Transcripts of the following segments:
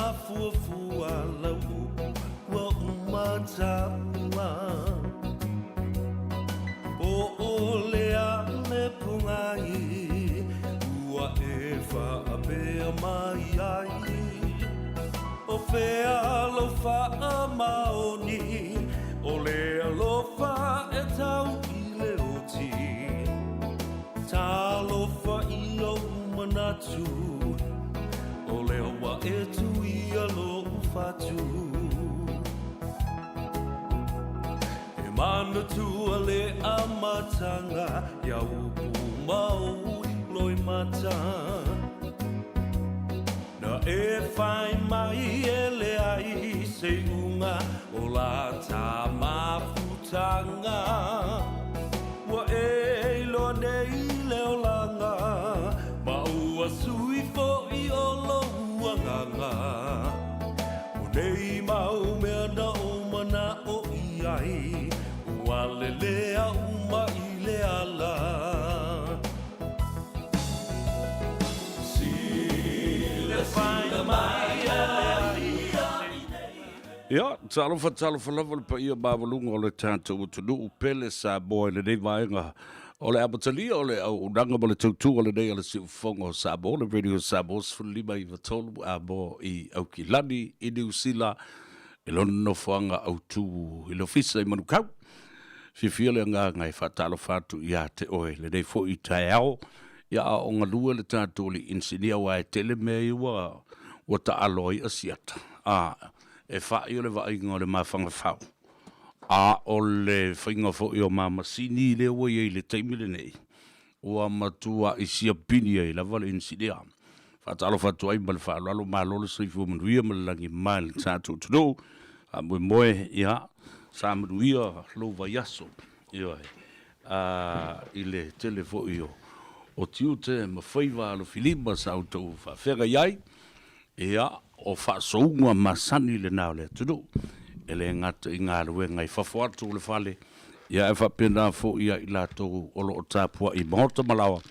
mafuafua lau upu ua uma taua. Po o le a le pogai ua e faapea mai ai. O fea lou faamaoni o le alofa e tau i le oti. Talofa i ou manatu, o lea ua e tuia lou fatu. E manatua le amataga ia upu ma ou loimata. Na e whai mai e leai se iuga o la ta mafutanga. Ua e iloa nei le olaga, ma ua sui foi o lou agaga. O nei mau mea na ou manao i ai, ua lelea uma i le ala. Ia, talofa, talofa lava le paia maualuga o le tatou atunuu pele Samoa i lenei vaega o le amatalia o le auaunaga ma le tautua lenei a le Siufofoga o Samoa, le Radio Samoa 15 93 Amoa i Aukilani i Niu Sila i lona nofoaga autu i le Ofisa i Manukau. Fiafia le agaga e faatalofa atu ia te oe lenei foi taeao, ia a o galue le tatou alii inisinia aua e tele mea ia ua ua taalo ai Asiata. A, e fa'i o le vaaiga o le mafagafau, a o le faiga foi o ma masini lea ua i ai i le taimi lenei, ua matua'i siapini ai lava le inisinia. Faatalofa atu ai ma le faaaloalo, malo le soifua manuia ma le lagi ma le tatou atunuu. Faamoemoe, ia, sa manuia lou vaiaso, ioe, a, i le tele foi o, o tiute ma faiva alofilima sa outou faafeagai ai, ia, o faasouga masani lena o le atunuu, e le gata i galuega i fafo atu o le fale, ia ae faapena foi ia i latou o lo o tapuai i maota ma laoa,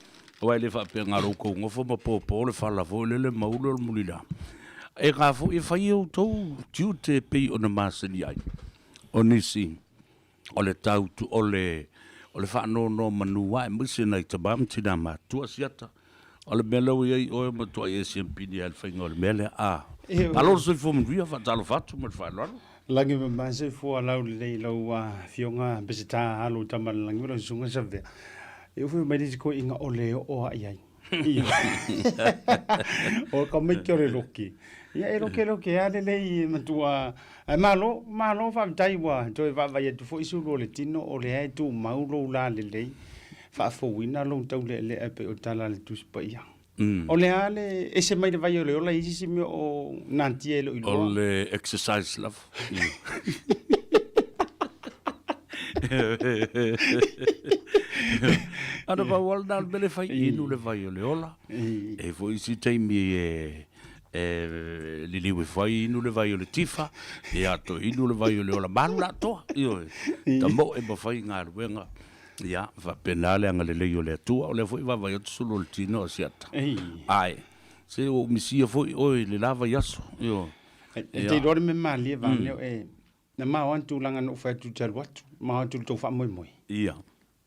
Aua e le faapea na o lo outou nofo ma popo le fala foi lele ma ulo le mulila. E na foi e fai e outou tiute e pei ona masani ai. O nisi, o le tau, o le, o le faanonomanu aemaise nai tama ma tina matutua siata. O le mea lea ua i ai oe ua matuai e siampini lava i le faiga o le mea lea. A, malo le soifua manuia, faatalofa atu ma le faaaloalo. Lagi ma soifua laulelei i lau Afioga Peseta Alo Tamalelagi ma lau Susuga Savea. E ufo mai le isi koiʻiga o le oo a i ai. O ka maiki o le loke. Ia e loke loke a lelei e matua. Ae malo, malo faafetai ua toe vaavaai atu foi sulu o le tino o lea e tumau lou lalelei faafouina lou taulealea e pei o tala a le Tusi Paia. O le a le ese mai le vai o le ola i isi mea o natia e le o iloa. O le exercise lava. Ana pau lava lena o le mea lea e fai, inu le vai o le ola. E i ai foi isi taimi e liliu ifo ai inu le vai o le tifa, ia toe inu le vai o le ola malu le atoa. Ioe, tamoe ma fai galuega. Ia, faapena le agalelei o le Atua, o lea foi e vaavaai atu sulu o le tino a Siata. Ae, se ua ou misia foi oe i le la vaiaso. Ioe. E te iloa le mea malie vane o e, na mao lava le tulaga na ou fai atu ou te alu atu, mao atu i le tou faamoemoe. Ia.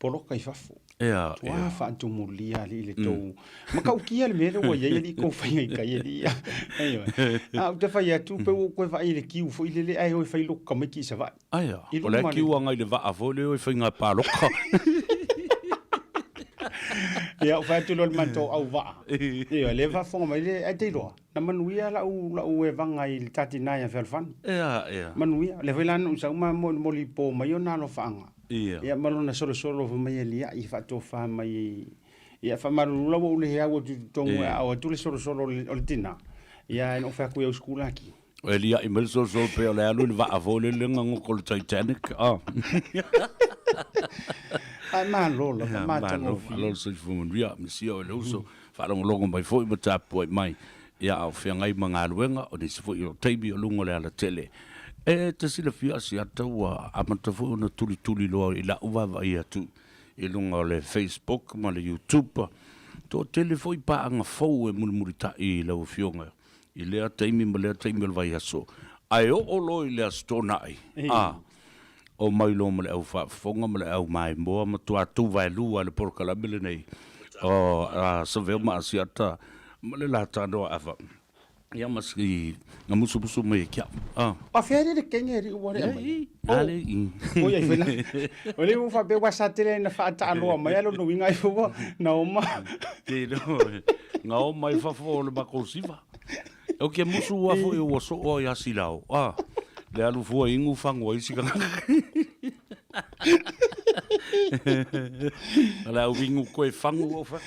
Poloka i fafo. Ia, Tua ia. faatumulia alii le tou matautia le mea lea ua i ai alii kou faiga i tai alii. Ioe. A ou te fai atu pe ua ou toe vaai i le kiu foi lele ae o e fai lou tamaiti i Savaii. Aia, o le kiu agai le vaa foi lea o e faiga paloka. Ia, ou fai atu loa i le matou auvaa. Ioe, lea e faafofoga mai le, ae te iloa, na manuia lau, lau evaga i le ta tina ia Fealofani. Ia, ia. Manuia. O lea foi la na ou sau ma molimoli po mai ona alofaaga. Ia. Ia, ma lona solosolo fai mai e liai faatofa mai. Ia, faamalulu la ua ou le heau atu i totonu e aao atu le solosolo o le tina. Ia, ae na ou fai atu i au sikulaki. E liaʻi mai le solosolo pei o le alu i le vaa foi lele na goto le Titanic. Ah. Ae malo lava, matagofie. Malo le soifua manuia, misia oe le uso, faalogologo mai foi ma tapuai mai. Ia, a o feagai ma galuega, o nisi foi o taimi o luga o le alatele. E te silafia Asiata ua amata foi ona tulituli loa i lau vaavaai atu i luga o le Facebook ma le YouTube. Toatele foi paaga fou e mulimulitaʻi i lau Afioga. i lea taimi ma lea taimi o le vaiaso, ae oo loa i le Aso Toonai, a, omai loa ma le au faafofoga ma le au maimoa, matua tuvaelua le polokalame lenei o Savea ma Asiata ma le la tanoa ava. Ia ma si na musumusu mai e ke au. Ah. A fea le kenge ri ua le amai. Ale i. O ia fela. O le ua faapea ua sa tele na faataaloa mai a lona uiga ai ua na oma. Te no. Nga oma i fafo o le makou siva. O ke musu ua foi ua soo ai asilao. Ah. Le alu fua ingu fangu ai si kanga. Le au ingu koe fangu o fa.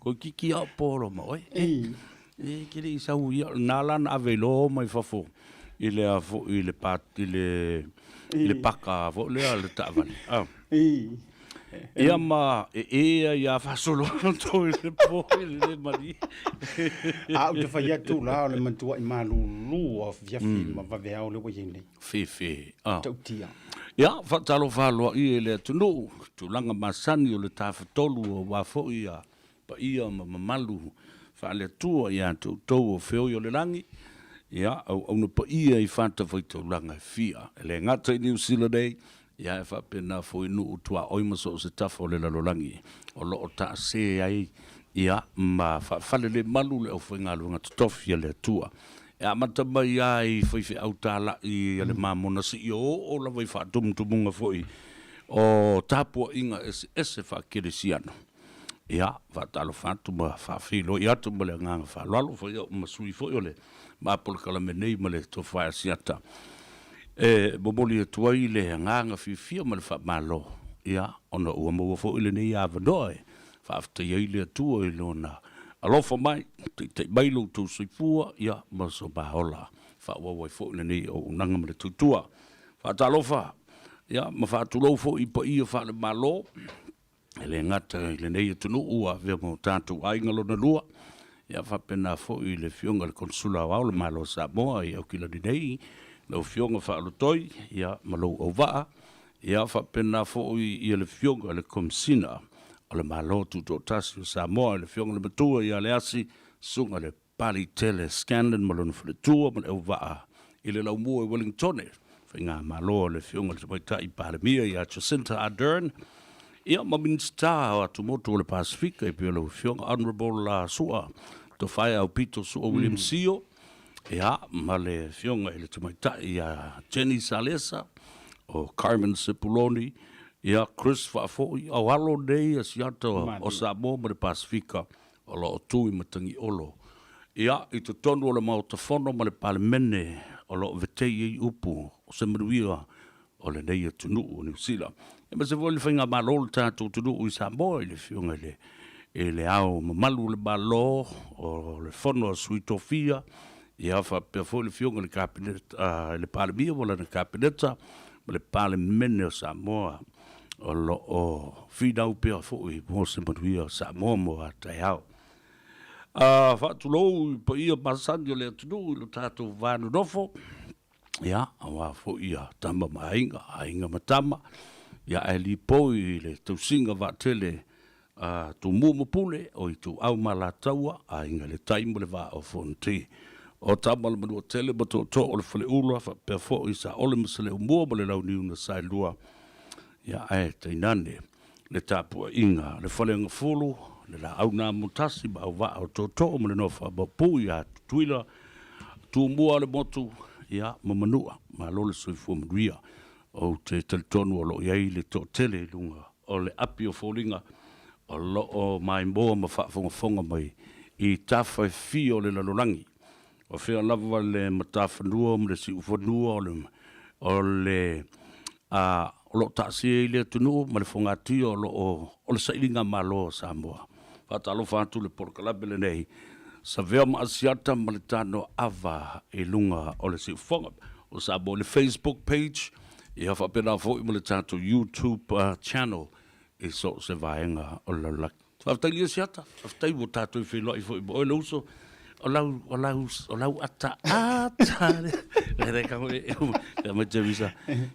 Koe kiki au polo ma oi. E ke le i sau ia, na la na ave loa mai fafo i le a foi i le pa i le i le paka foi lea le taavale. Ah. Ia ma e e ia ia faasolo to i le po i le le mali. A ou te fai atu la o le matua'i malūlū o afiafi ma vaveao lea ua i ai nei. Fefe. Ah. Ta'utia. Ia, faatalofa aloaia i le atunuu, tulaga masani o le Tafatolu aua foi ia paia ma mamalu faale-Atua ia te outou o feoi o le lagi, ia, auauna paia i fatafaitaulaga e fia, e le gata i Niu Sila nei, ia ae faapena foi i nuu tuaoi ma so o se tafa o le lalolagi o lo o taase ai, ia, ma faafalelemalu le aufaigaluega totofi a le Atua. E amata mai lava i faifeau talai a le mamona seia oo lava i faatumutumuga foi o tapuaiga eseese faakeresiano. Ia, faatalofa atu ma faafeiloai atu ma le agaga faaaloalo foi au ma sui foi o le ma polokalame nei ma le Tofa Asiata e momoli atu ai le agaga fiafia ma le faamalo, ia, ona ua maua foi lenei avanoa e faafetai ai le Atua i Lona alofa mai, taitai mai lo outou soifua, ia, ma so ma ola faaauau ai foi lenei auaunaga ma le tautua. Faatalofa, ia, ma faatulou foi i paia faale-Malo. E le gata i lenei atunuu ua avea ma o tatou aiga lona lua, ia faapena foi i le Afioga i le Konesula Aoao o le Malo o Samoa i Aukilani nei, lau Afioga Faalotoi, ia ma lou auvaa, ia faapena foi i le Afioga i le Komesina o le Malo Tutoatasi o Samoa, le Afioga i le Matua ia Leasi, Susuga i le Palitele Scanlan ma lona faletua ma le auvaa i le laumua i Wellingtone, Faigamalo a le Afioga i le Tamaitai Palemia ia Jacinta Ardern, ia ma Minisita o Atumotu o le Pasefika e pei o lau Afioga Honourable Su'a Tofae Aupito Su'a William Sio, ia ma le Afioga i le Tamaitai ia Jenny Salesa, o Carmen Sepuloni, ia Chris Faafoi, o alo nei a siata o Samoa ma le Pasefika o lo o tu i Matagiolo. Ia, i totonu o le Maota Fono ma le Palemene o lo o vetei ai upu o se manuia o lenei atunuu o Niu Sila. Aemaise foi le faigamalo o le tatou atunuu i Samoa i le Afioga i le i le Ao Mamalu o le Malo o le Fono a Sui Tofia, ia faapea foi le Afioga i le Kapeneta, i le Palemia ma lana Kapeneta ma le Palemene o Samoa. O lo o finau pea foi mo se manuia o Samoa mo a taeao. A faatulou i paia masani o le atunuu i lo tatou va nonofo, ia, aua foi ia tama ma aiga, aiga ma tama, ia ae lipoi i le tausiga vaatele a Tumua ma Pule, o Ituau ma Alataua, Aiga i le Tai ma le Vaa o Fonoti. O Tama o le Manuatele ma Tootoo o le Faleula, faapea foi Saole ma Saleaaumua ma le Launiu na Saelua, ia ae tainane le tapuaiga a le Faleagafulu, le Laau na Amotasi ma Auvaa o Tootoo ma le Nofo a Maopu ia Tutuila, Tumua o le Motu, ia ma Manua. Malo le soifua manuia. Ou te talitonu o lo o i ai le toatele i luga o le api o foliga o lo o maimoa ma faafogafoga mai i tafa e fia o le lalolagi. O fea lava le matafanua ma le siufanua o le o le a o lo o taasia ai le atunuu ma le fogatia o lo o o le sailiga malo a Samoa. Faatalofa atu le polokalame lenei, Savea ma Asiata ma le Tano Ava i luga o le siufofoga o Samoa i le Facebook page, ia faapena foi ma le tatou YouTube channel i so o se vaega o le lalolagi. Faafetai lia Asiata, faafetai ua tatou feiloai foi ma oe le uso. O lau, o lau, o lau ata ata. Le le ka e ka ma te visa.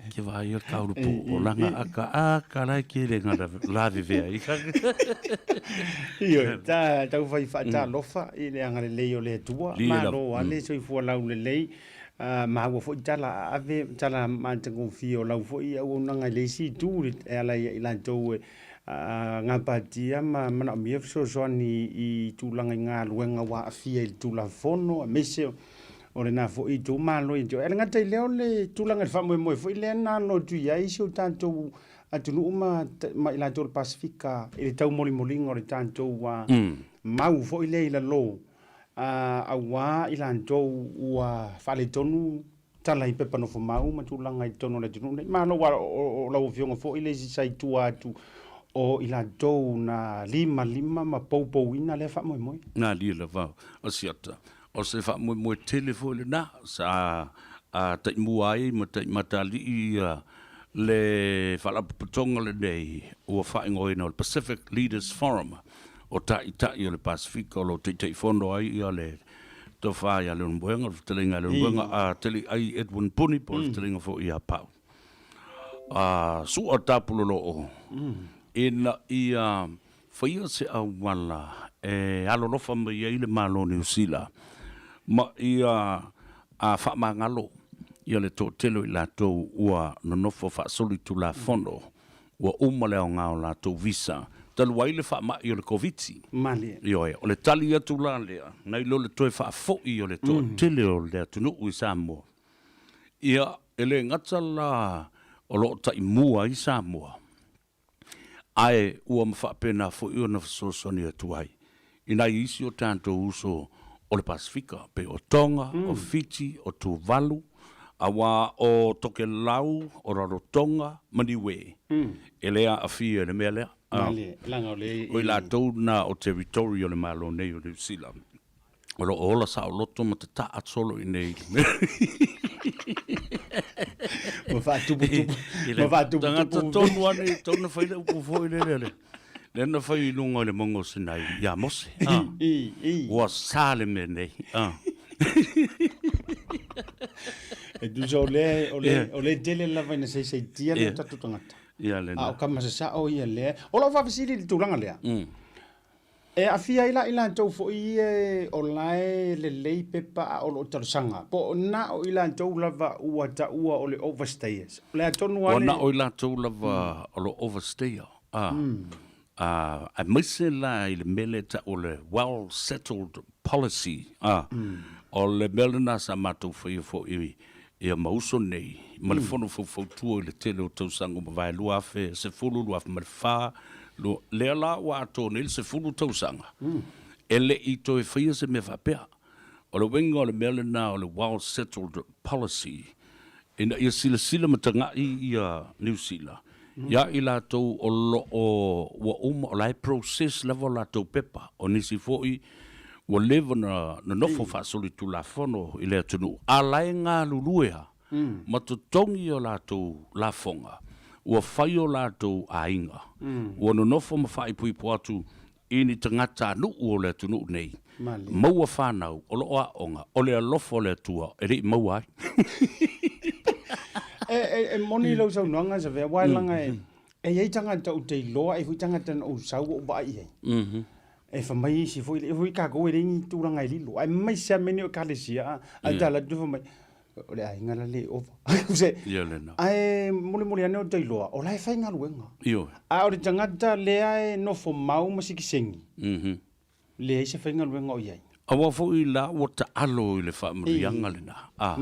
Ke va ia ka uru po o langa aka aka lai ke le ngana la ve ai. Io ta tau fai fa ta lofa i le anga le lei o le tua ma lo ale soifua lau le lei ma ua foi tala ave tala matagofie o lau foi auaunaga i le isi itu e ala ia i latou e gapatia ma manaomia fesoasoani i tulaga i galuega ua aafia i le Tulafono aemaise o lena foi itu malo ia te oe. E le gata i lea o le tulaga i le faamoemoe foi lea na alo atu i ai si o tatou atunuu ma ma i latou o le Pasefika i le taumolimoliga o le tatou mau foi lea i lalo auā i latou ua faaletonu tala i pepa nofomau ma tulaga i totonu o le atunuu nei. Malo aua o lau Afioga foi le isi sa i tua atu o i latou na limalima ma poupouina lea faamoemoe. Galie lava o siata. O se faamoemoe tele foi lena sa taimua ai ma taimatalii ia le Faalapotopotoga lenei ua faaigoaina o le Pacific Leaders Forum o Taitai o le Pasefika o lo o Taitaifono ai ia le Tofa ia Leulumoega, le Fetalaiga ia Leulumoega a Taliai Edwin Puni po o le Fetalaiga foi ia Pau. A sua tapuloloo ina ia faia se auala e alolofa mai ai le Malo o Niu Sila ma ia a faamagalo ia le toatele o i latou ua nonofo faasolitulafono ua uma le aoga o latou visa talu ai le faamai o le Koviti. Malie. Ioe, o le tali atu la lea, nai lo le toe faafoi o le toatele o le atunuu i Samoa. Ia, e le gata la o lo o taimua ai Samoa, ae ua ma faapena foi ona fesoasoani atu ai i nai isi o tatou uso o le Pasefika, pei o Tonga, o Fiti, o Tuvalu, aua o Tokelau, o Rarotonga ma Niue, e le aafia i le mea lea. O i latou na o territory o le Malo nei o Niu Sila. O lo o ola saoloto ma tataa solo i inei i le mea. Ma faatuputupu, ma faatuputupu. Tagata tonu lava nei, tau na fai le upu foi lele le, lea na fai i luga o le mauga o Sinai ia Mose. Ah. I, i. Ua sa le mea nei. Ah. E tusa o lea, o lea, o lea tele lava ina saisaitia le tatou tagata. Ia lena. A o kama sasao ia lea. O lau faafesili i le tulaga lea. E aafia ai la i latou foi ia o la e lelei pepa a o lo o talosaga, po o na o i latou lava ua taua o le overstayers? O le a tonu lava le. Ua na o i latou lava o lo o overstayer, a, a, aemaise la i le mea lea e tau o le well settled policy, a, o le mea lena sa matou faia foi ia ma uso nei ma le Fono Faufautua i le tele o tausaga ua mavae 2010, 2004, lea la ua atoa nei le 10 tausaga, e le i toe faia se mea faapea. O le uiga o le mea lena o le well settled policy, ina ia silasila ma tagai ia Niu Sila ia i latou o lo o ua uma, o la e process lava o latou pepa, o nisi foi ua leva ona nonofo faasolitulafono i le atunuu, a la e galulue lava ma totogi o latou lafoga, ua fai o latou aiga, ua nonofo ma faaipoipo atu i ni tagatanuu o le atunuu nei, maua fanau o lo o aoga, o le alofa o le Atua e le i maua ai. E moni lau saunoaga Savea, aua leaga e i ai tagata ou te iloa, e i ai foi tagata na ou sau ou vaai i ai. E fai mai isi foi, e foi tatou e leai ni tulaga e lilo, aemaise lava mea nei o Ekalesia, ae ta alu atu fai mai, o le aiga la le ova. Ia lena. Ae mulimuli ane ou te iloa, o la e faigaluega. Ioe. A o le tagata lea e nofo mau ma sikisegi, leai se faigaluega o i ai. Aua foi la ua taalo i le faamanuiaga lena. A,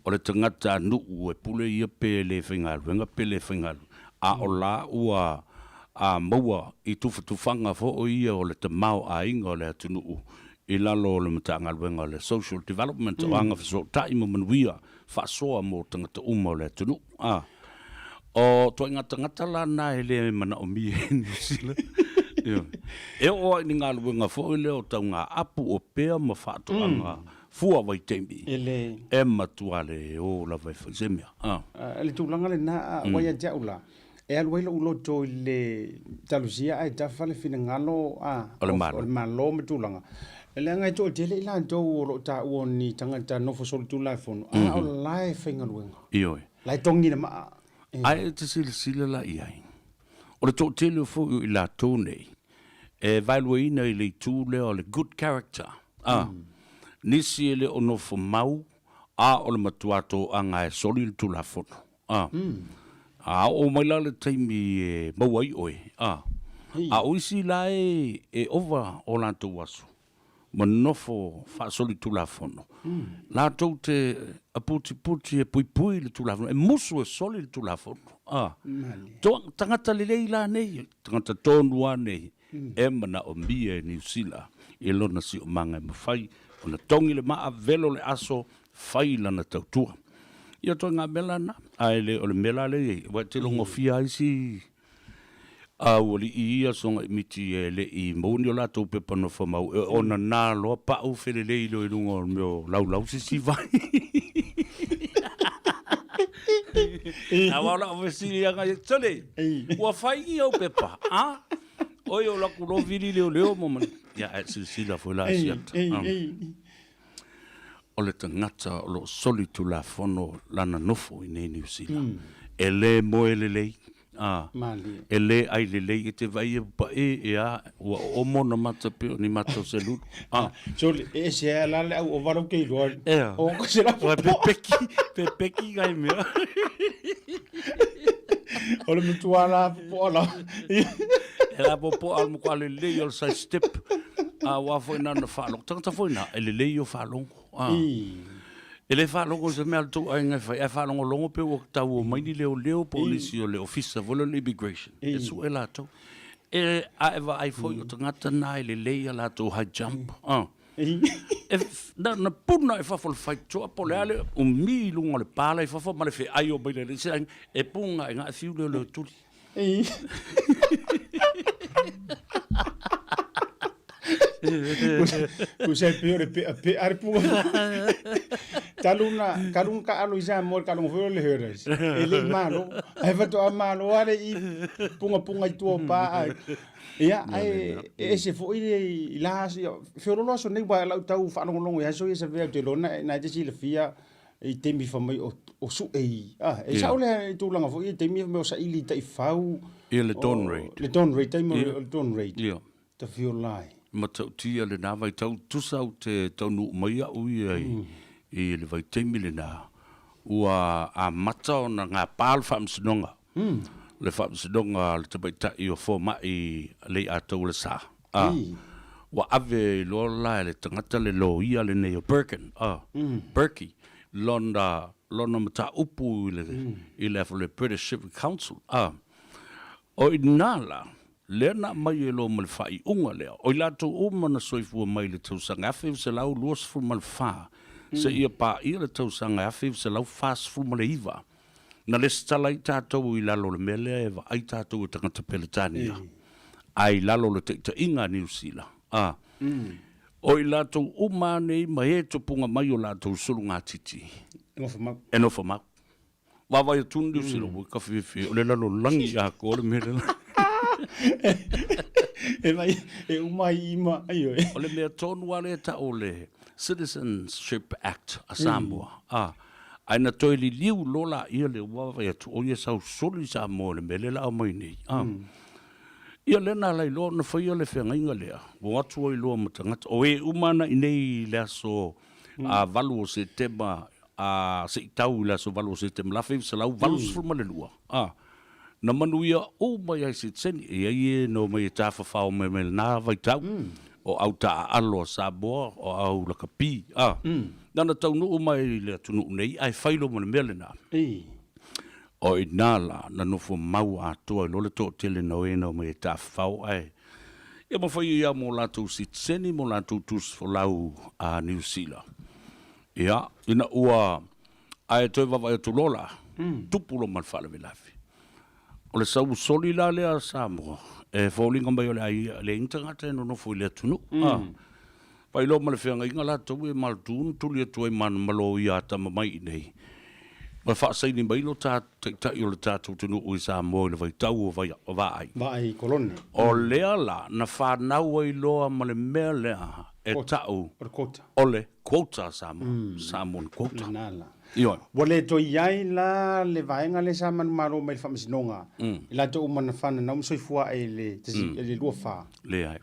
o le tagata nuu e pule ia pe le faigaluega pe le faigaluega, a o la ua a maua i tufatufaga foi ia o le tamaoaiga o le atunuu i lalo o le Matagaluega o le Social Development, o Agafesootai ma Manuia Faasoa mo Tagata Uma o le Atunuu. A, o ituaiga tagata la na e le manaomia e Niu Sila. Ioe. E oo lava i ni galuega foi lea o taugaapu, o pea ma faatoaga fua vaitaimi, E le. e matua le o lava e fai se mea. A. Le tulaga lena, ua ia te au la, E alu ai lou loto i le talosia ae tafa le finagalo a o le Malo ma tulaga. Leaga e toatele i latou o lo o taua o ni tagata nofo solitulafono, a o la e faigaluega. Ioe. La e togi le maa. Ae e te silasila la i ai, o le toatele foi o i latou nei, e vaeluaina i le itu lea o le good character, a, nisi e le o nofo mau, a o le matua toaga e soli le Tulafono, a. A oo mai la le taimi e maua ai oe, a, a o isi la e, e ova o latou aso ma nofo faasolitulafono, latou te aputiputi e puipui i le Tulafono, e musu e soli le Tulafono, a. Toa, tagata lelei la nei, tagata tonu lava nei, e manaomia e Niu Sila i lona siomaga e mafai ona togi le maa, velo le aso, fai lana tautua. Ia toe ngā mea la na, ae le o le mea la lea i ai, aua e te logofia ai si aualii ia soga i miti e le i maua ni o latou pepa nofo mau, e ona nā loa pau felelei loa i luga o le mea o laulau sisi vai. Aua o lau fesili anga ia, Sole, ua fai ni au pepa, a? Oi o laku loa vili leoleo mo mani. Ia, ae silasila foi la siata. O le tagata o lo o solitulafono lana nofo i nei Niu Sila. E le moe lelei, a, e le ai lelei, e te vaai e papae ea, ua oomo ona mata pei o ni mata o se lulu. A. Sole, e ese a la le au ova lau ke iloa. Ea. O ko se la Ua pepeki, pepeki ngai mea. O le matua la popoa la. E la popoa al mo kwa lelei o le side step. A wa foi na na faalogo. Tagata foi na, e lelei o faalogo. A. E le faalogo i se mea a le tou aiga e fai, ae faalogologo pe ua tau mai ni leoleo po o nisi o le ofisa foi lea o le immigration. E sue latou. E, a e vaai foi o tagata na e lelei a latou high jump. A. E, na, na puna i fafo le faitotoa po o le a le umi i luga o le pala i fafo ma le feai o mai le isi aiga, e puga i nga e fiu leoleo tuli. Tusa e pei o le peapea le puga. Talu na, talu na taalo i Samoa i le taaloga foi o le herders, e le i malo. Ae faatoa malo lava le i pungapunga i tua o pa ae. Ia, ae e ese foi le i la aso, ia, feoloolo aso nei aua o lau tau faalogologo i aso ia Savea ou te iloa na e te silafia i taimi fai mai o sue i, a, e sao lea i tulaga foi ia i taimi fai mai o saili i taifau. Ia le dawn raid. Le dawn raid, taimi o le dawn raid. Ia. Tafiola ai. Matautia lena vaitau, tusa ou te taunuu mai au ia i le vaitaimi lena, ua amata ona gapa le Faamasinoga, le Faamasinoga a le Tamaitai o Fomai Leiataualesa, a, ua ave loa la e le tagata le loia lenei o Birkin, a, Berkey, lona, lona mataupu i le, i le, le British Civic Council, a. O i ina la, lea na aumai ai loa ma le faaiuga lea, o i latou uma na soifua mai i le tausaga 1924 seia paia le tausaga 1949, na lesitala ai tatou i lalo o le mea lea e vaai tatou e tagata Peretania, a i lalo o le taitaiga a Niu Sila, a o i latou uma lava nei ma e tupuga mai o latou sulugatiti e nofo mau. Vaavaai atu Niu Sila, ua ka fiafia, o le lalolagi atoa le mea lea. E mai, e uma ai i ma, ioe. O le mea tonu lava lea e tau o le Citizenship Act a Samoa, a, ae na toe liliu loa laia lea, ua vaavaai atu, o ia sau soli Samoa i le mea lea o le a aumai nei, a. Ia lea na ala ai loa ona faia le feagaiga lea, ua o atu ai loa ma tagata, o e uma na i inei i le aso a 8 o Setema a se i tau i le aso 8 o Setema 1982, a, na manuia uma ai sitiseni, e i ai e na omai e tafafao mai mai lena vaitau, o au taaalo a Samoa, o au lakapi, a, na ona taunuu mai i le atunuu nei, ae fai loa ma le mea lena. O i ina la, na nofo mau atoa ai loa le toatele na o e na omai e tafafao, ae ia mafai ai lava mo latou sitiseni, mo latou tusi folau a Niu Sila. Ia, ina ua, ae toe vaavaai atu loa la, tupu loa ma le faalavelave. O le sau soli la lea a Samoa, e foliga mai o le a leai ni tagata e nonofo i le atunuu. A, faailoa ma le feagaiga latou e malutu na tuli atu ai ma loia a tama mai i inei. Ma faasaini mai lo ta taitai o le tatou atunuu i Samoa i le vaitau o vai, o vaai. Vaai kolone. O lea la na fanau ai loa ma le mea lea e ta'u O le quota. o le quota a Samoa, Samoan quota. Lena la. Ioe. Ua le toe i ai la le vaega lea sa manumalo mai i le faamasinoga, i latou uma na fananau ma soifua ae i le i le 24. Leai.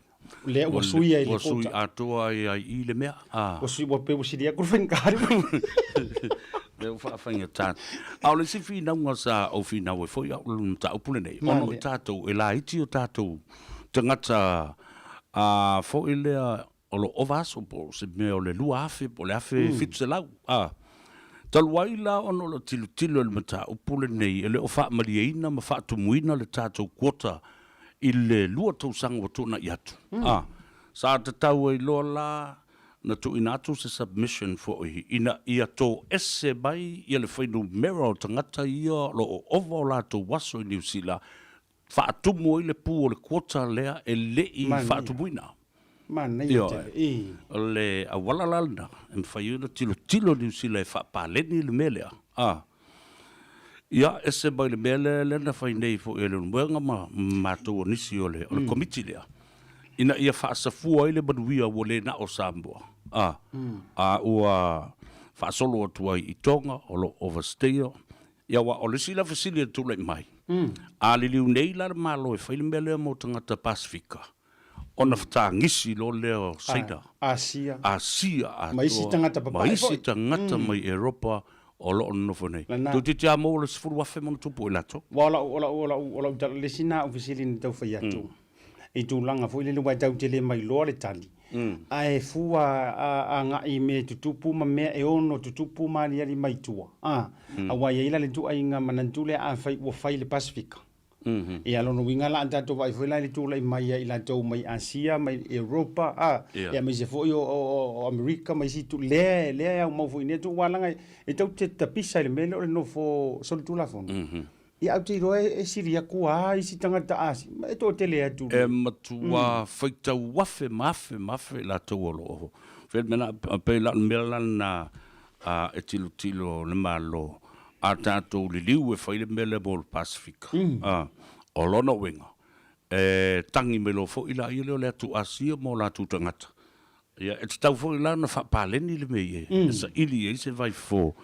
Lea ua sui ai le Ua sui quota. atoa ai ai i le mea. Ua sui, ua pei ua sili atu le faigata le Lea ua faafaigata. A o le isi finauga sa ou finau ai foi au i le mataupu lenei, ona o tatou e laiti o tatou tagata a foi lea o lo o ova aso po o se mea o le 2000 po o le 1700. A talu ai la ona o lo o tilotilo i le mataupu lenei e le o faamalieina ma faatumuina le tatou quota i le 2 tausaga ua tuanai atu. A sa tatau ai loa la na tuuina atu se submission foi ina ia toese mai ia le fuainumera o tagata ia o lo o ova o latou aso i Niu Sila, faatumu ai le pu o le quota lea e le i faatumuina. Manaia Ioe. tele. I. O le auala la lena e mafai ai ona tilotilo Niu Sila e faapaleni le mea lea. A. Ia, ese mai le mea lea, lea na fai nei foi e Leulumoega ma matou o nisi o le, o le Komiti lea, ina ia faasafua ai le manuia ua le na o Samoa, a, a ua faasolo atu ai i Tonga, o lo o overstay-a. Ia, aua o le isi la fesili e tulai mai, a liliu nei la le Malo e fai le mea lea mo tagata Pasefika, ona fatagisi loa lea o Saina, Asia, Asia atoa, ma isi tagata ma papae isi foi. tagata mai Eropa o lo o nonofo nei. Lena. Toeitiiti lava maua le 10,000 ma ona tupu i latou. Aua o lau, o lau, o lau, o lau tala, le isi na au fesili na tau fai atu, i tulaga foi lele aua e tatou te le mailoa le tali, ae fua a, agai i mea e tutupu ma mea e ono tutupu ma aliali mai tua, a, aua e i ai la le ituaiga manatu lea afai ua fai le Pasefika, Ia, lona uiga la a tatou vaai foi la i le tulai mai a i latou mai Asia, mai Europa, a, ia aemaise foi o, o, o Amerika ma isi itu, lea, lea e aumau foi i nei itu, aua leaga e tatou te tapisa i le mea lea o le nofo solitulafono. Ia, ae ou te iloa e sili atu lava isi tagata Asia, e toatele atu. E matua faitau afe ma afe ma afe i latou o lo o fai le mea la, pei la o le mea la lena a e tilotilo le Malo a tatou liliu e fai le mea lea mo le Pasefika. A, o lona uiga, e tagi mai loa foi laia lea o le atu Asia ma o latou tagata. Ia, e tatau foi la ona faapaleni le mea ia e saili i ai se vaifofo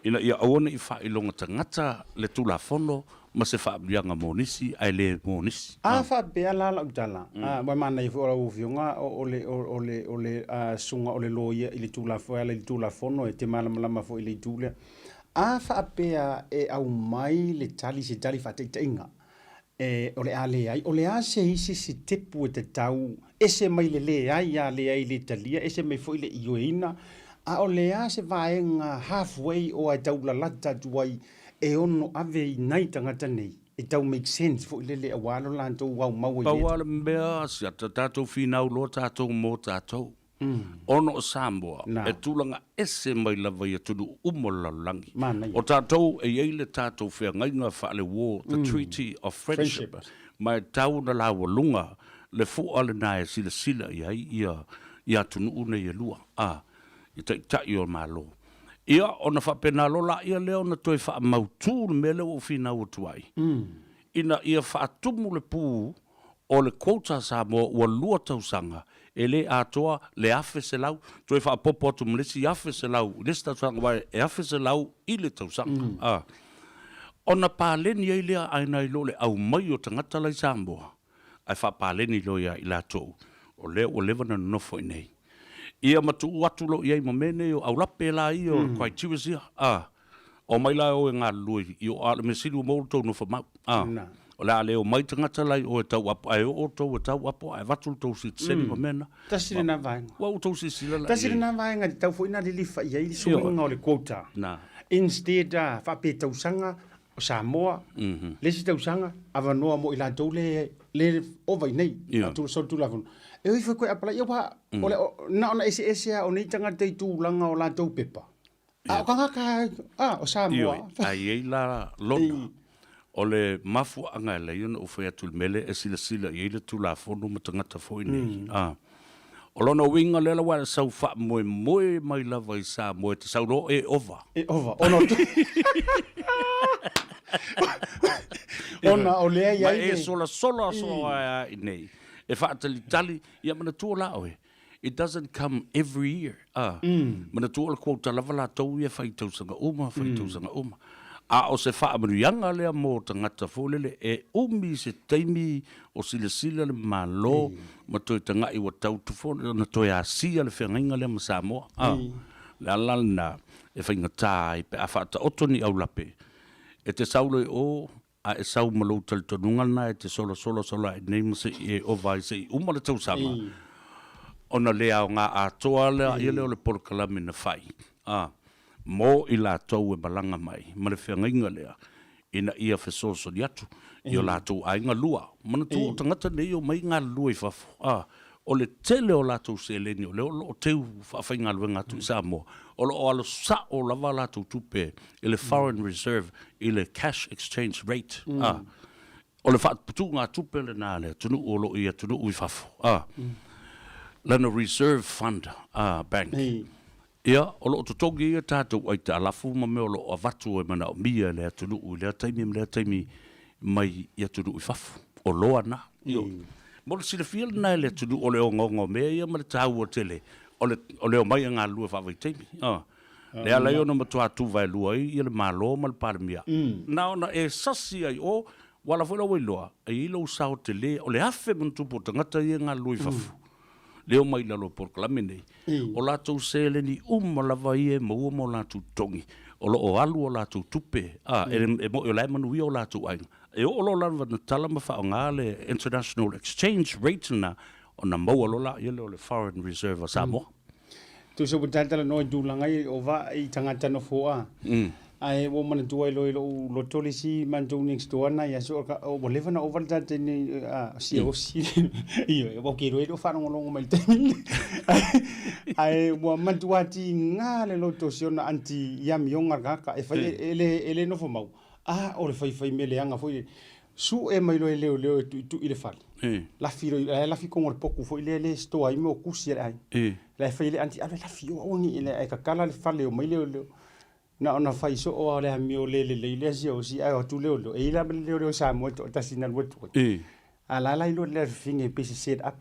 ina ia aua ne i faailoga tagata le Tulafono ma se faaamuiaga mo nisi ae le mo nisi. A faapea la lau tala, aua e manaia foi o lau Afioga o le, o le, o le susuga o le loia i le Tulafono, e ala i le Tulafono e te malamalama foi i le itu lea. A faapea e aumai le tali, se tali faataitaiga, e, o le a leai, o le a se isi sitepu e tatau, ese mai le leai, a leai le talia, ese mai foi le ioeina, a o le a se vaega halfway oa e tau lalata atu ai e ono ave i nai tagata nei, e tau make sense foi lele aua lo latou aumau ai Pau lava le mea, siata tatou finau loa tatou mo tatou. Ona o Samoa, e tulaga ese mai lava i atunuu uma o le lalolagi. O tatou e i ai le tatou feagaiga faale-war, the Treaty of Friendship, ma e tau ona laualuga le fua lena e silasila i ai ia atunuu nei e lua, a, i taitai o Malo. Ia, ona faapena loa laia lea ona toe faamautu le mea lea ua ou finau atu ai, ina ia faatumu le pu o le quota a Samoa ua 2 tausaga e le atoa le 1,100, toe faaopoopo atu ma le isi 1,100 i le isi tausaga aua e 1,100 i le tausaga. A. Ona paleni ai lea ae nai lo le aumai o tagata la i Samoa ae faapaleni loa ia i latou o lea ua leva ona nonofo i inei. Ia ma tuu atu loa i ai ma mea nei o aulape la ia o criteria ia, a. Omai la e o e galulue i o, a o le mea sili ua maua lo outou nofo mau. A, o le a le omai tagata la i o e tau apo, ae o outou e tau apo ae avatu le tou sitiseni ma mea na. Tasi lena vaega. Ua outou silasila la i ai. Tasi lena vaega e tatau foi ona lilifa i ai le suiga o le quota. Na. Instead a faapea tausaga o Samoa, le isi tausaga avanoa mo i latou le le ova i nei, solitulafono. E ui foi koe apalai, aua o le, na ona eseese lava o nei tagata i tulaga o latou pepa. A o tagata a, o Samoa. Ioe, a i ai la lona, o le mafuaaga e ala ai ona ou fai atu i le mea lea e silasila i ai le Tulafono ma tagata foi nei, a, O lona uiga lea la ua e sau faamoemoe mai lava i Samoa e te sau loa e ova. E ova, ona ona o lea i ai le... Ma e solasola aso ae i nei, e faatalitali, ia manatua la oe, it doesn't come every year. Ah, manatua o le quota lava latou ia fai tausaga uma, fai tausaga uma. A o se faamanuiaga lea mo tagata foi lele e umi se taimi o silasila le Malo ma toe tagai ua tau foi ona toe asia le feagaiga lea ma Samoa. A, le ala lena e faigata ai pe a faataoto ni aulape e te sau loa i o a e sau ma lou talitonuga lena e te solasola sola ai nei ma se i e ova ai se i uma le tausaga ona le aoga atoa lea ia lea o le polokalame na fai a mo i latou e malaga mai ma le feagaiga lea ina ia fesoasoani atu i o latou aiga lua. Manatua o tagata nei e omai galulue i fafo, a, o le tele o latou seleni o lea o lo o teu faafaigaluega atu i Samoa, o lo o alo sao lava a latou tupe i le foreign reserve i le cash exchange rate, a, o le faaputugatupe lena a le atunuu o lo o i atunuu i fafo, a, lana reserve fund, a, bank. Ia, o lo o totogi ai a tatou aitalafu ma mea o lo o avatu e manaomia e le atunuu i lea taimi ma lea taimi mai i atunuu i fafo. O loa na. Ioe. Mo le silafia lena e le atunuu o le ogaoga o mea ia ma le taua tele o le, o le omai e galulue faavaitaimi. A. Le ala ai ona matua tuvaelua ai ia le Malo ma le Palemia. Na ona e sasi ai o, ua ala foi la ua iloa, e i ai lou sao tele, o le 1000+ o tagata ia e galulue i fafo. Lea omai i lalo o polokalame nei, o latou seleni uma lava ia e maua ma o latou totogi, o lo o alu o latou tupe, a, e, e moni o la e manuia o latou aiga. E oo loa lava ina tala ma faaaoga le international exchange rate lena, ona maua loa lea o le foreign reserve a Samoa. Tusa ua talanoa i tulaga ia i ova i tagata nofoa. Ae ua ou manatua ai loa i lou loto le isi matou next door nai aso ua leva ona ova le tagata nei siaosi. Ioe, ou te iloa e le o faalogologo mai i le taimi lenei. Ae ua matua tiga le loto o si ona aunty i amioga le tagata e fai e le nofo mau, a o le faifai mea leaga foi lele. Sue mai loa e leoleo e tuitui le fale. Lafi loa, la e lafi i totonu o le potu foi lea e store ai mea o tusi a le aiga. La e fai e le aunty, alu e lafi o aua ne i ae tatala le fale e omai leoleo. Na ona fai soo lava o le amio le lelei lea siaosi ae o atu leoleo. E i ai la ma le leoleo Samoa e toatasi na alu atu ai. A la la iloa le fafine pei se set up.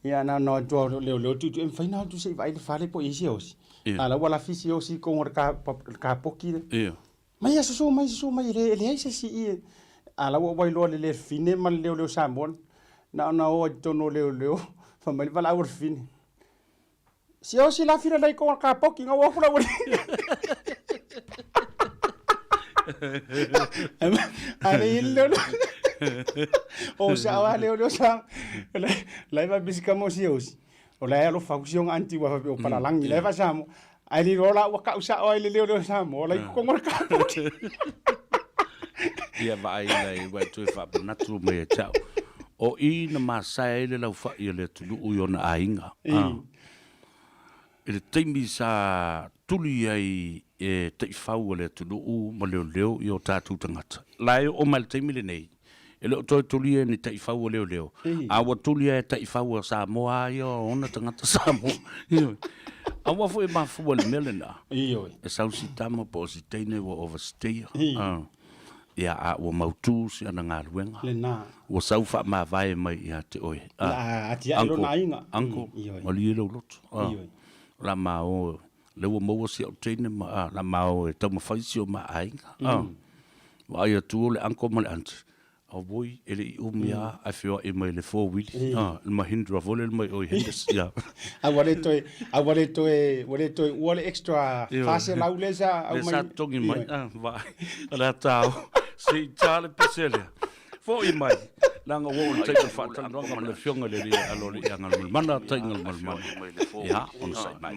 Ia na ona o atu lava o leoleo tuitui, e mafai ona alu atu se i vaai le fale po o i ai siaosi. A la ua lafi siaosi i totonu o le kapoki lea. Mai a susu mai susu mai e le leai se isi i a la ua ou iloa le fafine ma le leoleo Samoa na ona o ai i totonu o leoleo fai mai le valaau a le fafine siaosi lafi le lai totonu o le kapoki na o atu la ua a le i le leoleo o sao a leoleo Samoa la e faapea si tama o siaosi O la e alofa atu si ona aunty ua faapea o palalagi la e faa-Samoa. Ae le iloa la ua kau sao ai le leo leo Samoa la i totonu o le kapoki. Ia vaai lai ua e toe faamanatu mai ia te au. O i na masae ai le laufai o le atunuu i ona aiga. I le taimi sa tuli ai e taifau a le atunuu ma leoleo i o tatou tagata. La e oo mai i le taimi lenei, E le o toe tulia e ni taifau a leoleo, a ua tulia e taifau a Samoa a ia o ona tagata Samoa. Ioe. Aua foi e mafua i le mea lena. Ioe. E sau si tama po o si teine ua overstay. Ia, a ua mautu si ana galuega. Lena. Ua sau faamavae mai ia te oe. La atiae lona aiga. Uncle, malie lou loto. Ioe. O la ma o, lea ua maua si au teine ma, a, la ma o e taumafai si o ma aiga. Vaai atu o le uncle ma le aunty, auoi e le i umi lava ae feoai mai le four wheel, le Mahindra foi lele mai o i Henderson. Ia. A ua le toe, a ua le toe, ua le toe ua le extra 400 lea sa aumai. Lea sa totogi mai, vaai, o le a ta o, se i ta le pese lea. Foi mai, leaga ua oo i le taimi o le faatalanoaga ma le Afioga i le Alii Aloalii Agalemalmana, Taigalemalmana, ia, onosai mai.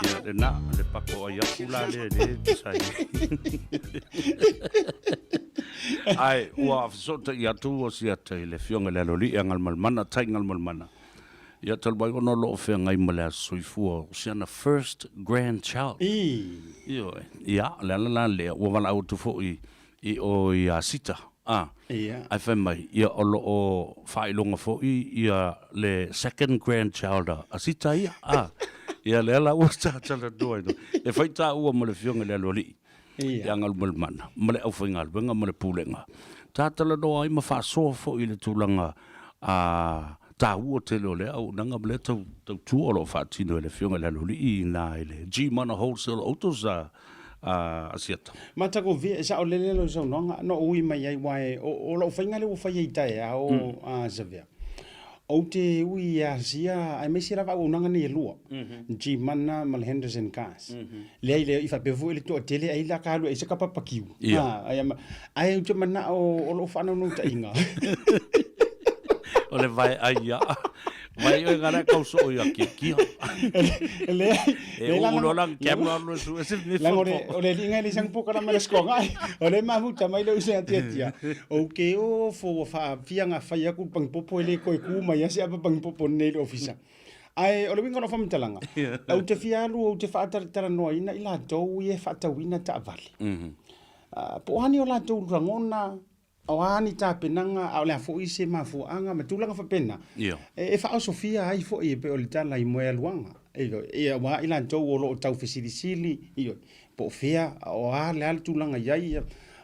Ia, lena, le pako ai aku la lea le tusa ai. Ae, ua fesootai atu ua siata i le Afioga i le Aloalii a Galumalemana, Tai Galumalemana. Ia, talu ai ona o lo o feagai ma le aso soifua o si ana first grandchild. Ioe. Ia, o le ala la lea, ua valaau atu foi i o i Asita, a, ae fai mai, ia, o lo o faailoga foi ia le second grandchild a Asita ia, a. Ia, lea la ua talanoa ai loa. E fai taua ma le Afioga i le Aloalii, ia Galumalemana, ma le aufaigaluega ma le Pulega. Ta talanoa ai ma faasoa foi i le tulaga a taua tele o lea auaunaga ma lea tautua o lo o faatino e le Afioga i le Aloalii i ina i le G-Mana Wholesale Autos a Asiata. Matagofie, e saolele lau saunoaga, na ou ui mai ai, aua o lau faiga lea ua faia i taeao a Savea. Ou te ui i Asia, aemaise lava auaunaga nei e lua, G-Mana ma le Henderson Cars. Leai, leai, i faapea foi le toatele ai la ka alu ai se ka papakiu. Ae ou te manao o lou faanaunautaiga. O le vae ai ia. Vai oe ngara kau so ia kia kia. Leai. E u lo lang camera lo su ese me Lang o le o le linga le sang poka la mala skonga. O le mafuta mai le usa tia tia. O ke o fo wa fa fianga fai aku pang popo ele koe ku mai ase apa pang popo nei le ofisa. Ae o le uiga o lau faamatalaga, ou te fia alu ou te faatalatalanoaina i latou ia e faatauina taavale. Po o a ni o latou lagona, o a ni tapenaga, a o le a foi se mafuaaga ma tulaga faapena, e faaosofia ai foi e pei o le tala i moealuaga, ioe, aua i latou o lo o taufesilisili, ioe, po o fea, o a le a le tulaga i ai.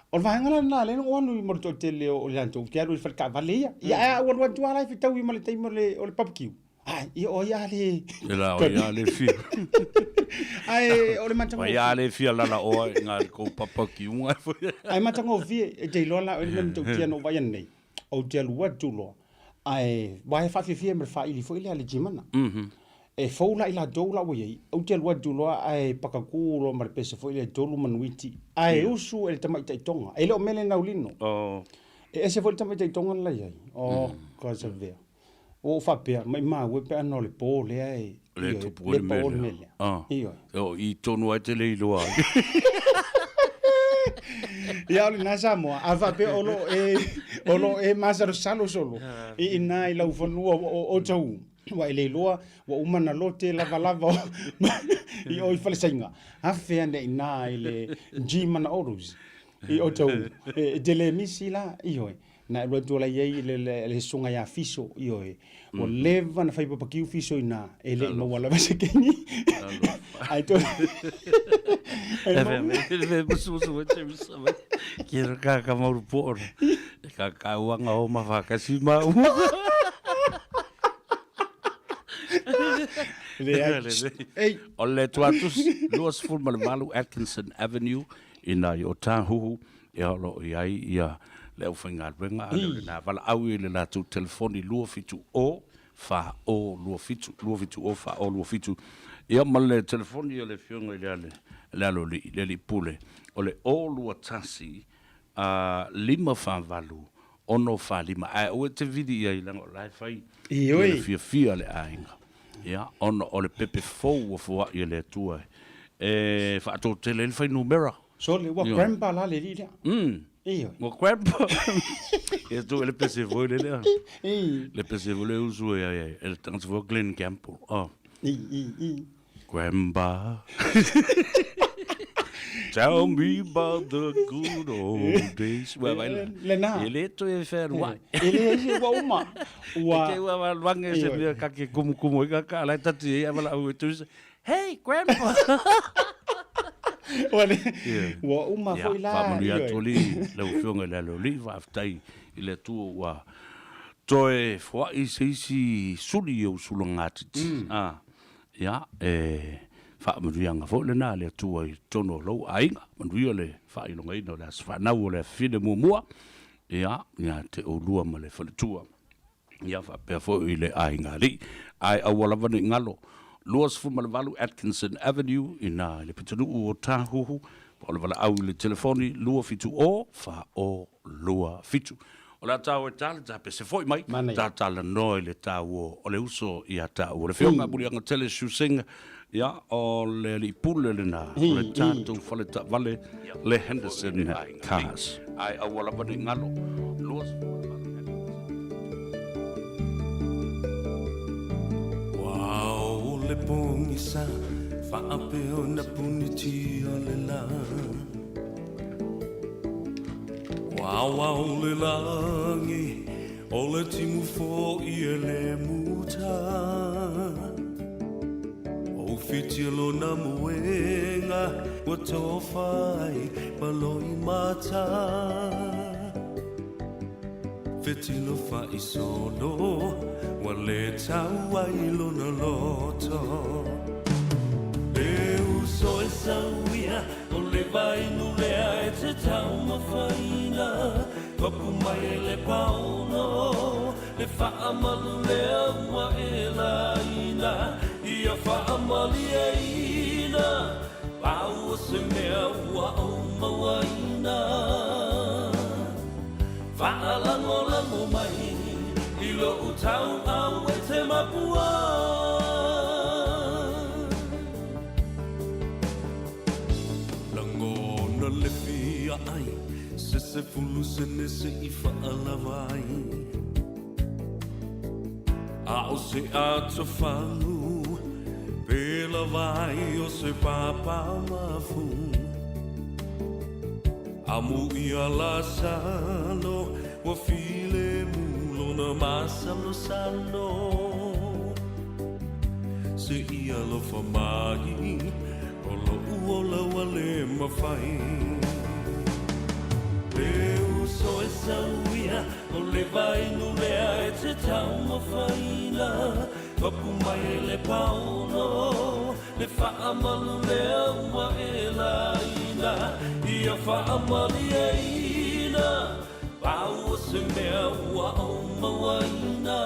O le vaega la lena lea na ou alu ai ma le toatele o i latou, ou te alu i le fale taavale ia. Ia ae a ou alu atu lava la e fetaui ma le taimi o le, o le barbecue. Ai, ia o ai a le... E la, o ia le fia. Ae o le matagofie. O ia le fia lala oa i ngā kou papakiunga. Ae matagofie, e te iloa la, o le mea matautia na ou vaai ane nei, ou te alu atu loa, ae, aua e faafiafia ma le faili foi lea a le Gimana. E fou la i latou la ua i ai, ou te alu atu loa ae pakaku loa ma le pese foi lea e tolu manuiti, ae usu e le tamaitai Tonga. E le o mele naulino. Oh. E ese foi le tamaitai Tonga le la i ai. Oh, ka savea. Ua ou faapea, maimau e pe ana o le po lea e, Lea e tupu ai le mea lea. lea. Ah. Ioe. O i tonu ai te le iloa ai. Ia o lena Samoa, a faapea o lo e, o lo e masalosalo solo i ina i lau fanua o outou. Ua e le iloa, ua uma na lote lavalava i o i Falesaiga, afe ane i ina i le G Manaoros i outou. E te le misi la, ioe. Na e alu atu la i ai le, le, le susuga ia Fiso, ioe. Ua leva na fai papakiu Fiso i ina, e le i maua lava se keni. Ai to. E ve musu musu e te musu mai. Ki ka ka mauru po ora. E ka ka uanga o ma whakasi ma uma. Le, ei. O le tuatus, 28 Atkinson Avenue, ina i o Tāhuhu, e olo i ai ia le au whaingaluenga, a le nā wala au i le lātou telefoni 270 fa o 27 270 fa o 27. Ia ma le telefoni o le fionga i le ale, le alo li, le li pule, o le o lua tasi, a 5 fa 8 6 fa 5. Ae ua te vili ia i langa o lai fai, Ioe. i le fiafia le aiga. Ia, ona o le pepe fou ua foai e le Atua e faatotele ai le fuainumera. Sole, ua Ioe. grandpa la le alii lea. Ioe. Ua grandpa. Ia tu e le pese foi le lea. I. Le pese foi le usu e ai e le tagata foi Glenn Campbell. Oh. I, i, i. Grandpa. Tell me about the good old days. Ua vai la. Lena. E le toe whenua. E le ese ua uma. Ua. E te ua waluange se mea kake kumukumu i kaka ala e tati e awala au e tusa. Hey, grandpa! Ua le. Ua uma foi la. Whaamanu atu li, lau afioga i le alo li, faafetai i le Atua ua toe foai se isi suli i ou sulagatiti. Ah, ia, e faamanuiaga foi lena a le Atua i totonu o lou aiga. Manuia le faailogaina o le aso fanau o le afafine muamua, ia, ia te oulua ma le faletua. Ia faapea foi i le aiga alii. Ae aua lava ne i galo, 28 Atkinson Avenue, ina i le pitonuu o Tāhuhu, po o le valaau i le telefoni 270 4027. O le a tāua e tā le tapese foi mai, Manaia. tā talanoa i le tāua o le uso ia tāua. Le Afioga Muliagatele Shu Singh, ia, o le alii pule lena, o le tātou fale taavale, le Henderson Cars. Ae aua lava ne i galo, 28 Ua ao le pogisa faapea ona punitia le lā. Ua aoao le lagi o le timu fo'i e le muta. Ua ufitia lona moega ua tofa ai ma loimata. Fetilo fa'isolo ua le tau ai lona loto. E uso e sauia o le vainu lea e te taumafaina. Papu mai e le paono le fa'amalu lea ua e laina. Ia fa'amalieina pau o se mea ua ou mauaina. Fa'alagolago mai i lo'u tau'au e te mapua. Lagona le fia ai se 10 sene se i fa'alava ai. A o se atofagu pe lava ai o se papa mafu. Amu ia lasalo ua filemu lona masalosalo. Se ia alofa mai o lo'u ola ua le mafai. Le uso e sauia o le vainu lea e te taumafaina. Papu mai e le paono le fa'amalu lea ua e laina. Ia fa'amalieina pau o se mea ua ou mauaina.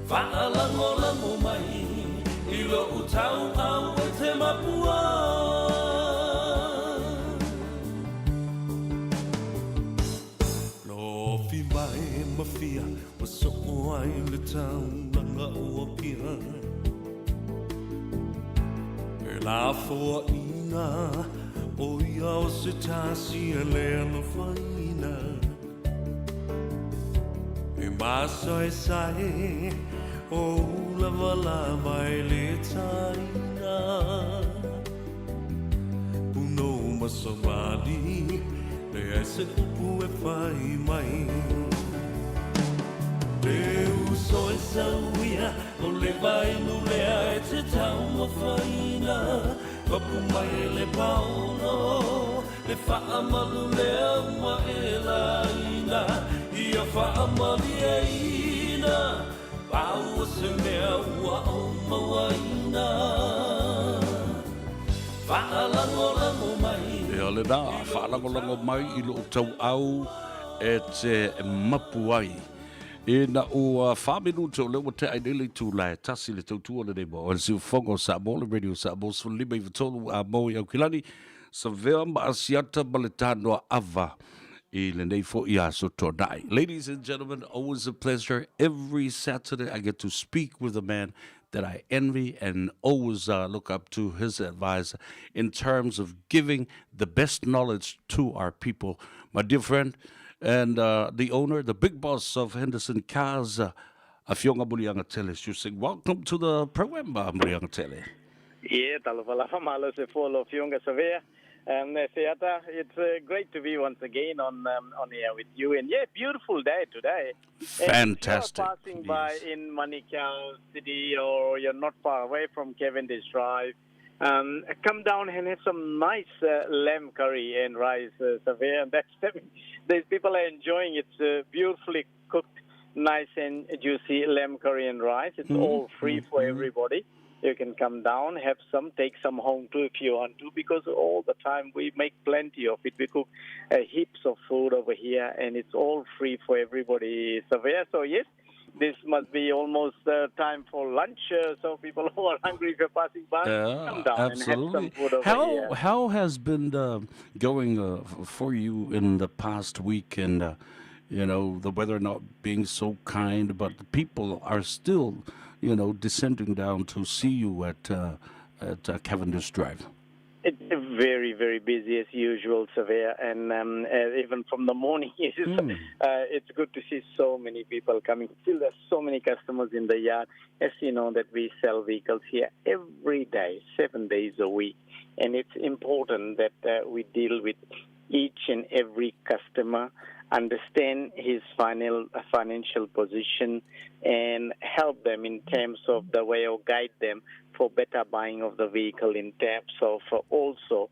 Fa'alagolago Ua soo ai le taulaga o Apia. E lafoaiina ʻo ia o se tasi e le alofaina. E masaesae o ulavalava e le taina. Punou ma savali, leai se upu e fai mai. Le uso e sauia, o le vainu lea e te taumafaina. Papu mai le paolo, le faamalu lea ua e laina. Ia faamalieina, pau o se mea ua ou mauaina. Faalagolago mai. Ia lena, faalagolago mai i lou tauau e te mapu ai. Ina ua 4 minute o lea ua tea ai nei le itula e 1 le tautua lenei mo o le siufofoga o Samoa, le Radio Samoa 15 93 a mo i Aukilani, Savea ma Asiata ma le tanoa ava i lenei fo'i aso Tuanai. Ladies and gentlemen, always a pleasure. Every Saturday I get to speak with a man that I envy and always look up to his advice in terms of giving the best knowledge to our people. My dear friend and the owner, the big boss of Henderson Cars, Afioga Muliagatele Siusega. Welcome to the program, Muliagatele. Yeah, talofa lava malo se fo lau Afioga Savea. Seata, it's great to be once again on air with you. And yeah, beautiful day today. Fantastic. And if you're passing by in Manukau City or you're not far away from Cavendish Drive, come down and have some nice lamb curry and rice, Savea. And that's these people are enjoying it. Beautifully cooked, nice and juicy lamb curry and rice. It's all free for everybody. You can come down, have some, take some home too if you want to, because all the time we make plenty of it. We cook heaps of food over here, and it's all free for everybody. Savea. So yes, this must be almost time for lunch. So people who are hungry, if you're passing by, come down and have some food over How here. How has been going for you in the past week, and the weather not being so kind, but the people are still descending down to see you at Cavendish Drive. It's very, very busy as usual, Savea, and even from the morning, it's good to see so many people coming. Still, there's so many customers in the yard. As you know, that we sell vehicles here every day, 7 days a week, and it's important that we deal with each and every customer, understand his final financial position, and help them in terms of the way or guide them for better buying of the vehicle in terms of also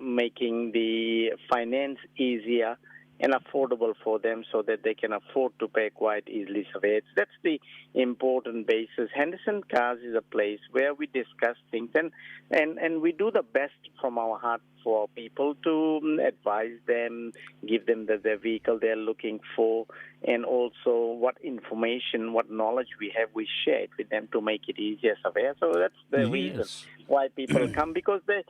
making the finance easier and affordable for them so that they can afford to pay quite easily. So that's the important basis. Henderson Cars is a place where we discuss things and we do the best from our heart for people to advise them, give them the vehicle they're looking for, and also what information, what knowledge we have, we share it with them to make it easier. So that's the reason why people come, because they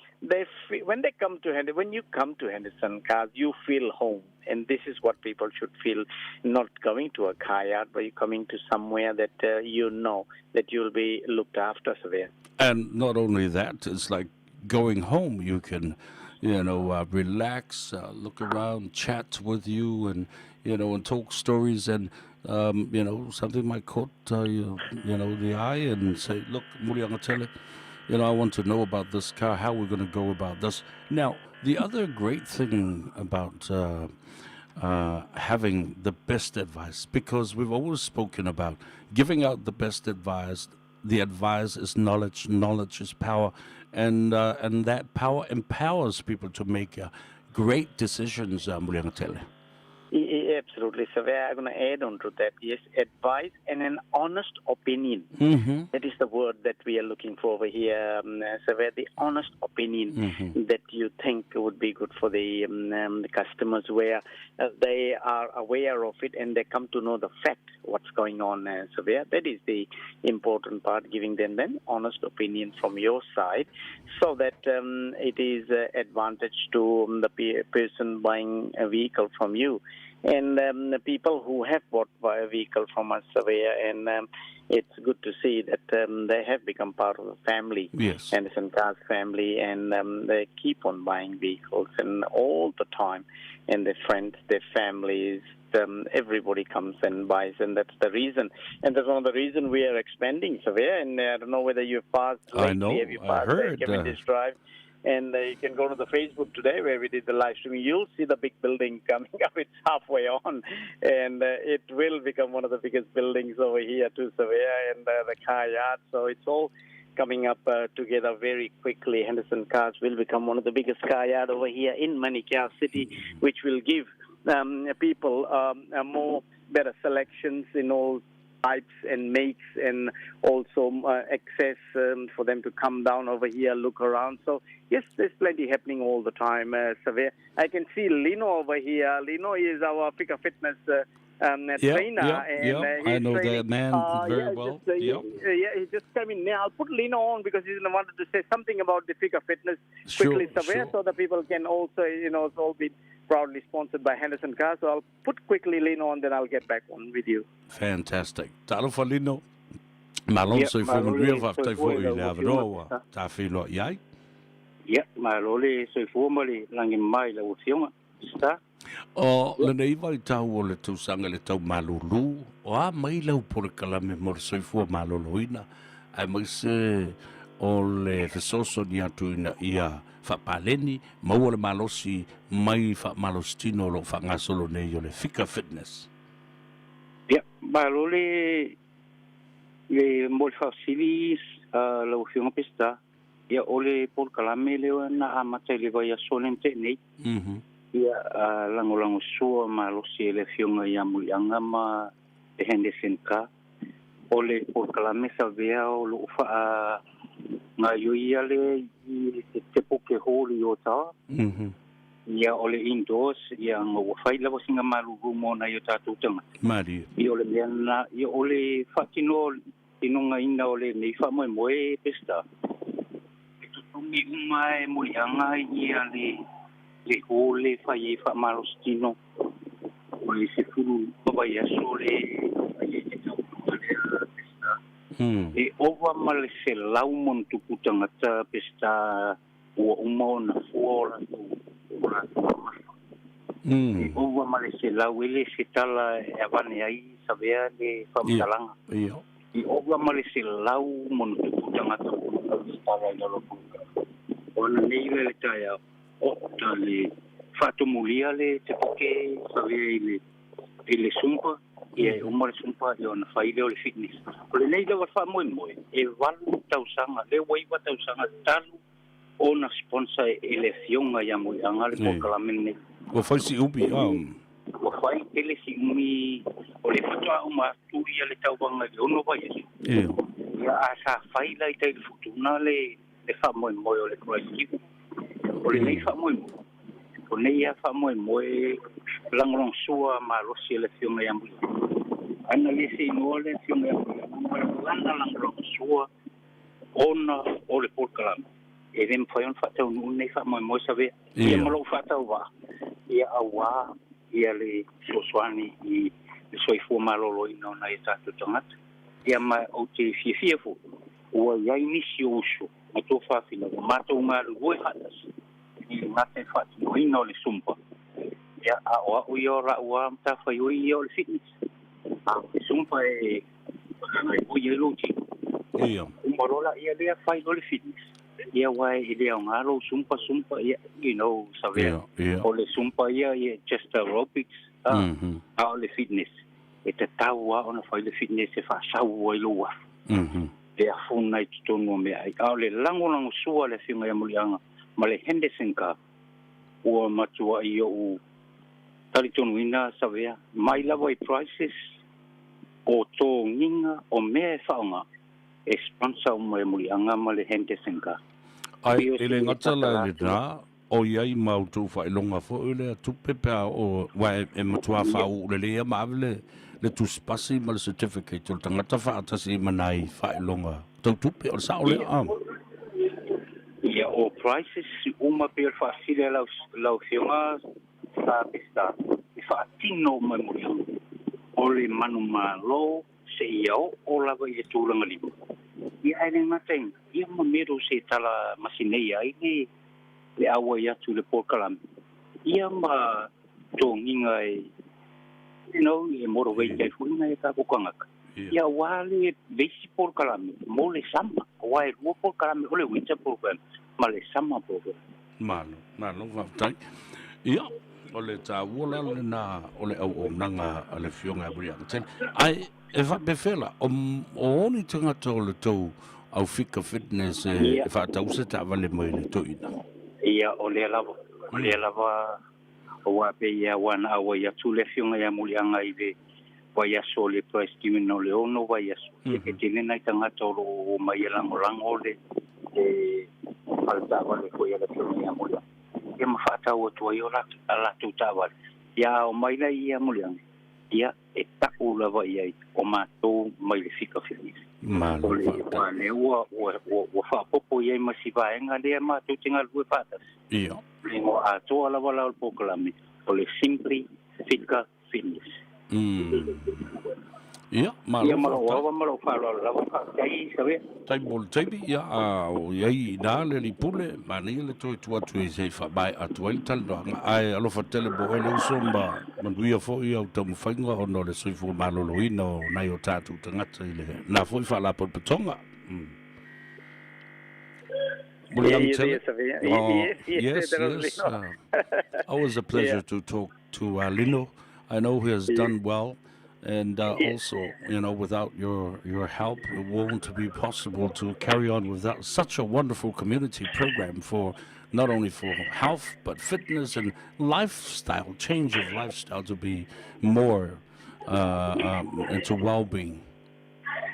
when they come to Henderson, when you come to Henderson Cars, you feel home, and this is what people should feel. Not going to a car yard, but you're coming to somewhere that you know that you'll be looked after. Savea. And not only that, it's like going home. You can relax, look around, chat with you, and talk stories, and something might caught the eye, and say, "Look, Muliagatele, I want to know about this car. How we're going to go about this." Now, the other great thing about having the best advice, because we've always spoken about giving out the best advice. The advice is knowledge, knowledge is power, and that power empowers people to make great decisions. Muliagatele. Absolutely. So I'm going to add on to that. Yes, advice and an honest opinion. That is the word that we are looking for over here. So where the honest opinion that you think would be good for the customers, where they are aware of it and they come to know the fact what's going on. So where that is the important part, giving them then honest opinion from your side, so that it is advantage to the person buying a vehicle from you. And the people who have bought a vehicle from us, Savea, and it's good to see that they have become part of the family, Henderson Cars family, and they keep on buying vehicles and all the time, and their friends, their families, everybody comes and buys, and that's the reason. And that's one of the reasons we are expanding, Savea, and I don't know whether you've passed I lately, know, have you I passed heard, Cavendish Drive? And you can go to the Facebook today where we did the live streaming. You'll see the big building coming up. It's halfway on. And it will become one of the biggest buildings over here too, Savea, and the car yard. So it's all coming up together very quickly. Henderson Cars will become one of the biggest car yard over here in Manukau City, which will give people a more better selections in all types and makes, and also access for them to come down over here, look around. So, yes, there's plenty happening all the time, Savea. I can see Lino over here. Lino is our Fika Fitness trainer. And, I he's know that training. man very well. He just came in now. I'll put Lino on because he's wanted to say something about the Fika Fitness quickly, Savea, so the people can also, you know, it's all been proudly sponsored by Henderson Cars. So I'll put quickly Lino on, then I'll get back on with you. Fantastic. Talofa Lino. Malo soifua Malo manuia le faafetai soifua foi i i le lau avanoa afioga. ua tafeiloai ai. Ia, malo le soifua ma le lagi mai lau afioga. Star. O lenei vaitau o le tausaga i le tau malūlū, o a mai lau polokalame mo le soifua malōlōina, aemaise o le fesoasoani atu ina ia faapaleni, maua le malosi mai faamalositino o loo faagasolo nei o le Fika Fitness. Ia, malo le le mo le faafesili lau afioga Peseta. Ia, o le polokalame lea na amata i le vaiaso le na tea nei. Ia, lagolagosua malosi e le afioga ia Muliaga ma le Henderson Car. O le polokalame Savea o loo faagaioia lea i te Tepuke Hall i Otawa. Ia, o le indoors, ia ma ua fai lava sina malulu mo nai o tatou tagata. Malie. Ia, o le mea lena, ia o le faatino tinogaina o lenei faamoemoe Peseta. E totogi uma e Muliaga ia le le hall e fai ai faamalositino o le 12 vaiaso le fai ai le tautuga lea Peseta. E ova ma le 100+ tagata Peseta ua uma ona fua o latou o latou mamafa. E ova ma le 100 e le se tala e avane ai Savea le faamatalaga. E ova ma le 100+ tagata ua uma ona tala i lalo o polokalame. O ana nei la i le taeao, o ta le faatumulia le Tepuke Savea i le i le Zumba, ia e uma le Zumba ia ona fai lea o le fitness. O lenei lava faamoemoe, e 8 tausaga, lea ua 9 tausaga talu ona sponsor e le afioga ia Muliaga le polokalame lenei. Ua fai si umi. Ua fai tele si umi, o lea faatoa uma atu ia le tauvaga i le 6 vaiaso. Ia a sa fai la i tai le futuna le le faamoemoe o le Christ Giver. O lenei faamoemoe, o nei lava faamoemoe lagolagosua malosi e le afioga ia Muliaga. Ana le seinoa le afioga ia Muliaga ma lana lagolagosua ona o le polokalame, e le mafai ona faataunuu lenei faamoemoe Savea. Ia ma lou faatauvaa, ia auā ia le fesoasoani i le soifua malōlōina o nai o tatou tagata. Ia ma ou te fiafia foi, ua i ai nisi o uso ma tuafafine ua matou galulue faatasi i le gata i le faatinoina o le Zumba. Ia, a o au ia o la'u lava matafaioi ia o le fitness. A o le Zumba e faagaoioi ai lou tino. Uma loa laia lea fai loa le fitness. Ia, aua e le aoga lou Zumba Zumba, ia, you know, Savea. O le Zumba ia, ia just aerobics, a, a o le fitness, e tatau lava ona fai le fitness e faasau ai lou afu. Le afuna i totonu o meaai. A o le lagolagosua a le afioga ia Muliaga ma le Henderson Car, ua matuai o'u talitonuina Savea, mai lava i prices o togiga o mea e faaaoga e sponsor uma e Muliaga ma le Henderson Car. Ai, Pei o e le se gata la tatala i atu. lenā, o i ai ma outou faailoga foi lea tupe pe a oo, aua e matua faauu lelei lava ma ave le, le tusipasi ma le certificate o le tagata faatasi ma nai faailoga tau tupe, o le sao lea? Ia, o prices uma pei o le faafesili a lau, lau afioga sa Peseta. faatino uma e Muliaga, o le manumalo seia oo lava i le tulaga lima. Ia ae le gata i lena, ia ma medals e tala masineia ai le le auai atu i le polokalame, ia ma togiga e you know, e motivate ai foi nai o tatou tagata, ia aua le le isi polokalame mo le summer, aua e lua polokalame, o le winter program ma le summer program. Malo, malo faafetai. Ia, o le taua la lena o le auaunaga a le Afioga ia Muliagatele. Ae e faapefea la, o, o ni tagata o le tou au Fika Fitness e, e faatau se taavale mai le toeaina? Ia, o lea lava, o lea lava, aua pei e ua na auai atu le Afioga ia Muliaga i le vaiaso o le prize giving o le ono vaiaso. Ia e tele nai tagata o lo o omai e lagolago le le fale taavale foi a le Afioga ia Muliaga. Ia ma faatau atu ai o a latou taavale. Ia a omai la ia Muliaga, ia e tau lava i ai o matou mai le Fika Fitness. Malo O le faafetai. aua lea ua ua ua ua faaopoopo i ai ma si vaega lea matou te galulue faatasi. Ia. Le igoa atoa lava la o le polokalame o le Simply Fika Fitness. Ia, malo Ia ma lou faafetai. ava ma lou faaaloalo lava, faafetai Savea. Tai mo le taimi, ia, a o i ai i ina le alii pule, manaia le toe tuu atu i se i faamaea atu ai le talanoaga. Ae alofa tele mo oe le uso ma manuia foi au taumafaiga ona o le soifua maloloina o nai o tatou tagata i lena foi faalapotopotoga. Mm. Yeah, you there, Savea? Oh, Yes, yes, yes, that was yes. Lino. Always a pleasure Yeah. to talk to Lino. I know he has done well, and also, you know, without your your help, it won't be possible to carry on without such a wonderful community program for not only for health but fitness and lifestyle change of lifestyle to be more into well-being.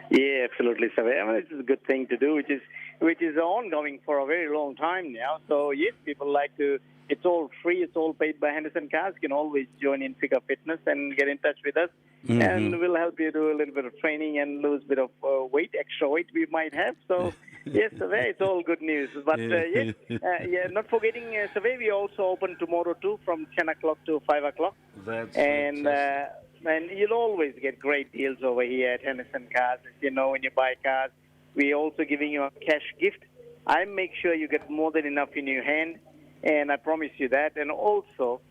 Yeah, absolutely, Savea. I mean, it's a good thing to do, which is which is ongoing for a very long time now. So yes, people like to. It's all free. It's all paid by Henderson Cars. You can always join in Fika Fitness and get in touch with us, and we'll help you do a little bit of training and lose a bit of weight, extra weight we might have. So yes, Savea, it's all good news. But yes, yeah, not forgetting Savea, we also open tomorrow too from 10 o'clock to 5 o'clock. That's And and you'll always get great deals over here at Henderson Cars. As you know, when you buy cars, we're also giving you a cash gift. I make sure you get more than enough in your hand, and I promise you that. And also,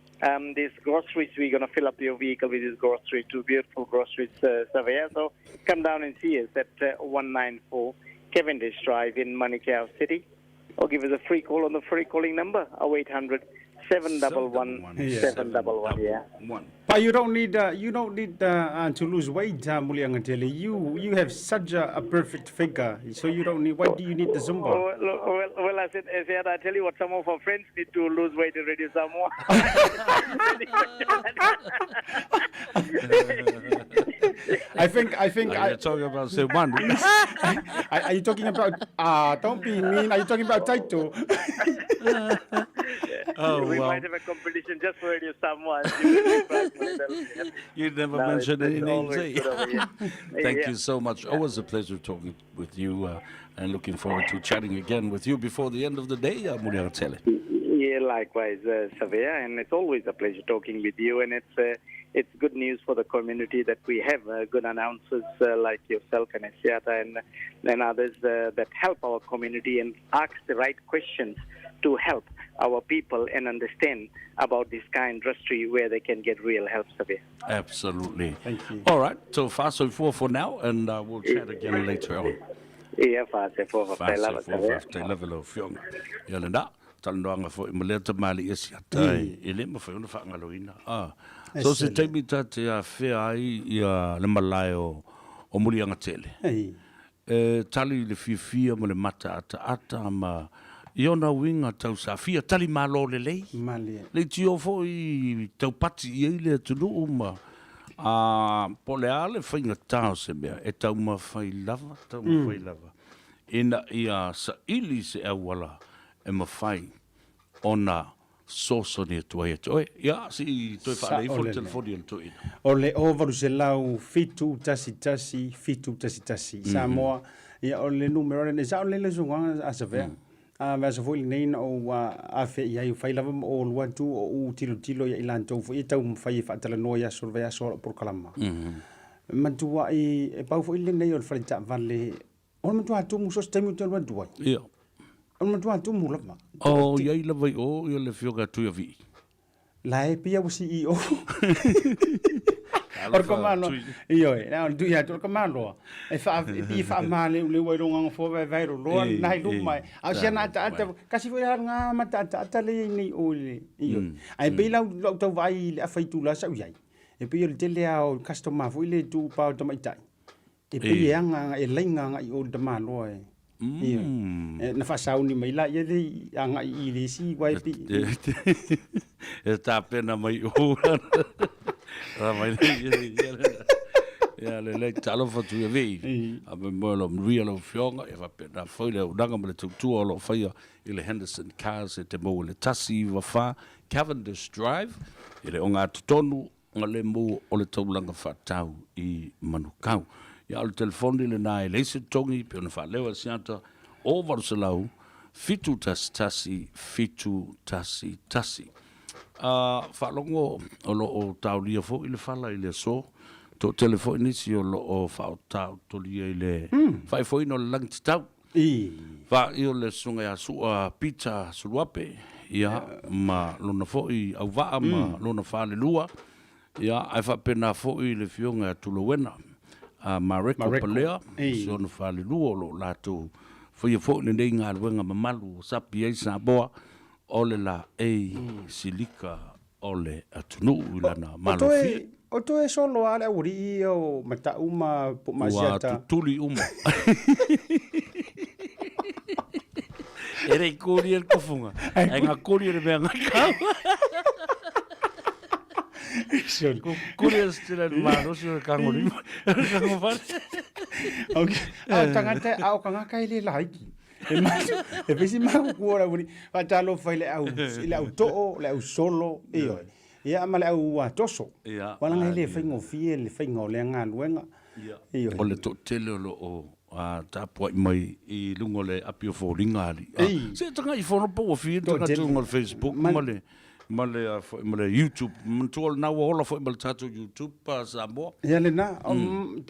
these groceries, we're going to fill up your vehicle with these groceries, two beautiful groceries, Savea. So come down and see us at 194 Cavendish Drive in Manukau City, or give us a free call on the free calling number, 0800 711 711. Yeah. One. But you don't need to lose weight, Muliagatele. You have such a perfect figure, so you don't need. Why do you need the Zumba? Well, well, well, I said, I said, I tell you what, some of our friends need to lose weight already some more. I think I think Are I, you talking about say one? Are you talking about? Don't be mean. Are you talking about Taito? Oh, we well. might have a competition just for Radio Samoa. You You never No, mentioned it's any names, always eh? good over here. Thank Yeah. you so much. Always a pleasure talking with you and looking forward to chatting again with you before the end of the day, Muliagatele. Yeah, likewise, Savea, and it's always a pleasure talking with you. And it's good news for the community that we have good announcers like yourself and Asiata and others that help our community and ask the right questions to help our people and understand about this kind of industry where they can get real help, Savea. Absolutely. Thank you. All right. So far, so four for now, and we'll chat again later on. Ia, fa'asefua, faafetai lava, Fa'asefua, Savea. faafetai lava i lau Afioga. Ia lena, talanoaga foi ma lea tamalii e siata e le mafai ona faagaloina. Ah. So se taimi ta te afea ai ia le malae o o Muliagatele. Ei. E tali i le fiafia ma le mataataata ma i ona uiga tausafia, tali malo lelei. Malie. Leitio foi taupati i ai le atunuu ma a po o le a le faigatā o se mea e taumafai lava, taumafai lava ina ia saili se auala e mafai ona fesoasoani atu ai ia te oe. Ia, se i toe faalei ifo le Saolele. telefoni a le toeaina. O le 0807 11 7 11 Samoa. Ia, o le numera lenei, saolele le suaga a Savea. A vaiaso foi lenei na ou afe i ai, fai lava ma ou alu atu o ou tilotilo ia i latou foi e taumafai e faatalanoa i aso o le vaiaso o lau polokalama. Matuai e pau foi lenei o le fale taavale, o le matua tumu so o se taimi ou te alu atu ai. Ia. O le matua tumu lava. O i ai lava i o ia le afioga ia Tuiavii. La e pia ua CEO. O le kamalo, ioe, na o le tui atu o le kamaloa. E wha, e pi wha mā leu leu ai ronga ngā fō vai vai roloa, nai luma. A o sia na ata ata, kasi foi ngā mata ata ata le nei o le, ioe. Ai pei lau, lau tau vai le awhai tū la sau iai. E pei o le tele a o customer foi le tū pa o tamaitai. E pei e aga e laina agai i o le tamaloa e. Ioe. Na faasauni mai laia le agai i le isi uae pei. E tapena mai o. La mai le ia. Ia le le talofa tu ia vei. A me mo lo mria lo fionga e faapena foi le auaunaga ma le tautua o lo o faia i le Henderson Cars e te maua i le 194 Cavendish Drive i le ogatotonu Nga le mou o le taulaga faatau i Manukau. Ia o le telefoni lena e leai se totogi pei ona faaleo e Asiata o 800 711 711. A faalogo o lo o taolia foi le fala i le aso, toatele foi nisi o lo o faaotaotolia i le faaefoina o le lagi tatau. Faai o le Susuga ia Sua Peter Suluape, ia, ma lona foi auvaa ma lona falelua, ia, ae faapena foi le Afioga ia Tulauena a Mareko Palea, ma si ona falelua o lo o latou faia foi lenei galuega mamalu ua sapi ai Samoa o le laei silika o le atunuu i lana malofie. O toe solo a le aualii ia o Mata'u ma Maasiata. Ua tutuli uma. E le i kori e le kofunga. Ai nga kori e le mea nga kau. Kori e se tira le malosi o le kango lima. Kango whare. Ok. A o tangata, a o kangaka e le laiki. E masu, e pesi mau ku ora wini. Faatalofa i le au, i le au too, le au solo, ioe. Ia ma le au toso. Ia. Ua laga e le faigofie le faiga o lea galuega. Ia. Ioe. O le toatele o lo o tapuai mai i luga o le api o foliga alii. Se tagai fono po ua fia tagata i luga o le Facebook ma le ma le foi ma le YouTube. Manatua lena ua ola foi ma le tatou YouTube Samoa. Ia lena,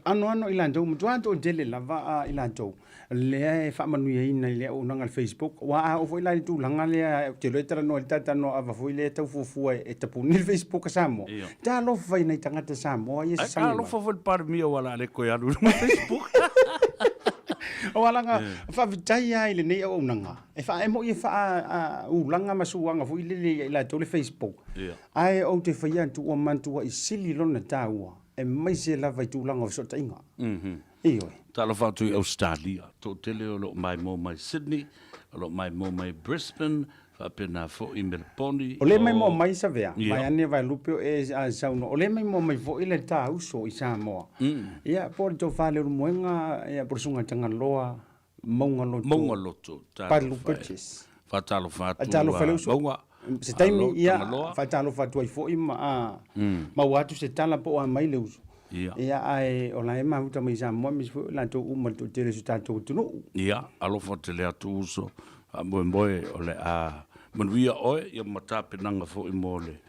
anoano i latou, matua toatele lava i latou lea e faamanuiaina i le auaunaga a le Facebook. Aua a oo foi la i le tulaga lea, ou te iloa e talanoa i le talatalanoa foi lea e tau fuafua e tapuni le Facebook a Samoa. Ia. Talofa i nai tagata Samoa ia Ai, sasagi mai. talofa foi le Palemia ua la le koe alu i luga o Facebook. Aua laga, faafetai lava i lenei auaunaga. E faa, e moi e faa ulaga ma suaga foi lele ia i latou le Facebook. Ia. Ae ou te faia atu ua matuai sili lona taua, aemaise lava i tulaga o fesootaiga. Ioe. Talofa atu i Ausetalia, toatele o lo o maimoa mai Sydney, o lo o maimoa mai Brisbane, faapena foi Meleboni. O lea maimoa mai Savea, vaeane Vaelupe o e saunoa, o lea maimoa mai foi le ta uso i Samoa. Ia, po o le tofa Leulumoega, ia, po o le Susuga Tagaloa, Mauga Loto. Mauga Loto, Palu Bridges. Faatalofa atu Faatalofa le uso. Mauga. Se taimi, ia, faatalofa atu ai foi ma maua atu se tala po o a mai le uso. Ia. Ia, ae o la e mafuta mai i Samoa, aemaise foi o latou uma le toatele o si o tatou atunuu. Ia, alofa tele atu uso, faamoemoe o le a manuia oe, ia ma tapenaga foi mo le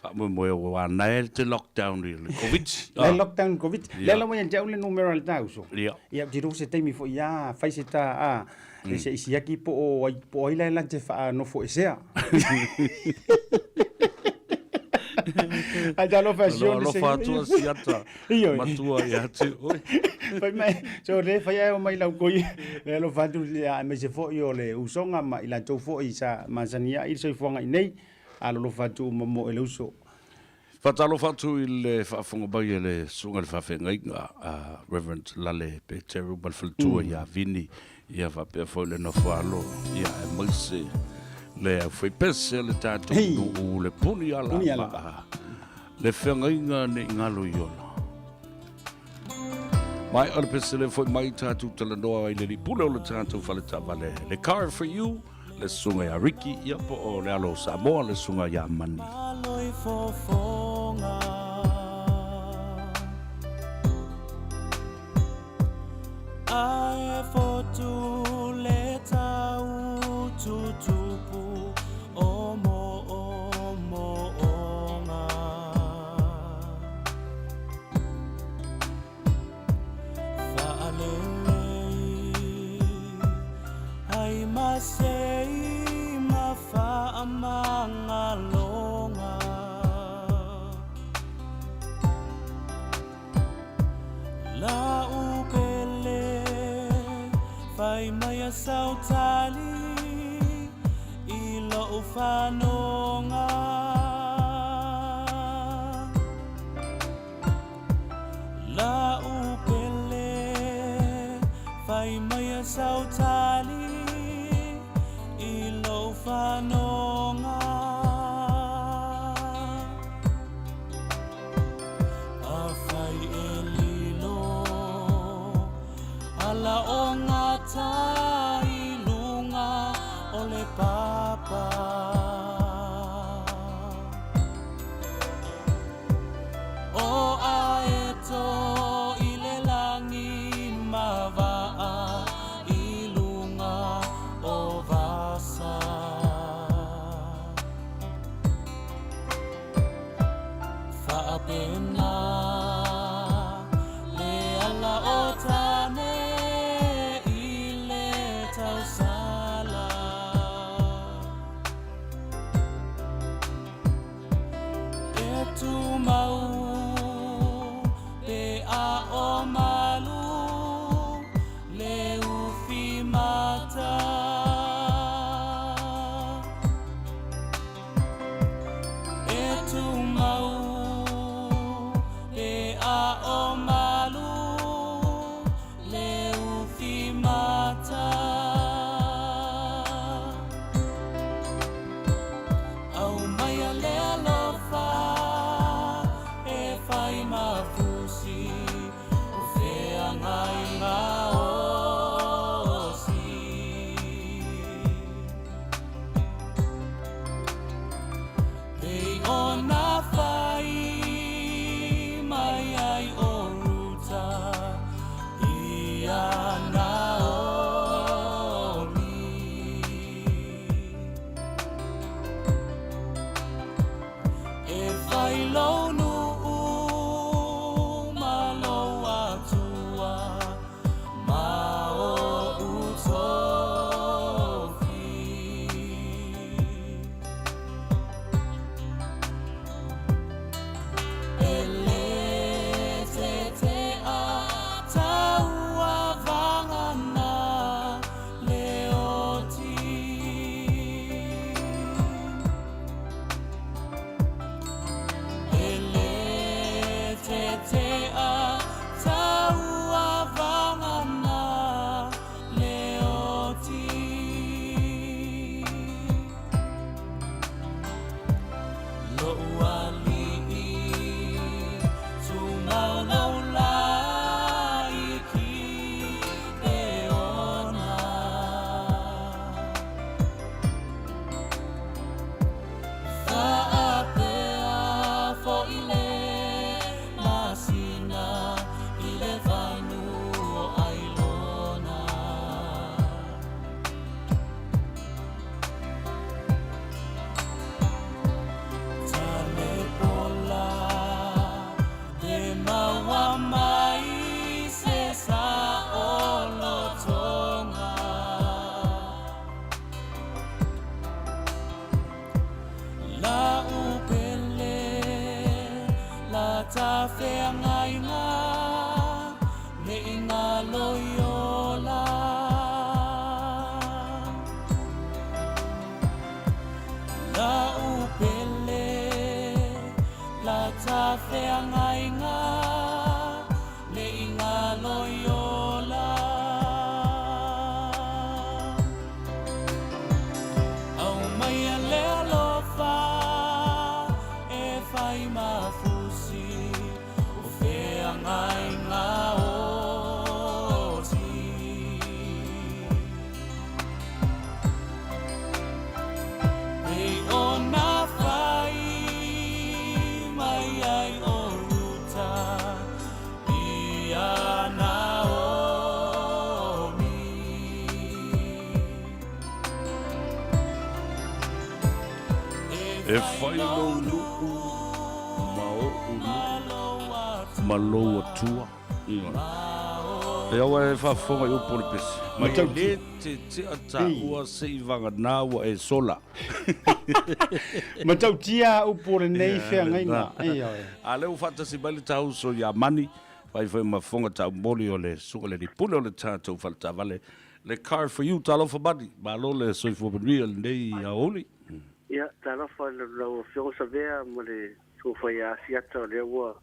Faamoemoe ua nae te lockdown i le Covid. Le lockdown i le Covid. Lea lava ia te au le numera o le ta uso. Ia. Ia, ou te iloa se taimi foi ia fai se ta a se i siaki po o ai po o ai la e la te faanofoesea. Ai talofa e Alofa alofa atu a siata Ioe. matua ia te oe. Fai mai, so le fai ai o mai lau koi. Le alofa atu aemaise foi o le usoga ma i latou foi sa masani ai i le soifuaga i nei. Alolofa atu uma mo e le uso. Faatalofa atu i le faafofoga mai a le Susuga i le Faafeagaiga a Reverend Lale Peteru ma le faletua ia Vini, ia faapea foi le nofo alo, ia aemaise le aufaipese o le tatou nuu, le puni ala le feagaiga nei galo i ola. Mai o le pese le foi mai tatou talanoa i le lipule o le tatou fale taavale, le Car for You, le susuga ia Ricky, ia po o le alo o Samoa, le susuga ia Mani. Ae fotu le tau tu. Fai mai a sautali i lou fanoga. La'u pele, fai mai a sautali i lou fanoga. Afai e lilo ala o gata i luga o le papa. O aeto i le lagi ma vaa i luga o vasa. Faapena le ala o tane i le tausala. E tumau pe a o malu le ufi mata. E tumau pe a o malu le ufi mata. Aumaia le alofa e fai mafusi o feagaiga osi. Pei ona fai mai ai o Ruta ia Naomi. E fai lou nuu ma lou atua ma ou tofi. E le tetea tauavagana le oti. E le tetea tauavagana le oti. Lou alii tumau lou la i Kipeona. Faapea foi le masina i le vanu o Ailona. Talepola pe maua mai se saolotoga. La'u pele la ta feagaiga ne i galo i ola. La'u pele la ta feagaiga ne i galo i ola. Aumaia le alofa e fai mafusi o feagaiga oti. Pei ona fai mai ai o Ruta ia Naomi. E fai lou nuu ma ou nuu ma lou atua. E aua e faafofoga i upu o le pese. Ma e le tetea taua se i vagana ua e sola. Matautia upu o lenei feagaiga. Ioe. A lea ua faatasi mai le tauso ia Mani. Fai foi ma fofoga taumoli o le Susuga i le Alii Pule o le tatou faletaavale, le Car for You. Talofa Mani, malo le soifua manuia i lenei aoauli. Ia, talofa i lau Afioga Savea ma le Suafai Asiata, o lea ua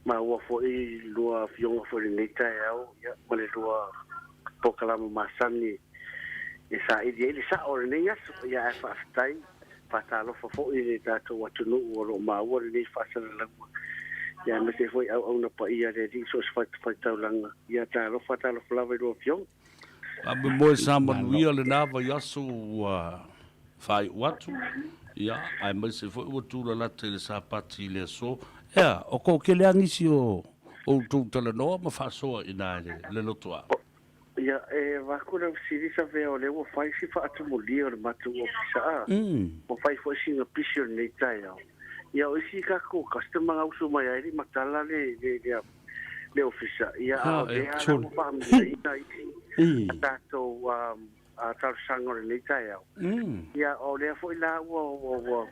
maua foi lua afioga foi i lenei taeao, ia, ma le lua polokalama masani e saili ai le sao o lenei aso. Ia, ae faafetai, faatalofa foi i le tatou atunuu o lo o maua lenei faasalalauga, ia, aemaise foi auauna paia a le Alii i so o se fatafaitaulaga. Ia, talofa, talofa lava i lua afioga. Faamoemoe sa manuia lena vaiaso ua faaiu atu, ia, aemaise foi ua tulalata i le Sapati i le aso. Ea, o toatele lava nisi o outou talanoa ma faasoa i ina i le lotoa. Ia, e avatu lau fesili Savea, o lea ua fai si faatumulia o le matou ofisa, a? Ua fai foi sina pisi o lenei taeao. Ia, o isi tatou customer na usu mai ai e le i matala le, le, le, le ofisa, ia, a o lea la ua faamanuiaina isi a tatou talosaga o lenei taeao. Ia, o lea foi la ua, ua, ua,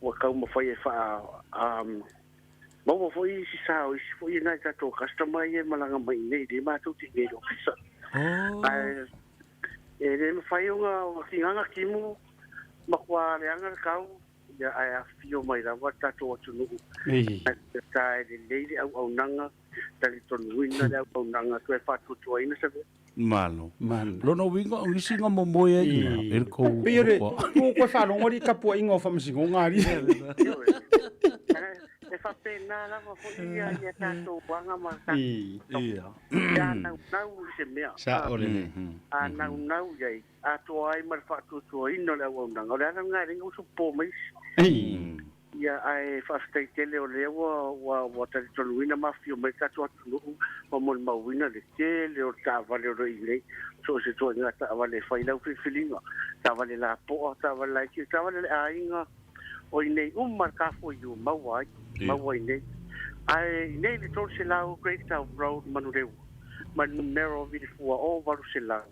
ua taumafai e faa, maua foi isi sa o isi foi nai tatou customer ia e malaga mai i inei, lea matou te i inei i le ofisa. Ae e le mafai ona tigaga timu, matua leaga le tau, ia ae afifio mai lava le tatou atunuu. Ae ta e lelei le auaunaga, talitonuina le auaunaga, toe faatuatuaina se Malo. Malo. Lona uiga o nisi nga momoe ai ina, e le kou. Pei o le, ua koe faalogo ali i tapuaiga o faamasinoga ali. E faapena lava foi ia, ia tatou aga ma tatou. Ia. A naunau i se mea. Sao lelei. A naunau i ai, atoa ai ma le faatuatuaina o le auaunaga. O le ala lena e leai na usu popo mai isi. Ia, ae faafetai tele o lea ua, ua, ua talitonuina ma afifio mai le tatou atunuu ma molimauina le tele o taavale o lo o i nei. So o se ituaiga taavale e fai lau filifiliga, taavale lapoa, taavale laiti, taavale a le aiga, o i nei uma le kafua maua ai, maua i nei. Ae i nei le 300 Great South Road, Manuleua, ma le numera o Vilifua o 800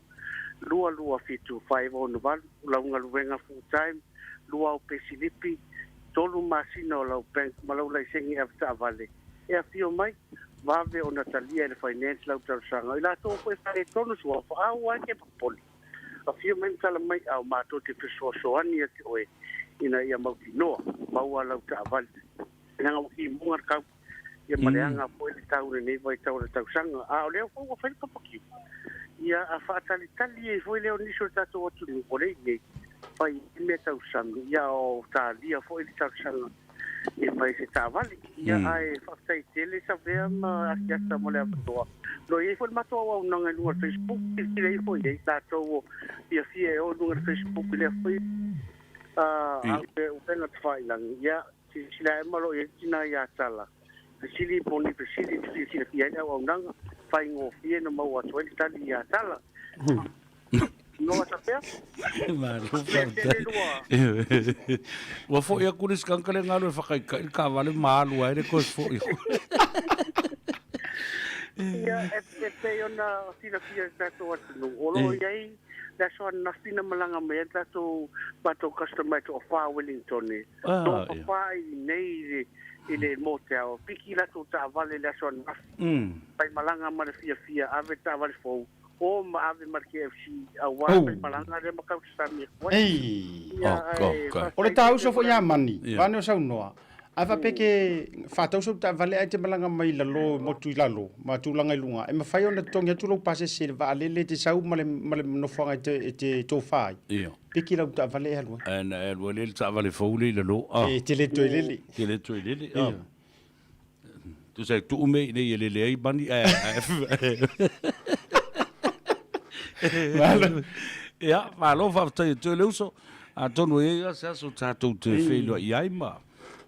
227 568, lau galuega full time, lua au peisilipi, tolu masina o lau bank ma lau laisene avetaavale, e afio mai, vave ona talia e le finance lau talosaga. O i latou foi e faaletonu suafa, a ua ai ke popole. Afio mai ma tala mai, a o matou te fesoasoani ia te oe ina ia mautinoa, maua lau taavale. Leaga ua kimuga le tau, ia ma leaga foi le tau i lenei vaitau o le tausaga. A o lea foi ua fai le papakiu, ia a faatalitali ai foi lea o nisi o le tatou atunuu o lea i inei, fai ai mea tausami, ia o talia foi le talosaga e fai se taavale. Ia ae faafetai tele Savea ma Asiata mo le avanoa. Lo i ai foi le matou auaunaga i luga o le Facebook, silasila ifo i ai latou o fiafia e o i luga o le Facebook i lea foi upega tafailagi. Ia Silasila ae ma lo o i ai le tina ia Tala. Fesili po o ni fesili e te fia silafia ai le auaunaga, faigofie ona maua atu ai le tali ia Tala. Noa Sapea? Malo faafetai. Ua foi atu le isi tagata lea na alu e whakaikai le taavale ma alu ai le toe foi. Ia, e pei ona silafia e le tatou atunuu, o lo o i ai le aso ananafi na malaga mai ai le tatou matou customer e toafa o Wellington e tofafa i inei i le i le motel, piki latou taavale i le aso ananafi, fai malaga ma le fiafia, ave taavale fou, o ma ave ma le KFC, aua fai malaga lea ma kausasami atu ai. Ia, ae O le ta uso foi ia Mani, vaeane o saunoa, A faapea ke whātau sau taavale ae te malaga mai lalo motu i lalo ma tulaga i luga, e mafai ona totogi atu lou pasese i le vaalele e te sau ma le, ma le nofoaga e te, e te tofa ai. Ia. Piki lau taavale e alu ai. Ae na e alu ai le taavale fou le i lalo. Ah. E te le toe lele. Te le toe lele. Ah. Tusa e tuu me i nei e lele ai mani ae ae. Malo. Ia, malo faafetai atu e le uso. Atonu e i ai lava se aso tatou te feiloai ai ma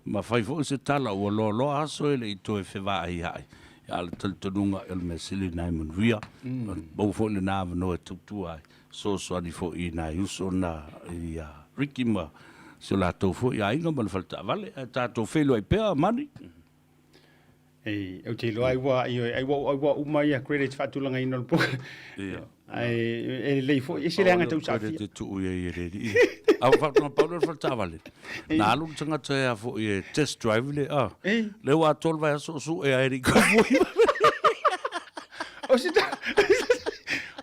ma fai foi se tala ua loaloa aso e le i toe fevaaia'i. A o le talitonuga o le mea sili lena e manuia. Maua foi lena avanoa e tautua ai, fesoasoani foi i nai uso na ia Ricky ma si o latou foi aiga ma le fale taavale. Ae tatou feiloai pea Mani. Ei, ou te iloa ai ua, ioe, ai ua, ai ua uma ia credits faatulagaina o le po. Ia. Ae e lelei foi, e se leaga tau saafia. Credit e tuu i ai e le alii. A ua faatoga pau lea o le fale taavale. Na alu le tagata e a foi e test drive le, a. Lea ua atoa le vaiaso o sue ai e le i kafua. O se tala,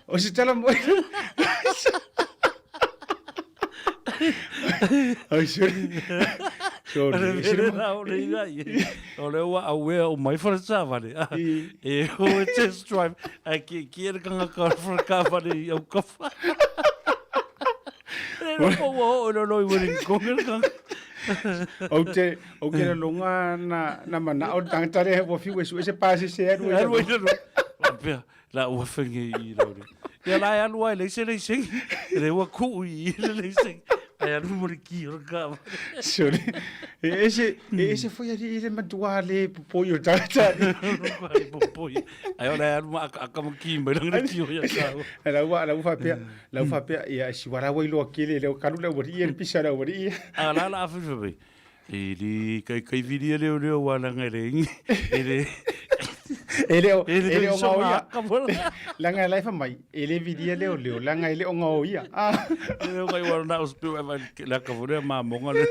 o se tala mo. Ai, sorry. Sorry. O le ua awea o mai fale taavale. E o e test drive. Ai ki ki e le kangaka o le fale taavale i au kafa. E lo po ua o lo lo i wele konga le kanga. Ou te, ou te lalonga na, na mana o tangata le ua fiu e sue se pasese alu e Alu e alu. Pea, la ua whenge i laure. Ia la e alu ai leise leisegi. Le ua kuu i le leisegi. Ai alu mo le ki o le kava. Sorry. E ese, e ese foi ali i le matua le popoi o tangata. Ai popoi. Ai o le alu ma aka aka ki mai langa le ki o ia tau. La ua la ua faapea, la ua faapea ia si wara ua iloa kele le kalu le ua ia le pisa le ua ia. A la la afi fa E le kai kai vilia leo leo wa langa le ingi. E le E le o e le o ngao ia. Langa lai fa mai. E le vilia leo leo langa e le o ngao ia. Ah. E le o ngai wa na os piu e vai la ka vore ma monga le.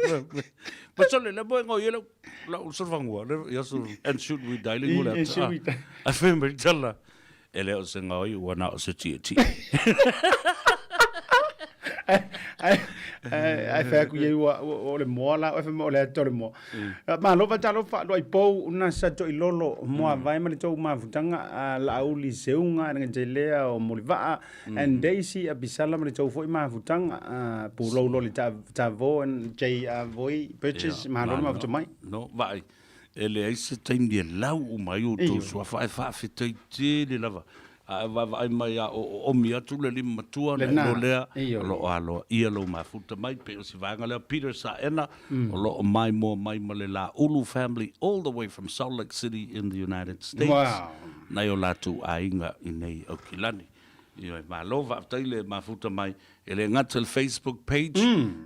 Pa so le le mo ngao ia la la u so fangua le ia so and should we die le ngula. And should we die. A fe mai tala. E le o se ngao i ua na o se tie tie. Ai ai fai aku iai ua o le moa la o fai o le ata o le moa. Malo va talo fa lo ai pou una sa to i lolo moa vai ma le tou mafutaga Laauli Seuga le Gajelea o Molivaa and Daisy Apisala ma le tou foi mafutaga Pulou lo le Tavo and J Voi Purchase malo le mafuta mai. No vaai e leai se taimi e lau uma ai outou suafa ae faafetai tele lava a e vaavaai mai a o oomi atu le lima matua ona e lea o lo o aloaia lou mafuta mai pei o si vaega lea Peter Saena o lo o maimoa mai ma le Laulu family all the way from Salt Lake City in the United States wow. Nai o latou aiga i nei Aukilani. Ioe, malo faafetai le mafuta mai e le gata i le Facebook page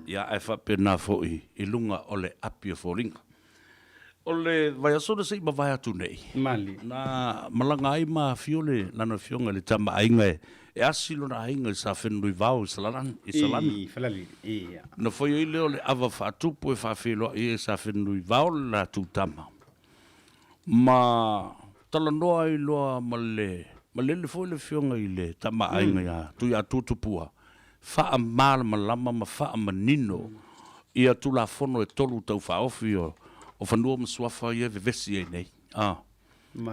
ia ae faapena foi i luga o le api o foliga. O le vaiaso na se i mavae atu nei, Mali. na malaga ai ma afio le lana afioga i le tama aiga e, e asi lona aiga i Safenunuivao i Salalani, i Salani. I Falalili, ia. Na fai ai lea o le ava faatupu e faafeiloai ai e Safenunuivao le latou tama. Ma talanoa ai loa ma le malele foi le afioga i le tama aiga ia Tuiatua Tupua, faamalamalama ma faamanino ia Tulafono e tolu taufaaofi o fanua ma suafa ia e vevesi ai nei. A,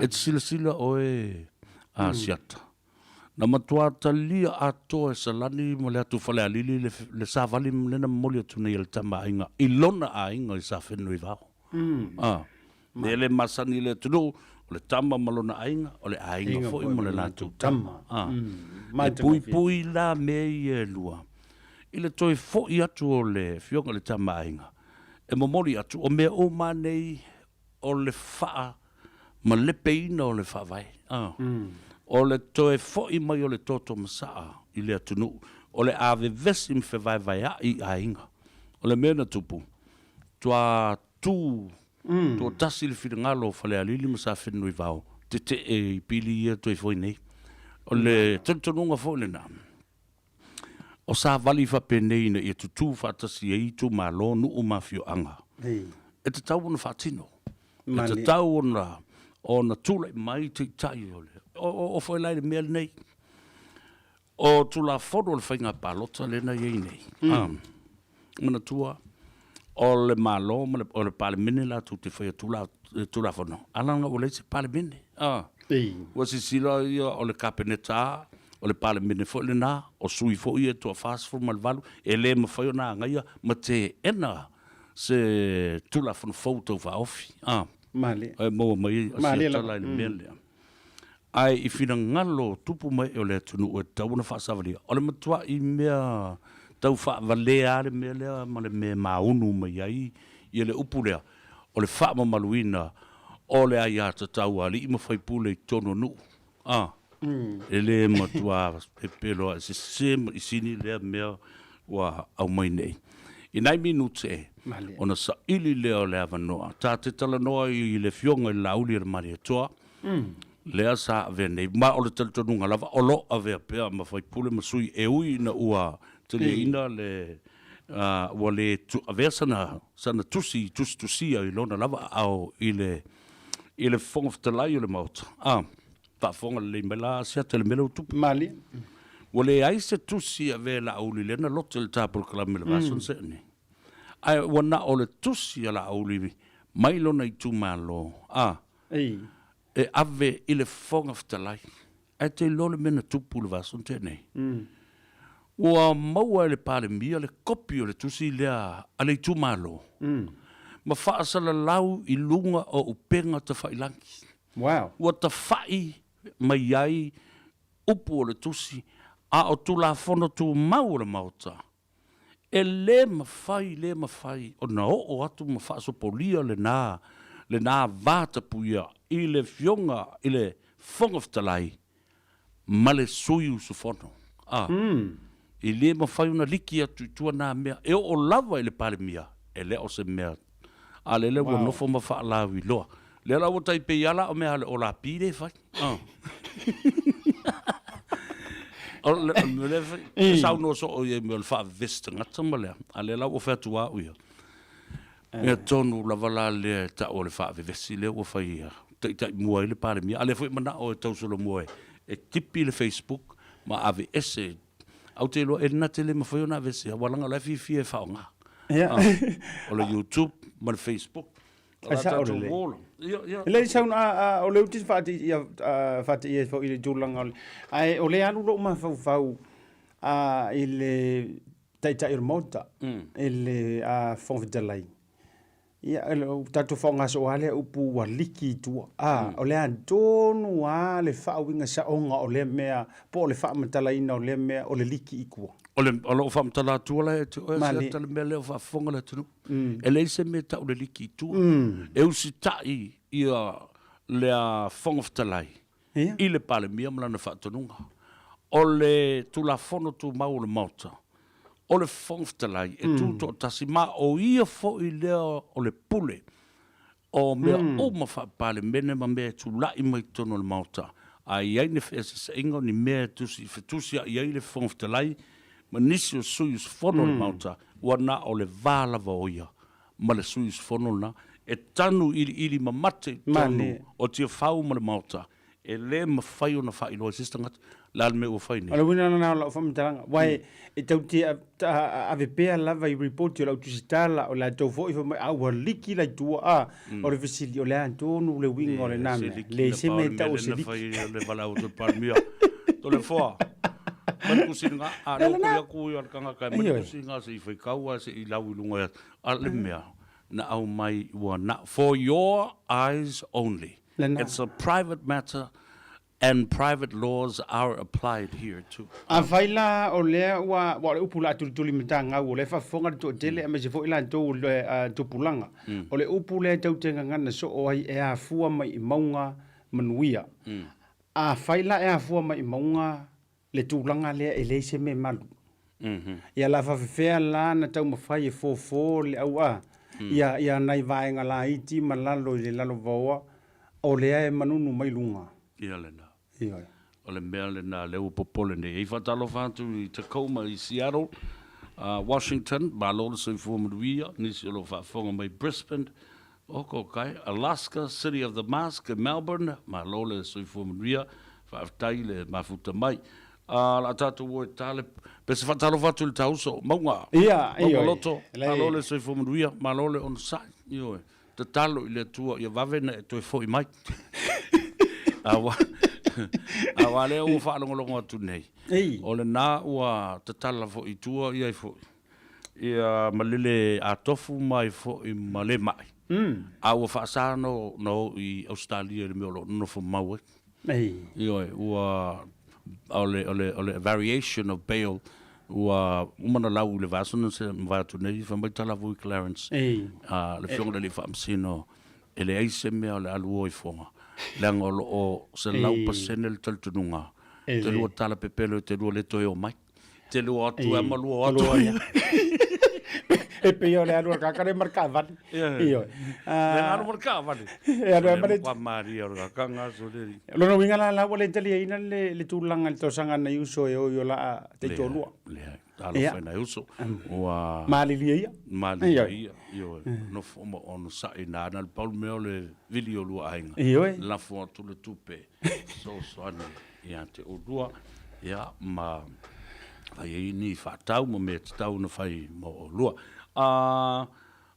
e te silasila oe a Siata, na matua talia atoa e Salani ma le atu Falealili le, le savali lena momoli atu nei a le tama aiga i lona aiga i Safenunuivao. A, E le masani i le atunuu, o le tama ma lona aiga, o le aiga foi ma le latou tama. E puipui la mea ia e lua i le toe foi atu o le Afioga i le Tama Aiga, e momoli atu o mea uma nei o le faa malepeina o le Faavae. O le toe foi mai o le toto masaa i le atunuu, o le a vevesi ma fevaevaea'i i aiga. O le mea na tupu, tua tu toatasi le finagalo o Falealili ma Safenunuivao, tetee i pili ia toe foi nei. O le talitonuga foi lena, o savali faapenei ina ia tutū faatasi ai itumalo, nuu ma afioaga, e tatau ona faatino. E tatau ona ona tulai mai taitai o le o foi la i le mea lenei. O Tulafono o le Faiga Palota lea na i ai nei, manatua o le Malo ma le, o le Palemene latou te faia tula, Tulafono, a leaga ua leai se Palemene. Ua silasila ia o le Kapeneta a, o le Palemene foi lena, o sui foi ia e toa 48, e le mafai ona agaia ma teena se Tulafono fou tau faaofi. E maua mai ai a siatala i le mea lea. Ae i finagalo tupu ma ee o le atunuu e tatau ona faasavalia, o le matua'i mea tau faavalea lava le mea lea ma le mea e maunu mai ai ia le upu lea, o le faamamaluina o le aiatatau a alii ma faipule i totonu o nuu. A, e le matuā pepelo ae sese ma isini lea mea ua aumai nei. I nai minute, ona saili lea o le avanoa, ta te talanoa i le Afioga i le Laauli a le Malietoa, lea sa avea nei, ma o le talitonuga lava o lo o avea pea ma faipule ma sui e ui ina ua taliaina le Ua le avea sana, sana tusi tusitusia i lona lava aao i le, i le Fofoga Fetalai o le Maota. A, faafofoga lelei mai la Asiata i le mea lea ua tupu. Malie. Ua leai se tusi e avea e Laauli i lena loto i le ta polokalame i le vaiaso na sea nei. Ae ua na o le tusi a Laauli mai lona itumalo, a, e ave i le Fofoga Fetalai. Ae te iloa le mea na tupu i le vaiaso na tea nei? Ua maua e le Palemia le kopi o le tusi lea a le itumalo ma faasalalau i luga o upega tafailagi. Wow. Ua tafai mai ai upu o le tusi, a o Tulafono Tumau o le Maota, e le mafai, le mafai ona oo atu ma faasopolia lena, lena vatapuia i le Afioga i le Fofoga Fetalai ma le sui usufono. A, e le mafai ona liki atu i tua na mea. E oo lava i le Palemia, e le o se mea. A lele ua nofo ma faalauiloa. Lea la ua tai pei lava la o mea a le Olapi lea e fai. O le mea lea e fai, e saunoa soo i ai mea o le faavevesi tagata ma lea. A lea la ua fai atu au ia. Mea tonu lava la lea e tau o le faavevesi lea ua fai ia taitai mua ai le Palemia. A lea foi e manao e tausolomua e tipi le Facebook ma aveese. Ae ou te iloa e na te le mafai ona aveese aua leaga o la e fiafia e faaaoga. O le YouTube ma le Facebook. Ai sao lelei. E leai sau o le uti faatia faatia foi i le tulaga o le ae o le alu lou mafaufau i le Taitai o le Maota i le Fofoga Fetalai. Ia, o tatou faaaoga soo lava lea upu ua liki i tua. A, o le a tonu lava le faauiga saoga o lea mea, po o le faamatalaina o lea mea o le liki i tua. O le, o lou faamatala atua la ia te oe, Asiata, le mea lea o faafofoga le atunuu. E leai se mea e tau le liki i tua. E usitai ia le Fofoga Fetalai i le Palemia ma lana faatonuga. O le Tulafono Tumau o le Maota, o le Fofoga Fetalai e tutoatasi, ma o ia foi lea o le pule o mea uma faa-Palemene ma mea e tulai mai totonu o le Maota. A i ai ni feeseeseaiga o ni mea e fetusiai ai le Fofoga Fetalai ma nisi o sui usufono o le Maota, ua na o le va lava o ia ma le sui usufono lena e tanu iliili mamate i totonu o Tiafau ma le Maota, e le mafai ona faailoa e se isi tagata le a le mea ua fai nei. O le uiga lena o lau faamatalaga, aua e tatou te ave pea lava i ripoti o le au tusitala, o latou foi fai mai, a ua liki la i tua, a, o le fesili, o le a tonu le uiga o lena mea? Leai se mea e tau o se liki. Le valaau atu le Palemia, Toleafoa, mai le tusi lena, a lea ua koli atu le tagata e mai le tusi lena se i faitau ae se i lau i luga A le mea na aumai ua na, for your eyes only. It's a private matter and private laws are applied here too. Afai la o lea ua, ua o le upu la tulituli matagau, o lea e faafofoga le toatele aemaise foi latou o le tupulaga. O le upu lea tou te gagana soo ai e afua mai i mauga manuia. Afai la e afua mai i mauga le tulaga lea e leai se mea malu. Ia la faafefea la na taumafai e fofo le au a ia ia nai vaega laiti ma lalo i le lalovaoa o lea e manunu mai luga. Ia lena. Ioe. O le mea lena lea ua popole nei ai. Faatalofa atu i Tacoma i Seattle, Washington, malo le soifua manuia, nisi o lo o faafofoga mai Brisbane, Oko kai, Alaska, City of the Mask i Melbourne, malo le soifua manuia, faafetai le mafuta mai. A la tatou o e tale, pe se faatalofa atu i le tauso, Mauga, Ia, Mauga ioe. Loto, malo le soifua manuia, malo le onosai, ioe. Tatalo i le Atua ia vave na e toe foi mai. Aua, aua lea ua faalogologo atu nei, o lena ua tatala foi i tua ia foi. Ia malele a tofu mai foi ma le mai. A ua faasa na o i Ausetalia i le mea o lo o nonofo mau ai. Ioe, ua, o le, o le, o le variation of bail ua uma ona lau i le vaiaso na mavae atu nei, fai mai tala vui Clarence, a le Afioga i le Alii Faamasino, e leai se mea o le alu o i Foga, leaga o lo o 100% le talitonuga, te lua tala pepelo e te lua le toe o mai. Te lua atu e ma lua atu. E pei o le alu a le tagata lea ma le taavale. Ioe. Le alu ma le taavale. E alu ai ma le... Kwa maria o le kakanga aso le alii. O lona uiga la, la ua le taliaina le, le tulaga i le tausaga a nai uso e o i o laa taitoalua. Leai, talofa i nai uso. Ua... Malilie ia. Malilie ia, ioe. Nofo ma onosai na ana le pau le mea o le vili o lua aiga. Ioe. Lafo atu le tupe, fesoasoani ia te oulua, ia, ma fai ai ni faatau ma mea tatau ona fai mo oulua. A,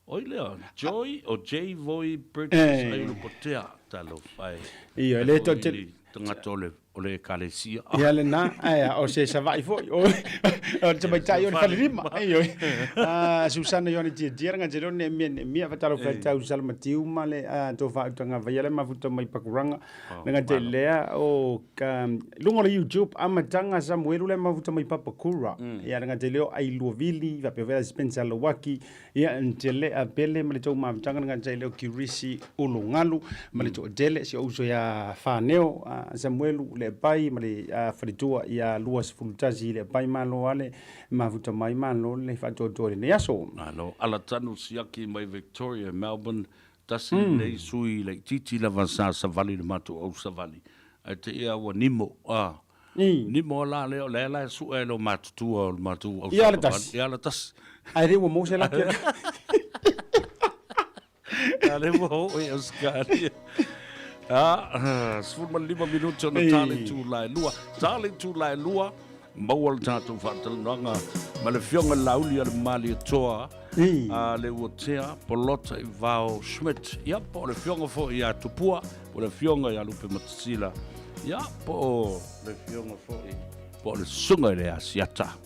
oi lea, Joy o J Voi Bridges ai o le potea, talofa e. Ioe, le toatele. Tagata o le o le ekalesia. Ia lena, ae o se Savaii foi, o le tamaitai o le falelima. Ioe. Susana Ioane Tiatia, le gatele o Neemia Neemia, faatalofa i tau Salamatiu ma le tofa utaga vaia le mafuta mai Pakuranga. Le gatele lea o luga o le YouTube, amataga Samuelu le mafuta mai Papakura. Ia le gatele o Ailua Vili, faapea foi Spencer Lawaki, Ia, tele a Pele ma le tou mafutaga le gata i leo Kirisi Ulugalu ma le toatele si ou uso ia Faneo Samuelu Leapai ma le faletua ia 21 Leapai malo ale mafuta mai malo le faatoatoa i lenei aso. Malo. Alatanu siaki mai Victoria Melbourne, tasi lenei sui laitiiti lava sa savali i le matou au savali ae te i a ua nimo a Nimo la lea, o lea la e sue e le matutua o le matou au Ia le tasi. Ia le tasi. Ae le ua maua se laki. A le ua oo i Australia. Ah, 15 minute ona ta le itula e lua. Ta le itula e lua, maua le tatou faatalanoaga ma le Afioga i le Laauli a le Malietoa, a le Uatea Polota Ivao Schmidt. Ia, po o le Afioga foi ia Tupua, po o le Afioga ia Lupematasila, ia, po o le Afioga foi, po o le Susuga i le Asiata.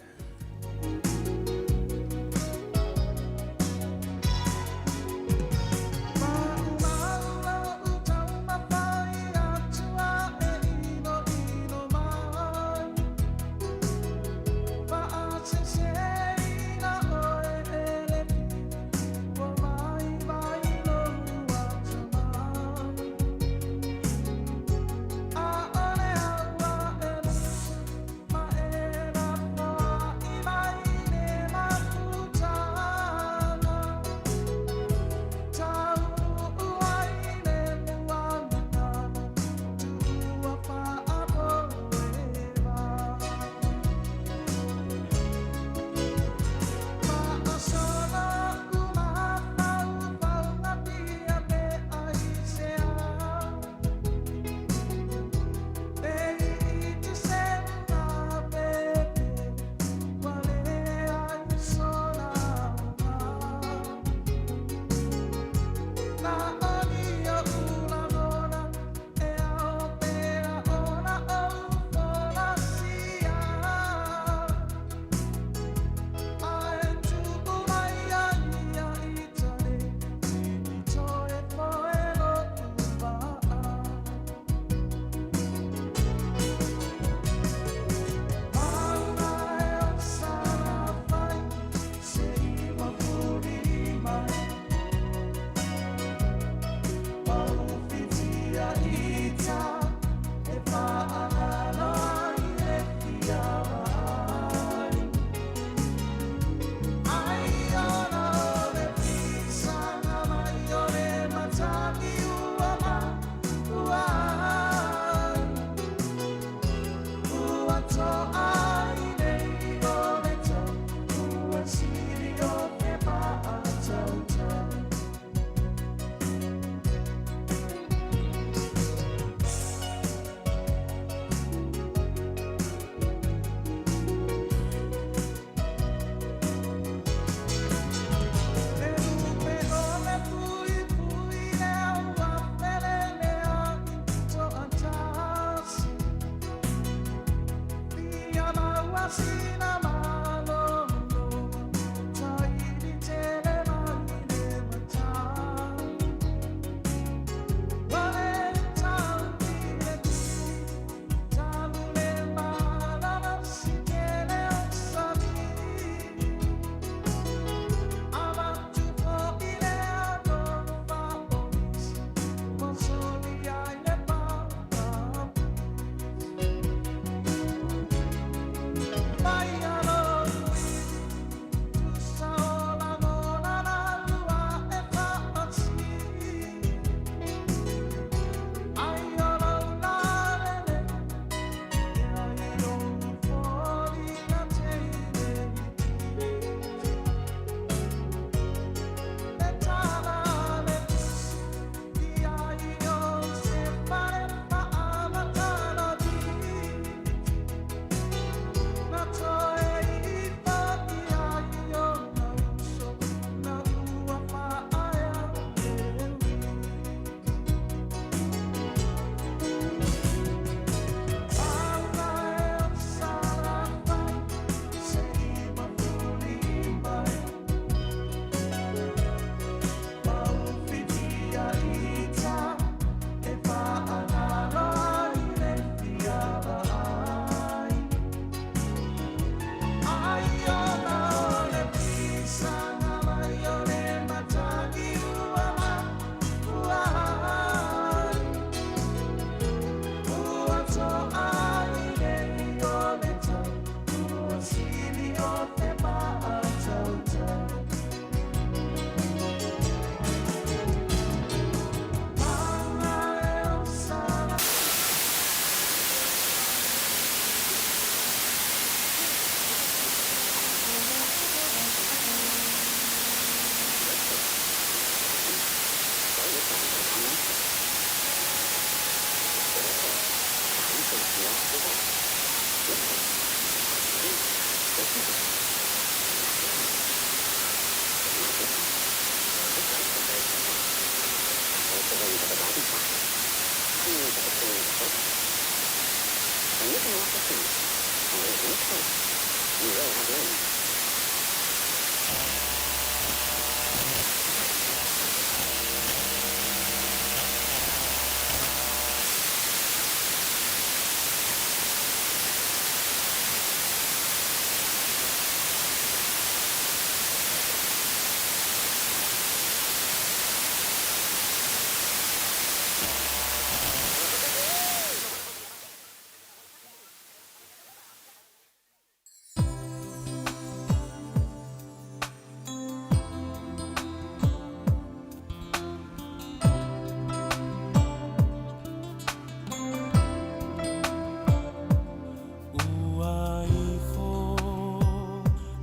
Ua ifo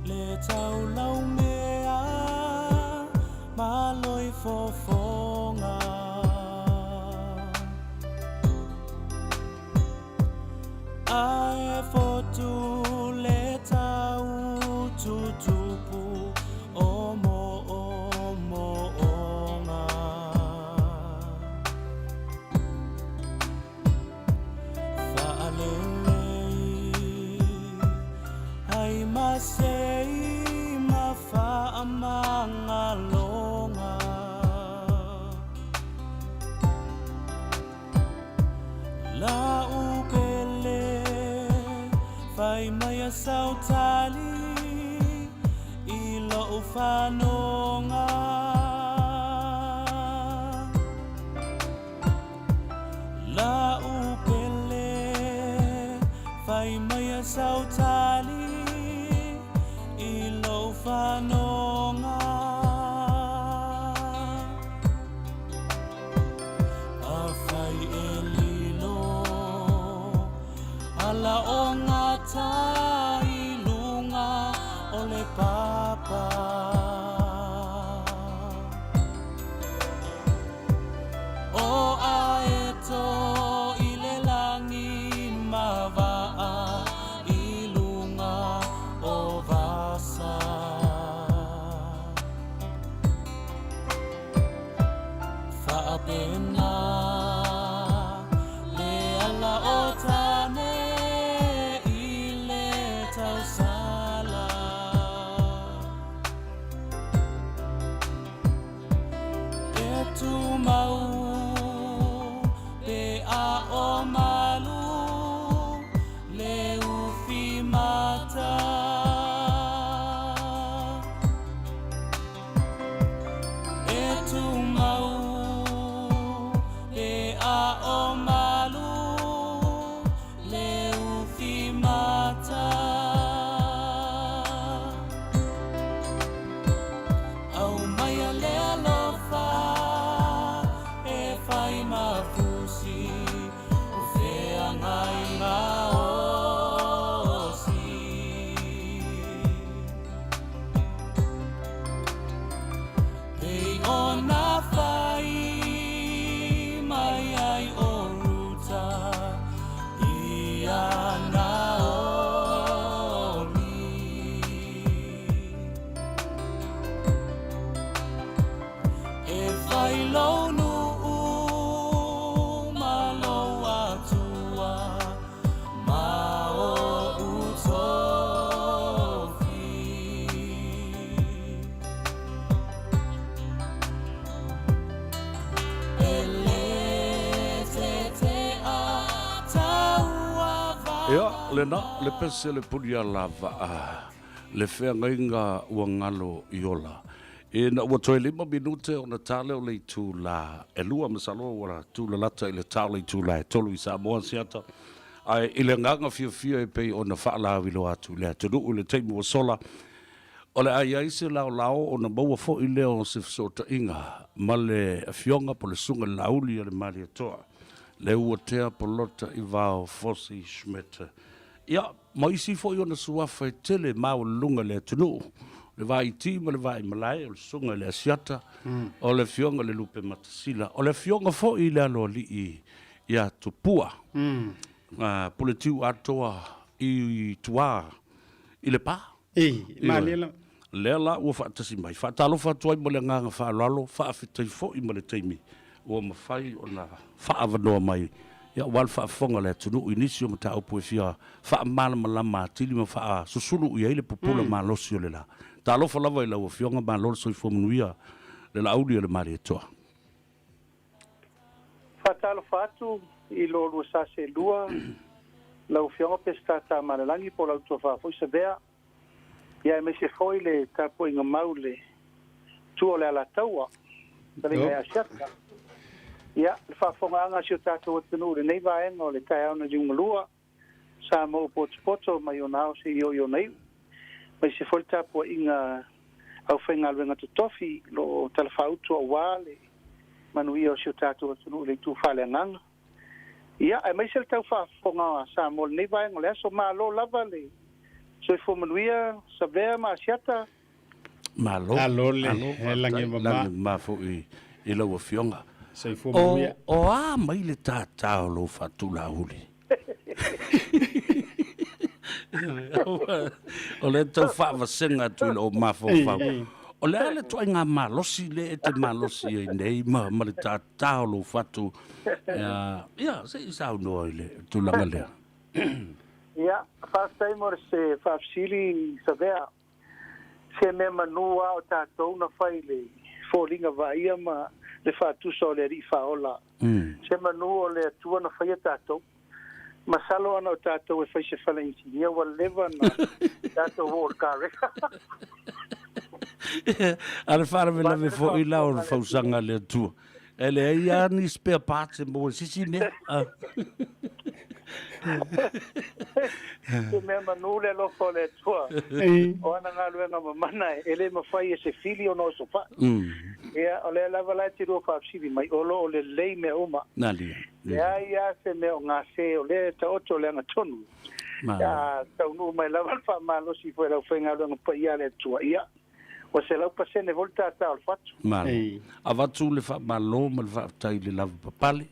le taulaumea malo i fofoga. Ae fotu le tau tutupu o moomooga. Faalelei ai masei ma faamagaloga. Lau pele fai mai a sautali i lou fanoga. Lau pele fai mai a sautali i lou fanoga. Afai e lilo ala o gata i luga o le papa. O aeto i le lagi ma vaa i luga o vasa. Faapena le ala o tane i le tausala. E tumau pe a o malu le ufi mata. E tumau pe a o malu le ufi mata. Aumaia le alofa e fai ma fusi o feagaiga osi. Pei ona fai mai ai o Ruta ia Naomi. E fai lou nuu ma lou Atua ma ou tofi. E le tetea taua Ia, lena, le pese le puni a lavaa, le feagaiga ua galo i ola. Ina ua toe 5 minute ona tale o le itula e 2, masalo ua tulalata i le ta o le itula e 3 i Samoa Asiata. Ae i le agaga fiafia e pei ona faalauiloa atu i le atunuu i le taimi ua sola, o le a i ai se laolao ona maua foi lea o se fesootaiga ma le Afioga po o le Susuga i le Laauli a le Malietoa, Leuatea Polota Ivao Fosi Schmidt. Ia, ma isi foi ona suafa e tele maualuluga i le atunuu, le Vaaiti ma le Vaaimalae, o le Susuga i le Asiata, o le Afioga i le Lupe Matasila, o le Afioga foi i le Aloalii ia Tupua, Puletiu atoa i tua i Lepa. E, malie lava. Lea la ua faatasi mai. Faatalofa atu ai ma le agaga faaaloalo, faafetai foi ma le taimi ua mafai ona faaavanoa mai. Ia, aua le faafofoga a le atunuu i nisi o mataupu e fia faamalamalama atili ma faasusulu i ai le pupula malosi o le la. Talofa lava i lau Afioga, malo le soifua manuia le Laauli o le Malietoa. Faatalofa atu i lo oulua sa seelua, lau Afioga Peseta Tamalelagi po o lau Tofa foi Savea, ia aemaise foi le tapuaiga mau i le Tua o le Alataua, fetalaiga ia Asiata. Ia, le faafofogaaga a si o tatou atunuu i lenei vaega o le taeao na liugalua, sa mou potopoto mai ona ao seia oo i ona iu, aemaise foi le tapuaiga aufaigaluega totofi o lo o talafaauto aua le manuia o si o tatou atunuu i le itu faaleagaga. Ia, aemaise le tau faafofoga a Samoa i lenei vaega o le aso. Malo lava le soifua manuia, Savea ma Asiata. Malo. Malo le Malo, lagi faafetai. mama. Lagi mama foi i lau Afioga. Soifua O, manuia. o a mai le tātā o lou faatulauli? O lea tau faavasega atu i lou mafaufau. O le a le ituaiga malosi lea e te malosi ai nei ma, ma le tātā o lou fatu? Ia, ia, se i saunoa i le tulaga lea. Ia, faafetai mo se faafesili Savea. Se mea manu lava o tatou na fai i le foliga vaaia ma le faatusa o le Alii Faaola. Se manu o le Atua na faia tatou. Masalo ana o tatou e fai se fale inisinia ua leva na tatou oo i le kareka. A le faalavelave foi la o le fausaga a le Atua. E leai lava ni spare parts e maua i se isi mea. Se mea manu le alofa o le Atua. O ana galuega mamana e le mafai e se fili ona osofai. Ia, o lea lava la e te lua faafesili mai, o lo o lelei mea uma. Leai lava se mea o gase, o lea e taoto le agatonu. Ia taunuu mai lava le faamalosi foi i le aufaigaluega paia a le Atua, ia, ua 100% foi le tātā o le fatu. Malo. Avatu le faamalo ma le faafetai i le lavapapale,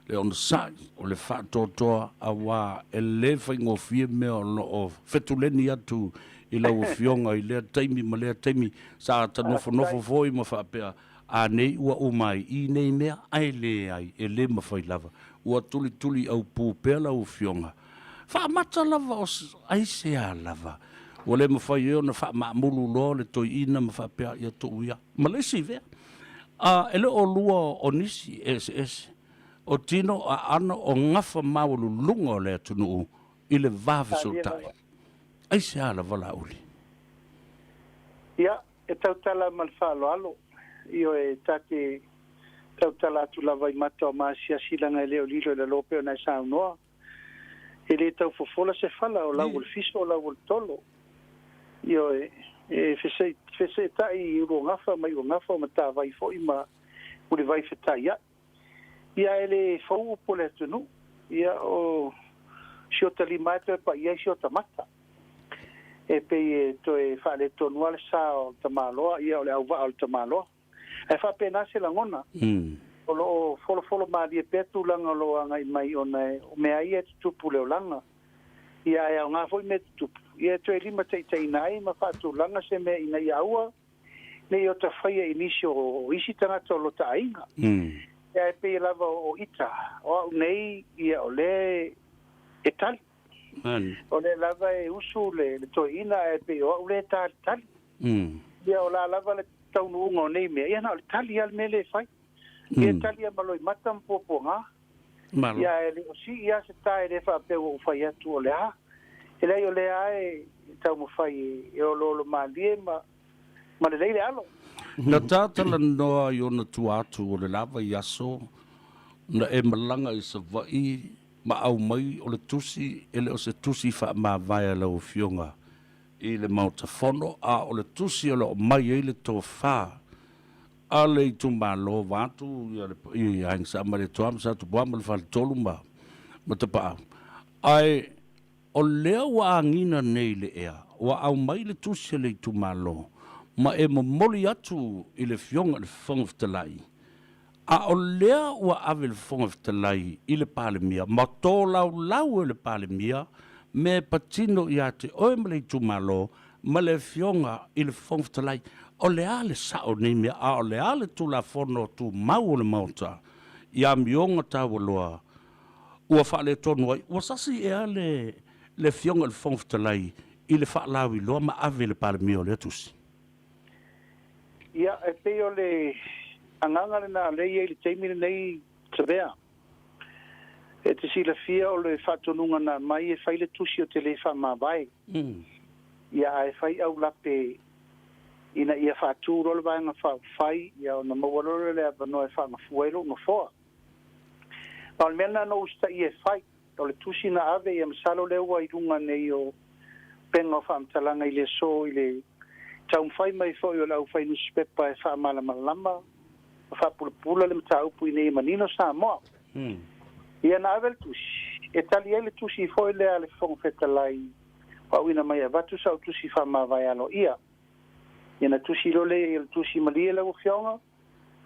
le onosai, o le faatoatoa, aua e le faigofie mea o lo o fetuleni atu i lau Afioga i lea taimi ma lea taimi. Sa ta nofonofo foi ma faapea, A nei ua uma ai i nei mea, ae leai, e le mafai lava. Ua tulituli aupū pea lau Afioga. Faamata lava o aisea lava ua le mafai ai ona faamaamulu loa le toeaina ma faapea, ia tuu ia. Ma le isi mea, a e le o lua o nisi eseese, o tino aano o gafa maualuluga o le atunuu i le va fesootai. Aisea lava Laauli? Ia, E tautala ma le faaaloalo, ioe, ta te tautala atu lava i mata o maasiasi leaga e le o lilo i lalo pei ona e saunoa. E le tau fofola se fala, o lau o le fiso, o lau o le tolo. Ioe, e feseetai i uluagafa ma iuagafa o matavai foi ma mulivai fetaiai. Ia e le fou upu o le atunuu, ia o si ota lima e toe paia ai si ota mata. E pei e toe faaletonu lava le sa o le tamaloa, ia o le auvaa o le tamaloa. Ae faapena se lagona. O lo o folofolo malie pea tulaga o lo o agai mai ona o mea ia e tutupu i le olaga. Ia ae aoga foi mea tutupu, ia e toe limataitaiina ai ma faatulaga se mea ina ia aua ne i ota faia i nisi o isi tagata o lota aiga. Ia e pei lava o ita, o au nei, ia o lea e tali. O lea lava e usu le toeaina ae pei o au lea e talitali. Ia o la lava le taunuuga o nei mea, ia na o le tali lava le mea lea e fai. Ia e tali lava ma loimata ma puapuaga. Ia ae le o sii lava se ta e le faapea ua ou fai atu o le a. E leai o lea lava e taumafai e oloolo malie ma ma lelei le alo. Na ta talanoa i ona tua atu o le la vaiaso na e malaga i Savaii ma aumai o le tusi e le o se tusi faamavae a lau Afioga i le Maota Fono a o le tusi o lo o mai ai le tofa a le itumalo vaeatu ia le paia i Aiga Sa ma le Toa ma Sa Tupua ma le Faletolu ma ma Tapaau. Ae O lea ua agiga nei le ea, ua aumai le tusi a le itumalo ma e momoli atu i le Afioga i le Fofoga Fetalai, a o lea ua ave le Fofoga Fetalai i le Palemia ma tolaulau e le Palemia mea e patino ia te oe ma le itumalo ma le Afioga i le Fofoga Fetalai. O le a le sao o nei mea, a o le a le Tulafono Tumau o le Maota i amioga taualoa? ua faaletonu ai. Ua sasi ea le le Afioga i le Fofoga Fetalai i le faalauiloa ma ave i le Palemia o lea tusi? Ia, e pei o le agaga lena o lea e i ai i le taimi lenei, Savea. E te silafia o le faatonuga na aumai e fai le tusi o te le faamavae. Ia, ae fai aulape ina ia faatu loa le Vaega Faaupufai, ia ona maua loa lea o le avanoa e faagafua ai lou nofoa. Ma o le mea lena na ou usitaia e fai, o le tusi na ave, ia masalo lea ua i luga nei o upega o faamatalaga i le aso i le taumafai mai foi o le aufai nusipepa e faamalamalama ma faapulapula le mataupu ina ia manino Samoa. Ia na ave le tusi, e tali ai le tusi foi lea a le Fofoga Fetalai ua auina mai e avatu sau tusi faamavae aloaia. Ia na tusi loa lea i ai o le tusi malie lau Afioga,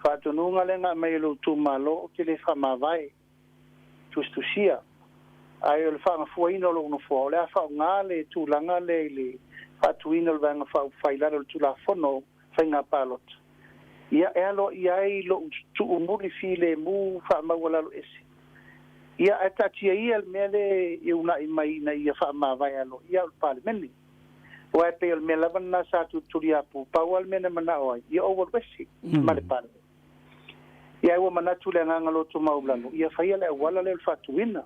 faatonuga lea na aumai e lou itumalo ou te le faamavae. Tusitusia, ae o le faagafuaina o lou nofoa, o le a faaaoga le tulaga lea i le faatuina o le Vaega Faaupufai i lalo o le Tulafono Faiga Palota, ia, e aloaia ai lou tuumuli filemu faamaualalo ese. Ia, ae taatia ia le mea lea e uunai mai ina ia faamavae aloaia au i le Palemene. Aua e pei o le mea lava lena sa tulituliapu, pau lava le mea na manao ai, ia ou alu ese ma le Palemene. Ia ai ua manatu le agaga loto maualalo, ia faia le auala lea o le faatuina.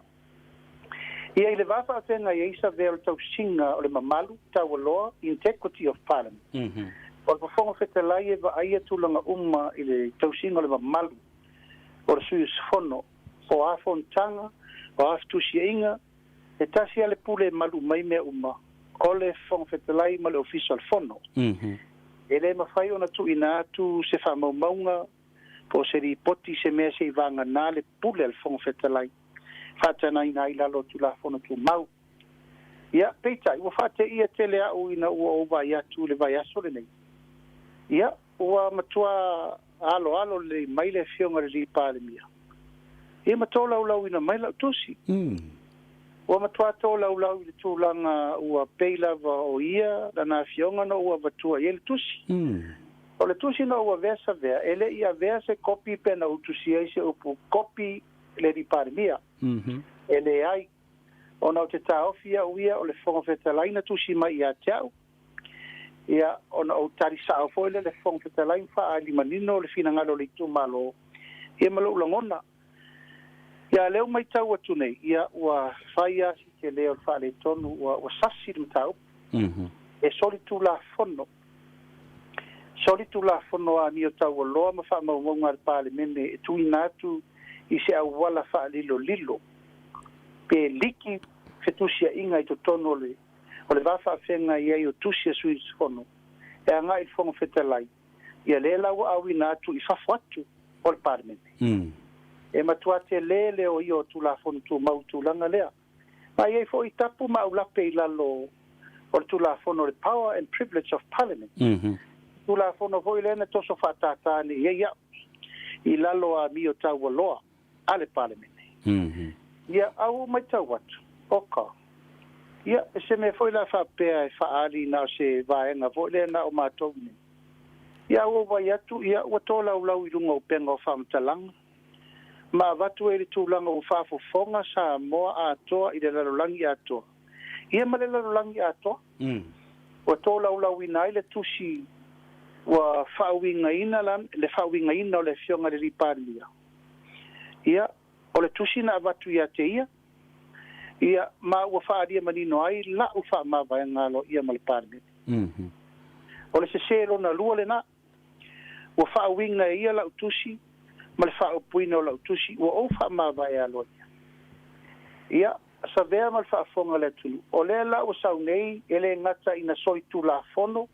Ia i le va faafeagai ai Savea o le tausiga o le mamalu taualoa, integrity of Parliament. O le Fofoga Fetalai e vaaia tulaga uma i le tausiga o le mamalu o le sui usufono, o a fonotaga, o a fetusiaiga, e tasi lava le pule e malu mai mea uma, o le Fofoga Fetalai ma le Ofisa o le Fono. E le mafai ona tuuina atu se faamaumauga po o se lipoti i se mea se i vagana le pule a le Fofoga Fetalai faatanaina ai i lalo o Tulafono Tumau. Ia, peitai, ua faateia tele au ina ua ou vaai atu i le vaiaso lenei. Ia, Ua matua aloalo lelei mai le Afioga i le Palemia, ia ma tolaulauina mai lau tusi. Ua matua tolaulau i le tulaga ua pei lava o ia lana afioga na ou avatua i ai le tusi. O le tusi na ou avea Savea, e le i avea se kopi pe na ou tusia ai se upu kopi le alii Palemia. E leai, ona ou te taofi au ia o le Fofoga Fetalai na tusi mai ia te au, Ia, ona ou tali sao foi lea i le Fofoga Fetalai ma faaali manino le finagalo o le itumalo, ia ma lou lagona. Ia, a o lea ua matau atu nei, ia, ua fai lava si tele o le faaletonu, ua, ua sasi le mataupu. E solitulafono, solitulafono amio taualoa ma faamaumauga a le Palemene e tuuina atu i se auala faalilolilo pe liki fetusiaiga i totonu o le O le va faafeagai ai o tusi a sui usufono e agai i le Fofoga Fetalai, ia lea la ua auina atu i fafo atu o le Palemene. E matua tele le oia o Tulafono Tumau i tulaga lea. Ma e i ai foi tapu ma aulape i lalo o le Tulafono o le Power and Privilege of Parliament, Tulafono foi lea na toso faatātā nei i ai au i lalo o amio taualoa a le Palemene. Ia, a ua ou matau atu, oka, ia, e se mea foi la faapea e faaali na o se vaega foi lea na o matou nei. Ia, a ua ou vaai atu, ia, ua tolaulau i luga o upega o faamatalaga, ma avatu ai le tulaga ua faafofoga Samoa atoa i le lalolagi atoa, ia ma le lalolagi atoa. Ua tolaulauina ai le tusi ua faauigaina le faauigaina o le Afioga i le Alii Palemia. Ia, o le tusi na avatu ia te ia, ia, ma ua faaalia manino ai la'u faamavaega aloaia ma le Palemene. O le sesē lona lua lena, ua faauiga e ia la'u tusi ma le faaupuina o la'u tusi ua ou faamavae aloaia. Ia, savea ma le faafofoga a le atunuu, o lea la ua sau nei e le gata ina solitulafono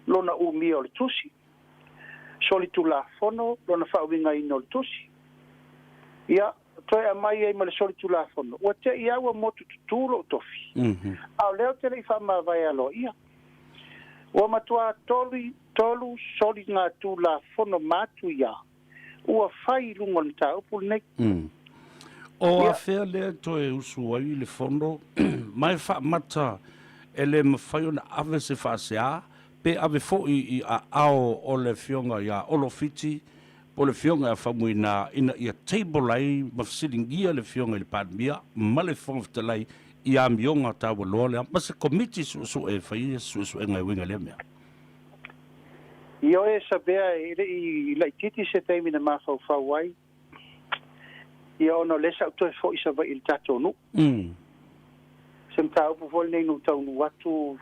lona umia o le tusi, solitulafono lona faauigaina o le tusi. Ia, toe aumai ai ma le solitulafono, ua te i lava ua motu tutū lou tofi, a o lea ou te le i faamavae aloaia. Ua matua tolu, tolu soligatulafono matuia ua fai i luga o le mataupu lenei. O afea lea e toe usu ai le Fono ma e faamata e le mafai ona ave se faasea pe ave foi i aao o le Afioga ia Olo Fiti Po o le Afioga ia Faumuina ina ia table ai ma fesiligia le Afioga i le Palemia ma le Fofoga Fetalai i amioga taualoa lea ma se Komiti Suesue e faia se suesuega e uiga i lea mea. Ioe Savea e le i laitiiti se taimi na mafaufau ai, ia ona o lea sa ou toe foi i Savaii i le tatou nuu. Se mataupu foi lenei na ou taunuu atu,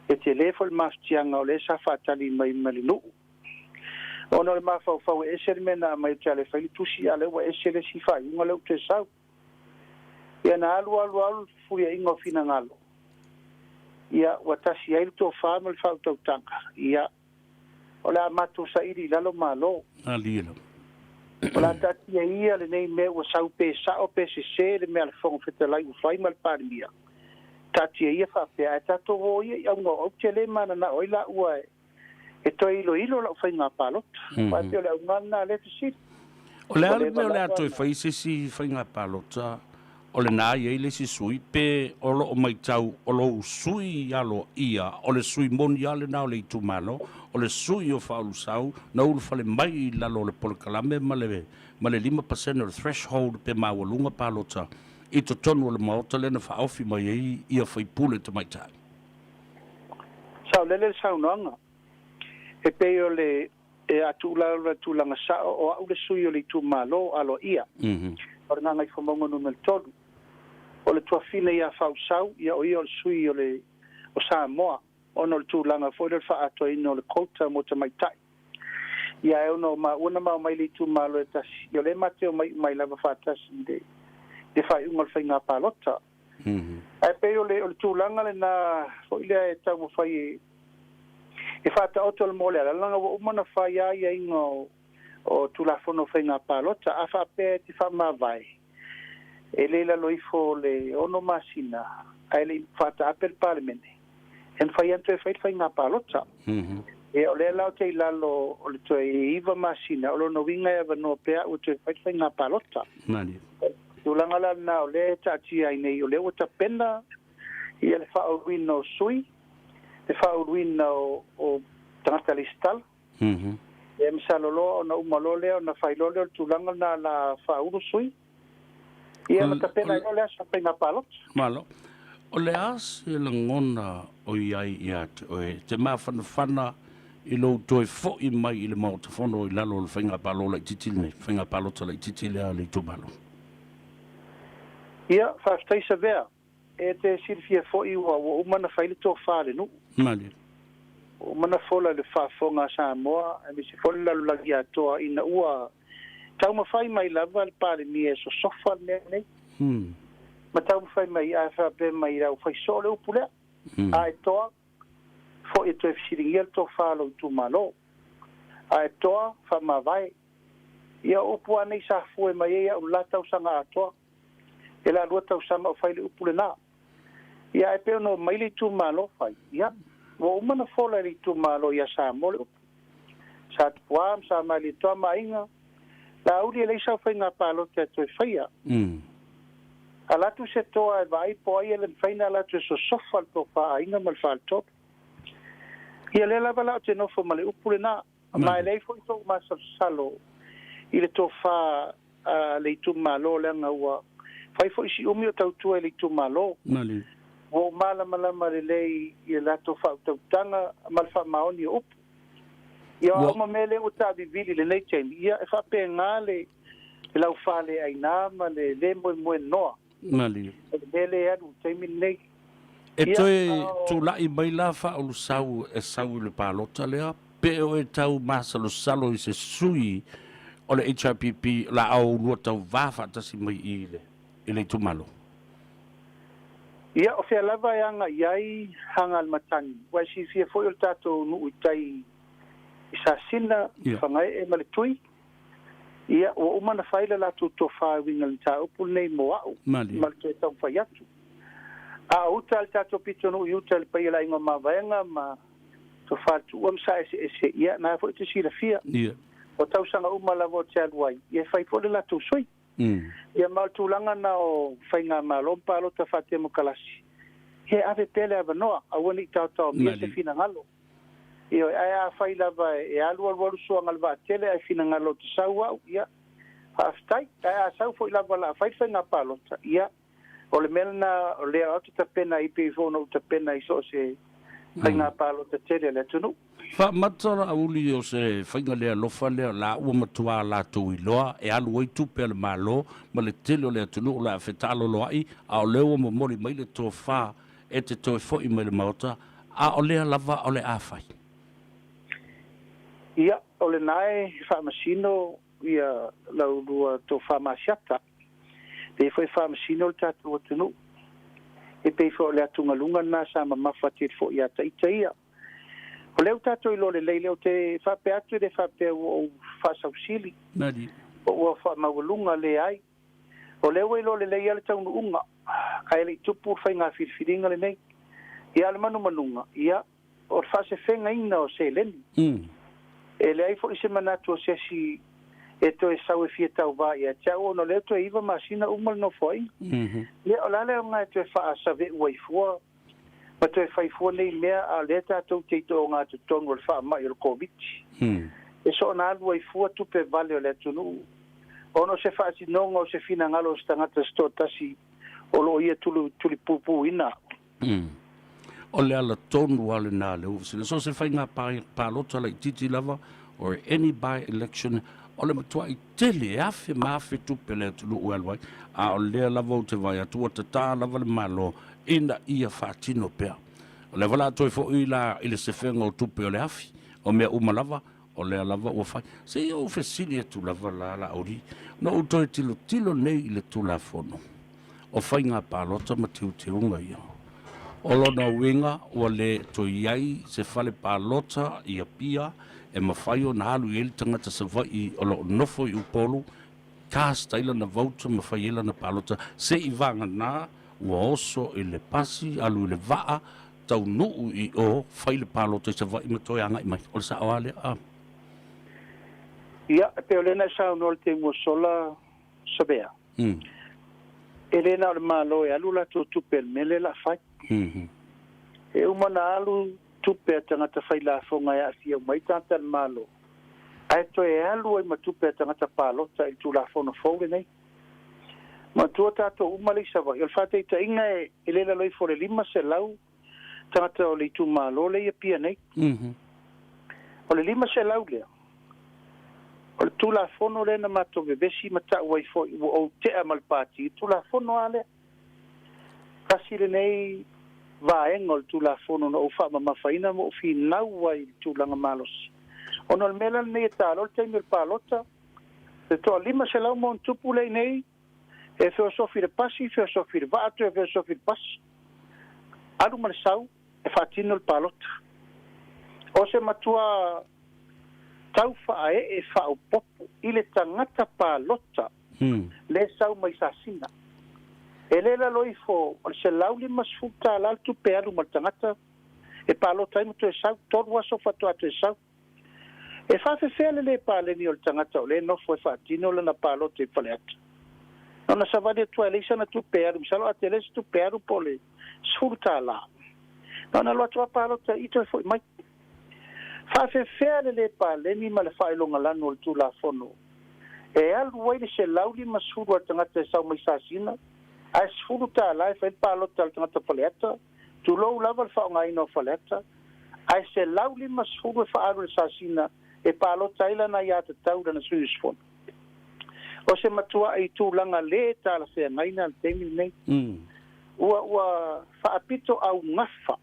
e tele foi le mafatiaga o lea sa faatali mai ma le nuu. Ona o le mafaufau e ese le mea na aumai ou te alu e fai le tusi, a o lea ua ese le isi faaiuga lea ua toe sau. Ia na alu alu alu le fefuliaiga o finagalo, ia ua tasi ai le tofa ma le faautautaga, ia o le a matou saili i lalo Malo. O le a taatia ia lenei mea ua sau pe sao pe sese le mea a le Fofoga Fetalai ua fai ma le Palemia, taatia ia faapea ae tatou o ia i auga o aute le mananao ai laua e e toe iloilo lau faiga palota. Aua e pei o le auga lena a lea fesili. O le a le mea o le a toe fai se isi faiga palota o lena e i ai le isi sui pe o lo o matau o lou sui aloaia o le sui moni lava lena o le itumalo o le sui o Faaulusoa na ulufale mai i lalo o le polokalame ma le ma le 5% o le threshold pe maualuga palota i totonu o le Maota lea na faaofi mai ai ia faipule tamaitai. Saolele le saunoaga. E pei o le e a tuulalo le tulaga sao o au le sui o le itumalo aloaia o le Gagaifomauga numera 3. O le tuafine ia Fausau, ia o ia o le sui o le o Samoa ona o le tulaga foi lea o le faaatoaina o le quota mo tamaitai. Ia e ono maua na mao mai le itumalo e tasi, ia o lea e ma te omai uma ai lava faatasi i le le faaiuga o le faiga palota. Ae pei o le o le tulaga lena foi lea e taumafai e e faataoto le moa o le ala, leaga ua uma ona fai lava aiaiga o o Tulafono o Faiga Palota. A faapea e te faamavae, e le i lalo ifo o le ono masina ae le i faataape le Palemene, e mafai lava ona toe fai le faiga palota. Ia, o lea la ou te i lalo o le toe iva masina, o lona uiga e avanoa pea au e toe fai le faiga palota. Tulaga la lena o lea e taatia ai nei, o lea ua tapena ia le faauluina o sui, le faauluina o, o tagata lesitala. Ia masalo loa ona uma loa lea ona fai loa lea o le tulaga lena la faaulu sui. Ia ma tapena ai loa le aso o faiga palota. Malo. O le a se lagona o i ai ia te oe, te mafanafana i lou toe foi mai i le Maota Fono i lalo o le faiga palo laitiiti lenei, faiga palota laitiiti lea a le itumalo? Ia, faafetai Savea. E te silafia foi ua ua uma ona fai le tofa a le nuu. Malie. Ua uma ona fola i le faafofoga a Samoa aemaise foi le lalolagi atoa ina ua taumafai mai lava le Palemia e sosofa le mea lenei. Ma taumafai mai ae faapea mai la ua fai soo le upu lea. A e toa, foi e toe fesiligia le tofa a lou itumalo. A e toa, faamavae. Ia o upu lava nei sa fue mai ai au i le la tausaga atoa. E la lua tausaga o fai le upu lena. Ia ae pei ona omai le itumalo fai, ia, ua uma ona fola e le itumalo ia Samoa le upu. Sa Tupuā ma sa Malietoa ma aiga, Laauli e leai sau faiga palota e toe faia. Ala atu se toa e vaai po o ai e le mafai ona ala atu e sosofa le tofa aiga ma le faletolu. Ia lea lava la ou te nofo ma le upu lena. Ma e leai foi sou masalosalo i le tofa a le itumalo leaga ua fai foi si umi o tautua i le itumalo. Ua ou malamalama lelei i le latou faautautaga ma le faamaoni o upu. Ia o a uma mea lea ua taavivili i lenei taimi, ia e faapena le laufaleaina ma le le moemoenoa o le mea lea e alu i le taimi lenei. E toe tulai mai la Faaulusoa e sau i le palota lea, pe o e tau masalosalo i se sui o le HRPP la a oulua tauvā faatasi mai i i le itumalo? Ia, o fea lava e agai ai haga a le matagi, ua e silafia foi o le tatou nuu i tai i Sasina, Fagaee ma le Tui. Ia, ua uma ona fai le latou tofa e uiga i le mataupu lenei mo au ma le toe taumafai atu. A o uta le tatou pitonuu i uta i le paia o le aiga o Mavaega ma Tofa Tuua ma Saeseese, ia, na foi te silafia. O tausaga uma lava ou te alu ai, ia e fai foi le latou sui. Ia ma o le tulaga na o faigamalo ma palota faatemokalasi, ia e ave pea le avanoa, aua ne i taotaomia se finagalo. Ioe, ae afai lava e alualualu suaga o le vaatele ae finagalo ou te sau au, ia, faafetai. Ae a sau foi lava o le a fai le faiga palota, ia, o le mea lena o lea ou te tapena ai pei foi ona ou tapena i so o se faiga palota tele a le atunuu. Faamata Laauli o se faiga le alofa lea la ua matuā latou iloa e alu ai tupe a le Malo ma le tele o le atunuu o le a fetaaloloai, a o lea ua momoli mai le tofa e te toe foi mai le Maota, a o lea lava o le a fai. Ia, o lena e faamasino ia la ulua tofa masiata, pei foi e faamasino le tatou atunuu. E pei foi o le atugaluga lena sa mamafa tele foi ia ita ia. O lea ua tatou iloa lelei lea, ou te faapea atu e le faapea ua ou faasausili, po ua faamaualuga, leai. O lea ua iloa lelei lava le taunuuga, ae le i tupu le faiga filifiliga lenei. Ia, a o le manumanuga, ia, o le faasefegaina o seleni. E leai foi se manatu o se isi e toe sau e fia tauvā ia te au, ona o lea toe 9 masina uma le nofoaiga. Ia, o le a le aoga e toe faasave'u ai fua ma toe fai fua nei mea, a o lea tatou te i toogatotonu o le faamai o le Koviti? E soona alu ai fua tupe vale o le atunuu, ona o se faatinoga o se finagalo o se tagata se toatasi o lo o ia tulipupuina. O le ala tonu lava lena lea ua fesili. So o se faiga palota laitiiti lava or any by-election, o le matuai tele e afe ma afe tupe a le atunuu e alu ai, a o lea lava ou te vaai atu ua tatā lava le Malo ina ia faatino pea. O lea foi o le a toe foi la i le sefega o tupe o le afi, o mea uma lava, o lea lava ua fai. Se i ou fesili atu lava la Laauli, na ou toe tilotilo nei i le Tulafono o Faiga Palota ma Teuteuga ia. O lona uiga ua le toe i ai se fale palota i Apia e mafai ona alu i ai le tagata Savaii o lo o nofo i Upolu, cast ai lana vote ma fai ai lana palota, se i vagana ua oso i le pasi, alu i le vaa, taunuu i o, fai le palota i Savaii ma toe agai mai. O le sao lava lea, a? Ia, e pei o lea na e saunoa i le taimi ua sola, Savea. E le na o le Malo e alu latou tupe i le mea lea o le a fai. E uma ona alu tupe a tagata failafoga e aafia uma ai tagata a le Malo, ae toe alu ai ma tupe a tagata palota i le Tulafono fou lenei. Manatua tatou uma le i Savaii, o le faataitaiga e le lalo ifo o le 500 tagata o le itumalo lea i Apia nei. O le 500 lea, o le Tulafono lea na matou vevesi ma ta'u ai foi ua ou te'a ma le Pati, Tulafono a lea. Tasi lenei vaega o le Tulafono na ou faamamafaina ma ou finau ai i le tulaga malosi. Ona o le mea la lenei e taloa le taimi o le palota, le toa 500 ma ona tupu lea i nei, e feosofi i le pasi, feosofi i le vaa, toe feosofi i le pasi, alu ma le sau e faatino le palota. O se matua tau faaee faaopoopo i le tagata palota le sau mai Sasina. E le lalo ifo o le $150 le tupe alu ma le tagata e palota ai ma toe sau, 3 aso faatoa toe sau. E faafefea le lē paleni o le tagata o lea e nofo e faatino lana palota i Faleata? Na ona savali atu lava e leai sana tupe alu, masalo a tele se tupe alu po o le $10. Na ona alu atu lava palota i i toe foi mai. Faafefea le lē paleni ma le faailogalanu o le Tulafono e alu ai le 150 a le tagata e sau mai Sasina ae $10 e fai le palota a le tagata Faleata, tulou lava le faaaogaina o Faleata, ae 150 e faaalu i le Sasina e palota ai lana aiatatau i lana sui usufono? O se matua'i tulaga lē talafeagai na le taimi lenei. Ua faapito augafa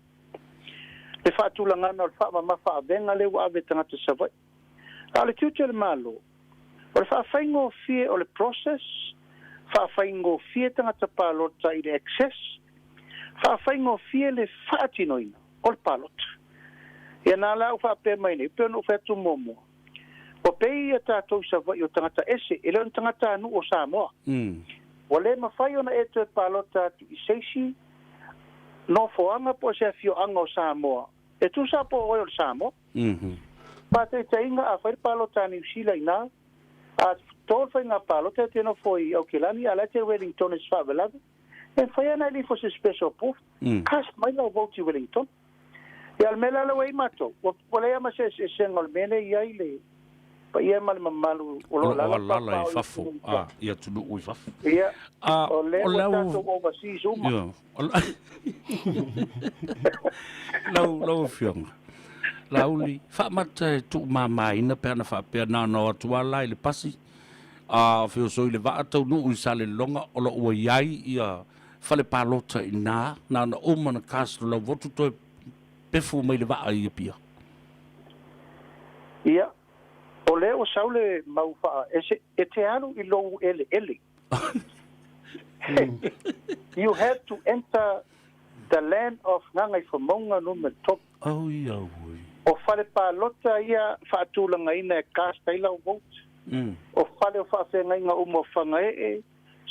le faatulagaga o le faamamafa avega lea ua ave e tagata Savaii. A o le tiute o le Malo, o le faafaigofie o le process, faafaigofie tagata palota i le access, faafaigofie le faatinoina o le palota. Ia na la ou faapea mai nei, pei ona ou fai atu muamua, ua pei ia tatou i Savaii o tagata ese, e le o ni tagatanuu o Samoa. Ua le mafai ona e toe palota atu i se isi nofoaga po o se afioaga o Samoa e tusa po o oe o le Samoa. Faataitaiga, a fai le palota a Niu Sila i ina, a to le faiga palota e te nofo i Aukilani a o la e te Wellington i se faalavelave, e mafai ona e alu ifo i se special booth, cast mai lau vote i Wellington. Ia, o le mea la lea ua i ai matou, ua leai lava ma se eseesega o le mea lea e i ai le paia ma le mamalu o lo o alaala i fafo, i atunuu i fafo. Ia, o lea ua tatou overseas uma. Ia, lau Afioga, Laauli, faamata e tuumamaina pe ana faapea na ona o atu lava la i le pasi, a feoso i le vaa taunuu i Salelologa o lo o ua i ai ia fale palota i ina, na ona uma ona cast lau votu toe pefu mai le vaa i Apia. Ia, o lea ua sau le mau faa, e te alu i lou eleele. You have to enter the land of Gagaifomauga numera 3. Oi auoi. O fale palota ia faatulagaina e cast ai lau vote. O fale o faafeagaiga uma o Fagaee,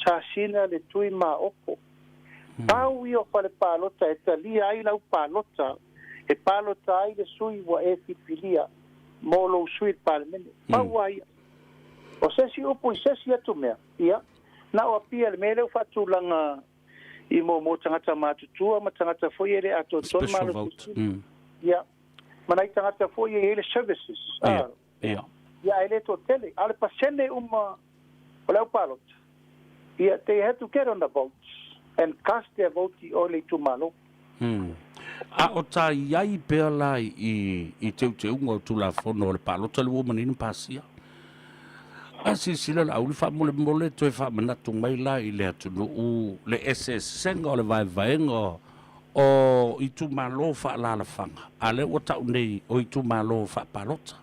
Sasina, Letui ma Aoko. Pau ia o fale palota e talia ai lau palota, e palota ai le sui ua e filifilia mo lou sui i le Palemene. Pau lava ia. O se isi upu i se isi atu mea, ia, na o Apia le mea lea ua faatulaga i mo tagata matutua ma tagata foi e le atoatoa le Special vote. malosiaina. Ia, ma nai tagata foi e i ai le services. Ia, ia. Ia, ae le toatele. A o le pasene uma o le au palota, ia, they had to get on the votes and cast their vote i o i le itumalo. A o ta i ai pea la i teuteuga o Tulafono o le Palota le ua uma nei ona pasia? A silasila Laauli faamolemole toe faamanatu mai la i le atunuu le eseesega o le vaevaega o itumalo faaalaalafaga, a lea ua tau nei o itumalo faapalota.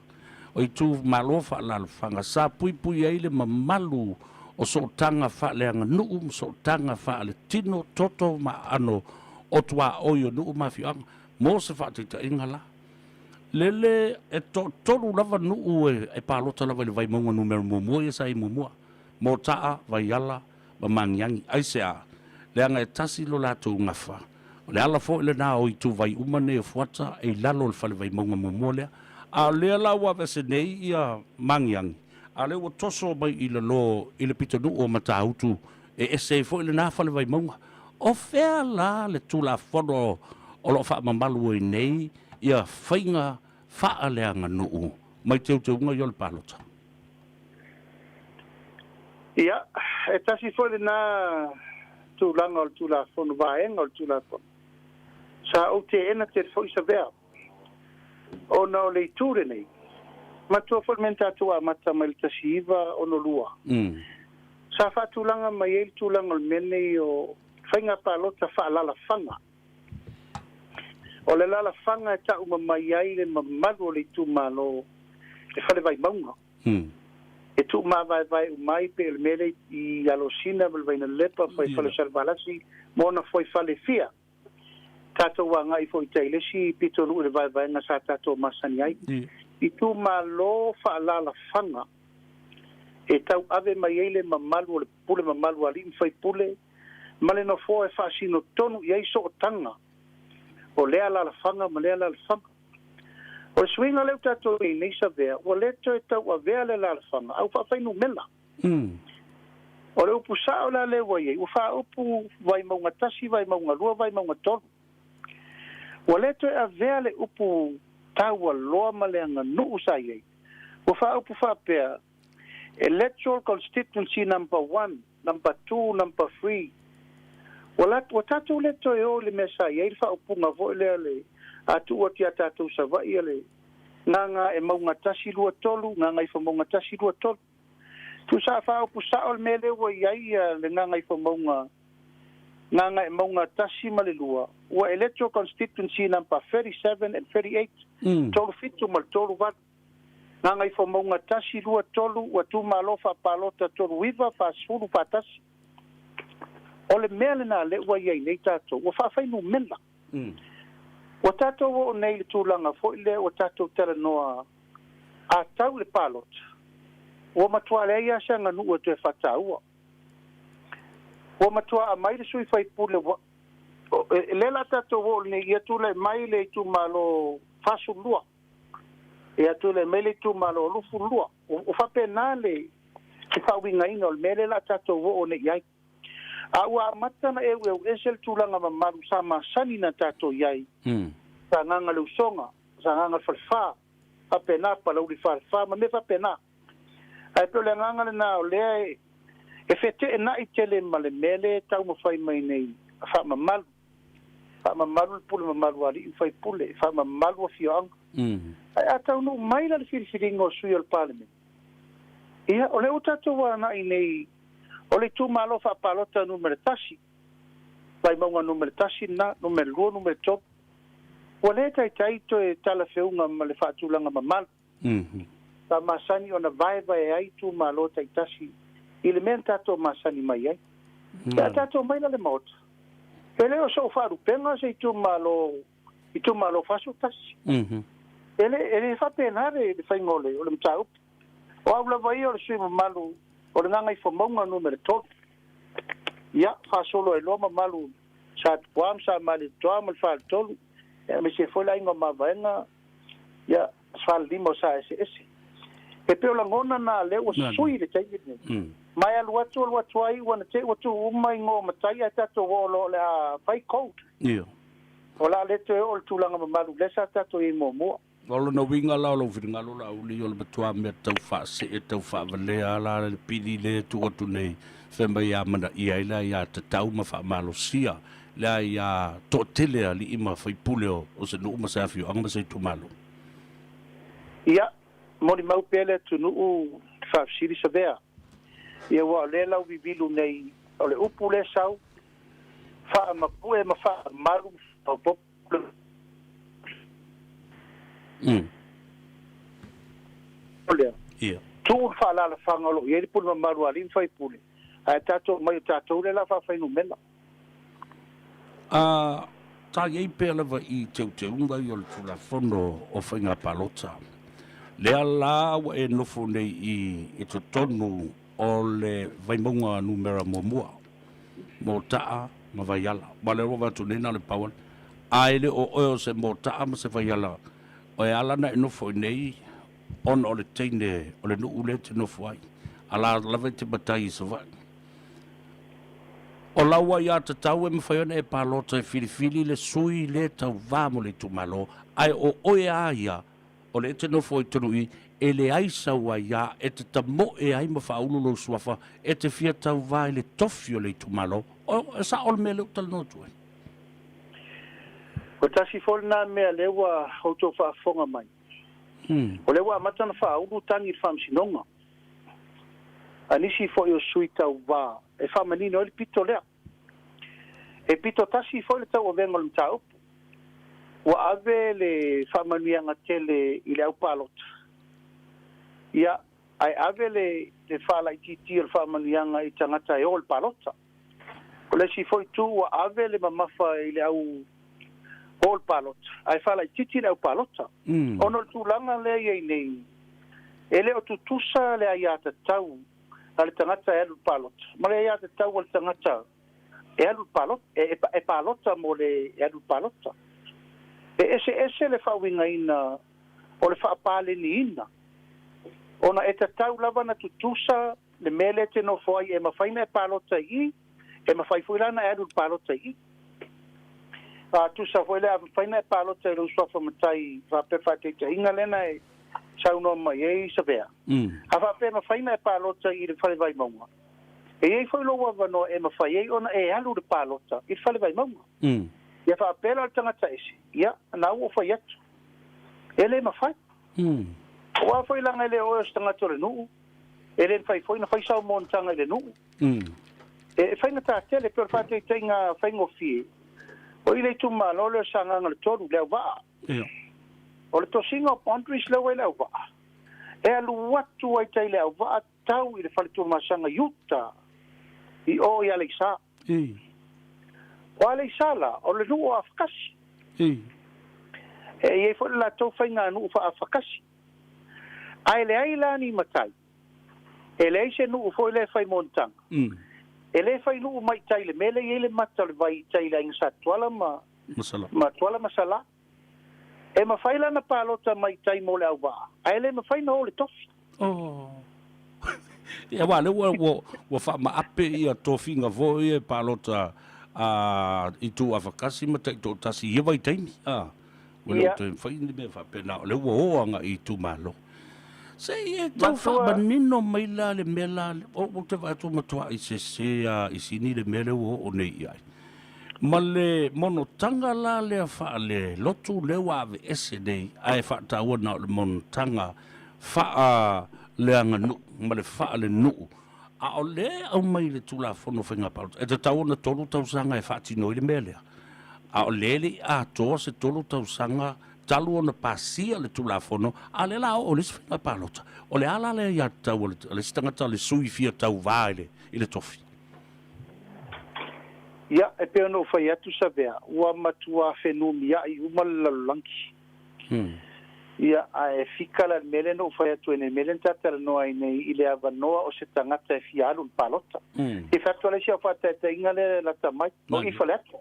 O itumalo faaalaalafaga sa puipui ai le mamalu o sootaga faaleaganuu ma sootaga faaletino, toto ma aano o tuaoi o nuu ma afioaga. Mo se faataitaiga la, lele e toatolu lava nuu e palota lava i le Vaimauga numera muamua ia sa i ai muamua, Motaa, Vaiala ma Magiagi. Aisea? Leaga e tasi lo latou gafa. O le ala foi lena o ituvai uma nei o Fuata e i lalo o le fale Vaimauga muamua lea. A o lea la ua aveese nei ia Magiagi, a o lea ua toso mai i lalo i le pitonuu o Matautu e ese ai foi lena fale Vaimauga. O fea la le Tulafono o lo o faamamalu ai nei ia faiga faaleaganuu mai teuteuga ia o le palota? Ia, e tasi foi lena tulaga o le Tulafono, vaega o le Tulafono. Sa ou teena tele foi Savea, ona o le itu lenei. Manatua foi le mea na tatou amata mai le 1962. Sa faatulaga mai ai le tulaga o le mea lenei o faiga palota faaalaalafaga. O le alaalafaga e tauma mai ai le mamalu o le itumalo le fale Vaimauga. E tuumavaevae uma ai pei o le mea lea i Alosina ma le Vainalepa, Fuaifale o Salevalasi ma ona fuaifale e fia. Tatou agai foi i tai i le isi pitonuu i le vaevaega sa tatou masani ai. Itumalo faaalaalafaga e tauave mai ai le mamalu o le pule mamalu a alii ma faipule ma le nofoa e faasino tonu i ai sootaga o lea alaalafaga ma lea alaalafaga. O le suiga lea ua tatou i ai nei Savea, ua le toe tauavea le alaalafaga a ua faafainumela. O le upu sao la lea ua i ai, ua faaupu Vaimauga 1, Vaimauga 2, Vaimauga 3. Ua le toe avea le upu taualoa ma le aganuu sa i ai. Ua faaupu faapea, Electoral Constituency Number 1, Number 2, Number 3. Ua la, ua tatou le toe o i le mea sa i ai le faaupuga foi lea le a tuu atu ia tatou Savaii le Gagaemauga 1, 2, 3, Gagaifomauga 1, 2, 3. Tusa a faaupu sao le mea lea ua i ai le Gagaifomauga Gagaemauga 1 ma le 2, ua Electoral Constituency Number 37 and 38, 37 ma le 38. Gagaifomauga 1, 2, 3, ua Tumalo Faapalota 39, 40, 41. O le mea lena lea ua i ai nei tatou, ua faafainumela. Ua tatou oo nei i le tulaga foi lea ua tatou talanoa a tau i le palota, ua matua leai lava se aganuu e toe faataua. Ua matua aumai le sui faipule ua lea la tatou oo nei ia tulai mai le itumalo 42, ia tulai mai le itumalo 22. Ua faapena le faauigaina o le mea lea la tatou oo nei i ai. A ua amata ona eueu ese le tulaga mamalu sa masani na tatou i ai. Sagaga le Usoga, Sagaga le Falefa, faapena Palauli Falefa ma mea faapena. Ae pei o le agaga lena o lea e e feteenai tele ma le mea lea e taumafai mai nei faamamalu, faamamalu le pule mamalu a alii ma faipule, faamamalu afioaga. Ae a taunuu mai la le filifiliga o sui o le Palemene, ia o lea ua tatou agai nei o le itumalo faapalota numera 1, Vaimauga numera 1 lena, numera 2, numera 3, ua le taitai toe talafeuga ma le faatulaga mamalu. Sa masani ona vaevae ai itumalo taitasi i le mea na tatou masani mai ai. Pe a tatou omai la le Maota, e le o sou faalupega se itumalo, itumalo 41. E le, e le faapena le, le faiga o le, o le mataupu. O au lava ia o le sui usufono mamalu o le Gagaifomauga numera 3. Ia, faasolo ai loa mamalu Sa Tupua ma Sa Malietoa ma le Faletolu, aemaise foi le aiga o Mavaega, ia, 15 o Sa Eseese. E pei o lagona na lea ua sui i le taimi lenei. Ma e alu atu alu atu ai ua na te i ua tuu uma igoa o matai ae tatou oo loa o le a fai code. O le a le toe oo i le tulaga mamalu lea sa tatou i ai muamua. O lona uiga la o lou finagalo Laauli, o le matua mea tau faasee, tau faavalea la le pili lea e tuu atu nei, fai mai ia amanaia ai le aiatatau ma faamalosia le aia toatele a alii ma faipule o se nuu ma se afioaga ma se itumalo. Ia, molimau pea le atunuu i faafesili Savea. Ia aua o lea lauvivilu nei o le upu lea sau, faamapue ma faamalu ma faaopoopo. Lea. Ia. Tuu le faaalaalafaga o lo o i ai le pule mamalu a alii ma faipule, ae tatou omai o tatou lea o le a faafainumera. A ta i ai pea lava i teuteuga ia o le Tulafono o Faiga Palota, lea la ua e nofo nei i totonu o le Vaimauga numera muamua, Motaa ma Vaiala. Aua o lea ua avatu nei na o le pau lava. A e le o oe o se Motaa ma se Vaiala, e ala ona e nofo i inei ona o le teine o le nuu lea e te nofo ai, a la lava e te matai i Savaii. O lau aiatatau e mafai ona e palota e filifili le sui le tauva mo le itumalo, ae o oe a ia o le e te nofo ai tonu i, e leai sau aia e te tamoe ai ma faaulu lou suafa e te fia tauva i le tofi o le itumalo. O, e sao le mea lea ou talanoa atu ai? Ua tasi foi lena mea lea ua outou faafofoga mai. O lea ua amata ona faaulu tagi i le Faamasinoga a nisi foi o sui tauva e faamanino ai le pito lea. E pito tasi foi le tauavega o le mataupu. Ua ave le faamanuiaga tele i le au palota, ia, ae ave le le faalaitiiti o le faamanuiaga i tagata e o i le palota. O le isi foi itu, ua ave le mamafa i le au o i le palota, ae faalaitiiti le au palota. Ona o le tulaga lea e i ai nei, e le o tutusa le aiatatau a le tagata e alu i le palota ma le aiatatau a le tagata e alu i le palota, e palota mo le e alu i le palota. E eseese le faauigaina o le faapaleniina, ona e tatau lava ona tutusa le mea lea e te nofo ai, e mafai ona e palota i i, e mafai foi la ona e alu i le palota i i. A tusa foi lea, a mafai ona e palota i lou suafa matai faapea faataitaiga lea na e saunoa mai ai Savea. A faapea e mafai ona e palota i le fale Vaimauga, e i ai foi lou avanoa e mafai ai ona e alu i le palota i le fale Vaimauga. Ia faapea la o le tagata ese, ia, na ua ou fai atu, e le mafai. Aua foi leaga e le o oe o se tagata o le nuu, e le mafai foi ona fai sau monotaga i le nuu. E faigata tele, pei o le faataitaiga faigofie, o i le itumalo lea o Sagaga le 3, Leauvaa. O le tosiga o boundaries lea ua i Leauvaa, e alu atu ai tai Leauvaa tau i le fale Tuamasaga i uta i o i Aleisa. O Aleisa la, o le nuu o Afakasi. E i ai foi le latou faiganuu faa-Afakasi. Ae leai la ni matai, e leai se nuu foi lea e fai monotaga. E le fai nuu mai tai i le mea lea e i ai le mata o le vai i tai i le aiga sa Tuala ma ma Tuala ma Salā. E mafai la ona palota mai tai mo le auvaa, ae le mafai ona o le tofi. Oh. Ia aua o lea ua, ua, ua faamaape ia tofiga foi ia e palota a itu afakasi ma taitoatasi i ia vaitaimi. A. Ua le o toe mafai ni mea faapena, o lea ua o agai i itumalo. Se i e tau faamanino mai la le mea la, ou te vaai atu ua matuai sese lava i sini le mea lea ua oo nei i ai. Ma le monotaga la lea faalelotu lea ua aveese nei, ae faataua na o le monotaga faaleaganuu ma le faalenuu, a o lea e aumai i le Tulafono o Faiga Palota, e tatau ona 3 tausaga e faatino ai le mea lea. A o lea e le i atoa se 3 tausaga talu ona pasia le Tulafono, a o lea o le a oo i le isi faiga palota. O le a la le aiatatau a le isi tagata, le sui fia tauva i le tofi? Ia, e pei ona ou fai atu Savea, ua matua fenumiai uma le lalolagi. Ia, ae fika la i le mea lea na ou fai atu ai nei, le mea lea na ta talanoa ai nei i le avanoa o se tagata e fia alu i le palota. E fai atu la i si au faataitaiga lea e lata mai, o i Faleata.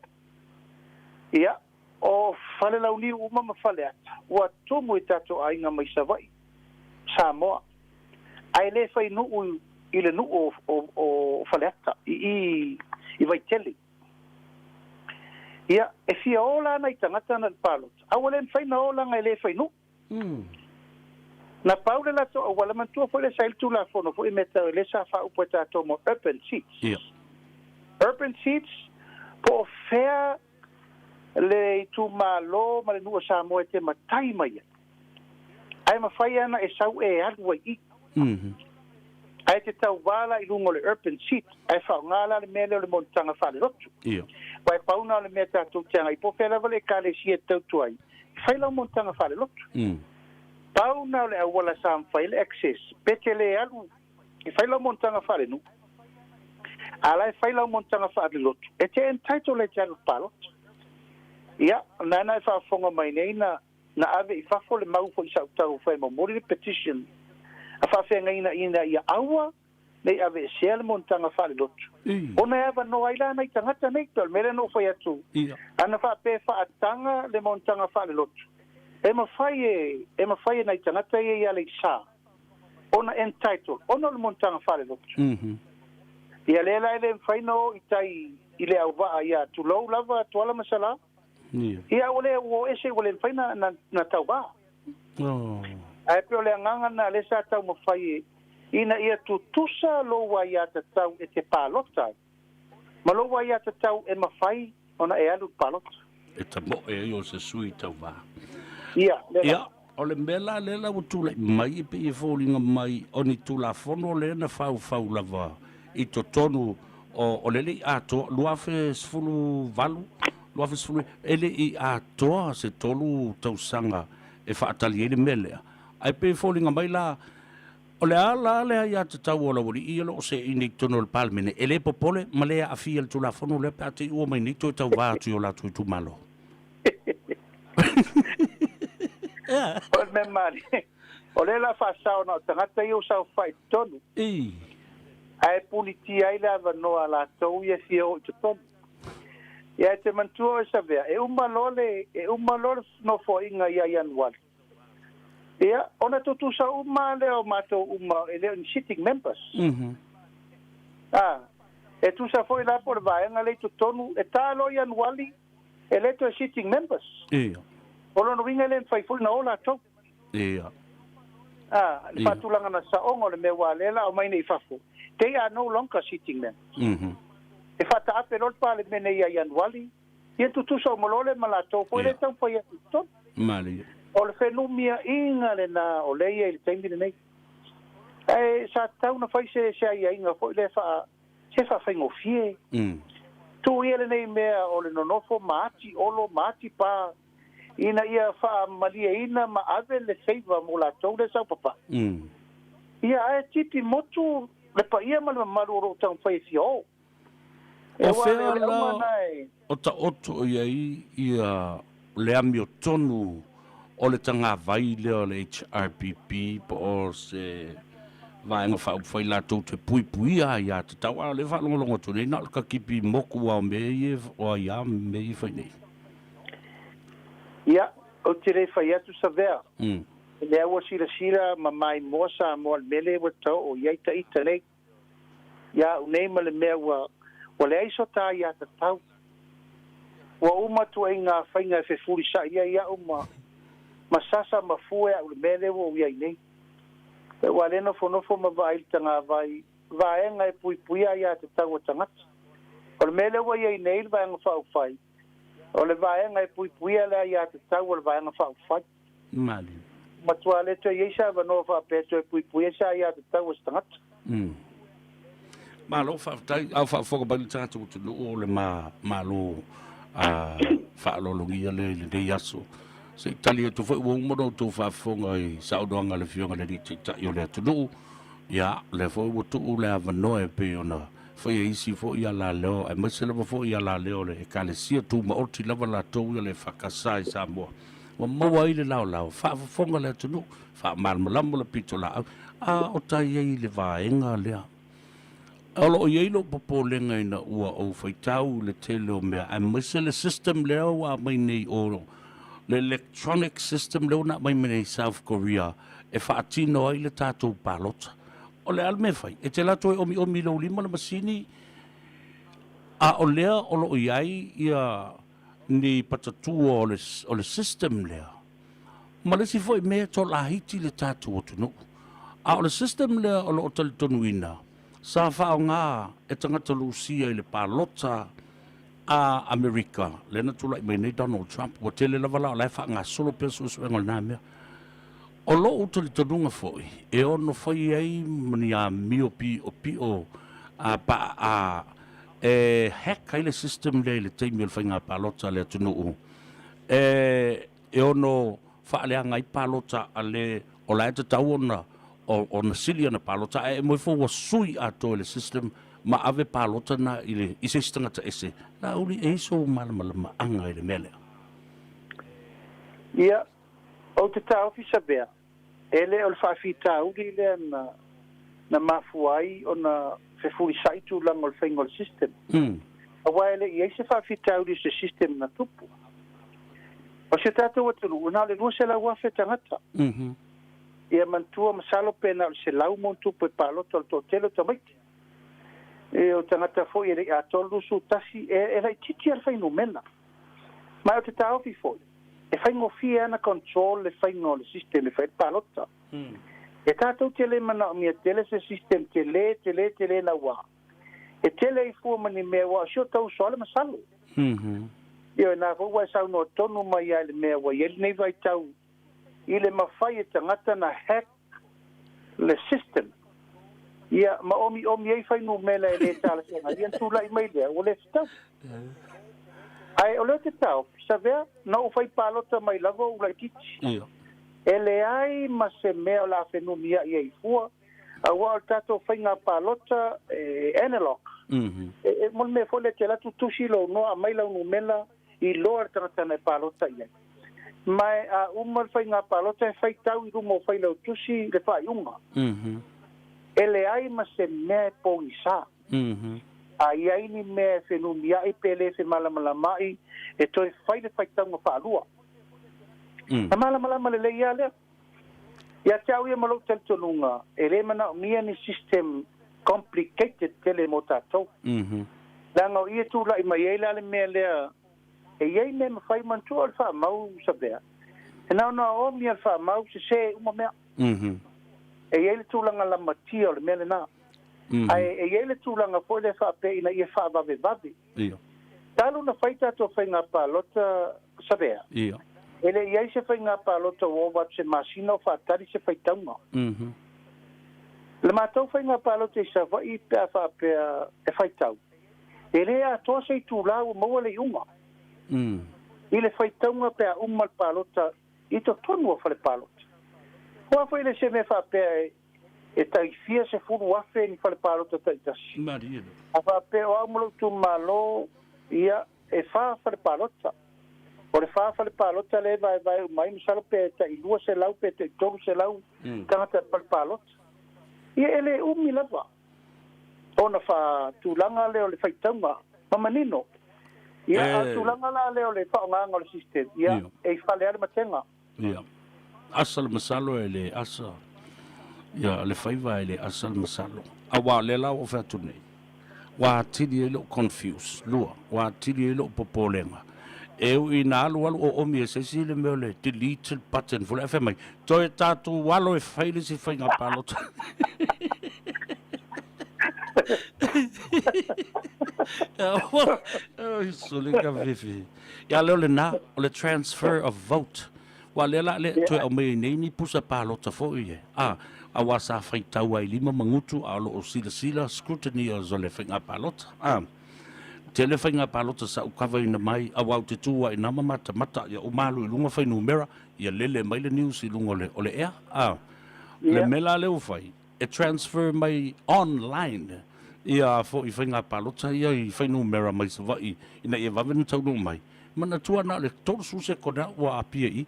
Ia, o Falelauniu uma ma Faleata, ua tumu i tatou aiga mai Savaii, Samoa, ae le fai nuu i le nuu o Faleata, i i Vaitele. Ia, e fia o la nai tagata na i le palota, a ua le mafai na o leaga e le fai nuu. Na pau le latou auala, manatua foi lea sa i ai le Tulafono foi mea tau lea sa faaupu e tatou mo urban seats. Urban seats, po o fea le itumalo ma le nuu o Samoa e te matai mai ai. Ae mafai lava ona e sau e alu ai i. Ae te tauva la i luga o le urban seat, ae faaaoga la le mea lea o le monotaga faalelotu. Aua e pau na o le mea tatou te agai, po o fea lava le ekalesia e tautua ai, e fai lau monotaga faalelotu. Pau na o le auala sa mafai ai le access, pe te le alu e fai lau monotaga faalenuu, a la e fai lau monotaga faalelotu, e te entitle e te alu i le palota. Ia, o lena na e faafofoga mai nei na na ave i fafo le mau foi sa ou fai momoli le petition a faafeagaiga ina ia aua ne i aveesea le monotaga faalelotu ona e avanoa ai la nai tagata nei. Pei o le mea lea na ou fai atu, ana faapea e faataga le monotaga faalelotu, e mafai e e mafai e nai tagata ia i Aleisa ona entitle ona o le monotaga faalelotu. Ia lea la e le mafai ona o i tai i le auvaa ia tulou lava Tuala ma Salā. Ia ua le ua o ese ua le mafai na na na tauva. Ae pei o le agaga lena lea sa taumafai e ina ia tutusa lou aiatatau e te palota ai ma lou aiatatau e mafai ona e alu i le palota. E tamoe ai o se sui tauva. Ia, lea Ia, o le mea la lea la ua tulai mai e pei e foliga mai o ni Tulafono lea na faufau lava i totonu o, o le le i atoa 2018, 2019, e le i atoa se 3 tausaga e faatali ai le mea lea. Ae pei e foliga mai la, o le a la le aiatatau a lau alii ia o lo o seeina i totonu o le Palemene, e le popole ma le aafia i le Tulafono lea pe a te i ua mai nei toe tauva atu i o latou itumalo. O le mea malie, o lea la faasao na o tagata ia ua saofai i totonu. Ae pulitia ai le avanoa a latou ia e fia o i totonu. Ia e te manatua oe Savea, e uma loa le, e uma loa le nofoaiga ia Ianuari. Ia, ona tutusa uma lea o matou uma e le o ni sitting members. E tusa foi la po o le vaega lea i totonu, e ta loa Ianuari, e le toe sitting members. O lona uiga e le mafai foi ona o latou. Le faatulaga na saoga o le mea ua lea la aumai nei i fafo, they are no longer sitting members. E faataape loa le Palemene ia Ianuari, ia tutusa uma loa lea ma latou foi lea e taumafai atu i totonu. O le fenumiaiga lena o lea e i ai i le taimi lenei. Ae sa tatau ona fai se se aiaiga foi lea faa se faafaigofie. Tuu ia lenei mea o le nonofo ma ati olo ma ati pa ina ia faamalieina ma ave le favour mo latou lea saupapa. Ia ae tipi motu le paia ma le mamalu o lo o taumafai e fia o. O fea la o taoto i ai ia le amiotonu o le tagavai lea o le HRPP po o se Vaega Faaupufai latou te puipuia aiatatau, a o lea e faalogologo atu nei na o le takipi moku lava o mea ia o aia mea ia e fai nei. Ia, ou te le fai atu Savea, o lea ua silasila ma maimoa Samoa i le mea lea ua taoo i ai ita nei. Ia au nei ma le mea ua leai so ta aiatatau. Ua uma ituaiga faiga e fefulisaʻi ai aʻu ma ma sasa ma fue aʻu i le mea lea ua ou i ai nei. Ua le nofonofo ma vaai i le tagavai vaega e puipuia aiatatau a tagata. O le mea lea ua i ai nei le Vaega Faaupufai, o le vaega e puipuia le aiatatau a le Vaega Faaupufai. Malie. Matua le toe i ai se avanoa faapea e toe puipuia se aiatatau a se tagata. Malo faafetai. A o faafofoga mai le tatou atunuu o le ma malo a faaaloalogia lea i lenei aso. Se i tali atu foi ua uma ona outou faafofoga i saunoaga a le Afioga i le Alii Taitai o le atunuu. Ia, o lea foi ua tuu le avanoa e pei ona faia isi foi alaleo, aemaise lava foi alaleo o le Ekalesia Tumaoti lava latou ia le EFKS i Samoa. Ua maua ai le laolao, faafofoga le atunuu, faamalamalama le pitolaau, a o tai ai i le vaega lea. O lo o i ai lou popolega ina ua ou faitau i le tele o mea, aemaise le system lea ua aumai nei o le electronic system lea ua na aumai mai nei South Korea e faatino ai le tatou palota. O le a le mea e fai? E te alu atu e omiomi i lou lima le masini, a o lea o lo o i ai ia ni patatua o le, o le system lea. Ma le isi foi mea, tolahiti le tatou atunuu. A o le system lea o lo o talitonuina, sa faaaoga e tagata Lusia i le palota a Amerika, lea na tulai mai nei Donald Trump, ua tele lava la o la e faagasolo pea suesuega o lena mea. O lou talitonuga foi, e ono fai ai ma ni amio piʻopiʻo a pa a e hack ai le system lea i le taimi o le faiga palota a le atunuu, e e ono faaleaga ai palota a le o la e tatau ona ona sili ana palota ae e moe fou ua sui atoa i le system ma ave palota na i le i se isi tagata ese. Laauli, e i ai sou malamalamaaga i le mea lea? Ia, ou te taofi Savea, e le o le faafitauli lea na na mafua ai ona fefulisai tulaga o le faiga o le system. Aua e le i ai se faafitauli o se system na tupu. O si o tatou atunuu, na o le 200,000 tagata. Ia manatua masalo pe na o le 100 ma ona tupu e palota o le toatele o tamaiti. E o tagata foi e le i atoa le 21, e laitiiti lava le fuainumera. Ma o te taofi foi, e faigofie lava ona control le faiga o le system e fai ai le palota. E tatou te le manaomia tele se system tele, tele, tele naua. E tele ai fua ma ni mea aua o si o ta uso lava le masalo. Ioe, na foi ua e saunoa tonu mai lava i le mea ua i ai lenei vaitau i le mafai e tagata na hack le system ia ma omiomi ai fuainumera e le talafeagai ia ona tulai mai lea ua le fetaui. Ae o lea ou te taofi, Savea, na ou fai palota mai lava ou laitiiti. E leai ma se mea o le a fenumiai ai fua, aua o le tatou faiga palota e analog. E mo le mea foi lea e te alu atu tusi lou igoa aumai lau numera iloa le tagata na e palota i ai. Ma a uma le faiga palota e faitau i luma o failautusi le faaiuga. E leai ma se mea e pogisa. A i ai ni mea e fenumiai pe le femalamalamaai e toe fai le faitauga faalua. Na malamalama lelei lava lea. Ia te au ia ma lou talitonuga, e le manaomia ni system complicated tele mo tatou. Leaga o i e tulai mai ai la le mea lea, e i ai mea e mafai manatua o le faamau Savea. E na ona oomi lava le faamau, sese uma mea. E i ai le tulaga lamatia o le mea lena. Ae e i ai le tulaga foi lea faapea ina ia faavavevave. Talu ona fai tatou faiga palota Savea, e le i ai se faiga palota ua ova atu se masina o faatali se faitauga. Le matou faiga palota i Savaii pe a faapea e faitau, e le atoa se itula ua maua le iuga. I le faitauga pe a uma le palota i totonu o fale palota. Aua foi e le se mea faapea e tai fia 10,000 ni fale palota taitasi. A faapea o au ma lou itumalo, ia, e fa fale palota. O le fa fale palota lea e vaevae uma ai, masalo pe tai 200 pe tai 300 tagata i le fale palota. Ia, e le umi lava ona faatulaga lea o le faitauga ma manino. Ia, a o le tulaga la lea o le faaaogaina o le system, ia, e i fale lava le matega. Ia. Asa le masalo e le asa. Ia, le faiva e le asa le masalo. Aua o lea la ua ou fai atu nei, ua atili ai lou confuse. Lua, ua atili ai lou popolega. E ui ina alualu oomi e se isi le mea o le delete button foi lea ae fai mai, toe tatou alo e fai le isi faiga palota. Oi, sole ka fefe. Ia lea o lena, o le transfer of vote. Aua lea la le toe aumai ai nei ni pusa palota foi e. A, aua sa faitau ai lima magutu a o lo o silasila scrutineers o le faiga palota. A, tele faiga palota sa ou kavaina mai, aua ou te tu ai na ma matamata ia uma alu i luga fuainumera, ia lele mai le news i luga o le, o le ea. A, o le mea la lea ua fai, e transfer mai online ia foi faiga palota ia i fuainumera mai Savaii ina ia vave ona taunuu mai. Manatua na o le 30 sekona ua aapia i i.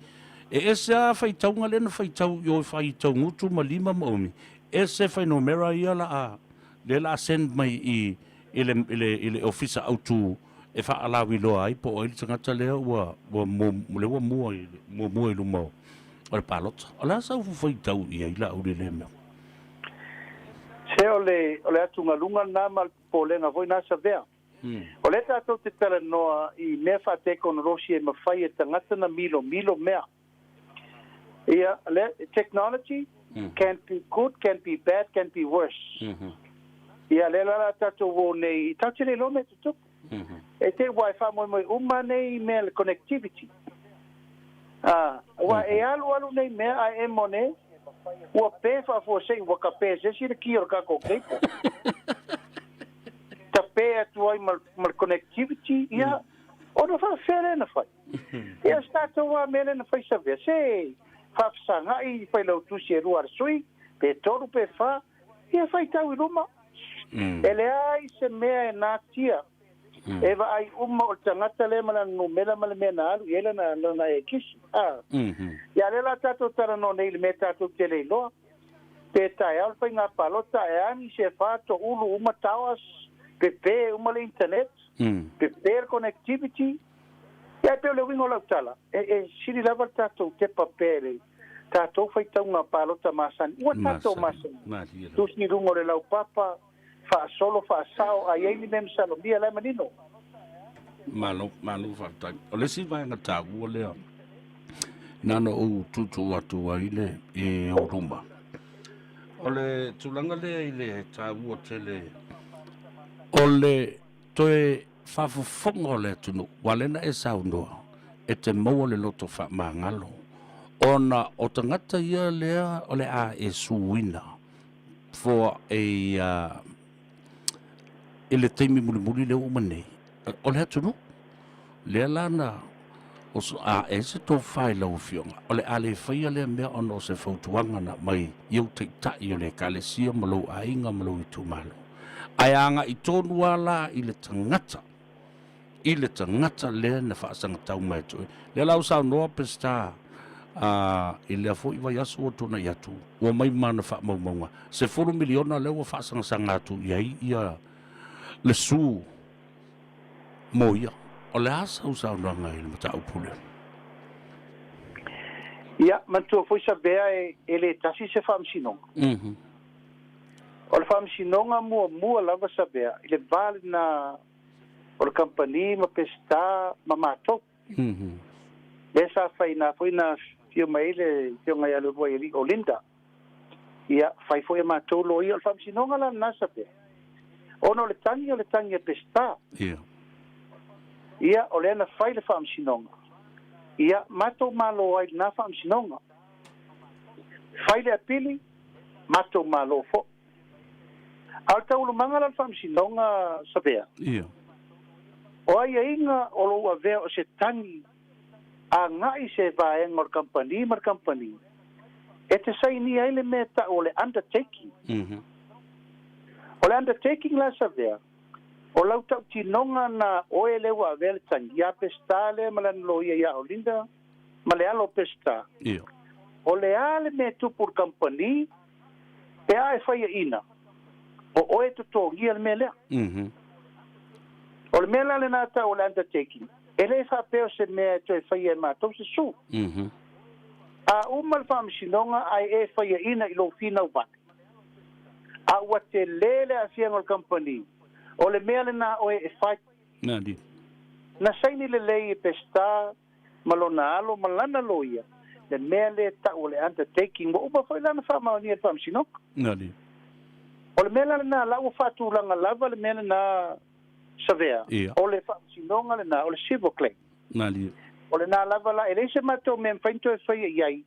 E ese lava faitauga lea na faitau i o i faitaugutu ma lima ma umi, ese fuainumera ia la a, lea la a send mai i i le, i le, i le ofisa autu e faalauiloa ai po o ai le tagata lea ua, ua, mua, lea ua mua i, muamua i luma o, o le palota. O le a sau faitau i ai Laauli i lea mea? Se o le, o le atugaluga lena ma le popolega foi na Savea. O lea tatou te talanoa i mea faatekonolosi e mafai e tagata na milomilo mea. Ia, le, technology can be good, can be bad, can be worse. Ia, lea la la tatou o nei, tatou te le iloa mea tutupu. E te ua e faamoemoe uma nei i mea le connectivity. Ah, ua e alu alu nei mea ae emo nei, ua pe faafuasei ua kape se isi le ki o le tatou cable. Tape atu ai ma, ma le connectivity, ia, ona faafefea lea na fai. Ia, se tatou a mea lea na fai Savea, se faafesagai failautusi e lua a le sui, pe tolu pe fa, ia faitau i luma. E leai se mea e natia. E vaai uma o le tagata lea ma lana numera ma le mea na alu i ai lana, lana ekisi. A. Ia lea la tatou talanoa nei i le mea tatou te le iloa. Pe taeao le faiga palota e agi se fa toulu uma towers, pepe uma le internet, pepe le connectivity. Ia e pei o le uiga o lau tala, e, e sili lava le tatou tepa pea i le tatou faitauga palota masani. Ua tatou masani. Tusi i luga o le laupapa, faasolo, faasao, a i ai ni mea masalomia, la e manino. Malo, malo faafetai. O le isi vaega taua lea, na ona ou tuutuu atu ai le i ou luma. O le tulaga lea i le taua tele o le toe faafofoga o le atunuu, aua lea na e saunoa e te maua le loto faamagalo, ona o tagata ia lea o le a e suina for a i le taimi mulimuli lea ua uma nei, o le atunuu lea la na o a e se tofa i lau afioga, o le a le faia lea mea ona o se fautuaga na aumai i ou taitai o le ekalesia ma lou aiga ma lou itumalo, ae agai tonu lava la i le tagata, i le tagata lea na faasagatau mai atu ai. Lea la ua saunoa Peseta i lea foi vaiaso ua tuanai atu, ua mai ma ana faamaumauga, 10 miliona lea ua faasagasaga atu i ai ia le su mo ia. O le a sau saunoaga i le mataupu lea? Ia, manatua foi Savea e, e le tasi se faamasinoga. O le faamasinoga muamua lava Savea i le va lena o le kamupani ma Peseta ma matou. Lea sa fai na foi na afio mai ai le afioga ia Leuluaialii o Linda. Ia, fai foi e matou loia. O le faamasinoga la lena Savea, ona o le tagi o le tagi a Peseta. Ia, o lea na fai le faamasinoga. Ia, matou malo ai i lena faamasinoga. Fai le apili, matou malo foi. A o le taualumaga la o le faamasinoga Savea, o aiaiga o lou avea o se tagi agai se vaega o le kamupani ma le kamupani e te sainia ai le mea e tau o le undertaking. O le undertaking la Savea, o lau tautinoga na oe lea ua avea le tagi ia Peseta lea ma lana loia ia Olinda ma le alo o Peseta. O le a le mea e tupu i le kamupani pe a e faiaina, o oe e totogia le mea lea. O le mea la lena tau o le undertaking, e le faapea o se mea e toe faia e matou se su. A uma le faamasinoga ae e faiaina i lou finau vale, a ua tele le aafiaga o le kamupani, o le mea lena oe e fai. Na saini lelei e Peseta ma lona alo ma lana loia le mea lea e tau o le undertaking ua uma foi la ona faamaonia e le Faamasinoga. Nani. O le mea la lena la ua faatulaga lava le mea lena Savea, o le Faamasinoga lena o le civil claim. Nani. O lena lava la e leai se matou mea e mafai ona toe faia i ai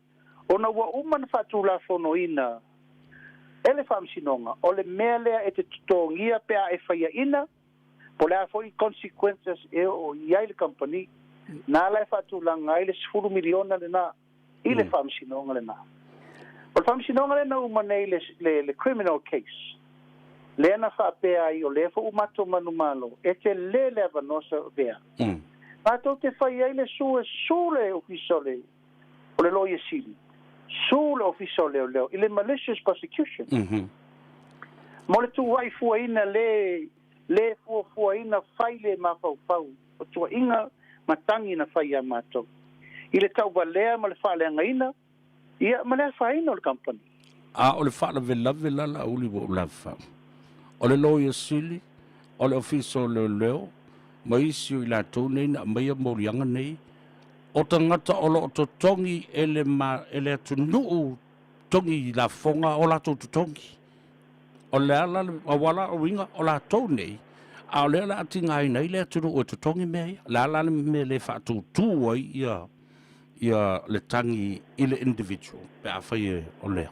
ona ua uma ona faatulafonoina e le Faamasinoga o le mea lea e te totogia pe a e faiaina Po o le a foi consequences e oo i ai le kamupani, na la e faatulaga ai le $10 miliona lena i le faamasinoga lena. O le faamasinoga lea na uma nei le, le, le criminal case, lea na faapea ai o lea foi ua matou manumalo, e tele le avanoa Savea. Matou te fai ai le sue, su le ofisa o le, o le Loia Sili, su le ofisa o Leoleo i le malicious prosecution. Mo le tuuai fuaina le le fuafuaina fai le mafaufau o tuuaiga ma tagi na fai ia matou i le tauvalea ma le faaleagaina ia ma le afaina o le kamupani. A o le faalavelave la Laauli ua ou lavafau, o le Loia Sili, o le Ofisa o Leoleo ma isi o i latou nei na aumaia moliaga nei, o tagata o lo o totogi e le e le atunuu togi lafoga o latou totogi. O le ala, aua la o uiga o latou nei, a o lea o le a tigaina ai le atunuu e totogi mea ia. O le a la le mea e le faatūtū ai ia, ia le tagi i le individual pe afai e o lea.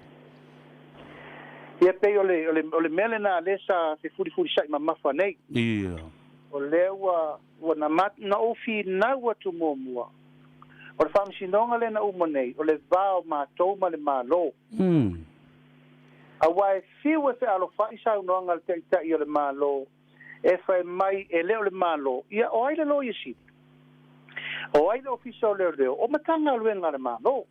Ia pei o le, o le, o le mea lena lea sa fefulifulisa'i mamafa nei. Ia. O lea ua, ua na, na ou finau atu muamua, o le faamasinoga lea na uma nei, o le va o matou ma le Malo. Aua e fiu e fealofa'i saunoaga a le Taitai o le Malo e fai mai e le o le Malo, ia o ai le Loia Sili? O ai le Ofisa o Leoleo? O Matagaluega a le Malo.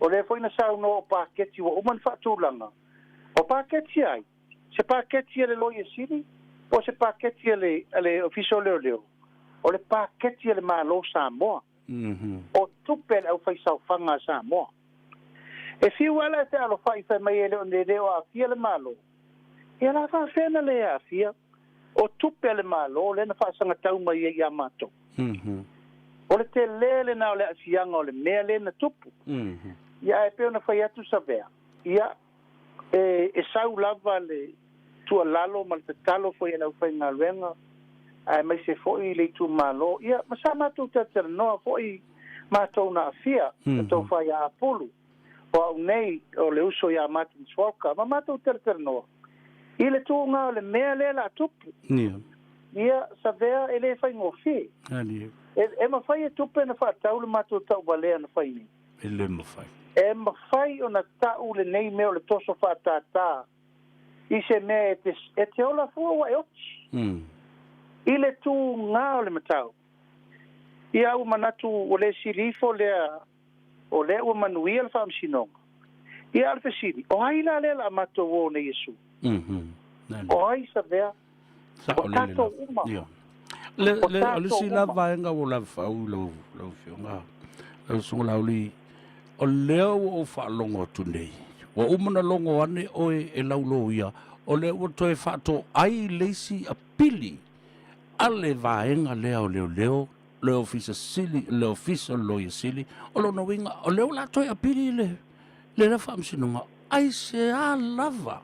O lea foi na saunoa o paketi ua uma ona faatulaga. O paketi ai? Se paketi a le Loia Sili po o se paketi a le, a le Ofisa o Leoleo? O le paketi a le Malo o Samoa. O tupe a le aufaisaofaga a Samoa. E fiu ala e fealofa'i fai mai e le o le o aafia le Malo, ia la faafefea na le aafia o tupe a le Malo lea na faasagatau mai ai ia matou. O le tele lena o le aafiaga o le mea lea na tupu. Ia ae pei ona fai atu Savea, ia e, e sau lava le tuualalo ma le tatalo foi a le aufaigaluega aemaise foi le itumalo, ia ma sa matou talatalanoa foi matou na aafia, na tofa ia Apulu, o au nei o le uso ia Martin Schwalka, ma matou talatalanoa i le tuuga o le mea lea la tupu. Ia, Savea, e le faigofie. E, e mafai e tupe na faatau le matou tauvalea na fai nei. E le mafai. E mafai ona tau lenei mea o le toso faatātā i se mea e te, e te ola fua ua e oti. I le tūgā o le mataupu. Ia ua manatu ua le sili ifo lea o lea ua manuia le faamasinoga. Ia a o le fesili, o ai la lea la a matou o nei e sue? O ai Savea? O tatou uma. Le, le, o le isi la vaega ua lavafau lau, lau Afioga, lau Susuga Laauli, o lea ua ou faalogo atu nei, ua uma ona logo ane oe e lau loia, o lea ua toe faatoai le isi apili a le vaega lea o leoleo, le Ofisa Sili, le Ofisa o le Loia Sili, o lona uiga, o lea o le a toe apili le, le la faamasinoga, aisea lava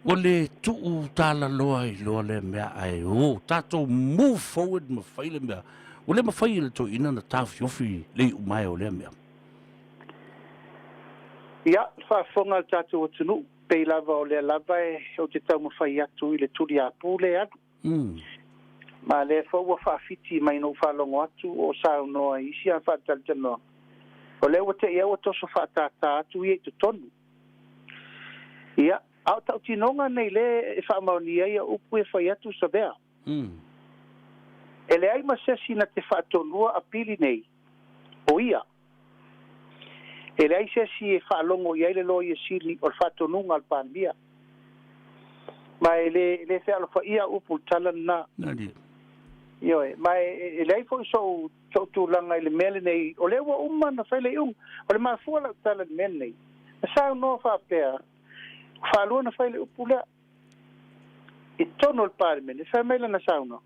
ua le tuu talaloa ai loa lea mea ae o tatou move forward ma fai le mea ua le mafai e le toeaina na taofiofi le iumae o lea mea. Ia, le faafofoga a le tatou atunuu, pei lava o lea lava e ou te taumafai atu i le tuliapu lea e alu. Ma lea foi ua faafiti mai na ou faalogo atu o saunoa i isi a faatalatalanoaga, o lea ua te i a ua toso faatātā atu ia i totonu. Ia, a o tautinoga nei lea e faamaonia ai au upu e fai atu Savea. E leai ma sesi na te faatonua apili nei, o ia. E leai se isi e faalogo i ai le Loia Sili o le faatonuga a le Palemia. Ma e le, e le fealofaia au upu i le tala lena. Ioe, ma e, e leai foi sou, sou tulaga i le mea lenei, o lea ua uma ona fai le iuga. O le mafua lau tala i le mea lenei, na saunoa faapea, faalua ona fai le upu lea i totonu o le Palemene, fai mai lana saunoaga.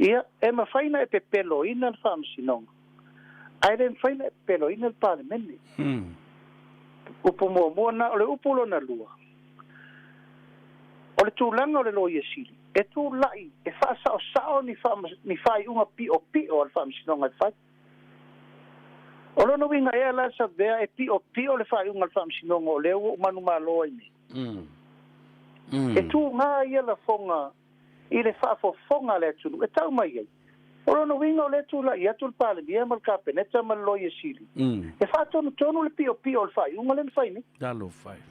Ia, e mafai ona e pepeloina le Faamasinoga, ae le mafai ona e pepeloina le Palemene. Upu muamua na, o le upu lona lua, o le tulaga o le Loia Sili, e tulai e faasaosao ni ni faaiuga piopio a le Faamasinoga e fai. O lona uiga ea la Savea e piopio le faaiuga a le Faamasinoga o lea ua ou manumalo ai nei? E tuga ia lafoga i le faafofoga a le atunuu e tau mai ai. O lona uiga o lea e tulai atu le Palemia ma le Kapeneta ma le Loia Sili e faatonutonu le piopio o le faaiuga lea na fai nei. Talofa e.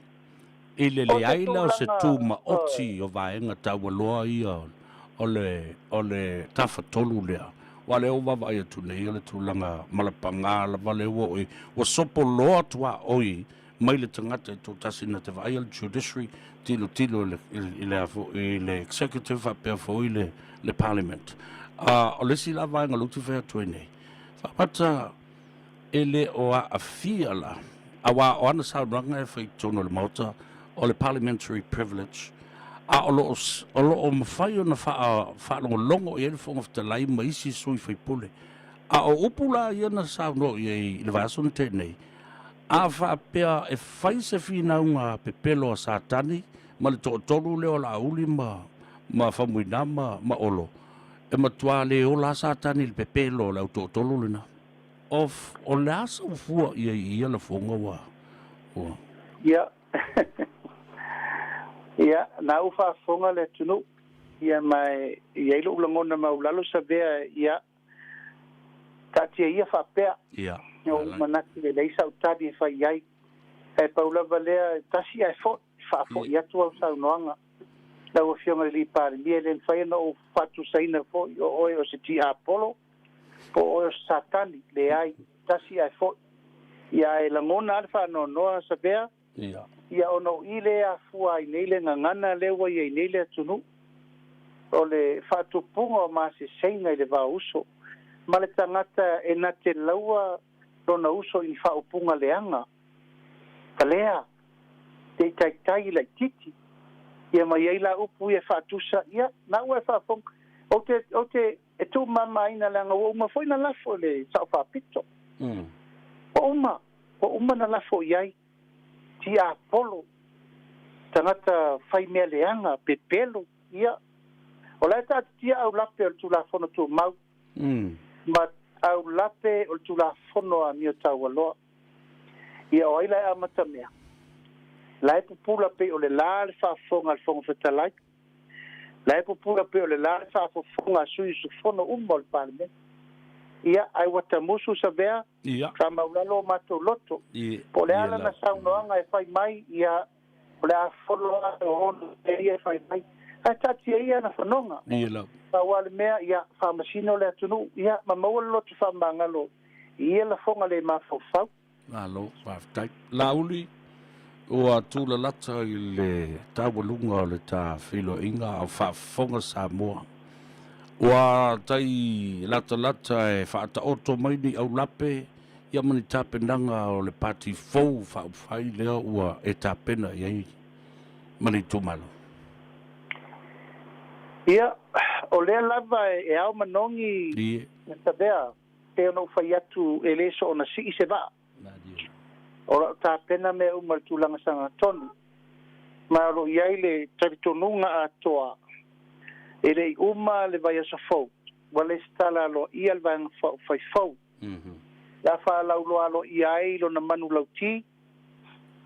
I le O se leai la o se tulaga, tumaoti o vaega taualoa ia o le o le tafatolu lea, aua o lea ua vaavaai atu nei o le tulaga malapaga lava lea ua oo i ai, ua sopoloa tuaoi mai le tagata e toatasi na te vaaia le judiciary, tilotilo i le, i le, i le executive faapea foi le, le parliament. O le isi la vaega o lea ou te fai atu ai nei, faapata e le o aafia la, aua o ana saunoaga e fai i totonu o le Maota, o le parliamentary privilege, a o lo o, o lo o mafai ona faa, faalogologo i ai le Fofoga Fetalai ma isi sui faipule. A o upu la ia na saunoa i ai i le vaiaso na tea nei, A faapea e fai se finauga pepelo a Satani ma le toatolu lea o Laauli ma, ma Faumuina ma, ma Olo, e matua le ola a Satani i le pepelo o le au toatolu lena. O, o le a sau fua i ai i ia lafoga ua, ua. Ia. Ia, na ou faafofoga le atunuu, ia ma e i ai lou lagona maulalo Savea, ia, Taatia ia faapea. Ia. Na ou manatu e leai sau tali e fai ai. Ae pau lava lea, e tasi ae foi, faafoi atu au saunoaga. Lau Afioga i le Alii Palemia, e le mafai ona ou faatusaina foi o oe o se tiapolo, po o oe o se Satani. Leai, tasi ae foi. Ia ae lagona lava le faanoanoa, Savea, Ia. Ia ona o i lea afua ai nei le gagana lea ua i ai nei le atunuu, o le faatupuga o maseseiga i le vao uso, ma le tagata e na te laua lona uso i ni faaupuga leaga, valea, te i taitai i laititi, ia ma i ai la upu ia e faatusa, ia, na ua e faafofoga. Ou te, ou te, e tuumamaina leaga ua uma foi na lafo i le Sao Faapito. Ua uma, ua uma na lafo i ai. Tiapolo, tagata fai mea leaga, pepelo, ia. O la e taatitia aulape o le Tulafono Tumau ma aulape o le Tulafono Amio Taualoa. Ia o ai la e amata mea? La e pupula pei o le la le faafofoga a le Fofoga Fetalai. La e pupula pei o le la le faafofoga a sui usufono uma o le Palemene. Ia, ae ua tamusu Savea, Ia. Faamaulalo o matou loto. I, Po o le ia a lana la. saunoaga e fai mai, ia, o le a folo lava e ono mea ia e fai mai. Ae taatia ia ana fanoga. Ia la. Pau lava le mea, ia, faamasino le atunuu, ia, ma maua le loto faamagalo i ia lafoga le mafaufau. Malo, faafetai. Laauli, ua tulalata i le taualuga o le ta feiloaiga a o faafofoga Samoa. Ua tai latalata e faataoto mai ni aulape ia ma ni tapenaga o le pati fou faaupufai lea ua e tapena i ai ma le itumalo. Ia, o lea lava e ao manogi Ie. Savea, pei ona ou fai atu e le soona sii se vaa. O lau tapena mea uma i le tulaga sagatonu, ma o lo o i ai le talitonuga atoa e le i uma le vaiaso fou, ua lesitala aloaia le Vaega Faaupufai fou. O le a faalauloa aloaia ai lona manulauti,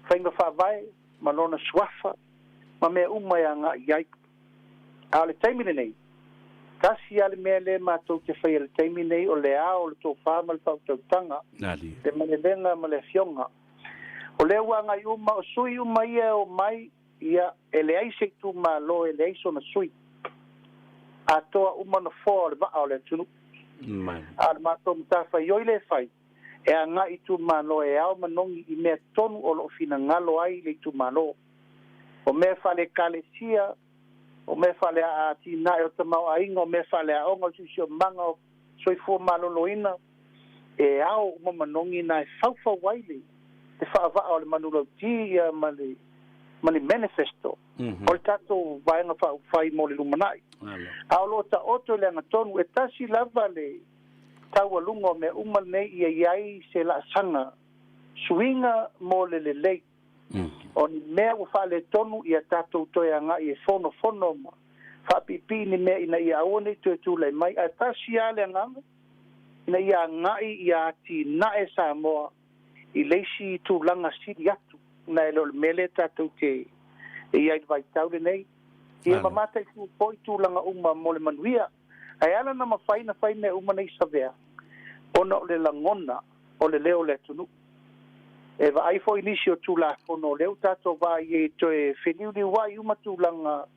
faiga faavae ma lona suafa ma mea uma e agai i ai. A o le taimi lenei, tasi lava le mea lea matou te faia i le taimi nei o le ao o le tofa ma le faautautaga, le malelega ma le afioga. O lea ua agai uma, o sui uma ia e omai, ia, e leai se itumalo e leai sona sui. Atoa uma nofoa o le vaa o le atunuu. A o le matou matafaioi lea e fai, e agai i itumalo e ao manogi i mea tonu o lo o finagalo ai le itumalo. O mea faale-ekalesia, o mea faale-atinae o tamaoaiga, o mea faale-aoga, o le siosiomaga, o soifua maloloina, e ao uma manogi na e faufau ai le faavaa o le manulauti ia ma le ma ni manifesto o le tatou Vaega Faaupufai mo le lumanai. A o lo o taoto i le agatonu, e tasi lava le taualuga o mea uma lenei ia i ai se laasaga suiga mo le lelei. O ni mea ua faaletonu ia tatou toe agai e fonofono ma faapiipii ni mea ina ia aua ne i toe tulai mai, ae tasi lava le agaga ina ia agai ia atinae Samoa i le isi tulaga sili atu nai lo le mea lea tatou te i ai i le vaitau lenei. Ia ma mataitu foi tulaga uma mo le manuia. Ae ala ona mafai ona fai mea uma nei Savea, ona o le lagona o le leo o le atunuu. E vaai foi nisi o Tulafono o lea ua tatou vaai i ai e toe feliuliuai uma tulaga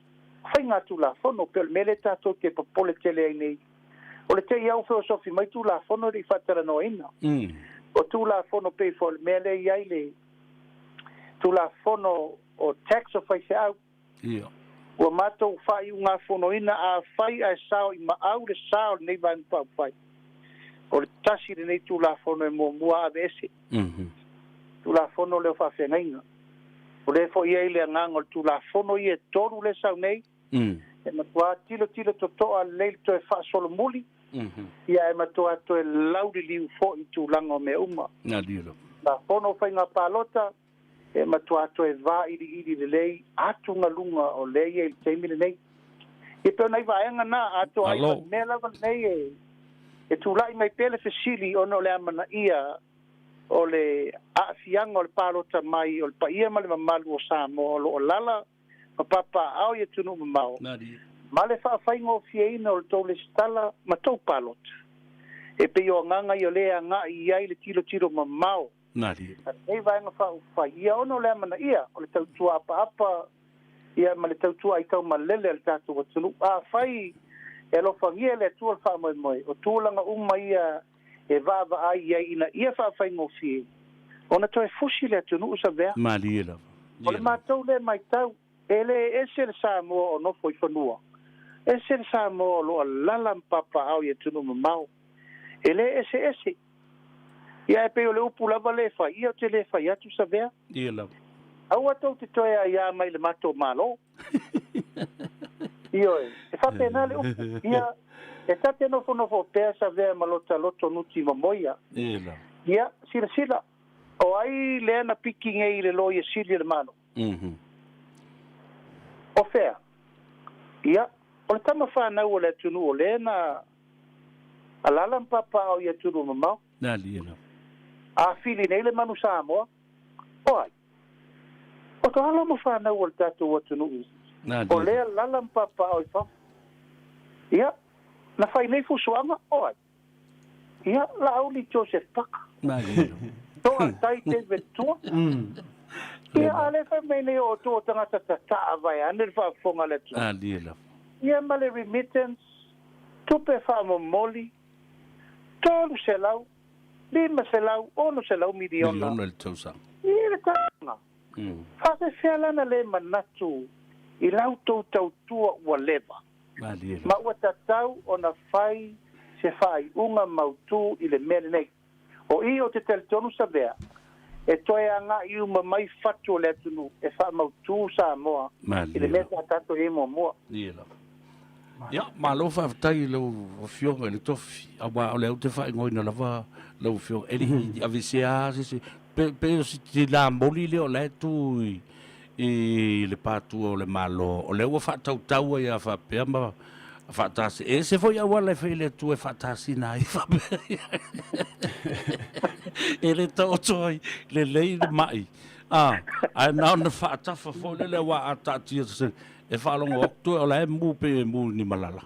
faiga Tulafono, pei o le mea lea tatou te popole tele ai nei. O le te i au feosofi mai Tulafono e le i faatalanoaina. O Tulafono pei foi o le mea lea e i ai le Tulafono o Tax o Faifeau. Ua matou faaiugafonoina afai ae sao i maau le sa o lenei Vaega Faaupufai, o le tasi lenei Tulafono e muamua aveese. Tulafono lea o faafeagaiga. O lea foi e i ai le agaga o le Tulafono ia e tolu lea e sau nei, e matua tilotilo totoa lelei le toe faasolomuli, ia e matua toe lauliliu foi i tulaga o mea uma. Tulafono o faiga palota, e matua toe vailiili lelei atugaluga o lea e i ai i le taimi lenei. Ia pei o nai vaega na, atoa ai ma le mea lava lenei e tulai mai pea le fesili ona o le amanaia o le aafiaga o le palota mai o le paia ma le mamalu o Samoa o lo o alaala ma papaaao i atunuu mamao, ma le faafaigofieina o le tou lesitala ma tou palota. E pei o agaga ia o lea e agai i ai le tilotilo mamao a lenei Vaega Faaupufai, ia ona o le amanaia o le tautua apaapa ia ma le tautua aitaumalele a le tatou atunuu. Afai e alofagia e le Atua le faamoemoe, o tulaga uma ia e vaavaai i ai ina ia faafaigofie ona toe fusi le atunuu Savea. Malie lava. O le matou lea maitau, e le ese le Samoa o nofo i fanua, ese le Samoa o lo o alaala ma papaaao i atunuu mamao. E le eseese. Ia ae pei o le upu lava lea e fai, ia ou te le fai atu Savea. Ia lava. Aua tou te toe aiā mai i le matou Malo. Ioe, e faapena le upu. Ia, e ta te nofonofo pea Savea ma lota loto nuti mamoia. Ia lava. Ia, silasila, o ai lea na piki nei i le Loia Sili o le Malo? O fea? Ia, o le tama fanau o le atunuu o lea na alaala ma papaaao i atunuu mamao. A fili nei le manu Samoa, o ai? O to alo ma fanau o le tatou atunuu o lea lala ma papaaao i fafo. Ia, na fai nei fusuaga, o ai? Ia, Laauli Joseph Paka. Toa tai David Tua. Ia, a lea fai mai nei o outou o tagata tataa vaeane le faafofoga a le atunuu. Ia ma le remittance, tupe faamomoli, 300, 500, 600 miliona. Miliona i le tausaga. I le tausaga. Faafefea la na le manatu i la outou tautua ua leva ma ua tatau ona fai se faaiuga mautu i le mea lenei. O i ou te talitonu Savea, e toe agai uma mai fatu o le atunuu e faamautu Samoa i le mea sa tatou i ai muamua. Ia, malo faafetai i lau Afioga i le Tofi, aua o lea ou te faaigoaina lava lau Afioga, e le i aveesea lava se isi, pe, pe o si tinamoli lea o la e tu i, i le pātua o le Malo, o lea ua faatautau ai lava faapea ma faatasi, e ese foi auala e fai e le Atua e faatasina ai faapea. E le taoto ai lelei le mai, a, ae na ona faatafa foi lele aua a taatia se E faalogo atu toe o la e mu pei e mu i ni malala.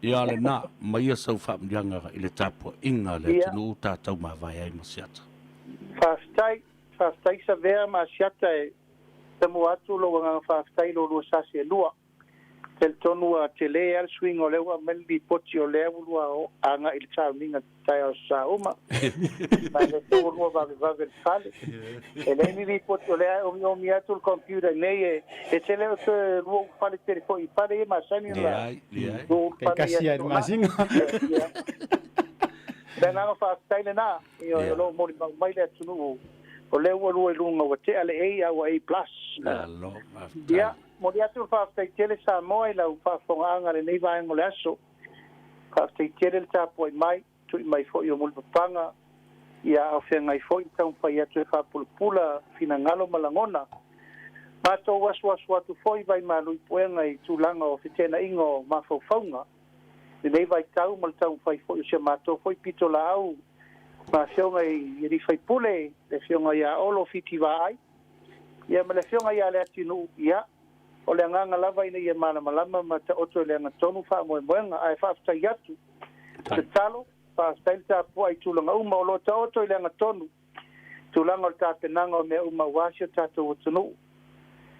Ia lena, maia sau faamiliaga i le tapuaiga a le atunuu ta taumavae ai ma Asiata. Faafetai, faafetai Savea ma Asiata e tamua atu lou agaga faafetai i lo lua sasi e lua. Talitonu ua tele lava le suiga o lea ua aumai le lipoti o lea ua lua agai i le sauniga taeao sa uma. Ma le tou ua lua vavevave le fale. E leai ni lipoti o lea e omiomi atu le computer nei e e te le o toe lua ulufale tele foi i fale ia masani ona Leai, leai. lua ulufale Kaikasi ia ai le masina. Le agaga faafetai lena, ioe, o lo o molimau mai le atunuu O lea ua lua i luga ua tea le A a ua A plus. Malo, faafetai. Ia, momoli atu le faafetai tele Samoa i lau faafofogaaga i lenei vaega o le aso. Faafetai tele le tapuai mai, tui mai foi o mulipapaga, ia a o feagai foi ma taumafai atu e faapulapula finagalo ma lagona. Matou asuasu atu foi vaimalu i puega i tulaga o feteenaiga o mafaufauga i lenei vaitau ma le taumafai foi o si a matou foi pitolaau ma afioga i alii faipule, le afioga ia Olo Fiti Vaai, ia ma le afioga ia Leatinuu, ia, o le agaga lava ina ia malamalama ma taoto i le agatonu faamoemoega, ae faafetai atu. Tatalo, faafetai le tapuai i tulaga uma o lo o taoto i le agatonu, tulaga o le tapenaga o mea uma aua si o tatou atunuu.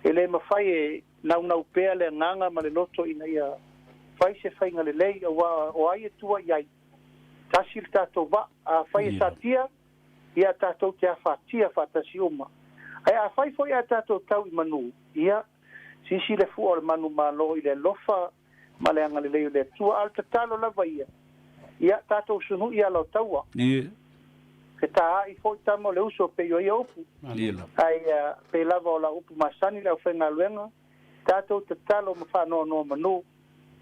E le mafai e naunau pea le agaga ma le loto ina ia fai se faiga lelei, aua o ai e tua i ai? Tasi le tatou vaa, afai e satia, ia tatou te afatia faatasi uma. Ae afai foi ae tatou tau i manu, ia, sisi le fua o le manumalo i le alofa ma le agalelei o le Atua. A o le tatalo lava ia, ia tatou sunui ala o taua. Fetaai foi tama o le uso pei o ia upu. Ae pei lava o lau upu masani le aufaigaluega, tatou tatalo ma faanoanoa manu.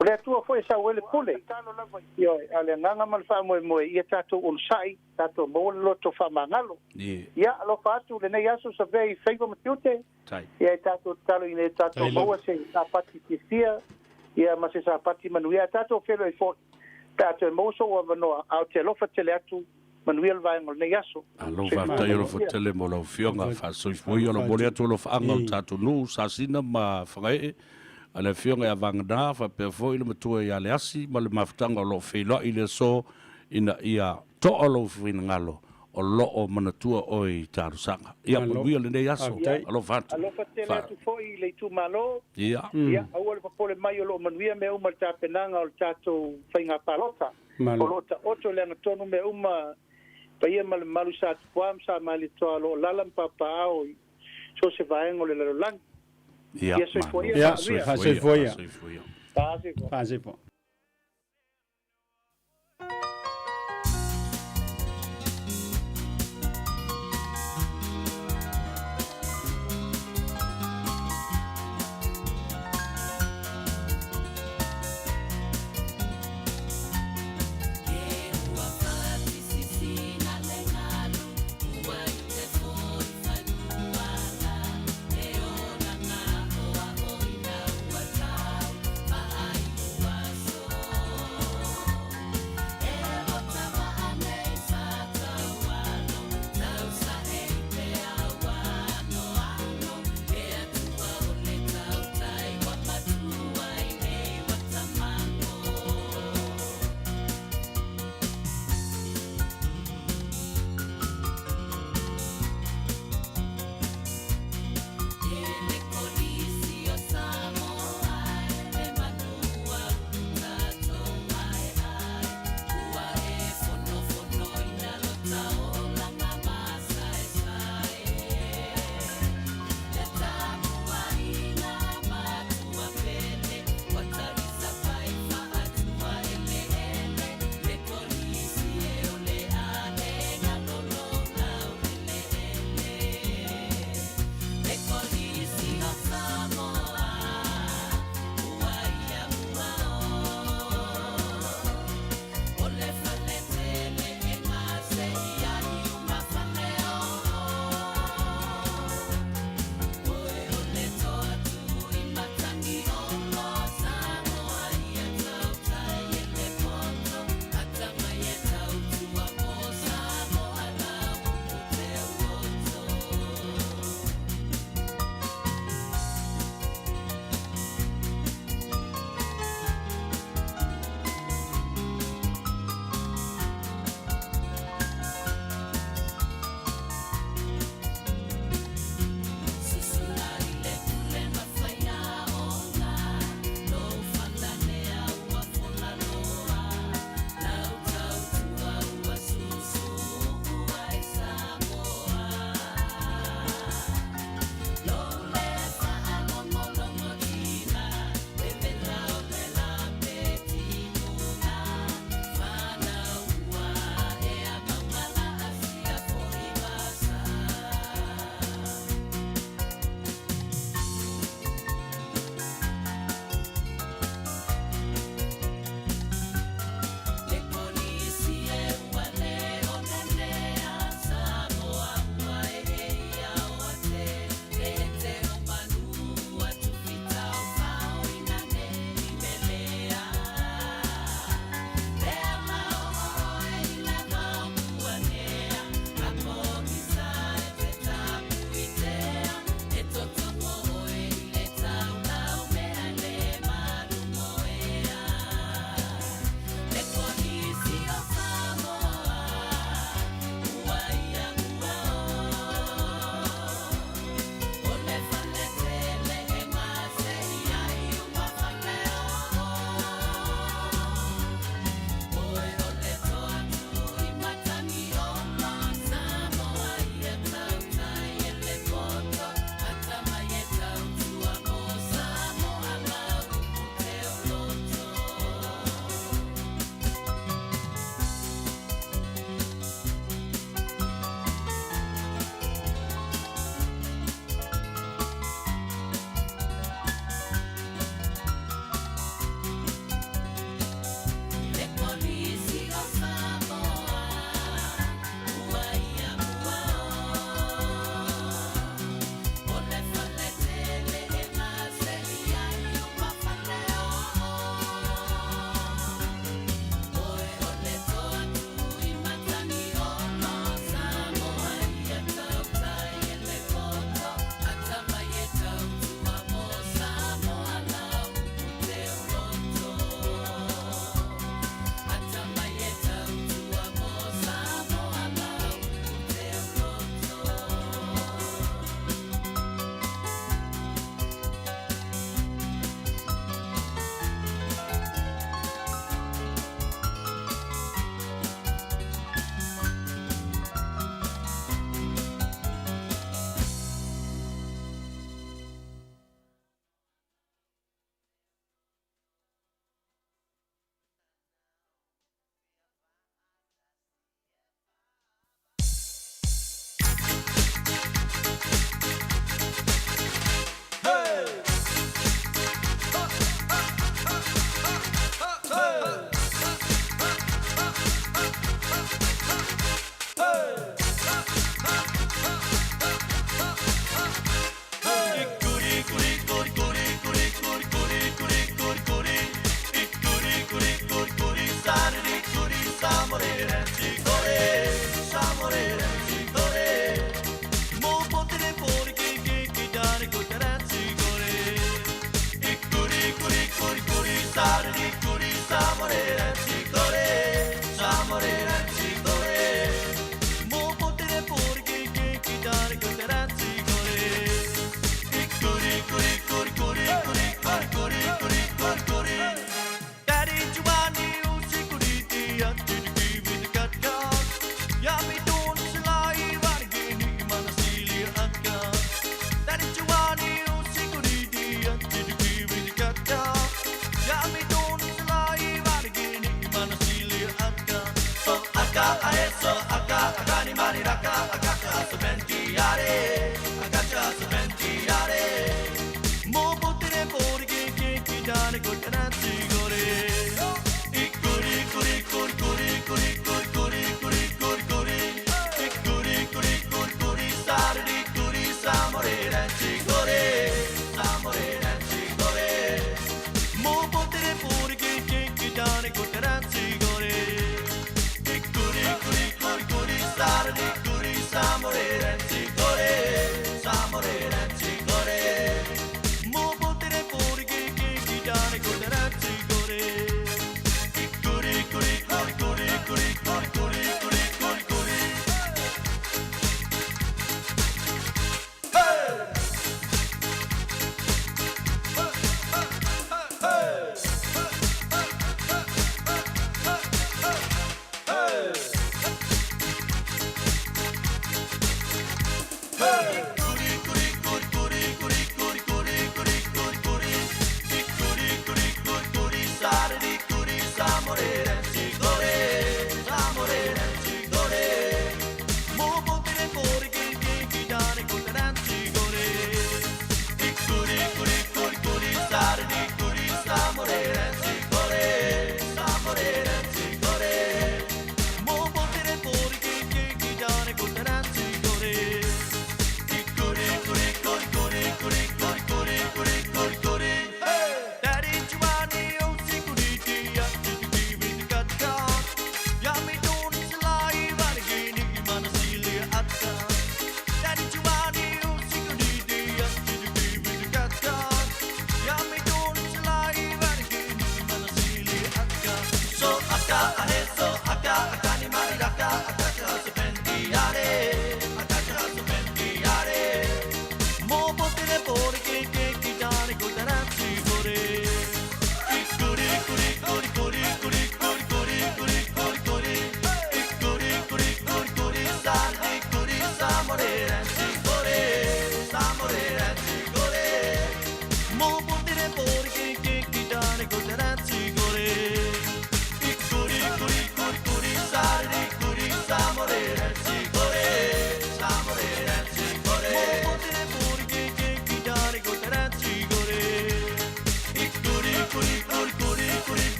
O le Atua foi e sau ai le pule. Ioe, a o le agaga ma le faamoemoe, ia tatou onosai, tatou maua le loto faamagalo. Ia, alofa atu lenei aso Savea i faiva ma tiute. Ia e tatou tatalo ina ia tatou maua se Sapati fiafia, ia ma se Sapati manuia. Ae tatou feiloai foi pe a toe maua sou avanoa, a ou te alofa tele atu. Manuia le vaega o lenei aso. Malo faafetai alofa tele mo lau afioga faasoifua ia o lo momoli atu alofaaga o le tatou nuu Sasina ma Fagaee a le afioga ia Vagana faapea foi le matua ia Leasi ma le mafutaga o lo o feiloai i le aso ina ia toa lou finagalo o lo o manatua oe i talosaga. Ia manuia lenei aso. Alofa atu. Alofa tele atu foi i le itumalo. Ia aua le popole mai o lo o manuia mea uma i le tapenaga o le tatou faiga palota. O lo o taoto i le agatonu mea uma, paia ma le mamalu i Satupuā ma Samalietoa o lo o lala ma papaao i so o se vaega o le lalolagi. Ia soifua ia, manuia. Faasoifua ia. Faasoifua.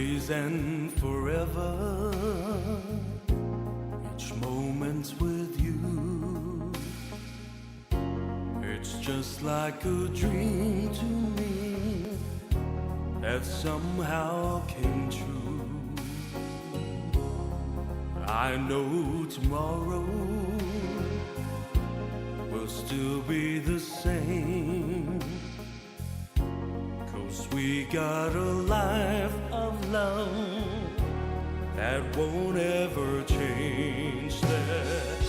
Always and forever, each moment's with you. It's just like a dream to me that somehow came true. I know tomorrow will still be the same. Cause we got a life of love that won't ever change. That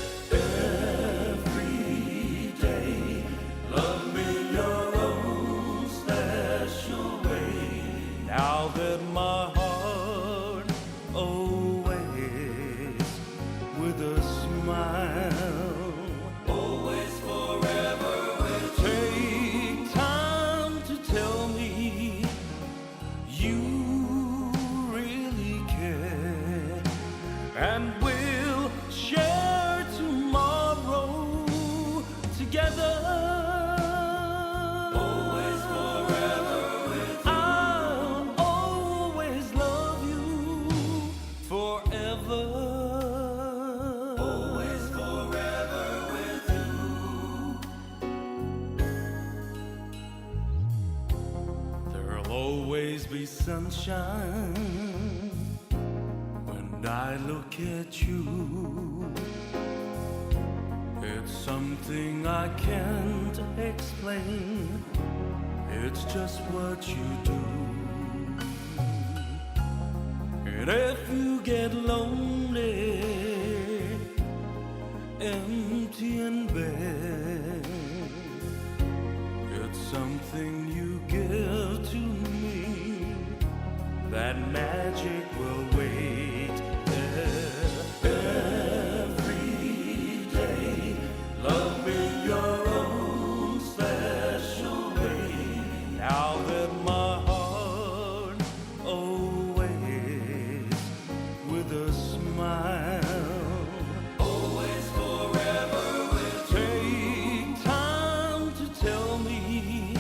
every day, love me your own special way. Now that my heart always with a smile, always forever with Take time to tell me you really care, and we'll share tomorrow together. Always forever with you. I'll always love you forever. Always forever with you. There'll always be sunshine when I look at you. It's something I can't explain. It's just what you do. And if you get lonely, empty and bare, it's something you give to me. That magic will wait there every day. Love me your own special way. Now that my heart always with a smile. Always forever with Take time to tell me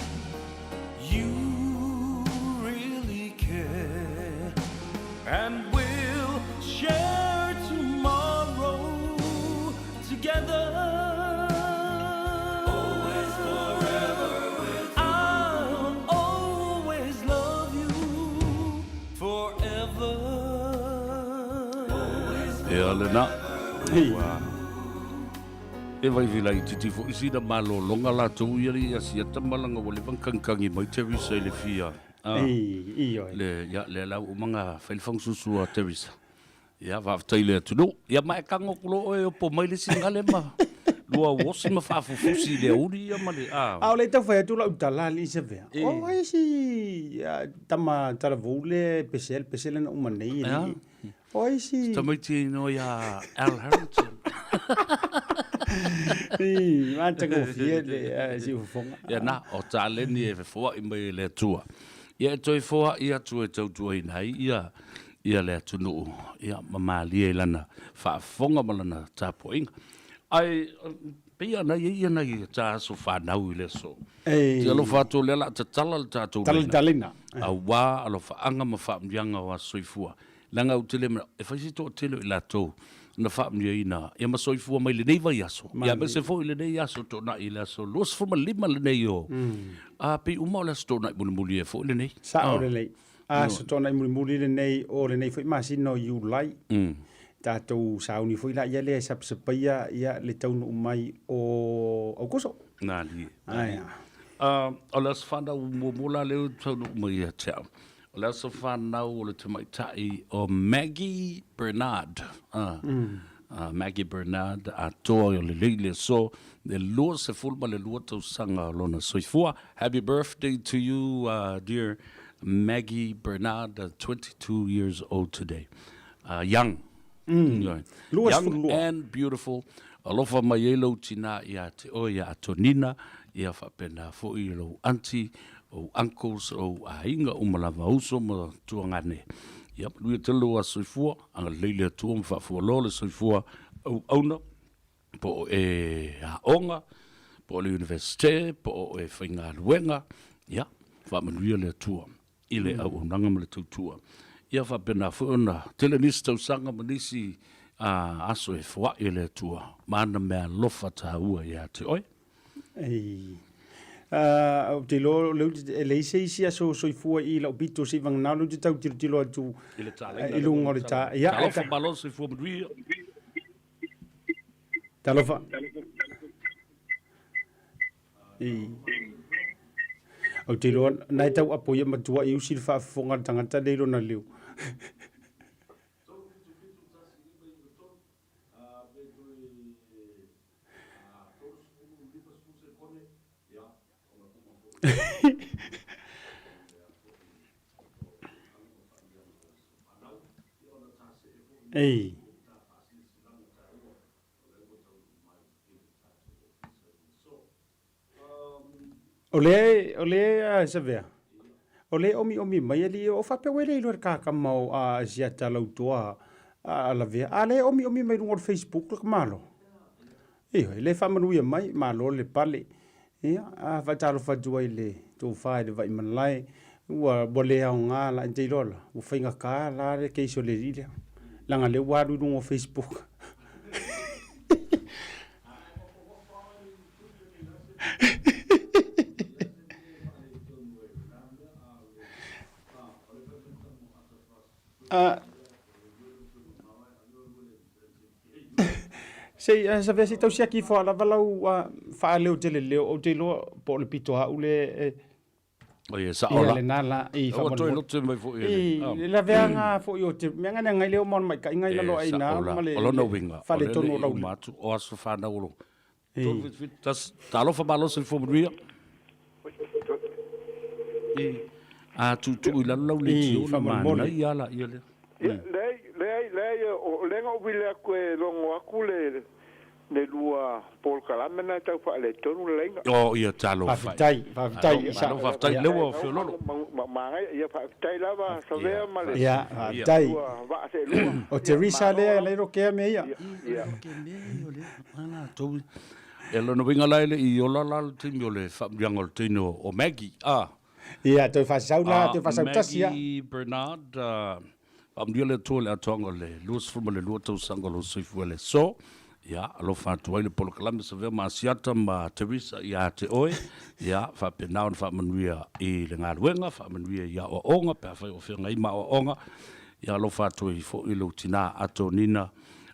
you really care, and we'll share tomorrow together. Always forever with I'll always love you forever. Ia lena. Ua e vai vila i titi fo isi na malologa latou ia le ia siata malaga ua leva ona kagikagi mai Teresa i le fia Ioe. Le ia lea la ua uma ona fai le fagasusu a Teresa. Ia faafetai i le atunuu. Ia ma e tago atu loa oe e opo mai le isi gale ma lua uosi ma faafufusi i le aoauli ia ma le A o le i tau fai atu lau tala alii Savea, o ai si tama talavou le pese le pese lena uma nei alii. O ai si Tamaiti inoa ia Al Harrington. I, matagofie le siufofoga. Ia na, o taleni e fefoai mai e le Atua. Ia e toe foai atu e tautuaina ai ia ia le atunuu, ia ma malie i lana faafofoga ma lana tapuaiga. Ae pei lava na i ai ia nai ta aso fanau i le aso. Te alofa atu o lea o le a tatala le tatou laina. Aua alofaaga ma faamanuiaga o aso soifua. Leaga ou te le manao e fai se toatele o i latou na faamanuiaina ia ma soifua mai lenei vaiaso, ia aemaise foi lenei aso Toonai i le aso 25 lenei o, a pei uma o le aso Toonai mulimuli ea foi lenei. Sao lelei. Aso Toonai mulimuli lenei o lenei foi masina o Iulai. Tatou sauni foi la ia lea e sapasapaia ia le taunuu mai o Aukuso. Malie. Malie. O le aso fanau muamua la lea ua taunuu mai ia te au. O le aso fanau o le tamaitai o Maggie Bernard. Maggie Bernard atoa o lelei le aso le 22 tausaga o lona soifua. Happy birthday to you dear Maggie Bernard, 22 years old today. Young. Young and beautiful. Alofa mai ai lou tinā ia te oe ia Atonina, ia faapena foi lou aunty, ou uncles, ou aiga uma lava, uso ma tuagane. Ia manuia tele lou aso soifua, agalelei le Atua ma faafualoa le soifua auauna, po o e aoga, po o le Universite, po o e faigaluega, ia faamanuia le Atua i le auaunaga ma le tautua. Ia faapena foi ona tele nisi tausaga ma nisi aso e foai e le Atua ma ana meaalofa taua ia te oe. Ei. Ou te iloa o lea ou te, e leai se isi aso soifua i lau pito seivagana o lea ou te tau tilotilo atu I le taleiga i luga o le ta. Ia, Talofa malo soifua manuia. Talofa. Ei. Ou te iloa na e tau apo ia matua i usi le faafofoga a le tagata lea i lona leo. Ei. O lea, o lea, Savea, o lea e omiomi mai alii, o faapea ua e le iloa i le kakama o Asiata Lautoa a Lavea, a lea e omiomi mai luga o le Facebook le malo. Ioe, e le faamanuia mai, malo le pale. Ia, a faatalofa atu ai i le tofa i le Vaimalae, ua, ua le aoga la, te iloa la, ua faigata la le case o le alii lea, leaga o lea ua alu i luga o Facebook. Sei, sa se tau siaki ifo lava lau faaleo tele leo, ou te iloa po o le pito au le e, O ia, sao la. Lena la, i Ua toe lote mai foi e le laveaga foi o te mea ngane ngai leo mo mai kai ngai lalo ai na ma le. O lona uiga, o le tonu o lau atu o aso whanau o lo. Tas talofa malo soifua manuia. A tuutuu i lalo lau leitio ona manaia la ia lea. Leai, leai, leai, o lea na ou vili atu e logo atu le le lua polokalame na e tau faaletonu le laina. Oh, ia talofa. Faafetai, faafetai. Malo, faafetai, lea ua feololo. Manaia, ia faafetai lava Savea ma le. Ia, faafetai. Lua vaa seelua. O Teresa lea e le rokea mea ia. Ia. E lona uiga la e le i ola la le taimi o le faamanuiaga o le teine o Maggie, a. Ia, toe faasau la, toe faasau tasi ia. Maggie Bernard, faamanuia le Atua i le atoaga o le 22 tausaga o lou soifua i le aso. Ia, alofa atu ai le polokalame Savea ma Asiata ma Teresa ia te oe. Ia, faapena ona faamanuia i le galuega, faamanuia i aoaoga pe afai o feagai ma aoaoga. Ia, alofa atu ai foi lou tina Atonina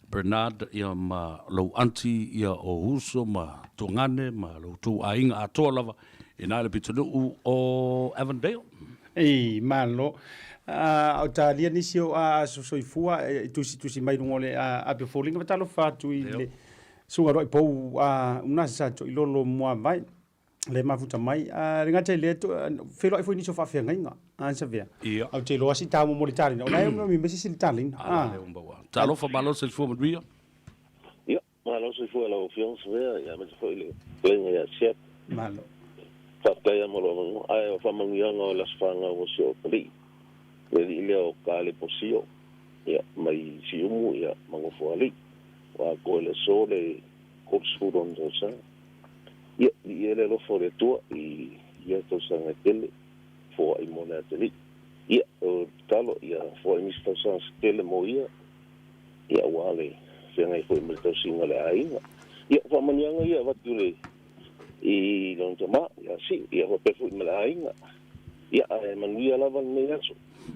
Bernard ia ma lou aunty ia o Uso ma Tuagane ma lo outou aiga atoa lava ina i le pitonuu o Avondale. Ei, malo. O talia nisi o aso soifua e tusitusi mai luga o le api o foliga fatalofa atu i le susuga loa i pou una sa toilolo muavai le mafuta mai le gata i lea feiloai foi nisi o faafeagaiga a Savea. Ia. Ou te iloa si tau mo le talina. O la e umi mai se le talina. Ah. Talofa malo soifua manuia. Ia, malo soifua lau Afioga Savea, ia aemaise foi le fetalaiga ia Siat. Malo. Faafetai lava mo lou avanoa. Ae o faamanuiaga o le Aso Fanau o si ou atalii, le alii lea o Kalepo Sio, ia, mai Siumu, ia, ma Nofoalii. Ua atoa i le aso le 30 ona tausaga. Ia, viia le alofa o le Atua i ia tausaga e tele, foai mo le atalii. Ia, o le tatalo, ia foai nisi tausaga se tele mo ia, ia aua le feagai foi ma le tausiga o le aiga. Ia, o faamanuiaga ia e avatu i le i lona tama, ia Siu, ia faapea foi ma le aiga. Ia, ae manuia lava lenei aso.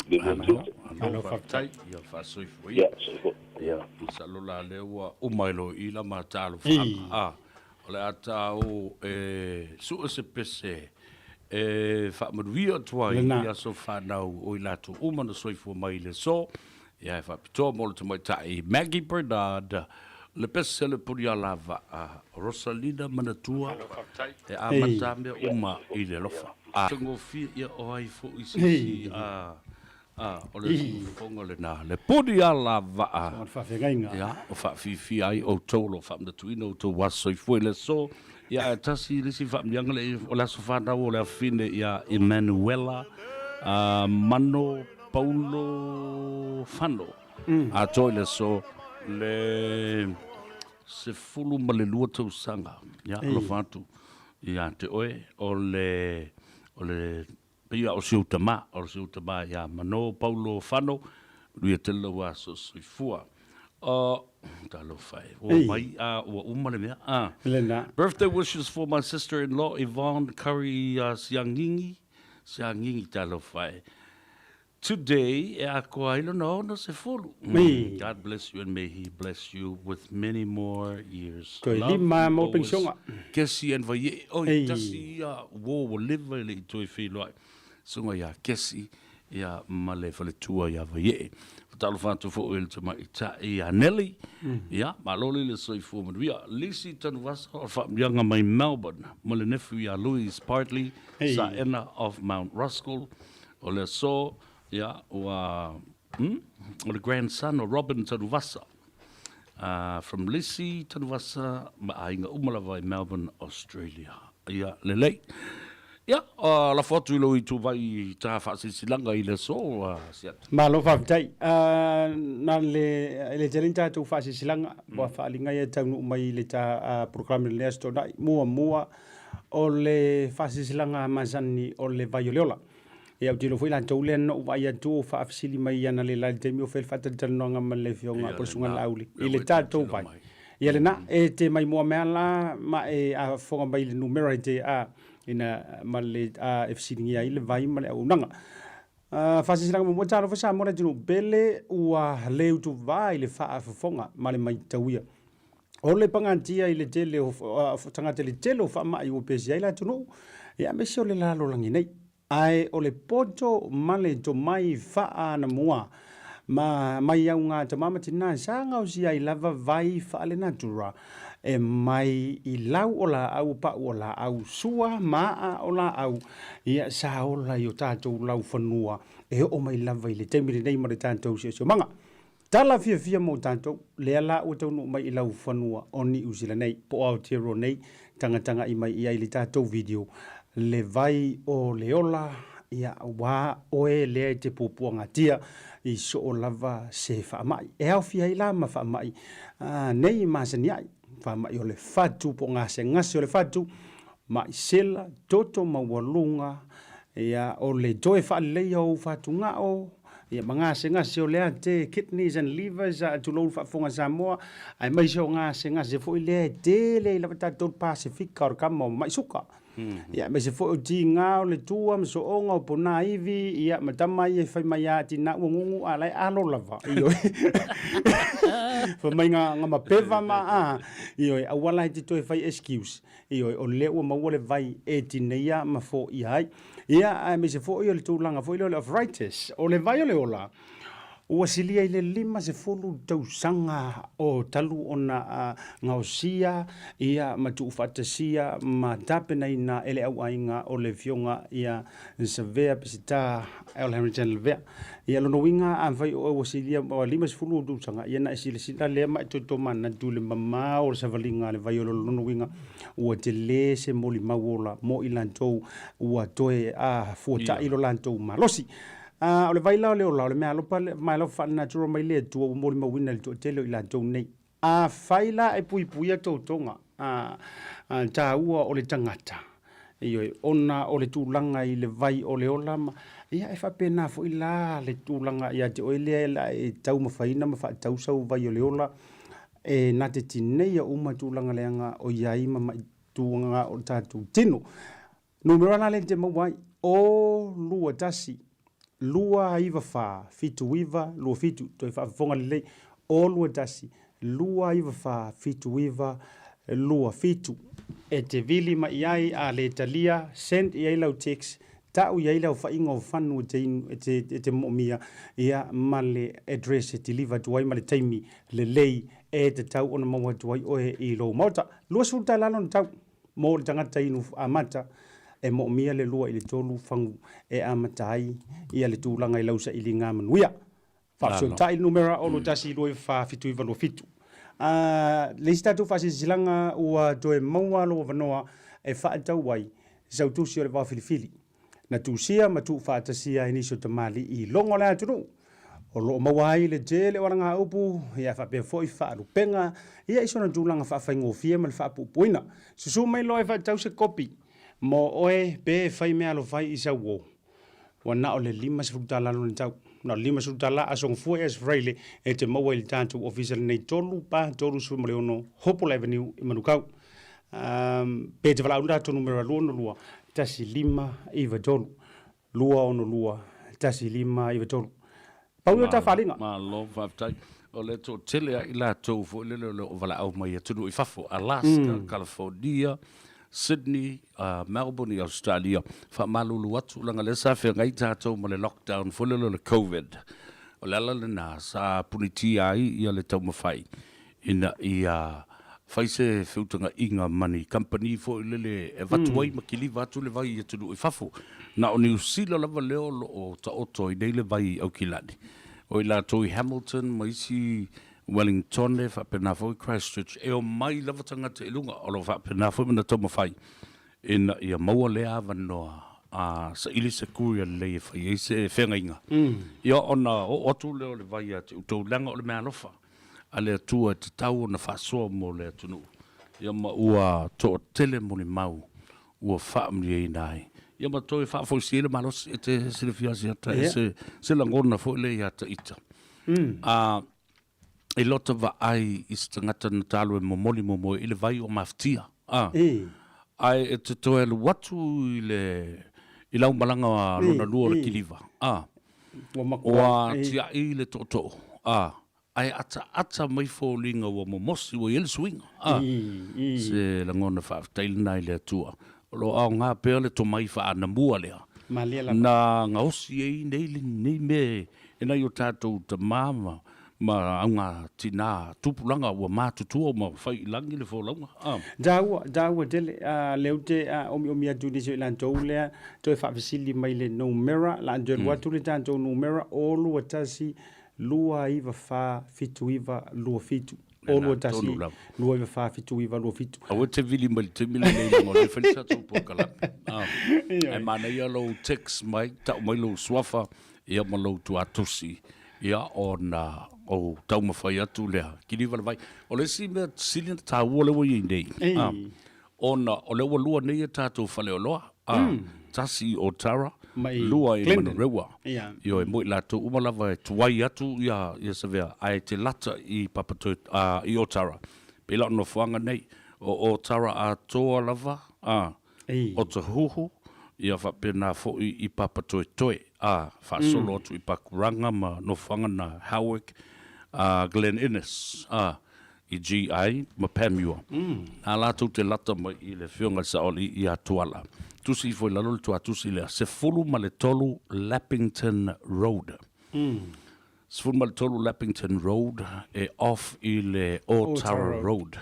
Le lua tiute. Malo faafetai. Ia faasoifua ia. Ia, soifua. Ia, masalo la lea ua uma i lo i la ma talofaga. A, o le a ta o e sue se pese e faamanuia atu ai i aso fanau o i latou uma na soifua mai i le aso. Ia, e faapitoa mo le tamaitai Maggie Bernard, le pese le Punialava a Rosalina Manatua, e amata mea uma i le alofa. A gofie ia o ai foi se isi a a o le siufofoga lena, le Punialavaa. O le faafeagaiga. Ia, o faafiafia ai outou o lo o faamanatuina outou aso soifua i le aso. Ia, ae tasi le isi faamanuiaga le, o le aso fanau o le afine ia Emanuela Mano Paulo Fano. Atoa i le aso le 12 tausaga. Ia, alofa atu ia te oe, o le, o le. Pei a o si ou tama, o si ou tama ia Mano Paulo Fano, manuia tele lou aso soifua. Oh, talofa e. Ua mai a ua uma le mea. Ah. Lena. Birthday wishes for my sister-in-law Yvonne Curry Siangingi. Siangingi talofa e. Today e akoa ai lona 60. God bless you and may he bless you with many more years. Toe lima mo pensiona. Kesi and Vaie. Oi, tasi ia wo ua leva e le i toe feiloai. Sunga ia Kesi ia ma le faletua ia Vaie. Fatalofa atu foi i le tamaitai ia Nelly. Ia, malo le le soifua manuia. Lisi Tanuvasa o le faamanuiaga mai Melbourne ma le nephew ia Louise Bartley, Saena of Mount Roskill. O le aso, ia, ua, o le grandson o Robin Tanuvasa, from Lisi Tanuvasa ma aiga uma lava i Melbourne, Australia. Ia, lelei. Ia, lafo atu i lou ituvai i ta faasilasilaga i le aso, Siata. Malo faafetai. Na le, e le tele ni tatou faasilasilaga, ua faaaliga ia e taunuu mai i le ta polokalame i lenei Aso Toonai. Muamua, o le faasilasilaga masani o le vai o le ola. Ia, ou te iloa foi latou lea na ou vaai atu o faafesili mai analeila i le taimi o fai le faatalatalanoaga ma le Afioga po o le Susuga Laauli i le tatou vai. Ia lena, e te maimoa mea la ma e afofoga mai i le numera e te a ina ma le a e fesiligia ai le vai ma le auaunaga. Faasilasilaga muamua, Talofa Samoa le atunuu pele ua le utuvā i le faafofoga ma le maitauia. O le pagatia i le tele o tagata i le tele o faamai ua pesi ai le atunuu, ia aemaise o le lalolagi nei. Ae o le poto ma le tomai faaanamua ma mai au ngā tama ma tinā sa gaosia ai lava vai faalenatura e mai i lau o laau o pau o laau sua ma aa o laau ia sa ola i o tatou laufanua e oo mai lava i le taimi lenei ma le tatou siosiomaga. Tala fiafia mo tatou, lea la ua taunuu mai i laufanua o Niu Sila nei, po o Aotearoa nei, tagatagai mai i ai le tatou video, le vai o le ola, ia, ua oe lea e te puapuagatia i soo lava se faamai. E aofia ai la ma faamai nei masani ai, faamai o le fatu po o gasegase o le fatu, mai sela, toto maualuga, ia, o le toe faaleleia o ou fatugao, ia, ma gasegase o le ate, kidneys and livers, tulou le faafofoga Samoa, aemaise o gasegase foi lea e tele ai lava tatou le Pasefika o le kama o mai suka. Ia, aemaise foi o tiga o le tua ma sooga o pona ivi, ia, ma tama ia e fai mai a tina ua gugu a la e alo lava. Ioe. Fai mai nga, nga mapeva ma a, ioe, aua la e te toe fai excuse. Ioe, o lea ua maua le vai e tineia ma foia ai. Ia, aemaise foi o le tulaga foi lea o le arthritis. O le vai o le ola, ua silia i le 50 tausaga o talu ona gaosia ia ma tuufaatasia ma tapenaina e le auaiga o le Afioga ia Savea Peseta L. Harrington Lavea. Ia, lona uiga afai o oe ua silia ua 50 ou tausaga, ia na e silasila lea ma e toe tomanatu i le mamao o le savaliga a le vai o le ola. Lona uiga ua tele se molimau ola mo i latou ua toe fuatai lo latou malosi. A o le vai la o le ola, o le meaalofa, meaalofa faale-natura mai le Atua ua molimauina i le toatele o i latou nei. Afai la e puipuia toutoga taua o le tagata, ioe, ona o le tulaga i le vai o le ola ma, ia e faapena foi la le tulaga ia te oe lea la e taumafaina ma faatau sau vai o le ola, e na te tineia uma tulaga leaga o i ai ma mai tulaga o le tatou tino. Numera la lea e te maua ai, o 2 1 2 9 4 7 9 2 7, toe faafofoga lelei, o 2 1 2 9 4 7 9 2 7. E te vili mai i ai a le talia, send i ai lau text, tau i ai le aofaiga o fanu e te inu, e te, e te moomia, ia, ma le address e deliver atu ai ma le taimi lelei e tatau ona maua atu ai oe i lou maota. 20 tala lona tau. Mo le tagata inu amata, e moomia le lua i le tolu fagu e amata ai ia le tulaga i lau sailiga manuia. Faafesootai le numera 6 1 2 4 7 9 2 7. A le isi tatou faasilasilaga ua toe maua lou avanoa e faatau ai sau tusi o le vaofilifili na tusia ma tuufaatasia e nisi o tamalii i logo o le atunuu o lo o maua ai le tele o alagaupu ia faapea foi faalupega ia i sona tulaga faafaigofie ma le faapuupuuina. Susu mai loa e faatau se kopi mo oe pe e fai meaalofa ai i sau uo. Ua na o le $50 lona tau. Na o le $50 aso gafua i Aso Faraile e te maua i le tatou ofisa lenei 3 4 36 Hopewell Avenue i Manukau. Um, pe te valaau le tatou numera 262 1593. 262 1593. Pau ia o ta faaaliga. Malo faafetai. O le toatele lava i latou foi lele o lo o valaau mai i atunuu i fafo, Alaska, California, Sydney, Melbourne i Australia, faamalulu atu leaga lea sa feagai tatou ma le lockdown foi lele o le Covid. O le ala lena sa punitia ai ia le taumafai ina ia fai se feutagaiga ma ni kamupani foi lele e avatu ai ma kiliva atu le vai i atunuu i fafo. Na o Niu Sila lava lea o lo o taoto ai nei le vai i Aukilani. O i latou i Hamilton ma isi Wellingtone faapena foi Christchurch, e omai lava tagata i luga, o lo o faapena foi ma na taumafai ina ia maua lea avanoa a saili se courier lelei e fai ai se feagaiga. Ia ona oo atu lea o le vai ia te outou leaga o le meaalofa. a le Atua e tatau ona faasoa mo le atunuu, ia ma ua toatele molimau ua faamalieina ai, ia ma toe faafoisia ai le malosi. E te silafia Asiata, e se, se lagona foi lea ia te ita. A, i lota vaai i se tagata na talu e momoli muamua i le vai o mafatia, a, ae e te toe alu atu i le, i lau malaga lona lua o le kiliva, a, ua tiai le tootoo, a, ae ataata mai foliga ua momosi, ua i ai le suiga. A, se lagona faafetai lena i le Atua. O lo o aoga pea le tomai faaanamua lea na gaosi ai nei, nei mea e nai o tatou tama ma, ma auga tina tupulaga ua matutua ma fai i lagi le folauga. A. Taua, taua tele. A, lea ou te omiomi atu i nisi o i latou lea toe faafesili mai le numera, la toe alu atu le tatou numera, 0 2 1 2 9 4 7 9 2 7. 0 2 1 2 9 4 7 9 2 7. Aua e te vili mai le taimi lenei leaga o lea e fai le tatou polokalame. Ae manaia lou text mai, tau mai lou suafa ia ma lou tuatusi ia ona ou taumafai atu lea. Kiliva le vai. O le isi mea sili ona taua lea ua i ai nei, ona o lea ua lua nei a tatou faleoloa, tasi i Otara, lua i Manurewa. Ioe, mo i latou uma lava e tuai atu ia ia Savea, ae te lata i Papatoe, i Otara. Pei la o nofoaga nei, o Otara atoa lava, Otahuhu, ia faapena foi i Papatoetoe, faasolo atu i Pakuranga ma nofoaga na Howick, Glen Innes, i GI ma Pamua. Nā latou te lata mai i le Afioga i le Saoalii ia Tuala. Tusi ifo i lalo le tuatusi lea, 13 Lappington Road. 13 Lappington Road e off i le Otara Road.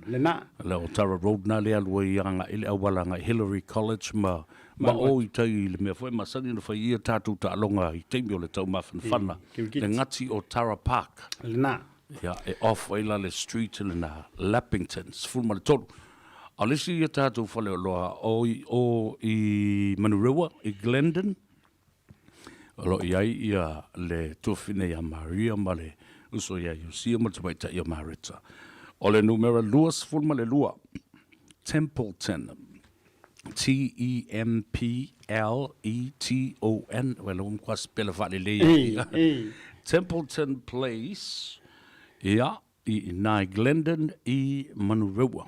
Lena. Le Otara Road na le alu ai agai i le auala agai Hillary College ma ma o i tai i le mea foi masani ona fai ia tatou taaloga i taimi o le taumafanafana, le gati o Tara Park. Lena. Ia, e off ai la le street lena, Lappington, 13. A o le isi ia tatou faleoloa, o i o i Manurewa, i Glendon, o lo o i ai ia le tuafafine ia Maria ma le uso ia Iosia ma le tamaitai ia Mareta. O le numera 22, Templeton, T-E-M-P-L-E-T-O-N, well, ua matua sipela faalelei ai. Templeton Place, ia, i inā i Glendon i Manurewa.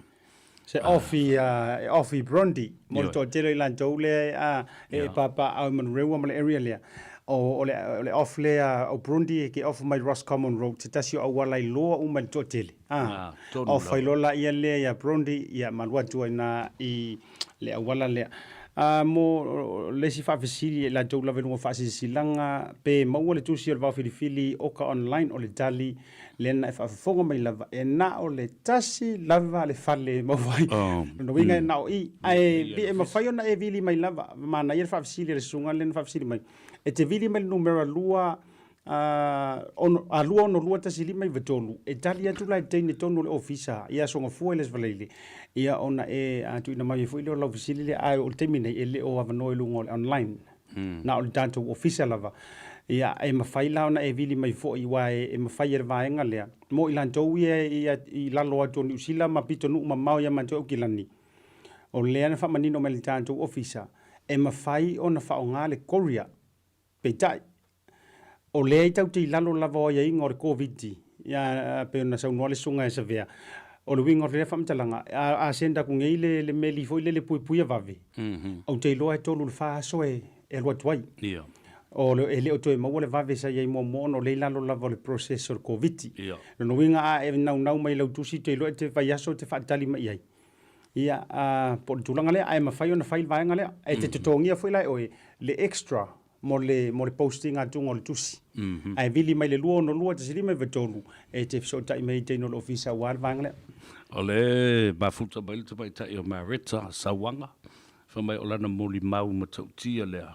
Se off i, e off i Bronte, mo le toatele o i latou lea e papaaao i Manurewa ma le area lea. O, o le, o le off lea o Bronte e ke off mai Roscommon Road, se tasi o auala iloa uma i le toatele. Ah, off ai loa laia lea ia Bronte, ia ma alu atu ai na i le auala lea. Ah, mo le isi faafesili e latou lava i luga o faasilasilaga, pe maua le tusi o le vaofilifili oka online o le tali lea na e faafofoga mai lava, e na o le tasi lava le fale e maua ai. Lona uiga e na o i. Ae e mafai ona e vili mai lava, manaia le faafesili a le susuga lea na faafesili mai. E te vili mai le numera 2 a 2 6 2 1 5 9 3, e tali atu la e teine tonu o le ofisa i Aso Gafua i le Aso Faraile, ia ona e tuuina mai ai foi lea o lau fesili lea, ae o le taimi nei e le o avanoa i luga o le online. Na o le tatou ofisa lava. Ia, e mafai la ona e vili mai foi, aua e mafai e le vaega lea, mo i latou ia i lalo atu o Niu Sila ma pitonuu mamao ia matou i Aukilani, o lea na faamanino mai e le tatou ofisa, e mafai ona faaaoga le courier. Peitai, o lea e tatou te i lalo lava o aiaiga o le Koviti, ia, pei ona saunoa le Susuga ia Savea, o le uiga o lea faamatalaga, a send atu nei le meli foi lele puipuia vave, ou te iloa e 3 i le 4 aso e alu atu ai. O le, e le o toe maua le vave sa i ai muamua ona o lea e i lalo lava o le process o le Koviti. O lona uiga a e naunau mai i lau tusi, ou te iloa e te vaiaso e te faatali mai i ai. Ia, po o le tulaga lea, ae mafai ona fai le vaega lea. E te totogia foi la e oe le extra mo le, mo le posting atuga o le tusi. Ae vili mai le 262 1593 e te fesootai mai ai i teine o le ofisa aua le vaega lea. O le mafuta mai le tamaitai o Maretta Sauaga, fai mai o lana molimau matautia lea,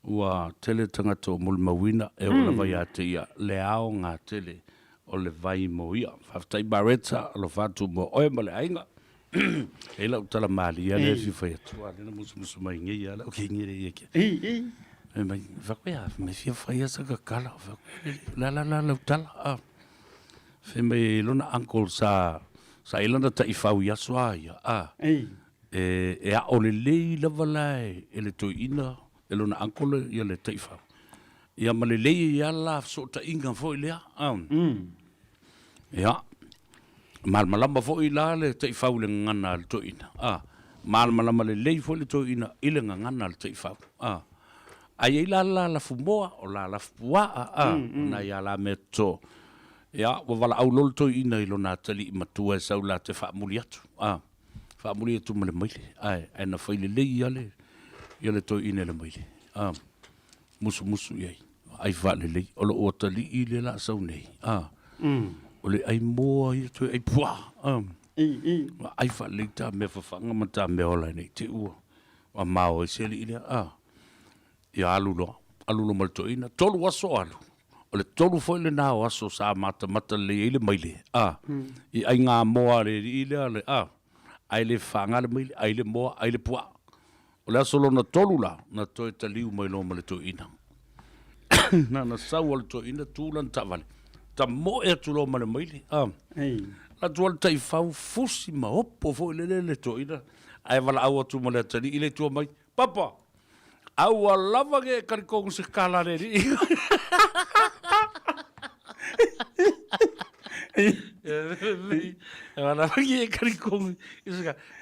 ua tele tagata ua molimauina e oo lava ia te ia le aoga tele o le vai mo ia. Faafetai Maretta, alofa atu mo oe ma le aiga. E i lau tala malie lea e fia fai atu, a lea na musumusu mai nei a lau kingi le ia kia. Fai mai, fai atu, ia, fai mai fia fai a sa kakala. Fai atu, la la la lau tala. Ah. Fai mai lona uncle sa sa i lana taifau i aso a ia. Ah. E, e ao lelei lava la e le toeaina e lona uncle ia le taifau. Ia ma lelei ai lava la fesootaiga foi lea. Ia, malamalama foi la le taifau i le gagana a le toeaina, a, malamalama lelei foi le toeaina i le gagana a le taifau, a. A i ai la le la lafumoa, o la lafupuaa, a, o nai a la mea toto. Ia, ua valaau loa le toeaina i lona atalii matua e sau la te faamuli atu, a, faamuli atu ma le maile, ae, ae na fai lelei lava le, ia le toeaina i le maile, a. Musumusu i ai, ai faalelei, o lou atalii lea la sau nei, a, o le ai moa ia toe ai puaa, a, ai faalelei ta mea fafaga ma ta mea ola nei te ua, ua mao ai se alii lea, a, ia alu loa, alu loa ma le toeaina, tolu aso o alu, o le tolu foi lena o aso sa matamata lelei ai le maile, a, i aiga moa a le alii lea, a, ai le fafaga le maile, ai le moa, ai le puaa. O le aso lona tolu la, na toe taliu mai loa ma le toeaina. Na na sau a le toeaina, tu lana taavale, tamoe atu loa ma le maile. Ah. Atu le taifau, fusi ma opo foi lele le toeaina, ae valaau atu ma le atalii le tua mai, Papa, aua lava ne i e kalikonu se kala a le alii.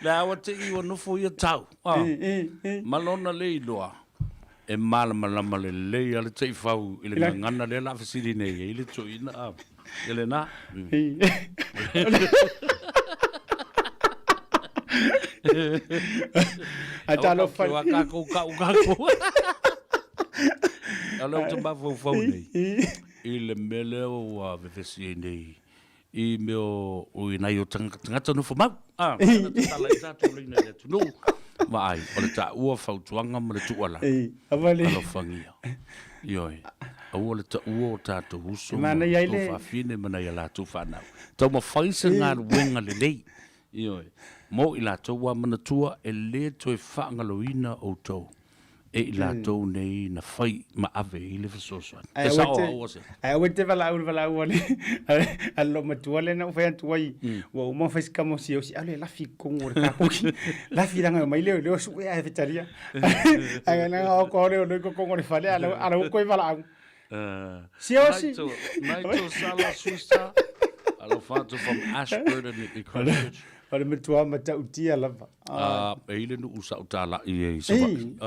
Le awa te i ua nofo ia tau. Ma lona le iloa, e malamalama lelei a le taifau i le gagana lea la fesili nei ai le toeaina a e lena. Ae talofa. Aua kākou kau kākou. A lea ou te mafaufau nei i le mea lea ua vevesi ai nei i mea o i nai o tagata nofo mau. Ah, na tatala ai tatou laina i le atunuu. Vaai, o le taua fautuaga ma le tuualalo. Alofagia. Ioe. Aua le taua o tatou uso ma tuafafine ma nai a latou fanau. Taumafai se galuega lelei. Ioe. Mo i latou ua manatua e le toe faagaloina outou e i latou nei na fai ma ave i le fesoasoani. E sao aua se. Ae aua e te valaau i le valaau a le a le loomatua lea na ou fai atu ai, ua uma ona fai si kamosiosi, alu e lafi i totonu o le kakoki. Lafi leaga e omai leoleo sue ae fetalia. Ae na o ko leoleo i totonu o le fale, a la ua toe valaau. Siosi. Nigel Sala Susa, alofa atu from Ashburton i Christchurch. O le matua matautia lava. E i le nuu sa ou talai i Savaii.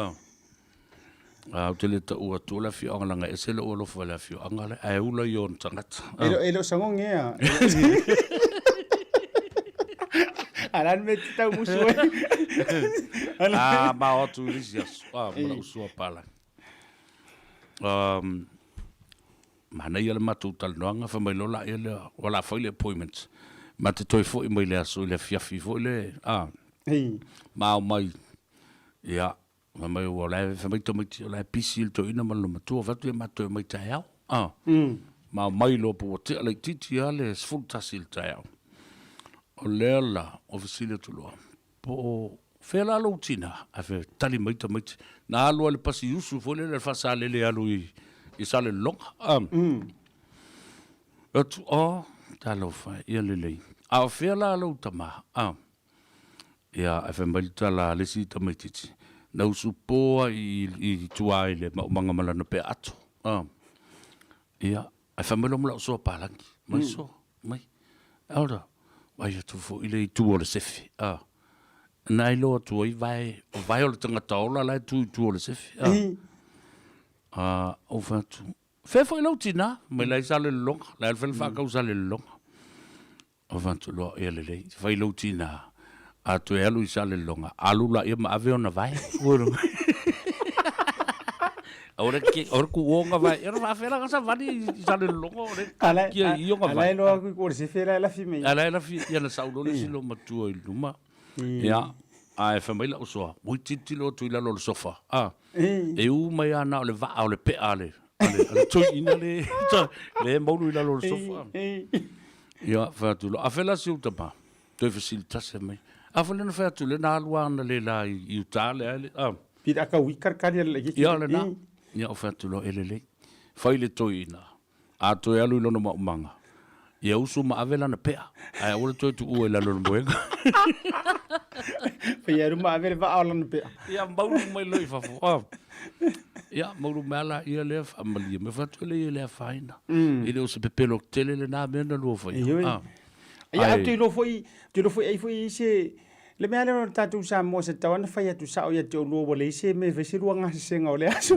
Ou te le taua atu le afioaga leaga e ese lou alofa i le afioaga lea, ae ula i ona tagata. E le o sagogi ea. A la le mea e te tau musu ai. Ah, ma o atu i le isi aso. Ah, ma lou uso a Palagi. Manaia le matou talanoaga, fai mai loa laia lea, ua la fai le appointment. Ma te toe foi mai le aso i le afiafi foi le, a, ma ao mai, ia, fai mai ua la e, fai mai tamaiti, o la e busy le toeaina ma lona matua, fai atu ia matou omai taeao, a. Ma omai loa po ua tea laitiiti lava le 11 i le taeao. O lea la, ua fesili atu loa, Po o fea la lou tina? Ae fai, tali mai tamaiti. Na alu lava i le pasi usu foi lele a le faasalele e alu i Salelologa. Atu, oh, talofa e, ia lelei. A o fea la lou tama? Ia, ae fai mai le tala a le isi tamaitiiti, Na usupo ai i tua i le maumaga ma lana pea ato. Ah. Ia, ae fai mai loa ma lau soa palagi. Mai soa, mai. Ora, vai atu foi le itu o le sefe. Ah. Na iloa atu ai vae, o vae o le tagata ola la e tu i tua o le sefe. Ah. Ah, ou fai atu, Fea foi lou tinā? Mai la i Salelologa, la e fai le faakau Salelologa. Ou fai atu loa, ia lelei, fai lou tinā, a toe alu i Salelologa, alu laia ma ave ona vae. O le ke, o le kuonga vae, ia na faafela ka savali i Salelologa, o le kia i onga vae. Ala e loa ku ko se fela la fi mai. Ala e la fi, ia na sau loa le isi lou matua i luma. Ia, ae fai mai lau soa, ui tilotilo atu i lalo o le sofa. Ah, e u mai lava na o le vaa o le pea a le, a le, a le toeaina le, le maulu i lalo o le sofa. Ia, fai atu loa, a fela si ou tama? Toe fesili tasi mai. A foi lea na fai atu lea na alu lava ana le la i uta le ae le, ah. Pita ka ui karikari a le Ia, lena. Ia, ou fai atu loa, e lelei. Fai le toeaina. A toe alu i lona maumaga, ia usu ma ave lana pea, ae aua le toe tuua i lalo o le moega. Fai alu ma ave le vaa o lana pea. Ia maulu mai loa i fafo. Ah. Ia maulu mai ala ia lea faamalie mai fai atu e leai e le afaina. E le o se pepelo tele lena mea na lua faia. Ioe. Ah. Ia, au te iloa foi, te iloa foi ai foi i se, Le mea lea o le tatou Samoa se tatau lava ona fai atu sao ia te oulua ua leai se mea e fai se lua gasesega o le aso.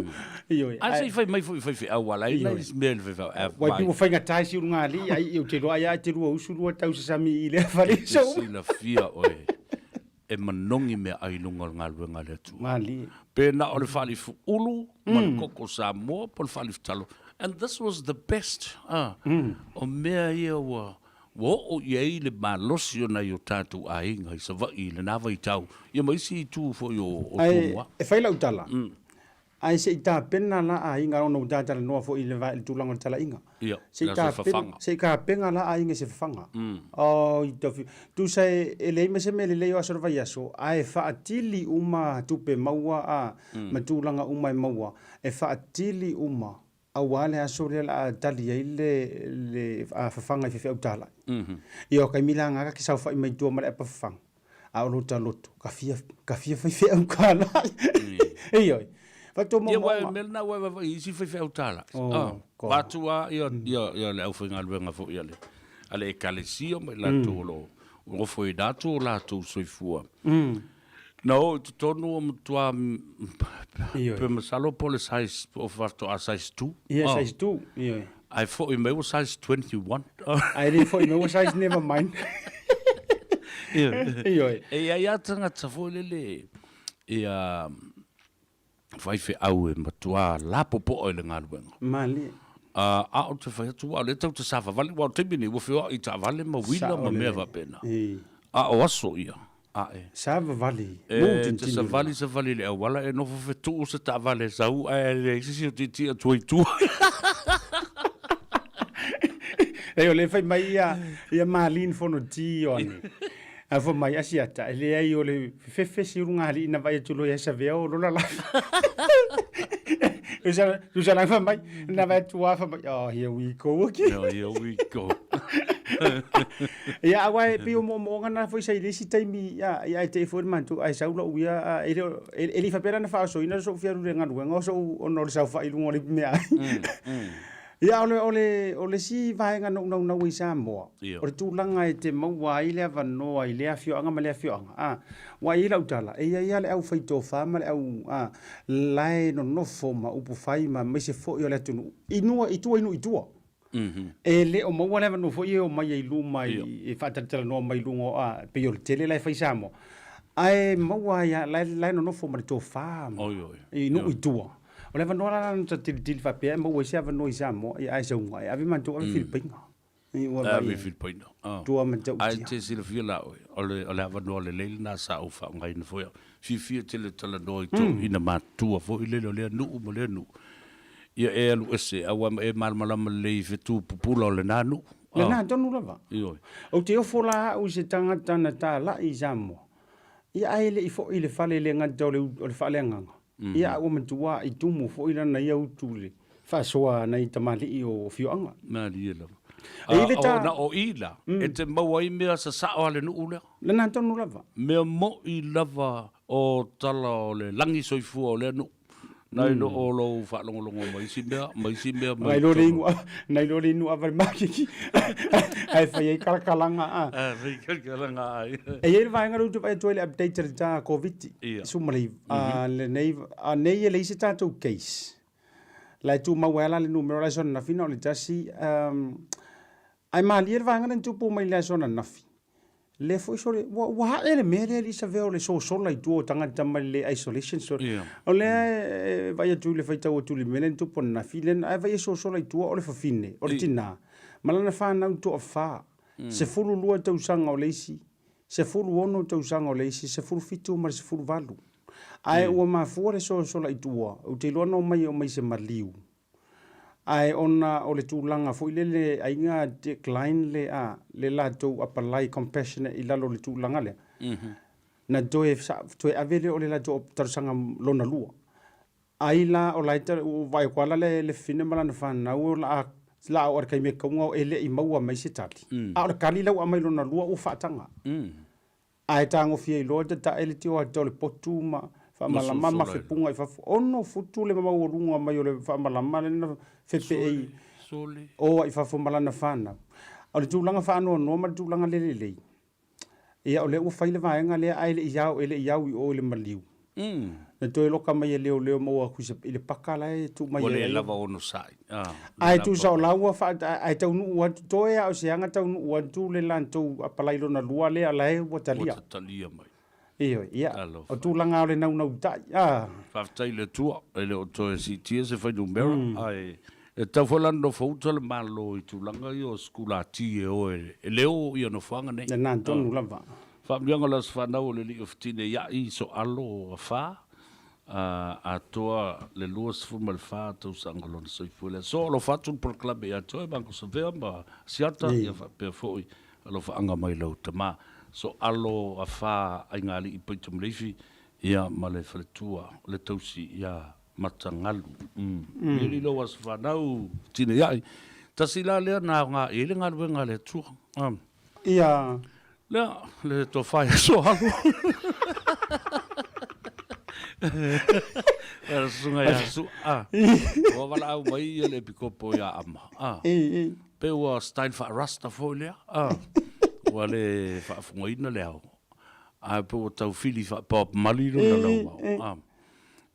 Ioe. Ae se i fai mai foi i faifeau ua ala ai nai mea i le faifeau e Ua pei ua faigata i si ulugalii ai ou te iloa ai lava e te lua usu lua tausasami i lea fale E te silafia oe e manogi meaai i luga o le galuega a le Atua. Malie. Pe na o le faalifuulu ma le koko Samoa po o le faalifutalo. And this was the best. Ah, o mea ia ua Ua oo i ai le malosi o nai o tatou aiga i Savaii i lena vaitau, ia ma isi itu foi o Tumua. Ae e fai lau tala, ae se i tapena la aiga ona ua ta talanoa foi i le tulaga o le talaiga. Ia, se i tapena, se i tapena la aiga i se fafaga. Oi tofi, tusa e leai ma se mea lelei o aso o le vaiaso, ae faatili uma tupe maua a ma tulaga uma e maua, e faatili uma Aua le aso lea o le a tali ai le le fafaga i faifeau talai. Ia o taimi la na ka te saofai mai tua ma le apa fafaga, a o lota loto, ka fia, ka fia faifeau talai. Ioe. Faatoa Ia, ua e mea lena ua e vaavaai i isi faifeau talai. Oh, God. Vaeatu lava ia, ia, ia le aufaigaluega foi a le, a le Ekalesia ma i latou o lo o ofoina atu o latou soifua. Na oo i totonu ua matua pe masalo po o le size po o faatoa size 2. Ia size 2, ioe. Ae foi mai ua size 21. Ae le foi mai ua size never mind. Ioe. E i ai lava tagata foi lele ia faifeau e matua lapopoa i le galuega. Malie. A ou te fai atu, aua o lea tatou te savavali, aua o le taimi lenei ua feoai i taavale ma uila ma mea faapena. A o aso ia, ae. Savavali, E te savali savali i le auala e nofo fetuu se taavale e sau ae leai se isi o tietie atu ai i tua. Leai o lea e fai mai ia, ia Marlene Fonoti Ioane. A fai mai Asiata, e leai o le fefefe si ulugalii na vaai atu loa ia Savea o lola lafi. Tusa la fai mai, na vaai atu lava fai mai, oh, here we go again. Oh, here we go. Ia, aua e pei o moomooga na foi sa i le isi taimi, ia, ia e tei foi le matou, ae sau lou ia, e le o, e le i faapea la na faaosoina sou fia alu i le galuega o sou, ona o le saofai i luga o le ipumeaai. Ia, o le, o le, o le isi vaega na ou naunau ai i Samoa, Ia. o le tulaga e te maua ai le avanoa i lea afioaga ma lea afioaga, a, ua i ai lau tala, e i ai lava le au fai tofa ma le au, a, la e nonofo ma upu fai ma aemaise foi o le atunuu, i nua, i tua i nuu i tua. E le o maua le avanoa foi e omai ai i luma i, e faatalatalanoa mai i luga o, a, e pei o le tele la e fai i Samoa, ae maua ai lava, la e, la e nonofo ma le tofa ma, Oi, oi. i nuu i tua. O le avanoa la na ta tilotilo faapea e maua ai se avanoa i Samoa, ia ae sauga e ave matou ave Filipaina. I ua vai. Ave Filipaina. Tua ma tau Ae te silafia la oe, o le, o le avanoa lelei lena sa ou faaaogaina foi au. Fiafia tele talanoa i toeaiina matutua foi lele o lea nuu ma lea nuu. Ia e alu ese, aua e malamalama lelei i fetu pupula o lena nuu. Lena tonu lava. Ioe. Ou te ofo la au i se tagata na talai i Samoa, ia ae le i foi i le fale le gata o le, o le faaleagaga. Ia a ua matua i tumu foi lana ia utu i le faasoa a nai tamalii o afioaga. Malie lava. E i le ta... Na o i la, e te maua ai mea sasao a le nuu lea. Lena tonu lava. Mea moi lava. O tala o le lagi soifua o lea nuu. Nai lo o lou faalogologo ma isi mea, ma isi mea mai. Nai lo le inu, nai lo le inu ava le makiki. Ae fai ai kalakalaga a. Ae fai kalakalaga ai. E i ai le vaega lea ou te vaai atu ai le update a le ta Koviti. Ia. 19. A lenei, a nei e leai se tatou case. La e tumau ai lava la le numera o le aso ananafi na o le tasi. Ae malie le vaega lea na tupu mai i le aso ananafi, lea foi sole, ua, ua ae le mea lea alii Savea o le sosola i tua o tagata mai le isolation. So, Ia. O lea e vaai atu i le faitau atu i le mea lea na tupu ananafi, lea na, ae vaai e sosola i tua o le fafine, o le tinā, ma lana fanau toafa, 12 tausaga o le isi, 16 tausaga o le isi, 17 ma le 18. Ae ua mafua le sosola i tua, ou te iloa na omai e omai i se maliu. Ae ona o le tulaga foi lele aiga decline le a le latou apalai compassionate i lalo o le tulaga lea, na toe toe ave lea o le latou talosaga lona lua. Ai la o la e ua vaai atu lava la le fafine ma lana fanau o la a la a oo i le taimi e tatau ona e le i maua mai se tali. A o le tali la ua aumai lona lua ua faataga. Ae tagofia ai loa tatae le tio ata o le potu ma faamalama ma fepuga i fafo. Ono futu le maualuga mai o le faamalama lea na fepeei o ai fafo ma lana fanau. O le tulaga faanoanoa ma le tulaga le lelei, ia o lea ua fai le vaega lea ae le i ao, e le i au i o i le maliu. Na toe loka mai e leoleo maua atu i le paka la e tuu mai ai. Ua le lava onosai. Ae tusa o la ua faa, ae taunuu atu, toe lava o se aga taunuu atu le latou apalai lona lua lea la e ua talia. Ua talia mai. Ioe, ia, o tulaga lava o le naunautai, a. Faafetai i le Atua, e le o toe siitia se fuainumera, ae e tatau foi la ona nofo uta le Malo i tulaga ia o sikulati e o e leo ia nofoaga nei. Lena tonu lava. Faamanuiaga o le Aso Fanau o le Alii o Fetine Ia'i Soalo Afa, atoa le 24 tausaga o lona soifua i le aso. Alofa atu le polokalame ia te oe Marco Savea ma Asiata, ia faapea foi alofaaga mai lau tama Soalo Afa Aigaalii Paita Maleifi, ia ma le faletua o le tausi ia Matagalu. Ia lilo ua aso fanau Tineiai. Tasi la lea na aoga i ai le galuega a le Atua. Ia. Lea, le tofa ia Soalu. Le susuga ia Sua. Ah. Ua valaau mai ia le epikopo ia Ama. Ah. Pe ua style faa-rasta foi lea. Ah. Ua le faafofogaina le ao. Ae pe ua tau fili faa-Bob Marley lona laumao. Ah.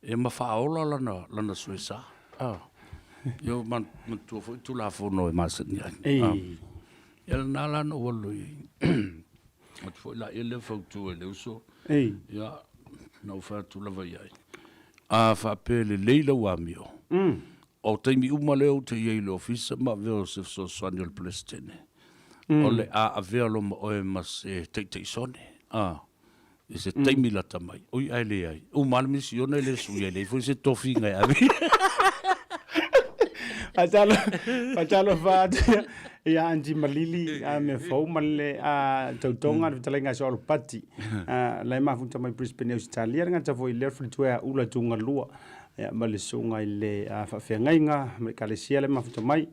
E ma faaola lana, lana suesa. Ah. Ia manatua foi Tulafono e masani ai. Ah. Ia lena la na ou alu i ai. Atu foi la ia lea fautua i le uso. Ia, na ou fai atu lava i ai. A faapea e lelei lau amio, o taimi uma lea ou te i ai i le ofisa ma avea o se fesoasoani o le Peresetene, o le a avea loa ma oe ma se Taitaisone, a, i se taimi lata mai. Oi, ae leai. Uma lava le misiona e le sui ai, leai foi se tofiga e ave. Faatalofa atu ia Aunty Malili a mea fou ma le tautoga le fetalaiga a Soalo Pati la e mafuta mai Brisbane Ausitalia le gata foi i lea faletua ia Ula Tugalua ma le susuga i le faafeagaiga ma le ekalesia le mafuta mai.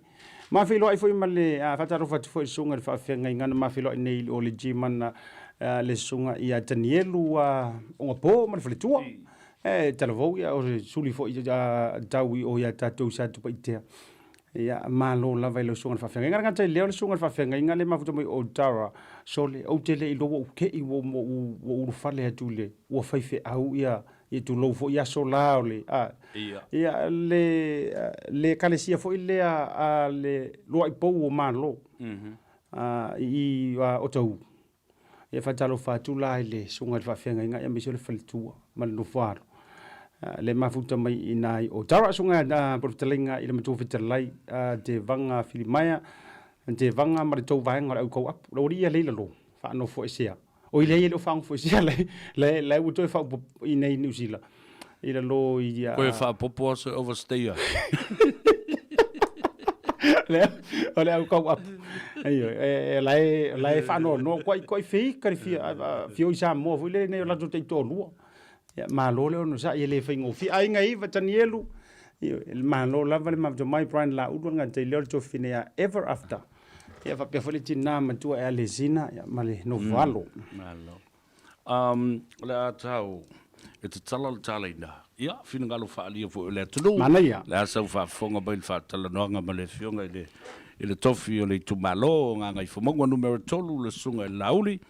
Ma feiloai foi ma le faatalofa atu foi i le susuga i le faafeagaiga na ma feiloai nei i le o le Gmana le susuga ia Tanielu Ogapo ma le faletua. E talavou ia o le suli foi tau i o ia tatou sa Tupaitea. Ia malo lava i lau susuga i le faafeagaiga. Le gata i lea o le susuga i le faafeagaiga le mafuta mai o Tara sole ou te le iloa ua ou kei ua ou ulufale atu i le ua faifeau ia Ia tulou foi aso la o le a ia le le ekalesia foi lea a le luaʻi pou o Malo i Otahuhu. Ia faatalofa atu la i le susuga i le faafeagaiga aemaise o le faletua ma le nofoalo le mafuta mai i ina i Otara. Susuga po o le fetalaiga i le matua fetalai Tevaga Filimaea, Tevaga ma le tou vaega o le au tauapu. Lau alii ia lei lalo faanofoesea. Oi leai e le o faagofoesia la la la ua toe faaopoopo i nei Niu Sila i lalo i ia Koe faaopoopo aso e overstay ai. Le o le au kau apu. Aio e la e la e faanoanoa koai koai fei ka le fia fia o i Samoa foi le nei o latou taitoalua. Ia malo le onosai e le faigofie. Aiga iva Tanielu ioe malo lava le mafuta mai Brian Laulu le gata i lea o le tofi ia Ever After. Ia faapea foi le tinā matua e Alesina ia, ma le nofo alo. Malo. Um, o le a tau. E tatala le tala ina. Ia, finagalo faaalia foi o le atunuu. Manaia. Le a sau faafofoga mai le faatalanoaga ma le Afioga i le i le tofi o le itumalo o Gagaifomauga Numera 3, le Susuga i le Laauli,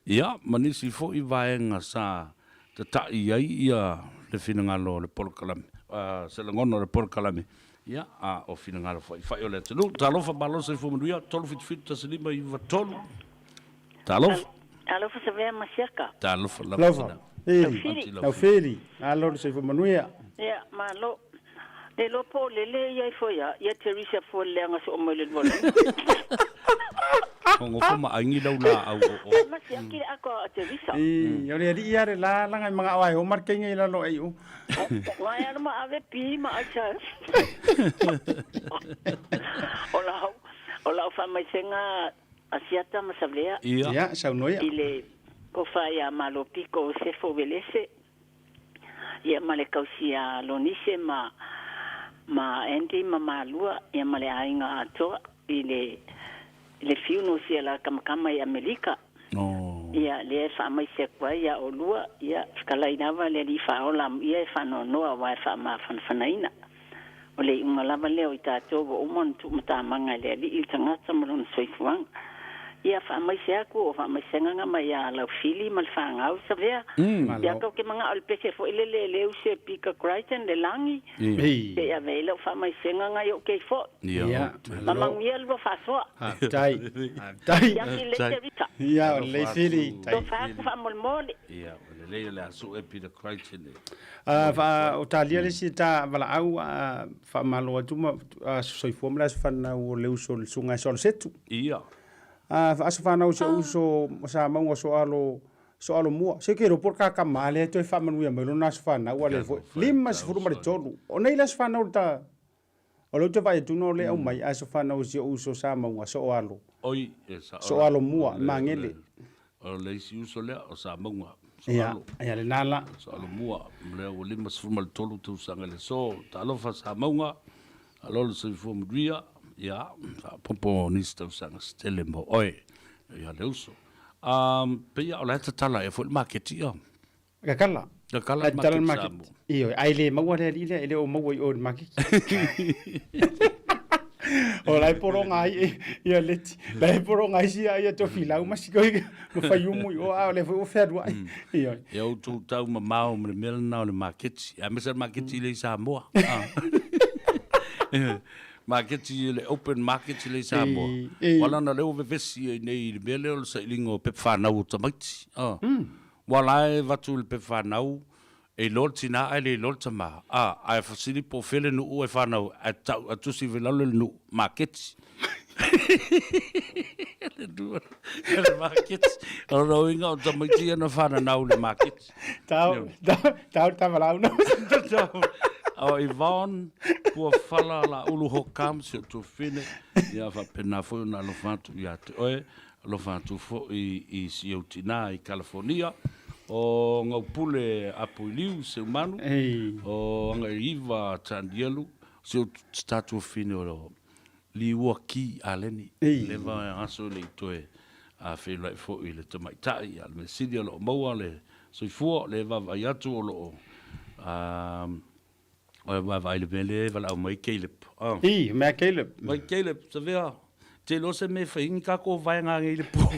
ia, ma nisi foi vaega sa tata'i ai ia le finagalo o le polokalame, se lagona o le polokalame, ia, a o finagalo faifai o le atunuu. Talofa malo soifua manuia, 3 7 7 1 5 9 3. Talofa. Talofa Savea ma Siaka. Talofa lava. Talofa. Feli. Lau Feli. Malo le soifua manuia. Ia, malo. Le iloa po o lele ia ifo ia, ia Teresa fua le leaga soo mai le lua luma. Ko ngofo ma aingi lau laau o o. Ma siaki le ako a Teresa. I, o le alii ia le la langa i mga oa e o markeinga i lalo ai o. Ngai anu ma ave pi ma aisa. O lau, o lau faamaisega a Siata ma Savea. Ia. Ia, saunoa ia. I le tofa ia Malopiko o Sefo Welese. Ia ma le kausi ia Lonise ma ma Andy ma Malua ia ma le aiga atoa i le i le fiu no sia la kamakama i Amelika. Oh. Ia lea e faamaise atu ai ia olua, ia fetalai lava le Alii Faaola amuia e faanoanoa aua e faamafanafanaina. O le iuga lava lea o i tatou ua uma ona tuumatamaga e le Alii le tagata ma lona soifuaga. Ia faamaise atu o faamaisega mai ia Laufili ma le fanau Savea. Ia tou te manao i le pese foi lele e le use Peter Crichton le lagi se i ave ai lau faamaisega ngai ou kei foi. Ia, Ma manuia lua faasoa. Faafetai. Faafetai. Ia ki lei Teresa. Ia, o lelei Fili. Tofa atu faamolemole. Ia, o lelei o le a sue Peter Crichton e. Fa, o talia le isi ta valaau a faamalo atu ma soifua ma le aso fanau o le uso le susuga ia Soalosetu. Ia. Fa aso fanau si ou uso sa mauga Soalo Soalo mua. Se ke iloa po o le kakama lea e toe faamanuia mai lona aso fanau a le foi. 53. O nei le aso fanau o le ta O lea ou te vaai atu na o lea e aumai aso fanau o si ou uso sa mauga Soalo. Oi, e sao. Soalo mua, Magele. O le isi uso lea o sa mauga Soalo. Ia, ia lena la. Soalo mua, lea ua 53 tausaga i le aso. Talofa sa mauga, alo le soifua manuia, ia, faaopoopo nisi tausaga se tele mo oe. Ia le uso. Pei lava o la e tatala ea foi le maketi ia. Kakala. Kakala le maketi Samoa. Ioe, ae le maua le alii lea, e le o maua i o i le maketi. O la e poroga ai ia leti, la e poroga ai sia ia tofilau ma siko ma faiumu i o, a o lea foi ua fealuai. Ioe. Ia outou tau mamao ma le mea lena o le maketi, aemaise le maketi lea i Samoa. Maketi le open market lea i Samoa. Ua ala ona lea ua vevesi ai nei i le mea lea o le sailiga o pepa fanau o tamaiti. Ua la e avatu i le pepa fanau, e iloa le tina ae le iloa le tama. A, ae fesili po o fea le nuu e fanau ai, ae tau, ae tusi ifo i lalo le nuu, maketi. Le nuu o le maketi. O lona uiga o tamaiti ia na fananau i le maketi. Tau, tau, tau le tavalau na. Tau. O Yvonne, Puafala, Laulu Hokam, si ou tuafafine, ia faapena foi ona alofa atu ia te oe. Alofa atu foi i si ou tina i California, o Gaupule Apoiliu Seumanu, o Agaiiva Tanielu, si ou tuafafine o Liua Ki Aleni, leva aso e le i toe feiloai foi i le tamaitai, a o le mea sili o lo o maua le soifua, o lea e vaavaai atu o lo o vaavaai i le mea lea e valaau mai ai Caleb. I, mea Caleb. Mai Caleb, Savea, te iloa se mea e fai ai ni tatou vaega nei i le po.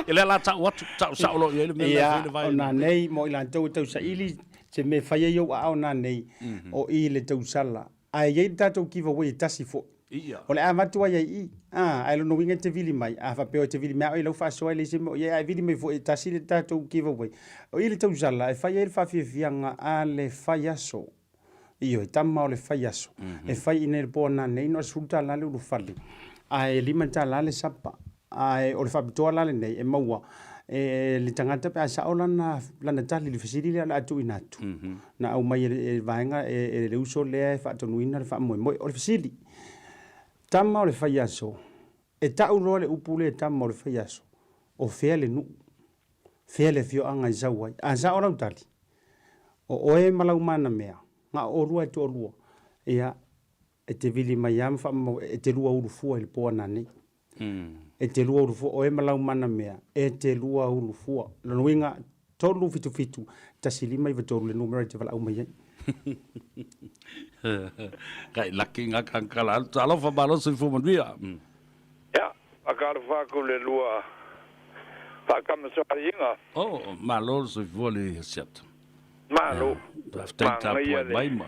E lea la tau atu, tau sao loa i ai le mea lea e fai le vaega. O nanei mo i latou e tausaili se mea e fai ai ou aao nanei, o i le tausala. Ae i ai le tatou giveaway e tasi foi. O le a avatu ai ai i, a, ae lona uiga e te vili mai, a faapea e te vili mai a oe i lau faasoa e leai se mea o i ai, ae vili mai foi e tasi le tatou giveaway. O i le tausala e fai ai le faafiafiaga a le fai aso. Ioe, tama o le fai aso. E fai i nei le po nanei na o le $10 le ulufale, ae $5 le sapa. Ae o le faapitoa la lenei e maua e le tagata pe a sao lana, lana tali i le fesili lea o le a tuuina atu. Na aumai e le vaega e le uso lea e faatonuina le faamoemoe. O le fesili, tama o le faiaso, e tau loa le upu lea tama o le faiaso, o fea le nuu? Fea le afioaga e sau ai? A sao lau tali, o oe ma lau manamea, na o oulua e toalua, ia, e te vili mai lava ma faamamau e te lua ulufua i le po a nanei. E te lua ulufua, oe ma lau manamea, e te lua ulufua. Lona uiga, 377 1593 le numera e te valaau mai ai. Kai laki nga kankala. Talofa malo soifua manuia. Ia, faatalofa atu le lua faatamasoaliiga. Oh, malo le soifua le Asiata. Malo. Faafetai tapuai mai ma.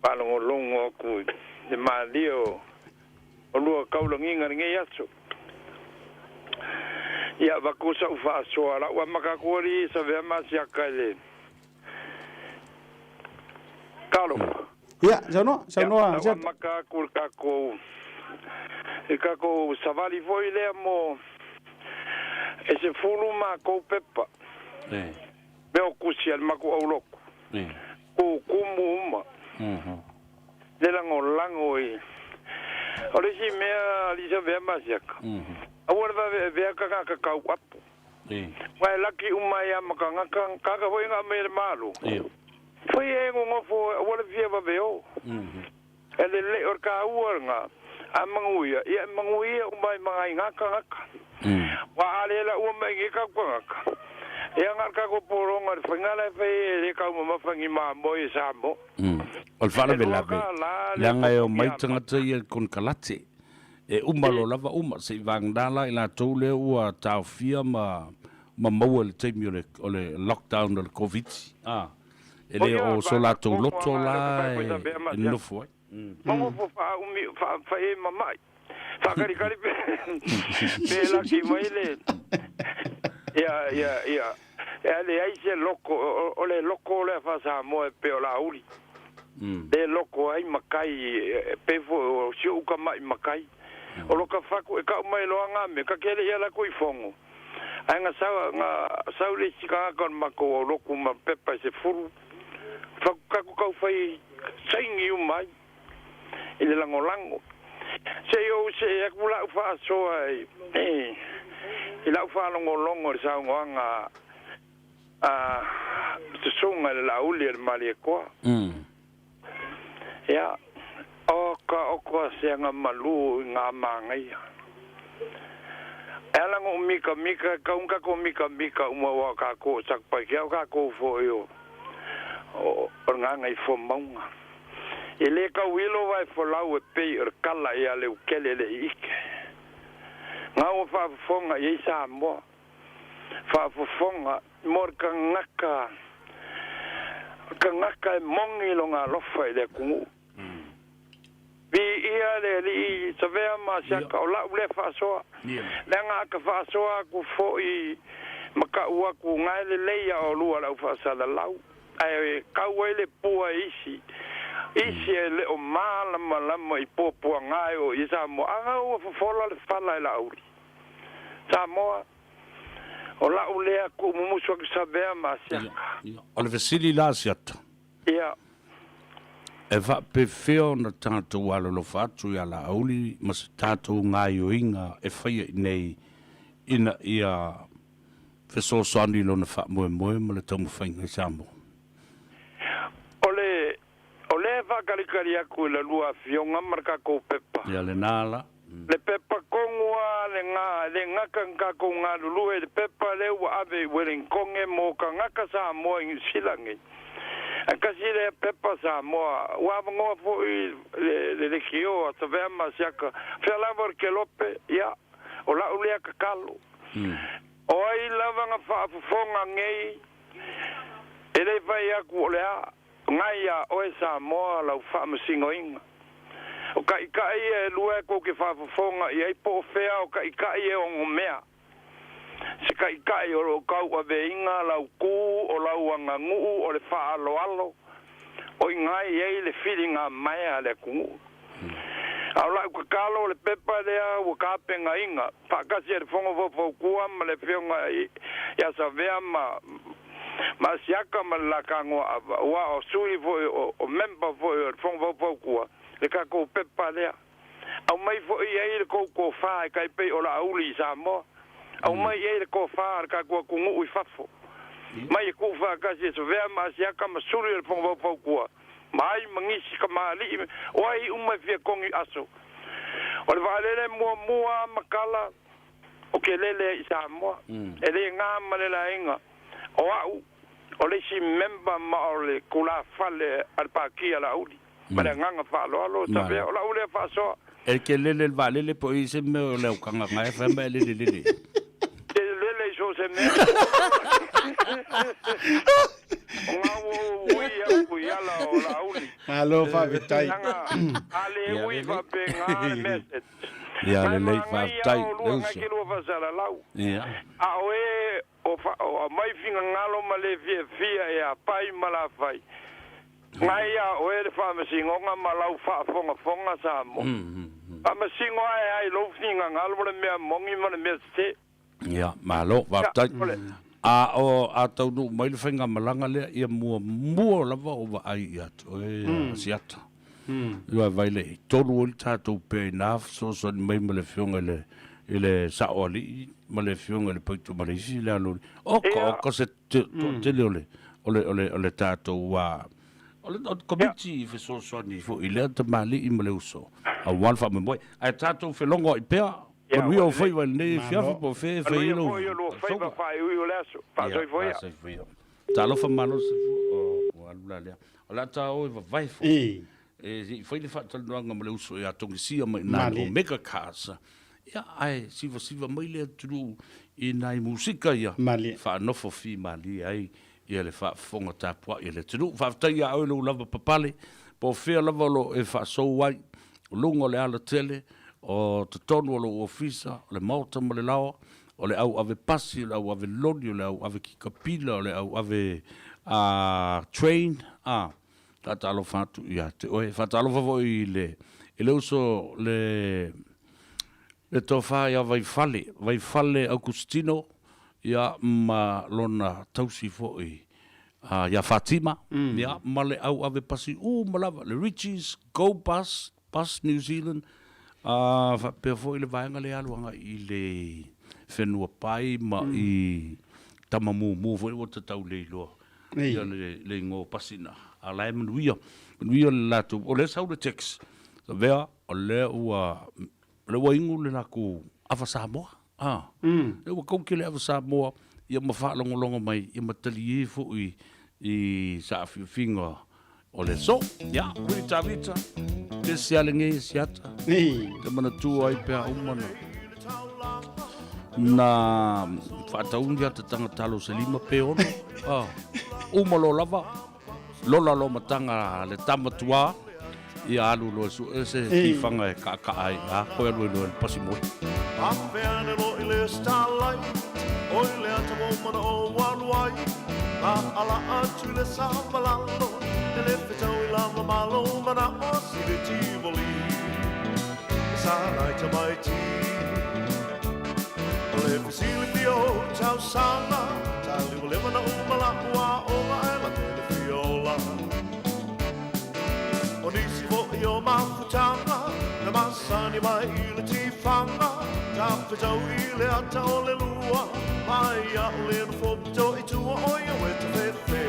Faalogologo atu i le malie o lua kaulagiga i lenei aso. Ia, avatu sau faasoa lau amata atu alii Savea ma Asiata i le Talofa. Ia, saunoa, saunoa. Ia, lau amata atu i le tatou, i le tatou savali foi lea mo e 10 matou pepa. Mea o tusi a le matou aulotu. Kukumu uma. Le lagolago i. O le isi mea alii Savea ma Asiata, aua le vaeveavea tagata tau apo. Aua e laki uma ai lava ma tagata, tagata foi na aumai e le Malo. Fai e nonofo aua le fia vave o. E lelei, o le taua lena, a manuia, ia e manuia uma ai ma nai na tagata. Aua a le laua mai nei tatou tagata, ia na o le tatou pologa i le faiga la e fai e le taumamafa ni mamoe i Samoa. O le faalavelave, leaga e omai tagata ia i le konekarate, e uma loa lava uma, se i vagana la i latou lea ua taofia ma maua i le taimi o le lockdown o le Koviti, a, e le o so latou loto la e nonofo ai. Nonofo faaumi, fai ai ma mai. Faakalikali pe, pe laki mai le, ia, ia, ia, e leai se loko, o le loko lea faa-Samoa e pei o Laauli. Le loko ai makai, pei foi o si ou tama'i makai. O loka fatu e ka'u mai loa ngā mea, ka kele ia lakou i fono. Ae na sau, na sau le isi tagata o le matou aulotu ma pepa e 10, fatu tatou tau fai saini uma ai i le lagolago. Se i ou see atu la'u faasoa i la'u faalogologo i le saunoaga a Susuga i le Laauli a le Malietoa. Ia, o ka oko aseaga malū i ngā māgaia. E ala ona ou mikamika, e kau tatou mikamika uma aua o kākou o Satupaitea, o kākou foi o o le Gagaifomauga. E le tauilo vae folau e pei o le kala ia Leukele le i ike. Gau ua faafofoga i ai Samoa. Faafofoga mo le tagata, tagata e moni lona alofa i le atunuu. Viia le Alii, Savea ma Asiata, o la'u lea faasoa. Leaga a ka faasoa atu foi ma ka'u atu gae lelei a olua la'u faasalalau, ae kau ai le pua e isi, isi e le o malamalama i puapuaga e o i Samoa, a ua fofola le fala e Laauli. Samoa. O la'u lea ku'u mumusu atu Savea ma Asiata. O le fesili la Asiata. Ia. E faapefea ona tatou alolofa atu iā Laauli ma se tatou gaioiga e faia i nei ina ia fesoasoani i lona faamoemoe ma le taumafaiga i Samoa? O le O lea e faakalikali atu i la lua afioga ma le kakou pepa. Ia lena la. Le pepa kogu a le ga, e le gaka ni kakou galulue i le pepa lea ua ave i Wellingtonge mo ka gaka Samoa i Niu Silangi. Ae kasi lea pepa Samoa, ua avanoa foi le le lekiō a Savea ma Asiaka, fea lava o le kelope, ia, o la'u lea tatalo. O ai lava na faafofoga nei, e le fai atu o le a. Ngai iā oe Samoa lau faamasinoina. O kaʻikaʻi ia e lua e kou ke faafofoga i ai po o fea o kaʻikaʻi e ono mea. Se kaʻikaʻi o loo tauaveina lau kū o lau aganuu o le faaaloalo o i ngai ai le filiga maea a le atunuu. A o la'u tatalo o le pepa lea ua tapenaina faatasi e le Fono Faufautua ma le Afioga ia Savea ma ma Asiata ma le Lakagoaava, aua o sui foi o member foi o le Fono Faufautua le tatou pepa lea. Aumai foi i ai le tou tofa e tai pei o Laauli i Samoa. Aumai i ai le tofa a le tatou atunuu i fafo. Mai e tuu faatasi e Savea ma Asiata ma suli o le Fono Faufautua ma ai ma nisi kamali'i o ai uma e fia togi aso. O le vaalele muamua a Makala o ke lele ai i Samoa. E le na ma le laina. O a'u o le isi member ma o le tulafale a le Pāti a Laauli. Ma le agaga faaaloalo, Savea, o la'u lea faasoa. E ke lele le vaalele po o i ai se mea o le aukagagae e fai ma e lele lele. Te lele i so o se mea. O ngā ua ou ui au i ala o Laauli. Malo faafetai. Leaga a le ui faapena le message. Ia Nai lelei manaia faafetai o le lua ngai uso. ke lua faasalalau. Ia. A o e o fa o aumai finagalo ma le fiafia e apai ma lafai. Ngai ia oe le faamasinoga ma lau faafogafoga Samoa. Faamasino ae ai lou finagalo le mea moni ma le mea sese. Ia, malo, Ia, faafetai. o le. A o a taunuu mai le faigamalaga lea, ia muamua lava o vaai ia te oe Asiata. Ia vaai le i tolu ai le tatou pea ina fesoasoani mai ma le afioga i le i le Saoalii ma le afioga i le Paito ma le isi le alu. Oka oka se toatele o le o le o le o le tatou o le komiti i fesoasoani foi i lea tamalii ma le uso aua le faamoemoe. Ae tatou felogoai pea, manuia ou faiva i lenei afiafi po o fea e fai ai Manuia lou foi o lua faiva faasoga. faaiuiu o le aso. Ia, Faasoifua ia. faasoifua ia. Talofa malo soifua. O, ua alu la lea. O le a ta o e vavae foi. E se i fai le faatalanoaga ma le uso ia Togisia mai i ina i le Omega Cars. Ia, ae sivasiva mai le atunuu i nai musika ia faanofo fimalie ai ia le faafofoga tapuai a le atunuu. Faafetai ia oe lou lava papale, po o fea lava o lo o e faasou ai, o luga o le alatele, o totonu o lou ofisa, o le maota ma le laoa, o le au ave pasi, o le au ave loli, o le au ave kikapila, o le au ave train, a, faatalofa atu ia te oe. Faatalofa foi i le, i le uso le, le tofa ia Vaifale, Vaifale Augustino, ia ma lona tausi foi ia Fatima, ia ma le au ave pasi uma lava, le Richies Go Bus, Bus New Zealand, ā, faapea foi le vaega lea e alu agai i le whenua pai ma i Tamamumu foi ua tatau le iloa ia le, le ingoa o pasi na. A la e manuia, manuia le latou, o lea sau le text, Savea, o lea ua, o lea ua inu le latou ava Samoa, ā, lea ua kouke le ava Samoa, ia ma faalogologo mai, ia ma talie foi i saafiafiga o le aso. Ia, Willie Tavita, te sialege siata, te manatua ai pea uma na na faatauni ata tagatalo se lima pe ono. Ah, uma lo lava, lola lo matanga le tama tua, ia alu loa sue se tifaga e kaakaa ai, a koe alu ai loa i le pasi moe. Afea ane loa i le starlight O i le ata ua mana o alu ai Ma ala atu i le savalalo E le fetau i lava malo Mana o sile Tivoli E sa nai tamaiti O le fesili fia o tausaga Taliwalewa na uma la ua ola e la tele fia ola O nisi foi o mafutaga Na masani mai i le tifaga Tafetau i le ata o le lua Mai a o le nofo pito i tua o ia ue tafefe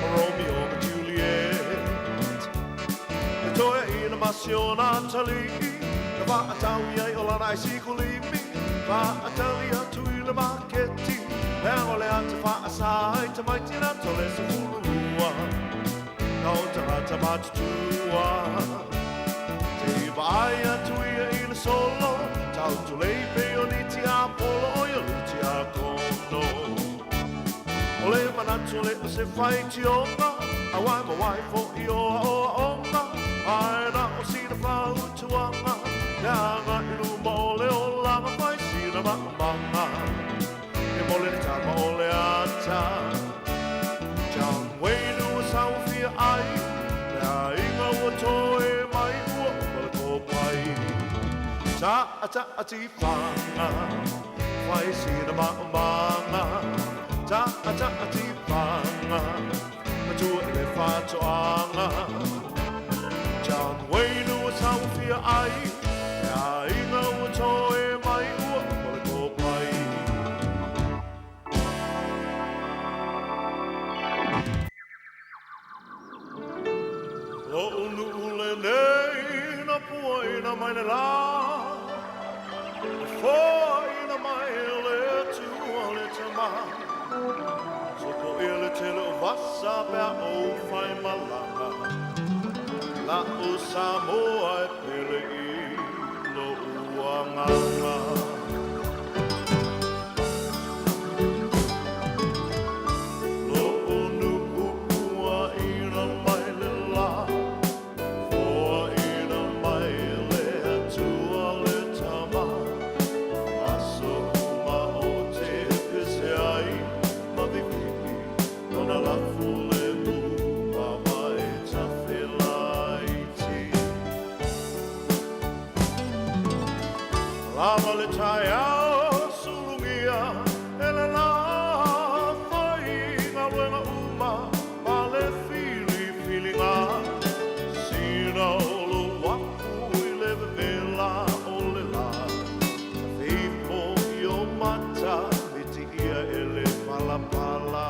O Romeo ma Juliet E toeaina ma si ona atalii Na faatau i ai o lana aisikulimi Faatali atu i le maketi Leaga o le ata faasa ai tamaiti na tole 12 Na o tagata matutua Te i vaai atu ia i le solo Tau tulei pei o ni tiapolo O ia lu tiakono O le manatu le o se faitioga A wai ma wai fo'i o aoaoga Ae na o sina fautuaga Leaga i luma o le olaga Fai sina maumaga E mole le tama o le ata John Wayne ua sauafia ai Le aiga ua toe mai ua uma le kopai Ta'a ta'a tifaga Fai sina maumaga Ta'a ta'a tifaga Matua i le faatoaga John Wayne ua sauafia ai Le aiga ua toe mai ua uma le kopai Lo'u nu'u lenei na puaina mai le la Na foaina mai e le Atua le Tama. te leo vasa pea ou fai malaga La'u Samoa e pele i lo'u agaga. Lo'u nu'u puaʻina mai le lā, foaina mai le Atua le Tama, aso uma ou te pese ai ma vivii lona lafu lemu mavae tafelaiti. Lava le taeao sulugia e le lā fai galuega uma ma le filifiliga sina o lou afu i le vevela o le lā tafeifo i o mata mitiia e le palapala.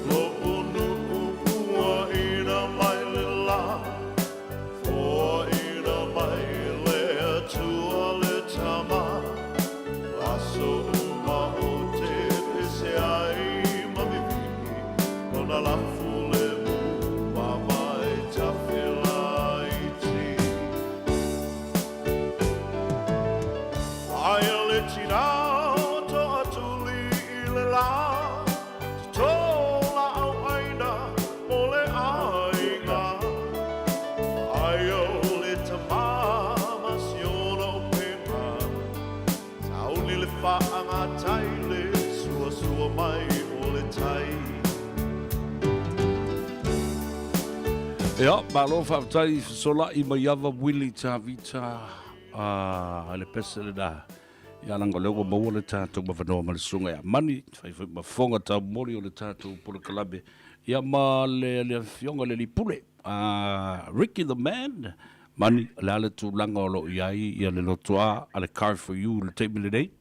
Lo'u nu'u puaʻina mai le lā, foaina mai le Atua le Tama, aso uma ou te pese ai ma vivii lona lafu lemu mavae tafelaiti. Aia le tinā o Toʻatuli i le lā, toto laau ʻaina mo le aiga. Aia o le tamā ma siona upega, sauni le faagatai le suasua mai o le tai. Ia, malo faafetai fesola'i mai ava Willie Tavita a le pese lena. Ia leaga o lea ua maua le tatou avanoa ma le susuga ia Mani, fai foi ma fofoga taumoli o le tatou polokalame, ia ma le le afioga i le alii pule, a Ricky the Man. Mani, o le a le tulaga o lo o i ai ia le lotoa a le Car for You i le taimi lenei?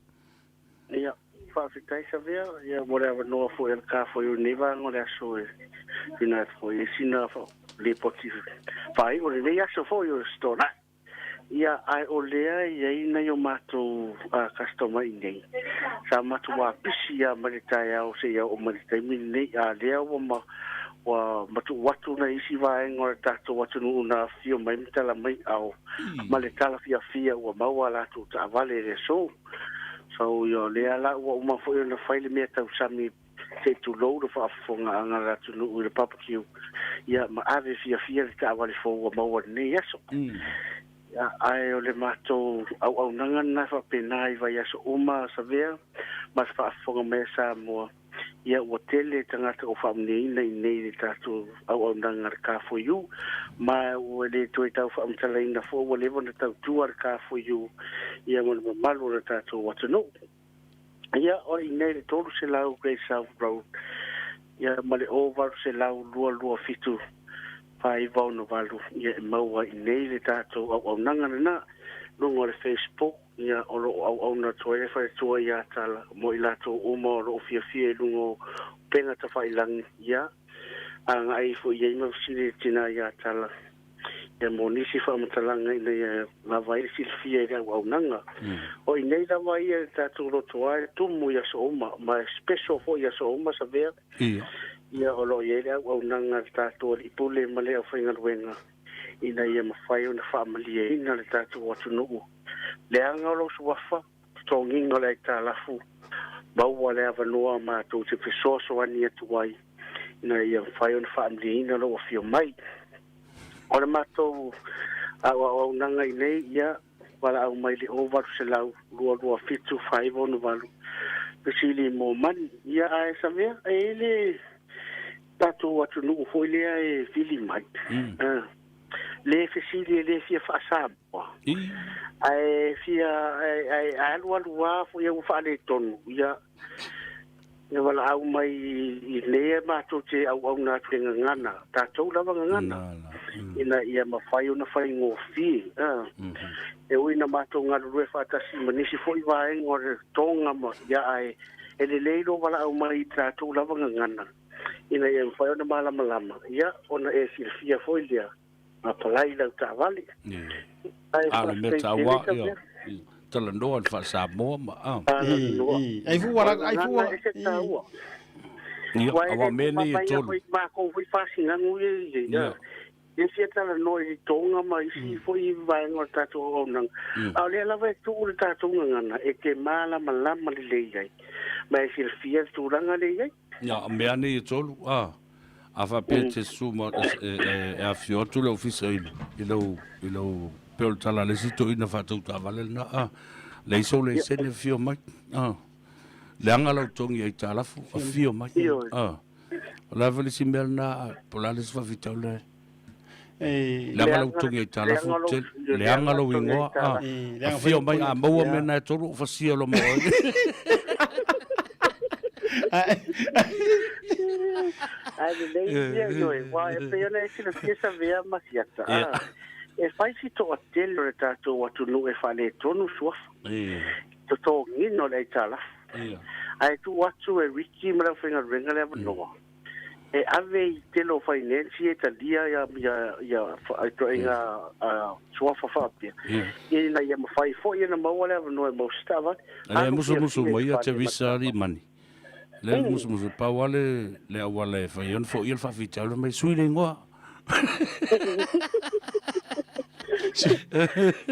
Ia, faafetai Savea, ia mo le avanoa foi a le Car for You i lenei vaega o le aso e tuuina atu foi ai sina lipoti faaiu o lenei aso foi o le Stona'i. Ia, ae o lea e i ai nai o matou customer i inei, sa matou apisi lava mai le taeao seia oo mai le taimi lenei, a lea ua ma, ua matuu atu nai isi vaega o le tatou atunuu na afifio mai ma tala mai ao ma le tala fiafia ua maua a latou taavale i le aso. So, ia, o lea la ua uma foi ona fai le mea tausami se i tulou le faafofogaaga a le atunuu i le barbecue, ia ma ave fiafia le taavale fou ua maua i lenei aso. Ia, ae o le matou auaunaga lena e faapena i vaiaso uma a Savea ma le faafofoga mai a Samoa, ia ua tele tagata ua faamanuiaina i inei i le tatou auaunaga a le Car for You, ma ua le toe tau faamatalaina foi ua leva ona tautua le Car for You ia ma le mamalu o le tatou atunuu. Ia, o i inei le 300 Great South Road, ia ma le 0800 227 4968, ia e maua i inei le tatou auaunaga lena. Luga o le Facebook, ia o lo o auauna atu ai le faletua ia Tala mo i latou uma o lo o fiafia i luga o upega tafailagi, ia agai ifo i ai ma fesili le tina ia Tala. Ia mo nisi faamatalaga ina ia lava ai le silafia i le auaunaga. O i nei lava ia le tatou lotoa e tumu i aso uma, ma e special foi i aso uma, Savea. Ia. Ia o lo o i ai le auaunaga a le tatou Alii Pule ma le aufaigaluega ina ia mafai ona faamalieina le tatou atunuu. Leaga o lou suafa, totogiga o le aitalafu, maua le avanoa matou te fesoasoani atu ai ina ia mafai ona faamalieina lou afio mai. O le matou auaunaga i nei, ia, valaau mai le 0800 227 498, fesili mo mani. Ia, ae Savea, e i ai le tatou atunuu foi lea e vili mai, le fesili e le fia faa-Samoa, ae fia, ae alualu lava foi ua faaletonu, ia, Ia valaau mai i nei e matou te auauna atu i le gagana, tatou lava gagana, ina ia mafai ona faigofie. E ui ina matou galulue faatasi ma nisi foi vaega o le toga ma, ia ae e lelei lou valaau mai i tatou lava gagana, ina ia mafai ona malamalama, ia ona e silafia foi lea, apalai i lau taavale. Ae A o le mea faafetai tele taua, ia, Savea. Talanoa i le faa-Samoa ma a. Ai fu wala ai fu wala e taua. Ia, aua mea nei e tolu. Mākou foi faasinagu ia ia. E fia talanoa i toga ma isi foi vaega o le tatou auaunaga. A o lea lava e tuu le tatou gagana e te malamalama lelei ai ma e silafia le tulaga lea i ai. Ia, o mea nei e tolu, a, a faapea e te susu ma, e, e, e afifio atu le ofisa i, i lau, i lau, pei o le tala a le isi toeaina faatau taavale lena, a, leai sou laisene afio mai, a, leaga lau togi aitalafu, afio mai, a, o le a foi le isi mea lena, po o le a le isi faafitauli lea? Leaga lau togi aitalafu, leaga lou igoa, a, afio mai, a maua mea na e tolu, ou fasia loa ma oe. Ae lelei ia ioe, aua e pei ona e silafia Savea ma Siata, a, e fai si toatele o le tatou atunuu e faaletonu suafa, totogiina o le aitalafu. Ae tuu atu e Ricky ma le aufaigaluega le avanoa. E ave i tele o finance ia e talia ia ia ituaiga suafa faapea ina ia mafai foi ona maua le avanoa e maua se taavale. Lea e musumusu mai ia Teresa Alimani. Lea e musumusu, pau lava le, le auala e fai ai ona foia le faafitauli mai sui le igoa.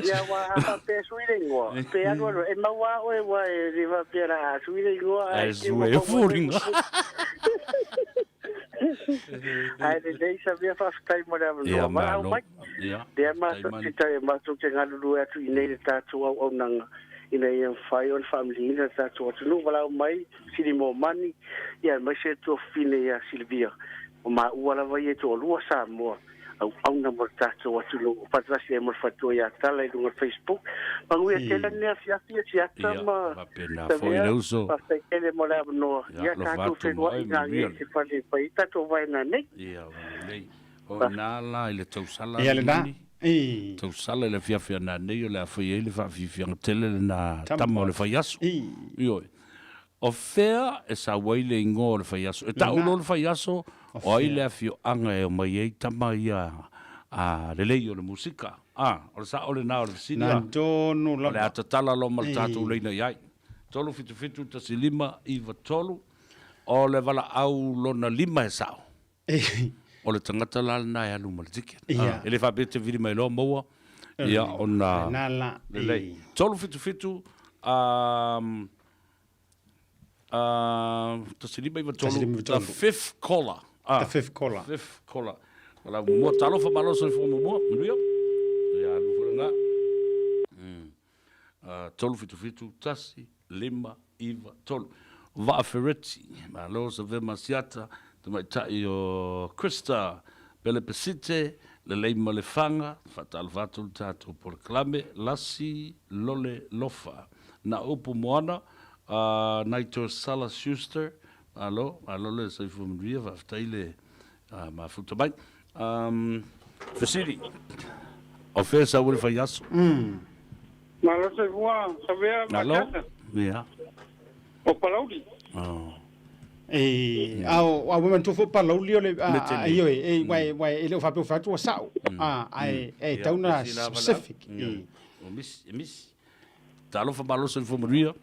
Ia aua a faapea e sui le igoa, pe alu alu e maua lava oe aua e le faapea la a sui le igoa ae sui e foliga. Ae lelei Samia faafetai mo le avanoa. Valaau mai. Lea matou te tai matou te galulue atu i nei le tatou auaunaga ina ia mafai ona faamiliina le tatou atunuu. Valaau mai Sili Momani, ia aemaise le tuafafine ia Silivia. O maua lava ia e toalua Samoa auauna mo le tatou atunuu. Faatasi ai mo le faletua ia Tala i luga o le Facebook. Manuia tele lenei afiafi e Siata ma Faapena foi le uso. Faafetai tele mo le avanoa. Ia tatou feiloai i nanei i se fale e fai ai tatou vaena nei. Ia, lelei. O ina la i le tausala Ia lena. Tausala i le afiafi a nanei o le a fai ai le faafiafiaga tele lena tama o le faiaso. Ioe. O fea e sau ai le igoa o le faiaso? E tau loa le faiaso, o ai le afioaga e omai ai tama ia a lelei o le musika? A, o le sao lena o le fesili a? O le a tatala loa ma le tatou laina i ai. 3 7 7 1 5 9 3, o le valaau lona lima e sao. O le tagata la lena e alu ma le ticket. E le faapea e te vili mai loa maua, ia ona lelei. 3 7 7 1593, the fifth caller. The fifth caller. Fifth caller. Wala mua, talofa malo soifua muamua, manuia. Ia alu foi lena. 3 7 7 1 5 9 3. Vaa Ferretti, malo Savea Masiata, tamaitai o Krista Pelepesite, lelei ma le faga, faatalofa atu le tatou polokalame, Lasi Lole Lofa. Na upu moana a Naito Sala Schuster, malo, malo le soifua manuia, faafetai le mafuta mai. Fesili, o fea sau ai le faiaso? Malo soifua, Savea Malo, Matiasa. ia. O Palauli. Oh. E, a o a ua manatua foi o Palauli o le a, Mea a, tele. ioe, e, uae, uae, e le o faapea o fai atu ua sao. A, ae, e Ia, tau na isi la valaau. specific. E. O misi, e misi. Talofa malo soifua manuia.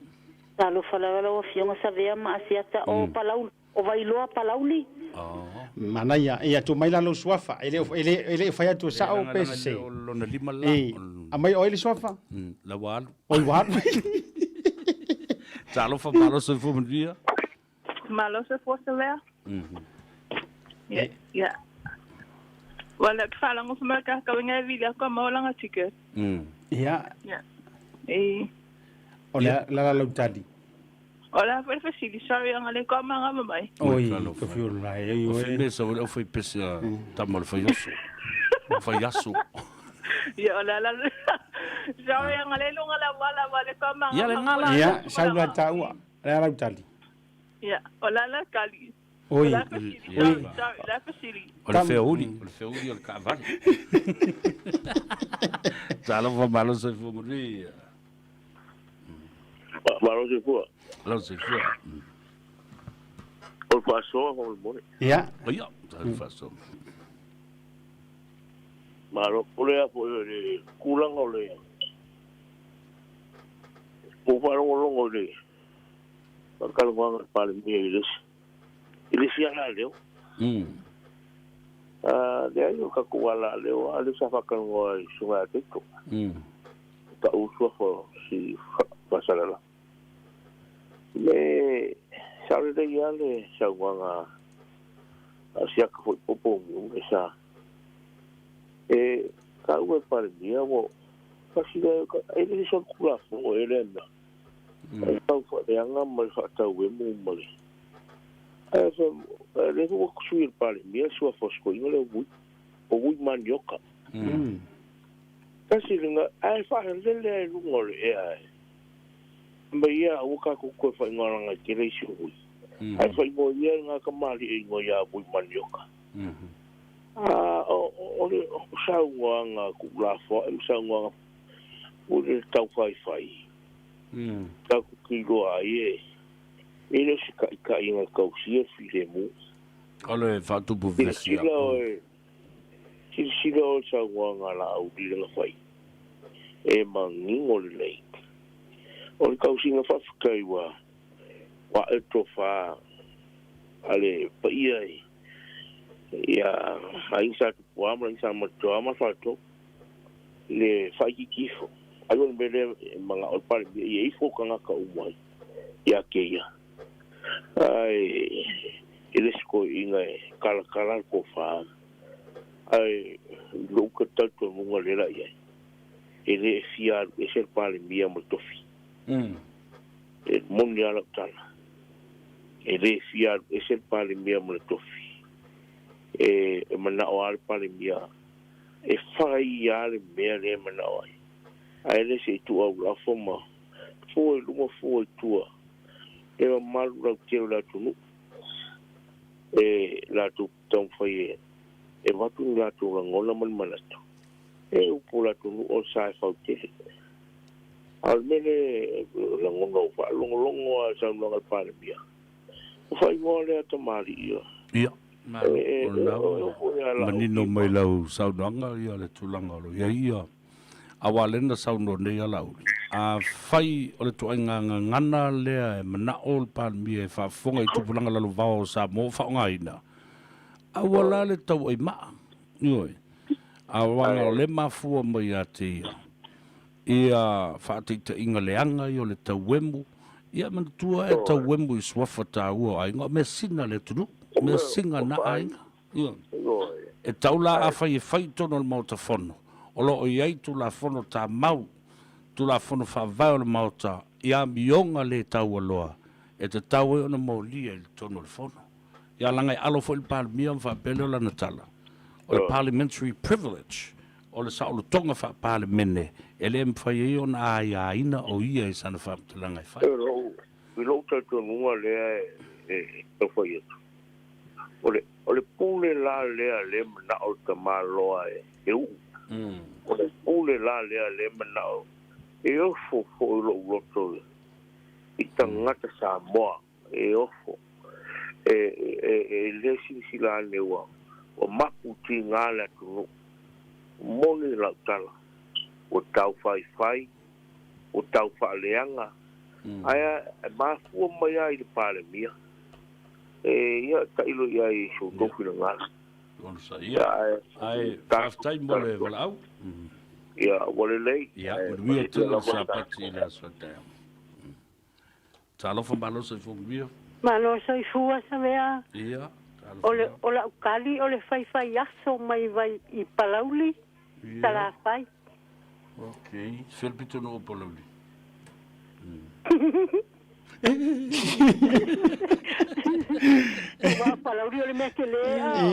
Talofa lava lau Afioga Savea ma Asiata o Palauli, o Vailoa Palauli. Manaia, ia tuu mai la lou suafa, e le o, e le, e le o fai atu e sao pe sese. O lona lima la. E, aumai oe le suafa. La ua alu. Oi ua alu. Talofa malo soifua manuia. Malo soifua Savea. Ia, ia. Wala ke whalango fa mai ka kawenga e vili aku a maolanga ticket. Ia. Ia. E. O le la la lau tali. O la foi fesili, sorry anga le ko manga mamai. Oi, ko fiu la e O fe me sa o fai pese a tama o le faiaso. Faiaso. Ia o la la. Sorry anga le lunga la wala wala ko manga. Ia le ngala. Ia, sau la taua. La lau tali. Ia, o la la kali. Oi. O la fesili, sorry, sorry, la fesili. O le feuli, o le feuli o le taavale. Talofa malo soifua manuia. Malo soifua. Malo soifua. O le faasoa faamolemole. Ia. Ia, o le faasoa. Malo, o le a foi o le tulaga o le Ua ou faalogologo i le faatalanoaga a le Palemia i le isi i le isi alaleo. Leai, o le tatou alaleo lava lea sa faatalanoa i Susuga ia Taito, e tau le suafa o si Faasalala. Le sao lelei lava le saunoaga a siaka foi popo o sa e taua e Palemia ua kasi le e le sa Tulafono e lea mea e tau faaleaga ma le faatauemu ma le ae fa le ua sui le Palemia suafa o sikoiga le vui o vui manioka kasi le ae faalele ai luga o le ea e ma ia ua tatou toe faaigoalaga i tele isi o vui. Ae faaigoa ia ngā kamali'i e ingoa ia vui manioka. A o le saunoaga tuulafoa'i ma saunoaga o le taufaifai, tatou te iloa ai e e le o se taitaiga e tausia le filemu. O le faatupu vesi. Silasila oe, silasila oe i le saunoaga a Laauli lea na fai, e manino lelei. O le tausiga faafetai ua a'e le tofa a le paia i ia Aiga Sa Tupua ma Aiga Sa Matoa ma Faletolu i le faaitiiti ifo. Ai o le mea lea e mana'o ai le Palemia ia ifo tagata uma ia te ia. Ae e le isi toeaiina e talatala le tofa, ae i lou talitonuga lea la i ai, e le fia alu ese le Palemia ma le tofi. E moni lava lau tala, e le fia alu ese le Palemia ma le tofi. E manao lava le Palemia e fai lava le mea lea e manao ai, ae le se i tuu aulafo ma fua i luma fua i tua le mamalu lautele o le atunuu e latou te taumafai e avatu ni latou lagona ma ni manatu. E upu o le atunuu o le sa e fautele. A o le mea lea e lagona ua faalogologo lava i le saunoaga a le Palemia, ua faaigoa lea tamalii ia. Ia, malo. O lena ua manino mai lau saunoaga ia le tulaga o lo o i ai ia. Aua lea na saunoa nei a Laauli, afai o le ituaiga gagana lea e manao le Palemia e faafofoga i tupulaga lalovao o Samoa o faaaogaina, aua la le tauai maa. Ioe. Aua o lea e mafua mai ia te ia, ia faataitaiga leaga ia o le tauemu, ia manatua e tauemu i suafa taua o aiga, o measina a le atunuu, measina na aiga. Ioe. E tau la afai e fai i totonu o le Maota Fono, o lo o i ai Tulafono Tamau, Tulafono Faavae o le Maota i amioga le taualoa e tatau ai ona molia i totonu o le Fono. Ia leaga e alo foi le Palemia ona faapea lea o lana tala, o le parliamentary privilege, o le saolotoga faa-Palemene e le mafai ai ona aiaina o ia i sana faamatalaga e fai. I lou talitonuga lea e tau fai atu, o le, o le pule la lea lea manao le tamaloa e uu. O le pule la lea lea manao e ofo foi lou loto i tagata Samoa e ofo e, e, e le silasila ane ua, ua mapu tiga le atunuu. Moni lau tala, ua tau faifai, ua tau faaleaga, ae e mafua mai lava i le Palemia. E ia tailo i ai i so outou finagalo. Ia, ae faafetai mo le valaau. Ia, ua lelei. Ia, manuia tele le Sapati i le aso a taeao. Talofa malo soifua manuia. Malo soifua Savea. Ia, talofa. O le o lau tali o le faifai aso mai vai i Palauli, Salafai. Ok, se le pito no o Palauli. Ua Palauli o le mea tele a.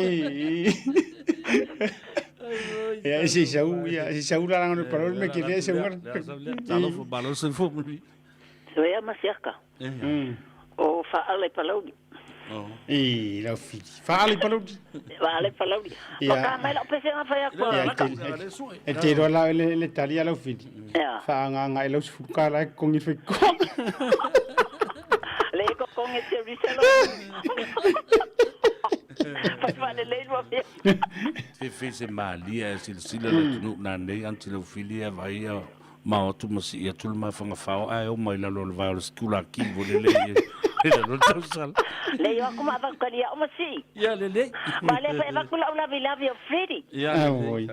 Ia e se sau ia se sau la langa no Palauli me kele se unga. Talofa malo soifua manuia. Soea ma siaka. O Faala i Palauli. I lau fili. Faala i Palauli. Faala i Palauli. O ka mai lau pesega fai aku. E te roa la le le tali a lau fili. Whaanganga e lau sefulu kala e kongi whai koa. Le ko kongi te riselo. Fai whale le lua mea. Te whese malia e silasila le tunu nā nei anti lau fili e vai a. Ma o atu ma sii atu le mafaga fao ae oma i lalo o le vae o le sikulaki ua lelei i lalo o le tausala. Lei o aku ma avatu kali au ma sii. Ia lelei. Ma lea foi avatu lau lavilavi o Freddie. Ia lelei.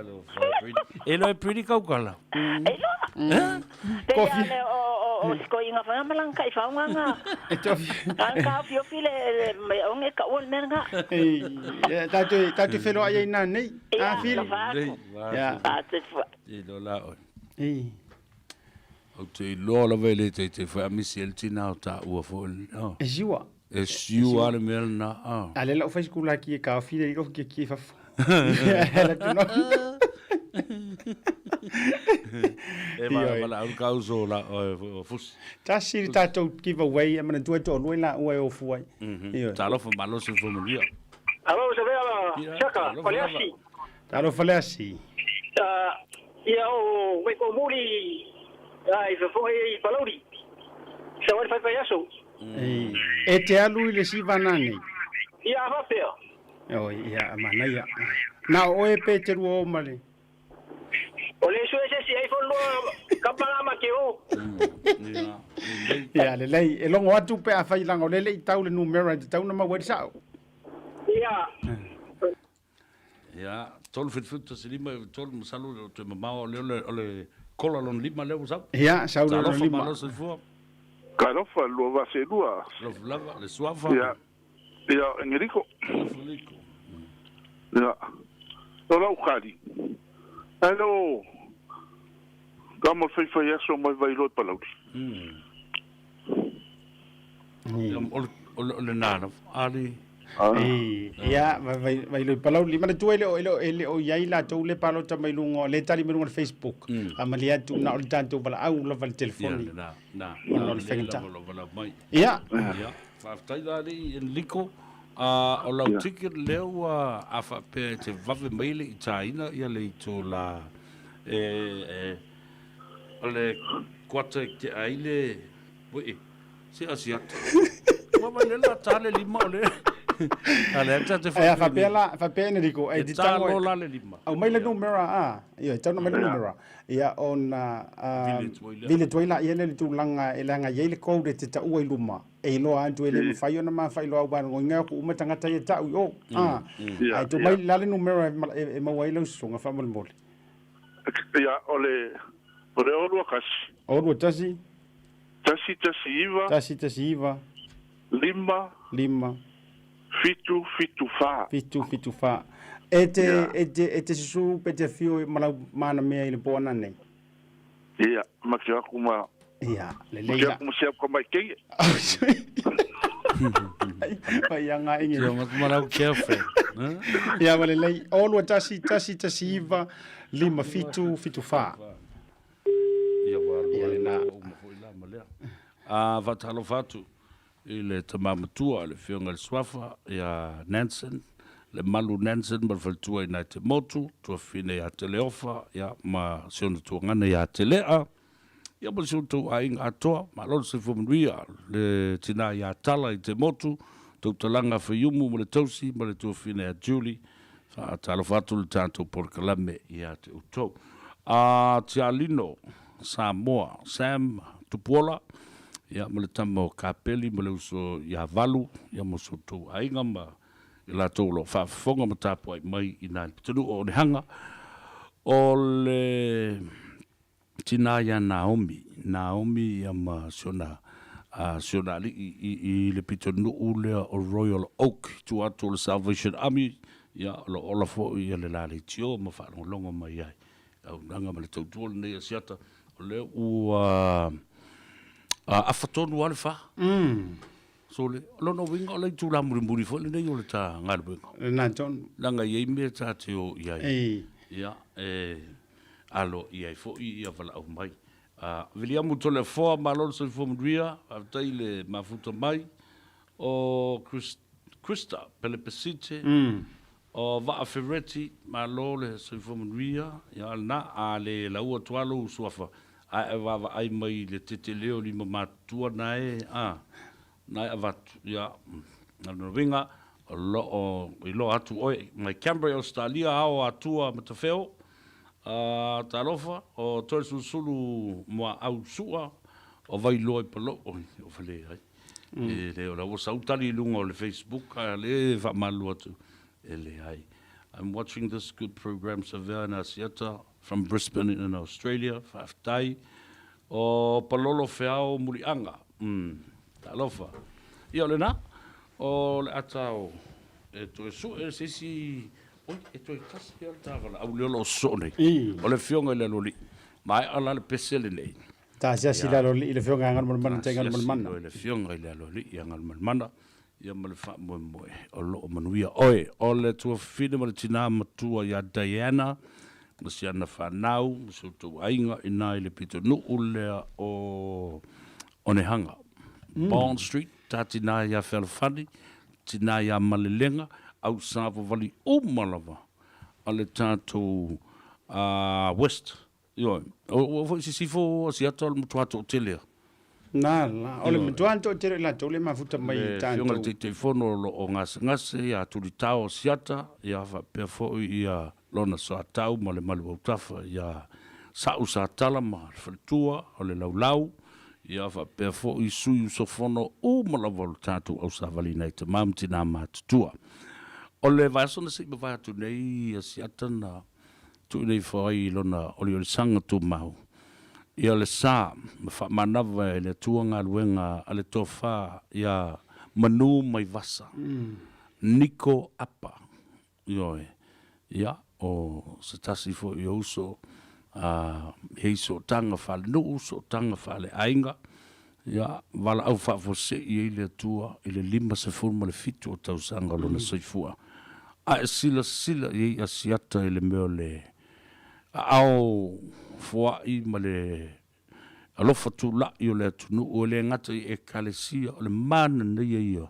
E iloa e Pretty kaukala. E iloa. Pe ia le o o o sikoiga foi ma langa kai faunga nga. E tofi. Nga ka ofi ofi le le me onge ka ua le mea nga. E tatou tatou feloai ai na nei. A Fili. Ia. A te fua. E iloa la oe. Ei. Ou te iloa lava e le taitai foi a misi ai le tina o taua foi. Oh. E siua. E siua le mea lena. Oh. A le lau fai sikulaki e kaofi le ilo ki ki fafo. La tu no. E ma ma la au kauso la o fusi. Tasi le tatou giveaway e manatua e toalua i laua e ofu ai. Ioe. Talofa malo soifua manuia. Alo, Savea, Siaka, Faleasi. Talofa Leasi. Ia o Waikoumuli i fofoga i Palauli. Sau ai le faifai aso. E te alu i le sivana nei? Ia, a faapea. Oi, ia, manaia. Na o oe pe te lua o ma le. O le sue se isi iPhone lua kapala ma ke o. Ia, lelei. E logo atu pe afai leaga o lea e le i tau le numera e tatau ona maua ai le sao. Ia. Ia, 3 7 7 1 5 9 3, masalo o toe mamao lea o le kola lona lima lea ua sau. Ia, sau lona Talofa lima. malo soifua. Talofa lua vase lua. Talofa lava, le suafa. Ia, ia Engeliko. Talofa Liko. Ia, o lau kali. Ae le o tama faifai aso mai Vailoa i Palauli. Ia, o le, o le nā lava. Ali. Ia, Vailoi Palauli. Manatua e le o, e le o, e le o i ai latou le palota mai luga, o le tali mai luga o le Facebook. Faamalie atu na o le tatou valaau lava i le telefoni. Ia, na, na. Ona o le faigata. Lava lou valaau mai. Ia. Ia, faafetai la alii Enrico. O lau ticket lea ua a faapea e te vave mai le i taina ia le itula e, e, o le kuata e tea ai le, ui, Se asiata. Ua mai le la ta le lima o le. A le ata te E faapea la, faapea Enrico, e E te ta tango lo la le lima. Au mai le numera a. Ia, e tau na mai le numera. Ia ona Village wai lea. Village wai la ia le tulaga e leaga i ai le code e te taua i luma. E iloa atu e le mafai ona mafailoa aua e ingoa aku uma tagata ia tau i o. A. Ae tuu mai la le numera e maua ai lau susuga faamolemole. Ia, o le o le 0 2 1. 0 2 1. 1 1 9. 1 1 9. 5. 5. 7 7 4. 7 7 4. E te, e te, e te susu pe te afio ma lau manamea i le po ana nei. Ia, ma te aku ma. Ia, lelei Ma te la. aku ma se aku ka mai keia. Pai anga inge. Ia, ma lau keafe. Ia, ma lelei. 0 2 1 1 1 9 5 7 7 4. Ia, ua alu ai la, ua uma foi la ma lea. A faatalofa atu i le tama matua, le Afioga i le Suafa, ia Nansen, le Malu Nansen ma le faletua i nai te motu, tuafafine ia Teleofa, ia, ma si ona tuagana ia Telea, ia ma si o tou aiga atoa. Malo le soifua manuia, le tina ia Tala i te motu, tautalaga Faiumu ma le tausi ma le tuafafine ia Julie. Faatalofa atu le tatou polokalame ia te outou. A Tialino, Samoa, Sam Tupuola, ia ma le tama o Kapeli ma le uso ia Valu, ia ma so outou aiga ma i latou o lo o faafofoga ma tapuai mai i nai pitonuu o Onehanga. O le tina ia Naomi, Naomi ia ma si ona si ona alii i le pitonuu lea o Royal Oak, i tua atu o le Salvation Army, ia o lo o ola foi ia le la leitio ma faalogologo mai ai. Auaunaga ma le tautua lenei Asiata, o lea ua afa tonu lava le fa. So le, o lona uiga o le itula mulimuli foi lenei o le ta galuega. Lena tonu. Leaga e i ai mea ta te o i ai. Ia, e alo i ai foi ia valaau mai. Viliamu Toleafoa, malo le soifua manuia, faafetai i le mafuta mai. O Krista Pelepesite, o Vaa Fereti, malo le soifua manuia. Ia, lena, a le laua atu lava lou suafa, ae e vaavaai mai i le tetele o lima matutua na e, a, na e avatu. Ia, o lona uiga, o lo o iloa atu oe mai Canberra i Ausetalia, Ao Atua Matafeo. Talofa, o Toesulusulu Muaau Sua o Vailoa i Palou, oi, o Faleai. E le o la ua sau tali i luga o le Facebook, a le faamalulu atu, e leai. I'm watching this good program Savea and Asiata from Brisbane in Australia. Faafetai. O Palolo Feao Muliaga. Talofa. Ia o lena, o le ata o e toe sue se isi. Oi, e toe tasi lava le ta valaau lea o lo o sosoo nei. O le Afioga i le Aloalii. Maea la le pese lenei. Ta asiasi i le Aloalii i le Afioga ia Galumalemana Te Galumalemana. Ta asiasi i le Afioga i le Aloalii ia Galumalemana, ia ma le faamoemoe o lo o manuia oe. O le tuafafine ma le tinā matua ia Diana ma si ana fanau ma si outou aiga i ina i le pitonuu lea o Onehanga, Bond Street, ta tinā ia Fealofani, Tinā iā Malelega, au savavali uma lava a le tatou West. Ioe. Ua foi sisifo Asiata o le matua toatele a. Na la, o le matua toatele i latou le mafuta mai i tatou. Le afioga i le Taitaifono o lo o gasegase ia Tulitao Asiata, ia faapea foi ia lona soatau ma le maluautafa ia Sa'u Satala ma le faletua o le Laulau, ia faapea foi sui usufono uma lava o le tatou ausavali nai tama ma tina matutua. O le vaiaso na se i mavae atu nei ia Siata na tuuina ifo ai i lona oliolisaga tumau ia le sa ma faamanava e le Atua galuega a le tofa ia Manu Maivasa, Niko Apa. Ioe. Ia, o se tasi foi o uso, a, he i sootaga faalenuu, sootaga faaleaiga, ia, valaau faafuasei ai le Atua i le 57 o tausaga o lona soifua. A e silasila i ai Asiata i le mea o le aao foai ma le alofa tulai o le atunuu, e le gata i Ekalesia, o le manaia ia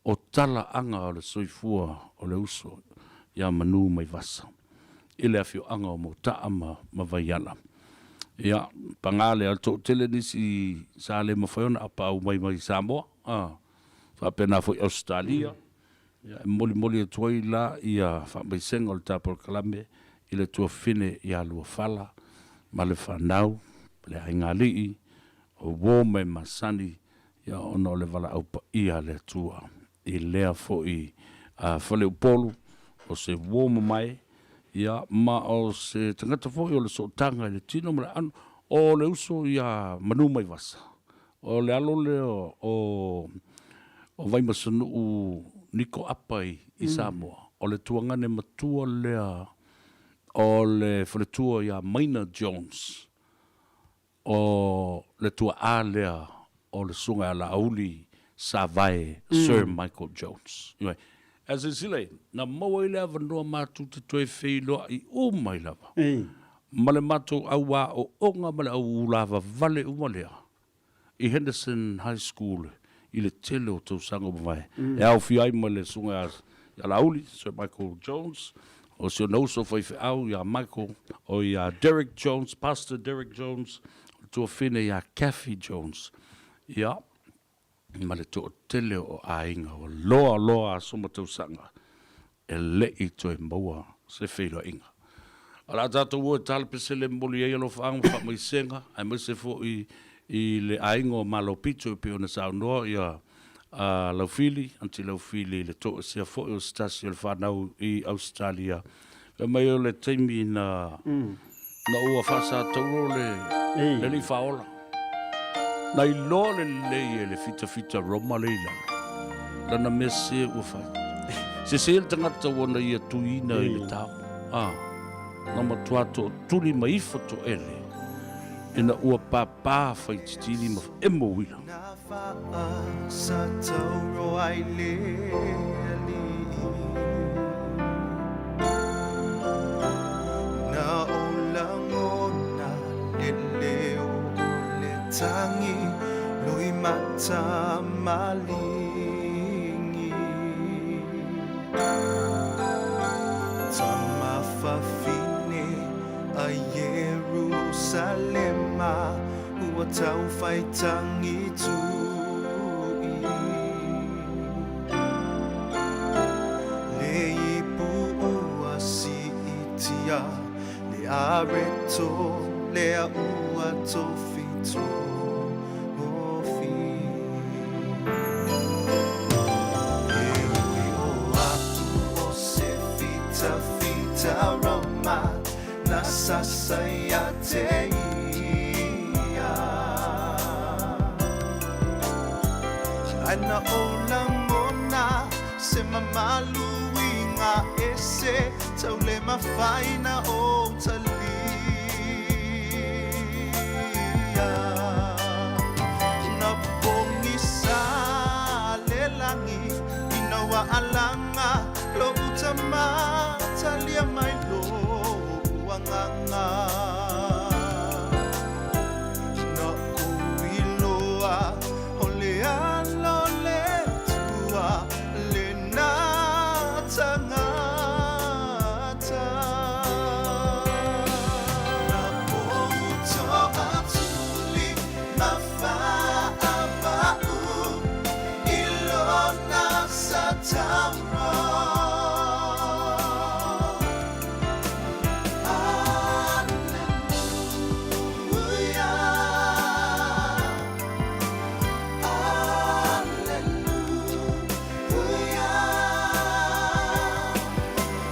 o talaaga o le soifua o le uso ia Manu mai Vasa i le afioaga o Motaa ma Vaiala. Ia, paga lea, o le toatele nisi sa le mafai ona apaau mai mai Samoa, a, faapena foi Ausetalia. Ia, e molimoli atu ai la ia faamaisega o le ta polokalame i le tuafafine ia Luafala ma le fanau, le aiga alii, o uo ma e masani, ia ona o le valaau paia a le Atua i lea foi faleupolu, o se uo mamae, ia ma o se tagata foi o le sootaga i le tino ma le aano, o le uso ia Manumaivasa. O le alo lea o Vaimasanuu Niko Apa i Samoa, o le tuagane matua lea o le faletua ia Maina Jones, o le tuaa lea o le Susuga ia Laauli Savae Sir Michael Jones. Ioe. Ae silasila i, na maua ai le avanoa matou te toe feiloai uma ai lava ma le matou au aooga ma le au ulavavale uma lea i Henderson High School i le tele o tausaga ua mavae, e aofia ai ma le Susuga ia Laauli, Sir Michael Jones, o si ona uso faifeau ia Michael, o ia Derek Jones, Pastor Derek Jones, o le tuafine ia Kathy Jones, ia, ma le toatele o aiga ua loa loa aso ma tausaga e le i toe maua se feiloaiga. O le a tatou o e talapese le momoli ai alofaaga ma faamaisega, aemaise foi i le aiga o Malo Pito e pei ona saunoa ia Laufili, Aunty Laufili i le toesea foi o se tasi o le fanau i Ausetalia. Fai mai o le taimi na na ua faasatauro le le alii faaola. Na iloa lelei e le fitafita Roma lea i lalo, lana mea sese ua fai. Sese le tagata ua na ia tuiina i le tao. A, na matua tootuli ma ifo toele ina ua pāpā faititili ma emo uila. Na faasatauro ai le Alii, Na ou lagona le leo o le tagi loimata maligi. Tama fafine a Ierusalema Ua tau whai tangi tui. Le ipu ua siitia le. pareto lea ua tofito ofi. E ui o atu o se fita fita roma na sasai a te ia. Ai na o langona se mamalu inga ese tau le mafaina o talia. Na pongisa le langi ina wa alanga lo utama talia mai lo uanganga. Na kuiloa o le alo le tua le na tangata. Na pouto atuli mafaapau ilona sa tauro. Alleluia, Alleluia.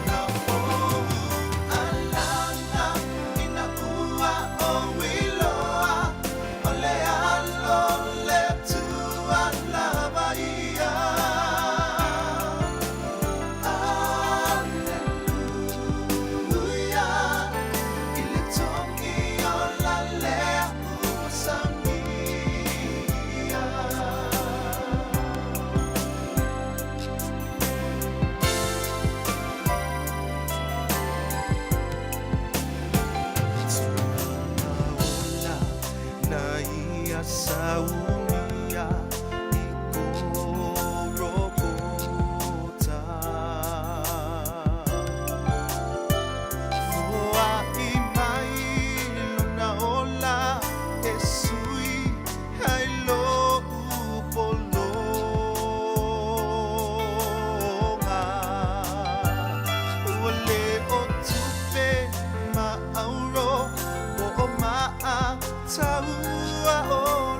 Na ou alanga ina ua o iloa o le alo le tua lava ia. Alleluia, i le tongi o la lea ua samia. Ola na ia saumia i Korokota. Foa i mai luna ola e sui hai lo upolonga. Ua le o tupe ma auro po o maa taua o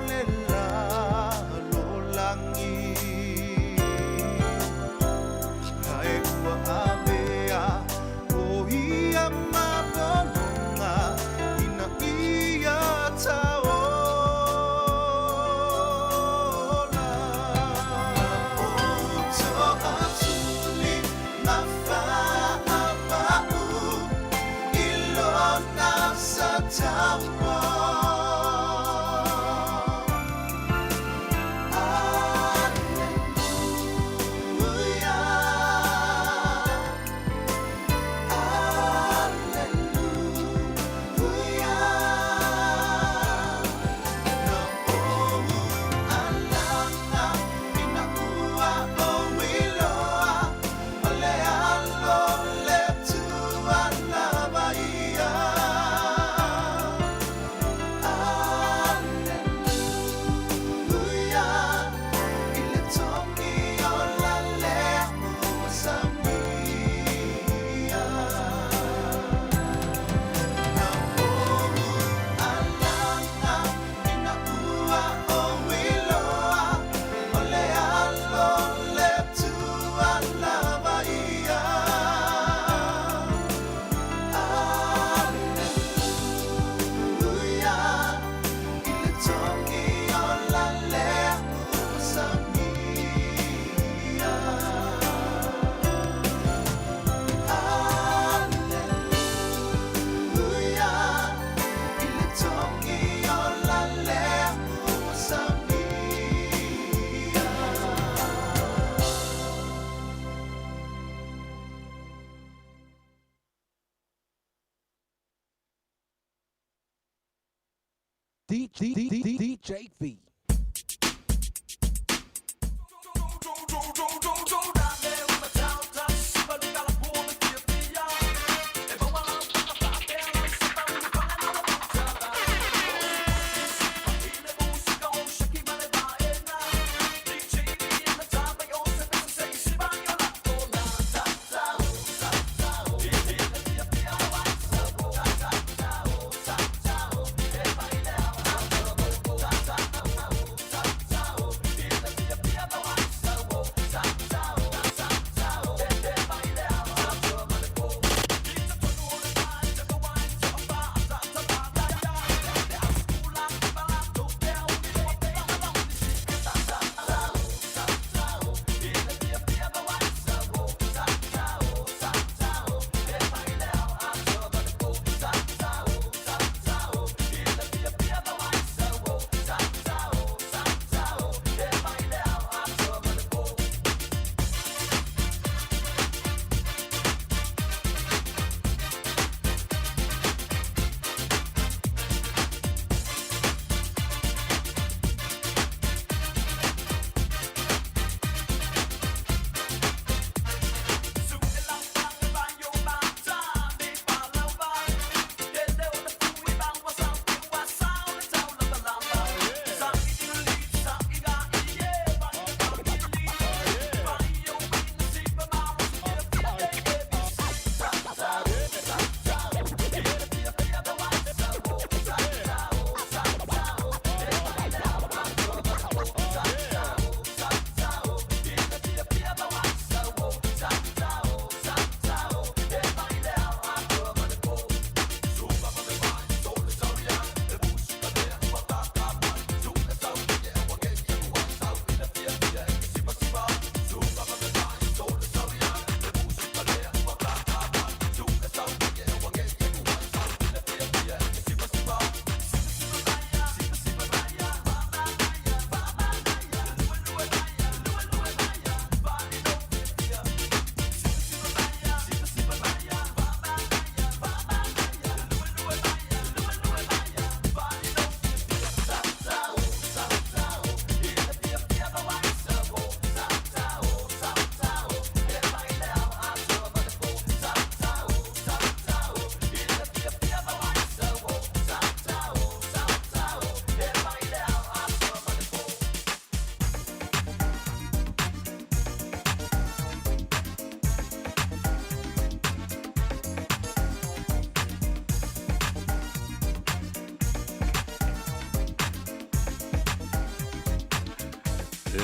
le lalolangi. Hae ua avea o ia mapolonga ina ia taola. Outo atuli mafaapau ilona sa tauro. Alleluia, Alleluia. Na ou alanga ina ua o iloa o le alo le tua lava ia. Alleluia, i le tongi o la lea ua samia. Na ou alanga ina ua o iloa o le alo le tua lava ia. Alleluia, i le tongi o la lea ua samia. Alleluia, i le tongi o la lea ua samia. DJ V.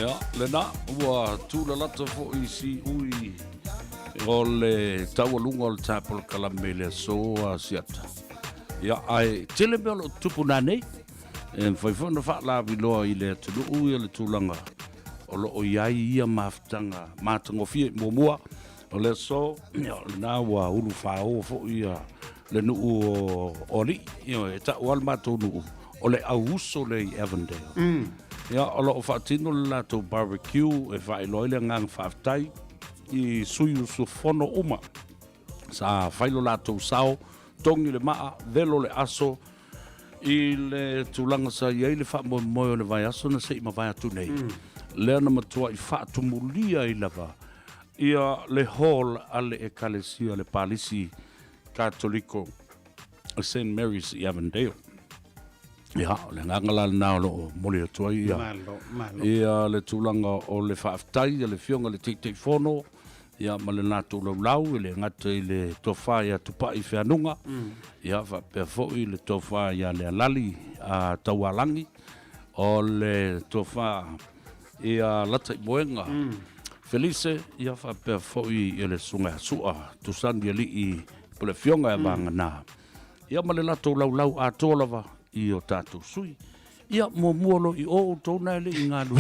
Ia, lena, ua tūlalata fo'i siui o le taualuga o le tapolokalame i le aso a Siata. Ia, ae tele mea o lo o tutupu nanei. E mafai foi ona faalaviloa i le atunuu ia le tulaga o lo o i ai ia mafutaga matagofie. Muamua, o le aso, ia, o lena ua ulufāo foi ia le nuu o Alii, ioe, e tau lava le matou nuu, o le auuso lea i Avondale. Ia, o lo o faatino le latou barbecue e faailoa ai le agaga faafetai i sui usufono uma sa fai lo latou sao, togi le maa, velo le aso i le tulaga sa i ai le faamoemoe o le vaiaso na se i mavae atu nei. Lea na matuai faatumulia ai lava ia le hall a le Ekalesia le Palisi Katoliko o St Mary's i Avondale. Ia, o le agaga la lena o lo o momoli atu ai ia, Malo, malo. ia le tulaga o le faafetai a le Afioga i le Taitaifono ia ma le latou laulau, e le gata i le tofa ia Tupai Feanuga, ia faapea foi le tofa ia Lealali a Taualagi, o le tofa ia Lataimoega Felise, ia faapea foi le Susuga ia Sua Tusani Alii po o le Afioga ia Vagana, ia ma le latou laulau atoa lava i o tatou sui. Ia, muamua loa i o outou na e le i galue.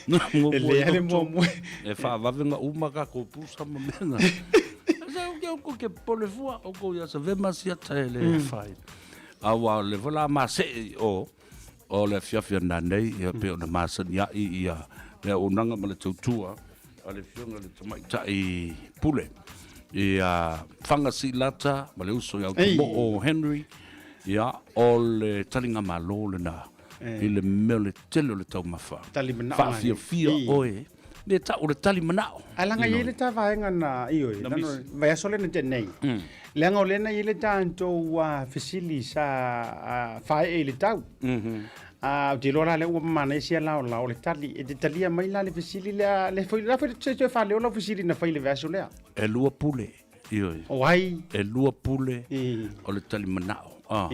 E lea le muamua. E faavave uma tatou pusa ma mea na. Se o ke o ke pole fua o ko ia sa vema siata e le fai. Aua le vola ma se o o le afiafi nanei ia pe ona masani ai ia le auaunaga ma le tautua a le afioga i le tamaitai pule ia Faga Siilata ma le uso ia Utumoo Henry ia o le taligamalo lena i le mea o le tele o le taumafa. Tali manao. Faafiafia oe. Me tau o le tali manao. Ae leaga e i ai le ta vaega na, ioe, Na misi. vaiaso lea na tea nei. Leaga o lea na i ai le tatou fesili sa faaee i le tau. Ou te iloa la lea ua manaia sia laolao o le tali. E te talia mai la le fesili lea, lea foi, la foi se toe faaleo lau fesili na fai i le vaiaso lea. E lua pule. Ioe. O ai? E lua pule o le tali manao. Ah.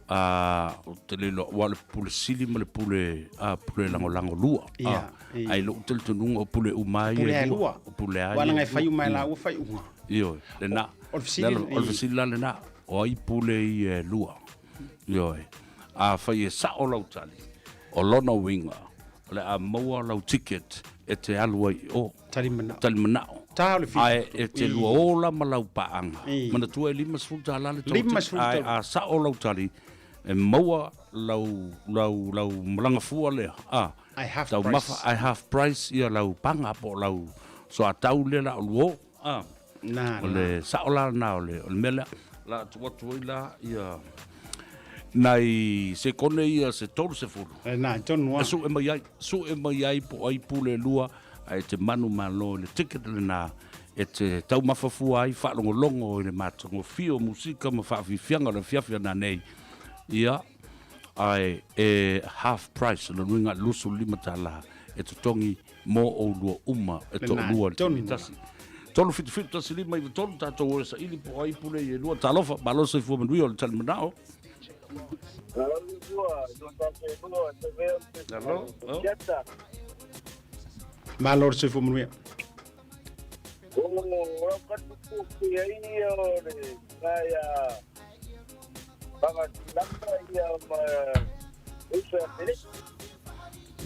Ah, ou te le iloa, aua o le pule sili ma le pule, ah, pule lagolago lua. Ia, Ah, ae i lou talitonuga o pule uma lava ia e lua. lua. O pule lava Aua ia leaga e e fai lua. uma e laua faaiuga. Ioe, lena. O le fesili, O le fesili la lena, o ai pule ia e lua? Ioe. Afai e sao lau tali, o lona uiga, o le a maua lau ticket e te alu ai i o. Tali manao. Tali manao. Ta o le fitu. Ae e te lua ola ma lau paaga. Manatua e $50 le tau ticket. Ae a sao lau tali, e maua lau, lau, lau malaga fua lea. A, Ae half taumafa, price. ae half price ia lau paga po o lau soatau lea la o luo. A, Na, o le sao la lena o le, o le mea lea. La tuu atu ai la ia nai sekone ia se 30. E na, tonu lava. E sue mai ai, sue mai ai po o ai pule e lua, ae e te manumalo i le ticket lena e te taumafa fua ai, faalogologo i le matagofie o musika ma faafiafiaga o le afiafi a nanei, ia, ae e half price, lona uiga e $25 e totogi mo oulua uma e toalua i le taimi e tasi. 3 7 7 1 5 9 3, tatou o e saili po o ai pule i e lua. Talofa, malo le soifua manuia o le talimanao. Alo, oh. Malo le soifua manuia.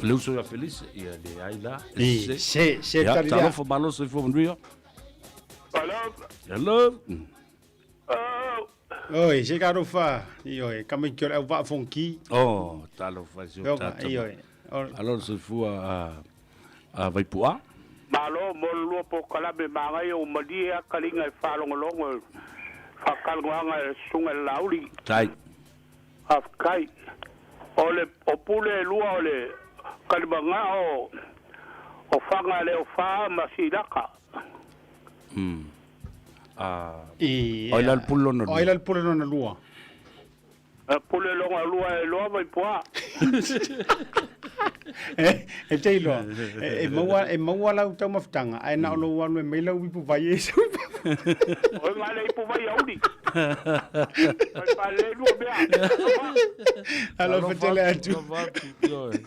Le uso ia Felice, ia leai la. I, se, se Ia, tali lea. talofa malo soifua manuia. Hello. Hello. Oi, se ka rofa, ioe, ka mai ki o le au vaa fonki. Oh, talofa i si o Yoga, tata. ioe. Alo le soifua a, a Vaipu'a. Malo mo le lua polokalame magaia ua malie a kaliga e faalogologo i faatalanoaga e le Susuga i le Laauli. Tai. Faafetai. O le o pule e lua o le Kalimagao o Faga le Ofa ma Silaka. Mm. A I, o ai la le pule lona O ai la le pule lona lua. Pule lona lua e loa Vaipu'a. E te iloa, e maua, e maua lau taumafataga, ae na o lou alu e mai lau ipu vai e sau i fafo. Oi nga le ipu vai a uli. Oi pa le lua mea. Alofa tele atu. Alofa atu, ioe.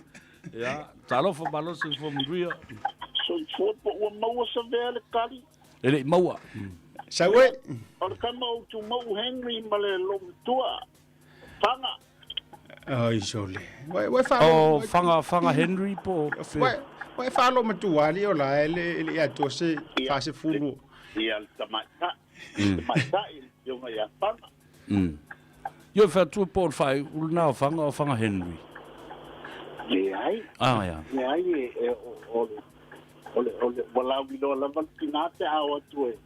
Ia, talofa malosi i Manuia. Soifua po ua maua Savea le kali. E le i maua. Sau e. O le tama o Utumau Henry ma le loomatua, Fana. Oi sole. Ua ua fa O Fanga Fanga Henry po o Ua ua fa lo matua ali o la le le ia to se fa se fulu. Ia le tamaitai. Tamaitai le afioga ia Fana. Io fa tu po fai ulna o Fanga o Fanga Henry. Leai. Ah ia. Leai e e o o le o le ua lauiloa lava le tina pe a o atu e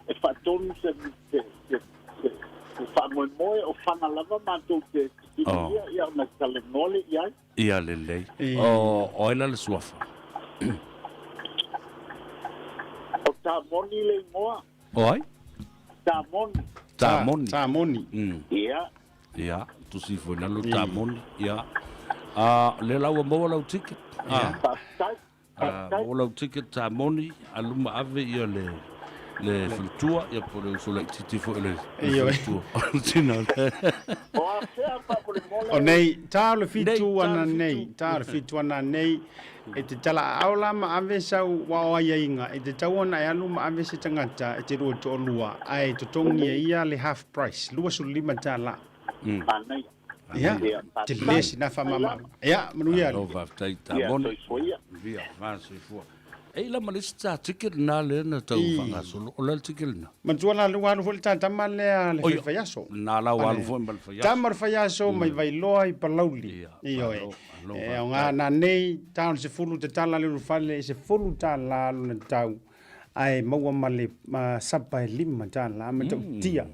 e faatonu se se se se se faamoemoe o Fana lava matou te silafia ia ona talanoa lea i ai. Ia lelei. O o ai la le suafa? O Tamoni le igoa. O ai? Tamoni. Tamoni. Tamoni. Ia. Ia, tusi foi lalo Tamoni. Ia. A le la ua maua lau ticket. Ia. Faafetai. Maua lau ticket Tamoni, alu ma ave ia le le faletua, ia po o le uso laitiiti foi le faletua. Tino le. O afea faamolemole. O nei, ta o le fitu ana nei, ta o le fitu ana nei, e te tala aao la ma ave sau wa o aiaiga, e te tau ona e alu ma ave se tagata e te lua toalua, ae totogi e ia le half price, 25 tala. Manaia. Ia, te le sina faamama. Ia, manuia. Malo faafetai Tamoni. Manuia, va soifua. E i la ma le isi ta ticket lena lea na tau faagasolo. O le a le ticket lena? Manatua la ua alu foi le ta tama lea le faifaiaso. Na la ua alu foi ma le faiaso. Tama le faiaso mai Vailoa i Palauli. Ioe. E aoga na nei ta o le 10 te tala le ulufale e 10 tala lona tau. Ae maua ma le sapa e 5 tala ma tautia.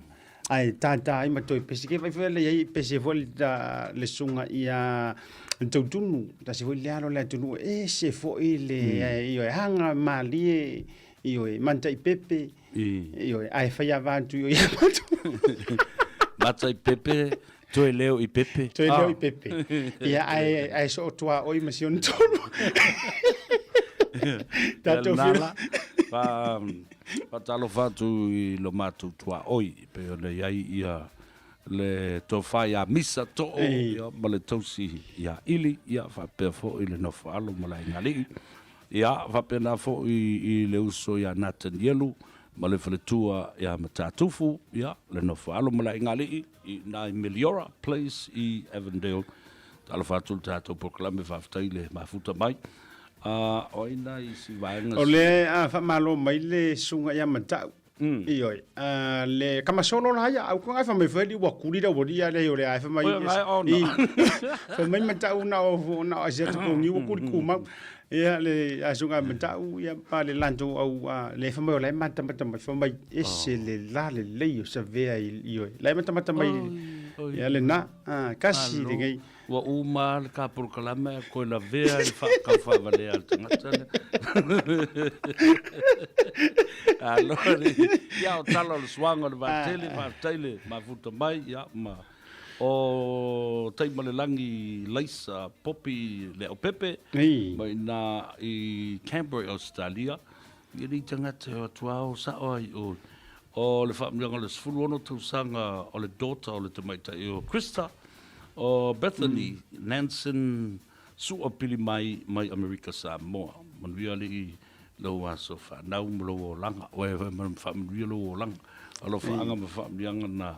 Ae tātā ai ma toe pese. Ke whai whai le iai pese foi le sunga ia tautunu. Tasi foi le alo le atunu e se foi le i oe hanga malie i oe mantai pepe i oe ae whai a vātu i oe ia matu. Matai pepe, toe leo i pepe. Toe leo i pepe. Ia ae, ae so o tua oi ma si ona tonu. Tātou whira. Fa, Faatalofa atu i lo matou tuaoi e pei ona i ai ia le tofa ia Misa Too ia ma le tausi ia Ili ia faapea foi le nofo alo ma le aiga alii ia faapena foi i le uso ia Natanielu ma le faletua ia Matatufu ia le nofo alo ma le aiga alii i ina i Meliora Place i Avondale. Talofa atu i le tatou polokalame faafetai le mafuta mai. A o ai nā isi vaega O le a faamalo mai le susuga ia Mata'u. Ioe. A le Kamasolo la ia, au ko ngai fa mai foi li ua kuli la ua li ale o le ai fa mai. Oi, ngai ona. I, fa mai Mata'u na o na o asia te pongi ua kuli kumau. Ia le a susuga Mata'u ia pa le latou au a le fa mai o la e matamata mai fa mai ese le la lelei o Savea i ioe. La e matamata mai ia lena. A kasi lenei. Ua uma le ka polokalame a koe lavea i le faataufavalea a le tagata lea. Alo le, ia o tala o le suaga o le vaatele, faafetai le mafuta mai, ia ma o Taimalelagi Laisa Popi Leaupepe, mai ina i Canberra i Ausetalia, ia nei tagata e o atu a o sao ai o, o le faamanuiaga o le 16 tausaga o le daughter o le tamaitai o Krista, O Bethany Nansen Sua pili mai mai Amerika Samoa. Manuia alii lou aso fanau ma lou olaga. Ua e faamanuia lou olaga. Alofaaga ma faamanuiaga na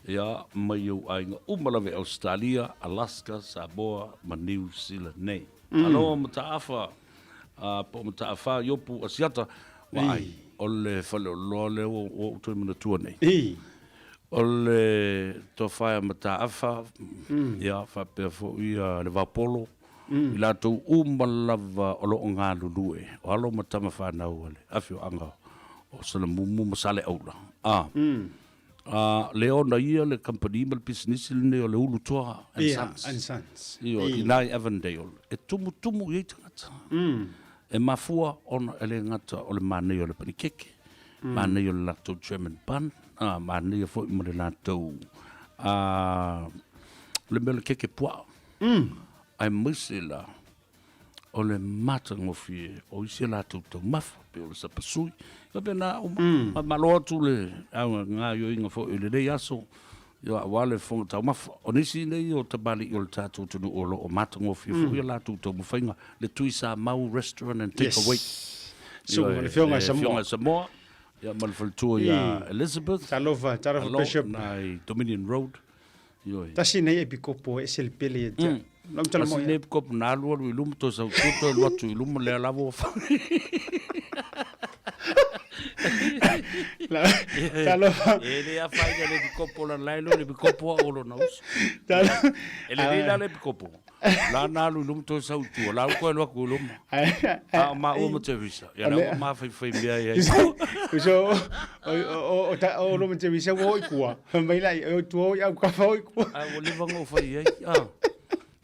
ia mai ou aiga uma lava i Ausetalia, Alaska, Samoa ma Niu Sila nei. Alo Mataafa po o Mataafa Iopu Asiata, vaai, o le faleoloa lea ua ou toe manatua nei. O le tofa ia Mataafa, ia faapea foi ia le Vaopolo, i latou uma lava o lo o galulue, o alo ma tama fanau a le afioaga o Salamumu ma Saleaula. A, a le ona ia le kamupani ma le pisinisi lenei o le Ulutoa and Sons. And Sons. Ioe, i ina i Avondale, e tumutumu i ai tagata. E mafua ona e le gata o le manaia o le panikeke, Manaia o le latou German bun, ā, manaia foi ma le latou, ā, le mea o le keke puaa. Aemaise la, O le matagofie o isi a latou taumafa, pei o le sapasui, faapena uma. Faamalo atu le gaoioiga foi i lenei aso, ia aua le fofoga taumafa. O nisi nei o tamalii o le tatou atunuu o lo o matagofie foi a latou taumafaiga, le Tuisamau Restaurant and Take Away. Susuga le Afioga i Samoa. Afioga i Samoa, ia ma le faletua ia Elizabeth. Talofa, talofa Bishop. Alo, i Dominion Road. Ioe. Tasi nei epikopo e ese le pele ia te au. Lau tala Tasi nei epikopo na alu alu i luma toe sau tua toe alu atu i luma lea lava ua fai. Talofa. E le afaina le epikopo la lai lo le epikopo a olo na uso. E lelei la le epikopo. La na alu i luma toe sau i tua, la ua toe alu atu i luma. A o maua ma Teresa, ia la ua mafaifai mea ia i tua. So, o lo ma Teresa ua o i kua. Fai mai la, o tua o i au kafa o i kua. A ua leva ona ou fai i ai, a.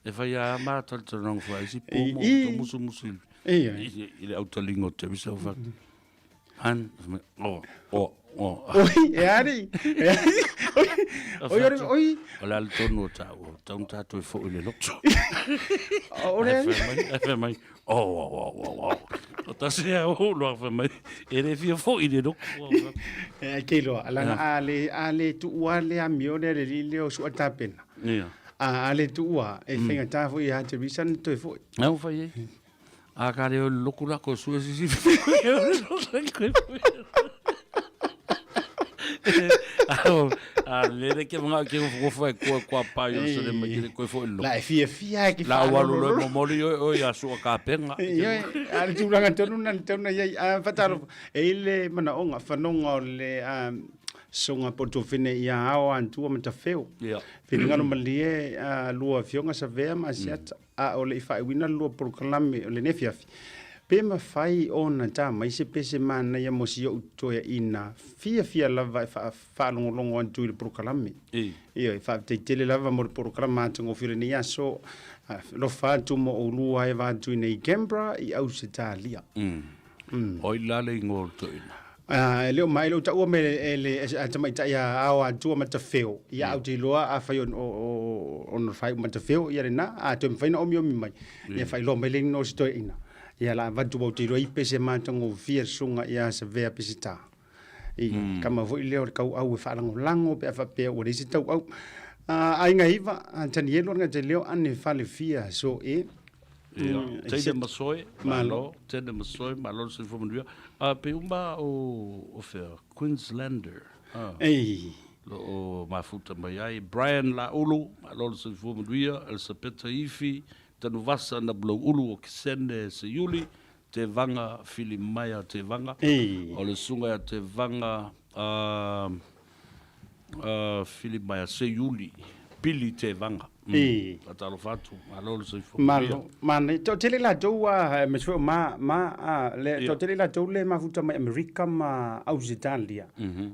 E fai lava ma talatalanoaga foi a isi po mo to musumusu i le autaliga o Teresa ua fai atu. Han, o, o, o. Oi, e ari. E ari. Oi, oi, oi. O le ala tonu o tāua, tau na tātou e foi i le loto. O le ari. Ai fai mai, o, o, o, o, o. O tasi a o loa fai mai, e le fia foi i le loto. E ai kei loa, alanga a le, a le tuua le amio le le li le o sua tapena. Ia. A le tuua, e whainga foi a te risa na toe foi. Au fai e. A ka reo le loku la ko sue sisi. A lele ke mga ke go fo ko ko pa yo se le ma ke ko fo lo. La e fia fia ke La walu lo mo moli yo o ya su ka penga. Yo a le tulaga tonu na tonu ia a fatalo e ile mana onga fanonga o le a songa poto fene ia ao antua matafeo. Ia. Finingalo malie a lua fionga savea ma siata. A o le i faaiuina le lua polokalame o lenei afiafi, pe mafai ona ta mai se pese manaia mo si o'u toeaina fiafia lava e faalogologo atu i le polokalame. Ioe, faafetai tele lava mo le polokalama matagofie o lenei aso. Alofa atu mo oulua e va atu i nei Canberra i Ausetalia. Oi la le igoa o le toeaina. E le o mai, e le o taua me e le a tamaitai a ao atua matafeo. Ia au te iloa afai ona faaiu matafeo ia lena, a toe mafai ona omiomi mai. Ia faailoa mai le igoa o si toeaina. Ia la avatu au te iloa i pese matagofie le susuga ia Savea Peseta. I kama foi lea o le kauau e faalagolago pe a faapea ua leai se tauau. Aiga Iva, Tanielu le gata leo ane falefia so e. Ia, teine masoe, malo, teine masoe, malo le soifua manuia. A pe uma o, o fea, Queenslander. Ah. Ei. Lo o mafuta mai ai. Brian Laulu, malo le soifua manuia, Elisapeta Ifi, Tanuvasa na Ulu o Kisene Seiuli, Te Vanga Filimaia Te Vanga. Ei. O le susuga ia Te Vanga uh, uh, Filimaia Seiuli, Pili Te Vanga. Ei. Faatalofa atu, malo le soifua manuia. Malo, manaia. Toatele latou a, aemaise foi o ma, ma, a, le, toatele latou le mafuta mai Amerika ma Ausetalia.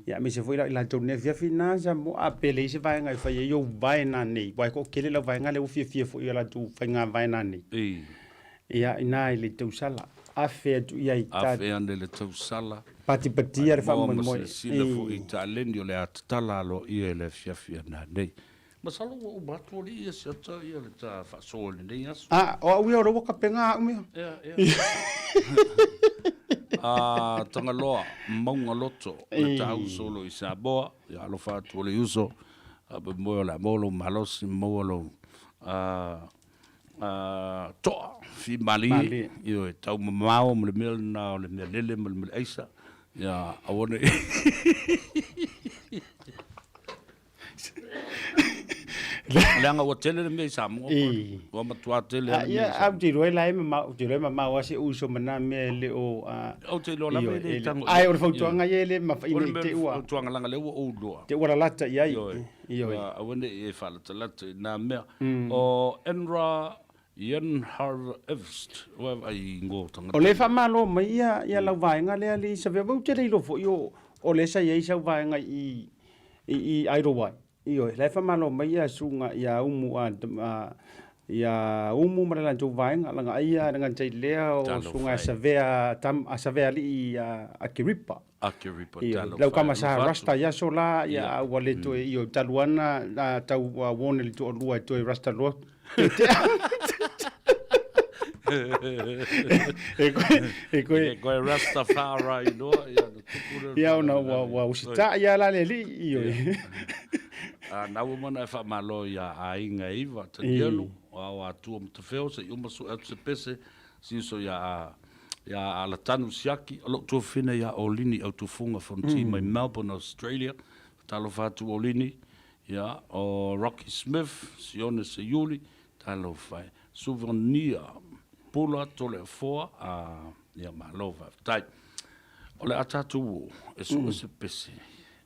Ia, aemaise foi la i latou nei afiafi na Samoa, a pe leai se vaega e fai ai ou vaena nei, aua e toatele lau vaega lea ua fiafia foi i a latou faiga vaena nei. Ia, ina i le tausala, afe atu i ai ta. Afe ane le tausala. Patipatia le faamoemoe. Moa ma silasila foi i taleni o le a tatala aloaia i le afiafi ana nei. Masalo ua uma atu alii ia siata ia le ta faasoa i lenei aso. A, o au ia o lea ua kapega au mea. Ia, ia. A, Tagaloa, Mauga Loto, le ta uso o lo o i Samoa, ia alofa atu o le uso, faamoemoe o le a maua lou malosi, maua lou, a, toa, fimalie, ioe, taumamao ma le mea lena o le mea lele ma le mea aisa, ia aua ne i Leaga ua tele le mea i Samoa. Ua matua tele lava le mea i Samoa. Ou te iloa la e mamao, ou te iloa e mamao lava si ou uso ma na mea e le o... Ou te iloa lava e le tago. Ae o le fautuaga ia e le mafai ne i te i ua... O le fautuaga leaga o lea ua ou iloa. Te ua lalata i ai. Ioe. Ioe. Aua ne i e faalatalata i na mea. O Enra Yenhar Evst, ua e vaai i igoa o tagata. O lea e faamalo mai ia ia lau vaega lea alii Savea, ou te le iloa foi o o lea sa i ai sau vaega i i i Idlewai. Ioe, la e faamalo mai ia susuga ia Umu a ia Umu ma le latou vaega, laga ai ia le gata i lea o susuga ia Savea tam a Savea alii a Keripa. Akeripa talofa. Lau kama sa rasta ia so la ia ua le toe io talu ana tau warn i le toalua e toe rasta loa. E koe, e koe. E koe Rastafari loa, ia, na tupu lea o le Ia, ona ua, faalavelave. ua usitai lava la le alii, ioe. A, na ua mana e faamalo iā aiga e iva, Tanielu, o Ao Atua ma Tafeo, se i uma sue atu se pese, si uso iā, iā Alatanu Siaki, o lou tuafafine iā Olini Autufunga Fonti mai Melbourne, Australia, Talofa atu Olini, ia, o Rocky Smith, Sione Seiuli, talofa e. Souvenir, Pula Toleafoa, a, ia, malo faafetai. O le a tatou o e sue se pese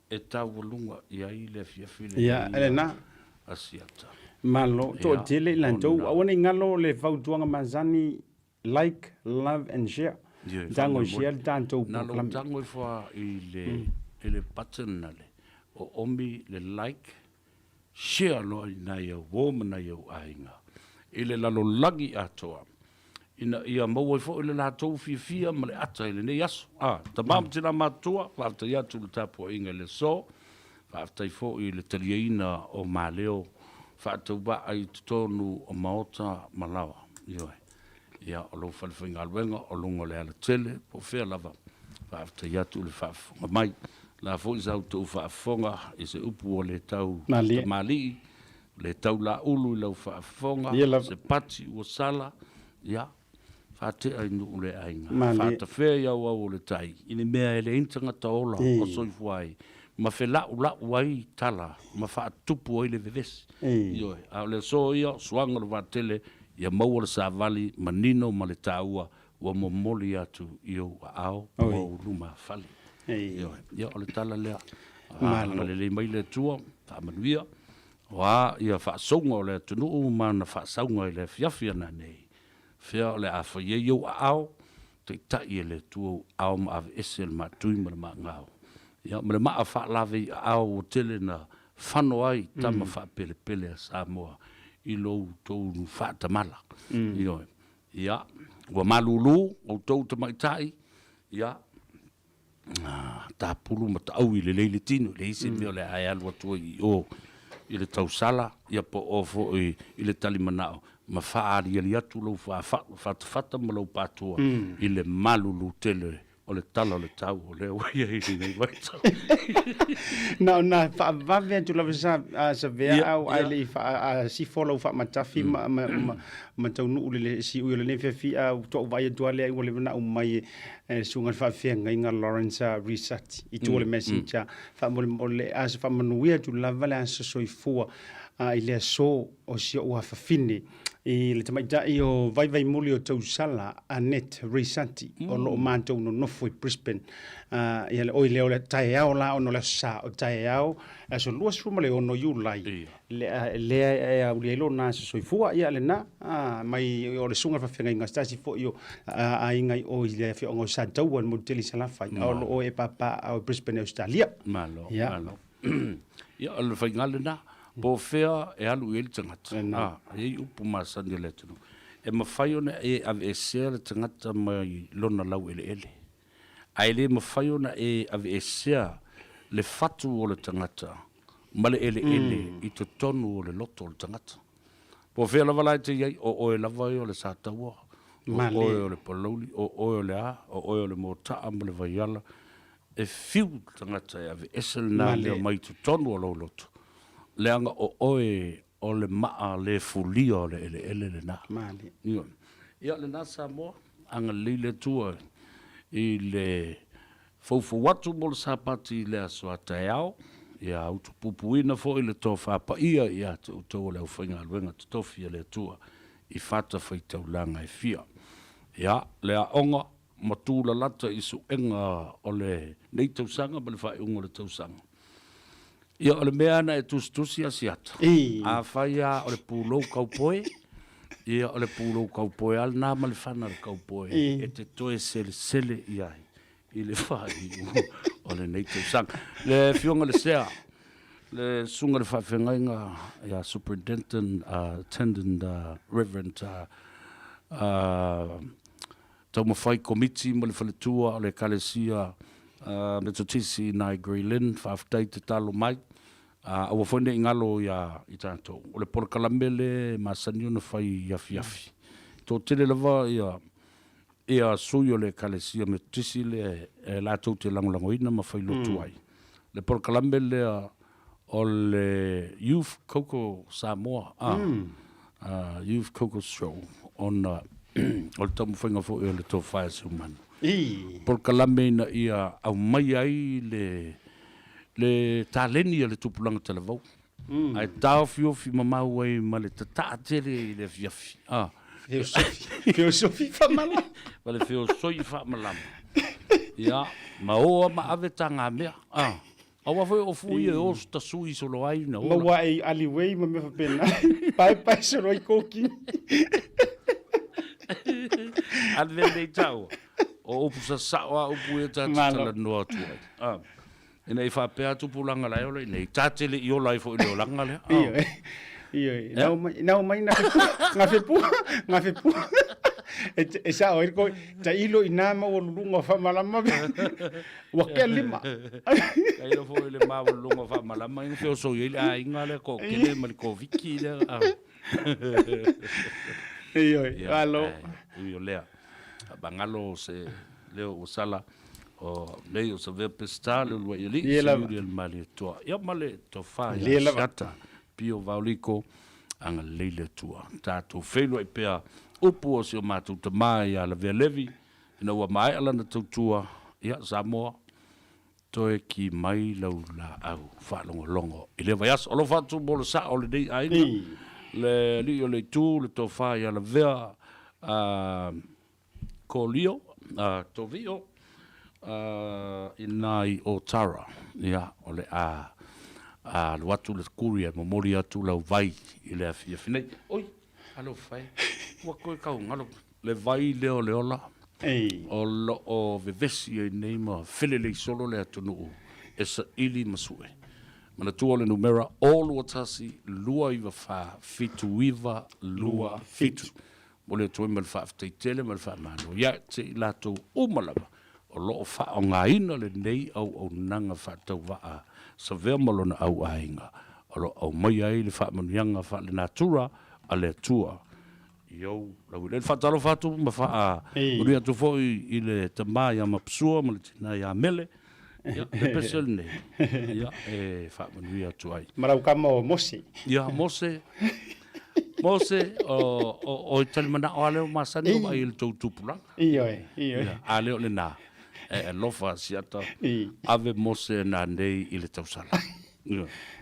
e taualuga i ai le afiafi lenei Ia, lena. Asiata. Malo, toatele i latou, aua ne i galo le fautuaga masani Like, love and share. Tago share le tatou Na lou polokalame. tago ifo a i le i le button na le o omi le like, share loa i nai au uo ma nai au aiga i le lalolagi atoa ina ia maua ai foi le latou fiafia ma le ata i lenei aso. A, tama ma tina matutua, faafetai atu i le tapuaiga i le aso, faafetai foi i le taliaina o maleo faatauvaa i totonu o maota ma laoa. Ioe. Ia, o lou falefaigaluega o luga o le alatele, po o fea lava, faafetai atu i le faafofoga mai. O le a foi sa outou faafofoga i se upu ua le tau tamalii, le tau laulu i lau faafofoga, se pati ua sala, ia, faatea i nuu le aiga, faatafea i auau o le tai, i le mea e leai ni tagata ola o soifua ai, ma felaulau ai tala ma faatupu ai le vevesi. Ioe, a o le aso ia, o suaga o le vaatele, Ia maua le savali manino ma le taua ua momoli atu i ou aao ma ou lumafale. Ioe. Ia, o le tala lea. Agalelei mai le Atua, faamanuia, o a ia faasouga o le atunuu ma ana faasauga i le afiafi ana nei, fea o le a fai ai ou aao, taitai e le Atua ou aao ma aveese le maatui ma le maagao. Ia, ma le maa faalave i aao ua tele na fano ai tama faapelepele a Samoa i lo outou faatamala. Ioe. Ia, ua malulu outou tamaitai, ia, tapulu ma taui lelei le tino, e leai se mea o le a e alu atu ai i o i le tausala, ia po o foi i le talimanao, ma faaaliali atu lou fatafata ma lou patua i le malulu tele O le tala o le tau o lea ua i ai i lenei vaitau. Na ona faavave atu lava sa Savea au ae le i sifo lau faamatafi ma, ma, ma, ma taunuu le le siui o lenei afiafi a ua vaai atu lava lea ua leva ona aumai e le susuga i le faafeagaiga Lawrence Risati i tua o le Messenger. Faamolemole aso faamanuia atu lava le aso soifua i le aso o si ou afafine i le tamaitai o Vaivaimuli o Tausala, Annette Risati, o lo o matou nonofo i Brisbane. Ia le oi lea o le taeao la ona o le aso Sa, o taeao, aso 26 Iulai, lea, lea e aulia ai lona aso soifua, ia lena, mai o le susuga i le faafeagaiga, se tasi foi o aiga i o i le afioaga o Sataua i le motu tele i Salafai, a o lo o e pāpā i Brisbane, Australia. Malo, malo. Ia, o le faiga lena, po o fea e alu i ai le tagata. A, e i ai upu masani a le atunuu, e mafai ona e aveesea le tagata mai lona laueleele, ae le mafai ona e aveesea le fatu o le tagata ma le eleele i totonu o le loto o le tagata. Po o fea lava la e te i ai, o oe lava ia o le Sataua, o oe o le Palauli, o oe o le a, o oe o le Mota'a ma le Vaiala, E fiu le tagata e aveese lena mea mai totonu o lou loto, leaga o oe o le maa le fulia o le eleele lena. Ioe. Ia, lena Samoa, agalelei le Atua i le foufou atu mo le Sapati i le aso a taeao, ia utupupuina foi le tofa paia ia te outou o le aufaigaluega totofi a le Atua i fatafaitaulaga e fia. Ia, le aoga ma tulalata i suega o lenei tausaga ma le faaiuga o le tausaga. Ia, o le mea na e tusitusi Asiata, afai lava o le pulou kaupoe, ia o le pulou kaupoe lava lena ma le fana a le kaupoe e te toe selesele i ai i le faaiuga o lenei tausaga. Le Afioga i le Sea, le Susuga i le Faafeagaiga ia Superintendent Attendant Reverend Taumafai Komiti ma le Faletua o le Ekalesia Metotisi nai Grey Lynn, faafetai tatalo mai. Aua foi ne i galo ia i tatou. O le polokalame le masani ona fai i afiafi. Toatele lava ia ia sui o le Ekalesia Metotisi lea e latou te lagolagoina ma failotu ai le polokalame lea o le Youth Koko Samoa, a, Youth Koko Show, ona o le taumafaiga foi o le Tofa ia Seumanu. Polokalame ina ia aumai ai le le taleni a le tupulaga talavou, ae taofiofi mamao ai ma le tataa tele i le afiafi. A. Feosofi faamalama. Ma le feosoi faamalama. Ia, ma o lava ma ave tagamea. A. Aua foi o fu ia e o tasui solo ai na ola. Maua ai alleyway ma mea faapena. Paepae solo ai koki. A le lenei taua, o upu sasao a upu ia ta te talanoa atu ai. A, ina i faapea atu tupulaga la e ola i inei, ta te le i ola ai foi i le olaga lea. A. Ioe, ioe. Nau mai, nau mai na fepu, na fepu, na fepu. E, e sao ai ko, tailo i nā maualuluga o faamalama. Ua kea lima. Tailo foi le maualuluga o faamalama ina feosoi ai le aiga lea toatele ma le Koviti lea. Ioe, malo. Ui o lea, magalo se leo ua sala o nei o Savea Peseta le uluai alii siuli o le Malietoa. Ia ma le tofa ia Asiata Pio Vaoliko, agalelei le Atua. Tatou feiloai pea upu o si o matou tama ia Lavea Levi Ina ua maea lana tautua, ia, Samoa, toe ki mai lau laau faalogologo i lea vaiaso. Alofa atu mo le sao o lenei aiga, le alii o le itu, le tofa ia Lavea Kolio, Tovio, ina i Otara. Ia, o le a alu atu le courier e momoli atu lau vai i le afiafi nei. Oi, alofa e, ua toe taugalo. Le vai lea o le ola o lo o vevesi ai nei ma felelei solo le atunuu e saili ma sue. Manatua le numera 0 21 294 79 27. Momoli atu ai ma le faafetai tele ma le faamalo ia te i latou uma lava o lo o faaaogaina lenei auaunaga faatauvaa Savea ma lona au aiga o lo o aumaia ai le faamanuiaga faalenatura a le Atua i ou laueleele. Faatalofa atu ma faamanuia atu foi i le tama ia Mapusua ma le tina ia Mele. Ia, le pese lenei, ia, e faamanuia atu ai. Ma lau kama o Mose. Ia, Mose, Mose, o, o, o i talimanao lava lea o masani o vaai i le tou tupulaga. Ioe, ioe. Ia, a lea o lena, e alofa Asiata, ave Mose nanei i le tausala.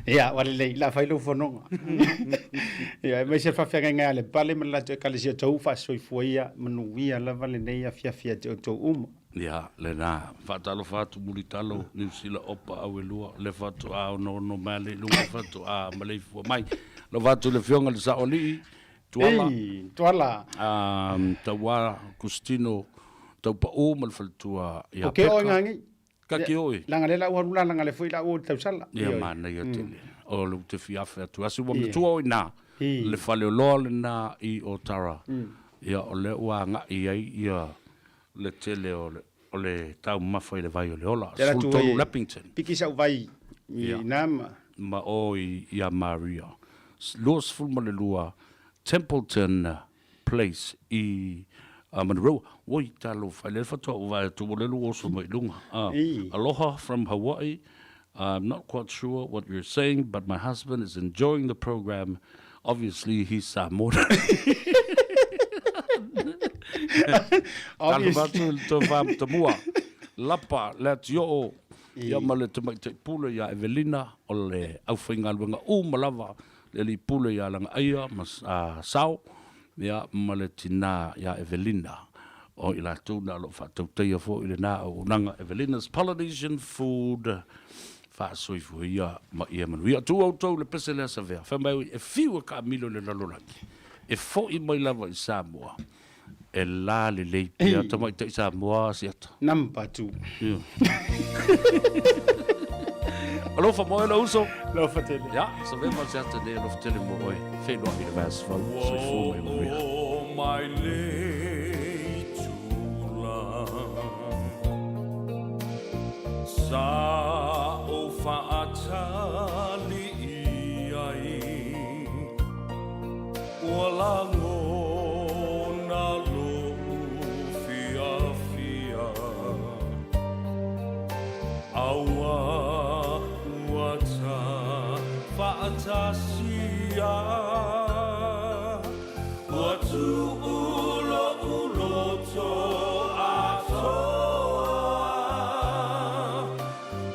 Ia, ua lelei, la fai lou fonoga. Ia, aemaise le faafeagaiga ia Lepale ma le latou Ekalesia tou faasoifua ia manuia lava lenei afiafi ia te outou uma. Ia, lena. Faatalofa atu Mulitalo, Niu Sila, Opa, Auelua, le faatoa onoono mai le i luga, faatoa maleifua mai. Alofa atu i le Afioga i le Saoalii, Tuala. Ei, Tuala. Taua Kustino Taupau ma le faletua ia O ke Peka. oe ngāngei. Ka ki oi. Langa le lau alu la langa le foi lau o tausala. Ia manaia tele. O le te fiafe atu asi ua matua oi na. Le faleoloa lena i Otara. Ia o lea ua agai ai ia le tele o le o le taumafa i le vai o le ola. 13 Leppington. Piki sau vai i na ma. Ma o i ia Maria. 22 Templeton Place i Monroe. Oi, talofa, lea faatoa ou vaai atu ua lelu oso mai luga. Aloha from Hawaii. I'm not quite sure what you're saying, but my husband is enjoying the program. Obviously, he's Samoan. Talofa atu i le tofa Matamua, Lapa, Leatioo, ia ma le tamaitai pule ia Evelina, o le aufaigaluega uma lava le alii pule ia Lagaaia ma Sao, ia, ma le tina ia Evelina. O i latou na o lo o faatautaia foi lena auaunaga Evelina's Polynesian Food, faasoifua ia ma ia manuia. Tuu outou le pese lea Savea, fai mai e fiu e taamilo i le lalolagi, e foi mai lava i Samoa, E la lelei pea tamaitai Samoa Asiata. Number 2. Alofa mo oe lou uso. Alofa tele. Ia, Savea ma Asiata nei alofa tele mo oe. Feiloai i le vaiaso fou. Soifua ma ia manuia. Ua oo mai le itula Sa ou faatali i ai Ua lagona. faatasia. Ua tuʻu loʻu loto atoa,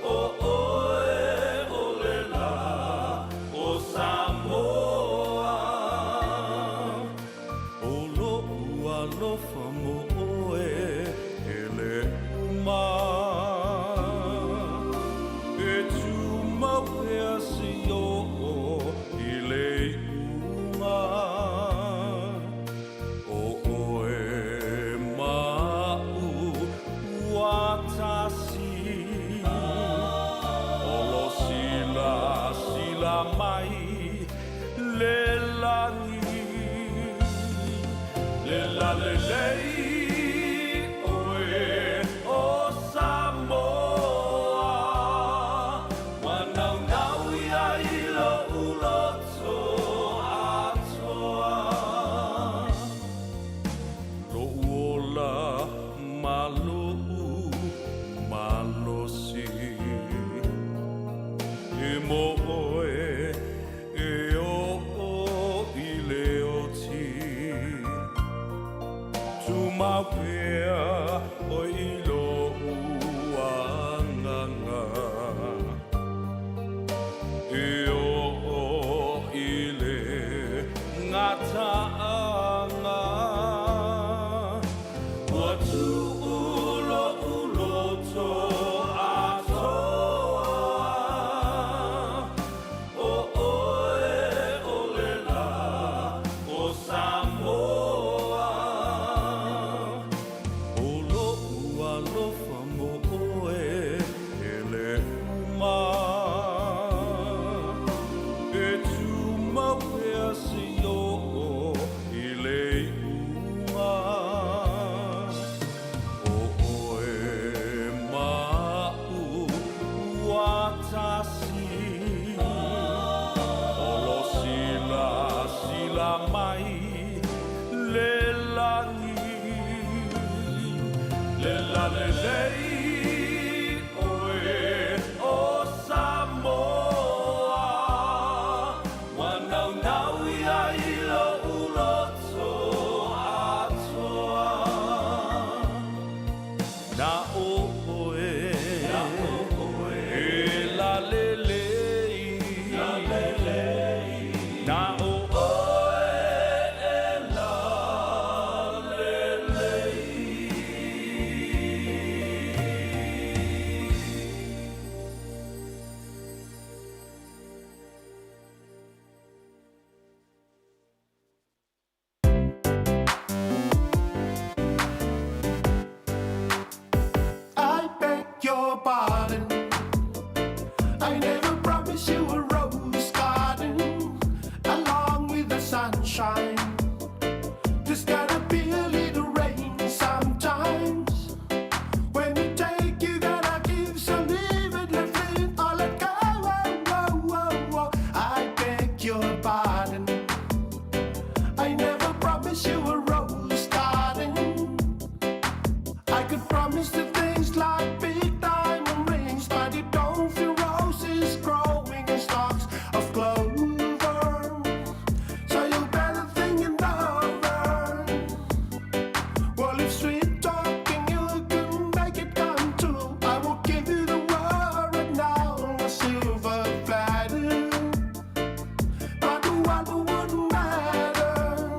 ʻO ʻoe o le lā o Samoa. ʻO loʻu alofa mo ʻoe e le uma, E tumau pea seia oo i le iuga. ʻO ʻoe ma aʻu ua tasi, Olo silasila mai le lagi. Le lalelei ʻoe o Samoa, Ua naunau ia i loʻu loto atoa. Loʻu ola ma loʻu malosi, E mo ʻoe e oʻo i le oti. Tumau pea ʻoe i loʻu agaga, E oʻo i le gataaga. Ua tuʻu loʻu loto atoa, ʻO ʻoe o le lā o Samoa. ʻO loʻu alofa mo ʻoe e le uma, E tumau pea seia oo i le iuga. ʻO ʻoe ma aʻu ua tasi, Olo silasila mai le lagi. Le lalelei ʻoe o Samoa, Ua naunau ia i loʻu loto atoa. Na ʻoe e lalelei, Na ʻoe e lalelei. I beg your pardon. I never promised you a rose garden along with the sunshine. There's gotta be a little rain sometimes. When you take, you gotta give. So leave it, let it, or let go. Oh, oh, oh, oh. I beg your pardon. I never promised you a rose garden. I could promise you things like big diamond rings, but you don't feel roses growing in stalks of clover. So you better think it over. Well, if sweet talking you can make it come true, I will give you the world right now on a silver platter. But the world wouldn't matter.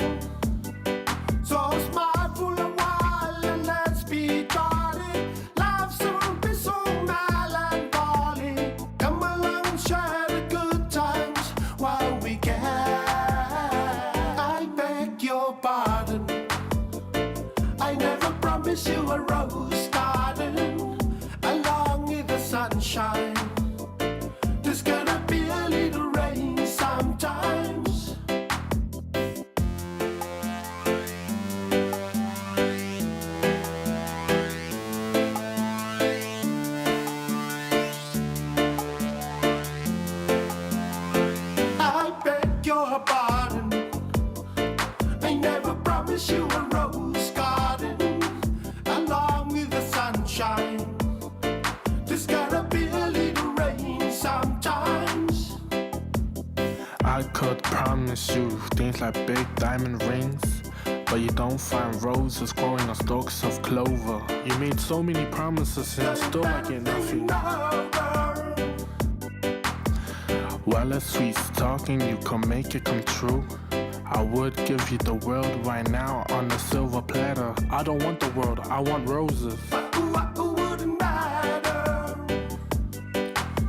So smile for a while and let's be jolly. Life's will be so melancholy. Come along and share the good times while we can. I beg your pardon. I never promised you a rose garden along with the sunshine. There's gonna be a little rain sometimes. I beg your pardon. I never promised you a rose garden along with the sunshine. There's gotta be a little rain sometimes. promise you things like big diamond rings. But you don't find roses growing on stalks of clover. You made so many promises and still I get nothing. Well, if sweet's talking, you can make it come true. I would give you the world right now on a silver platter. I don't want the world, I want roses. Wouldn't matter.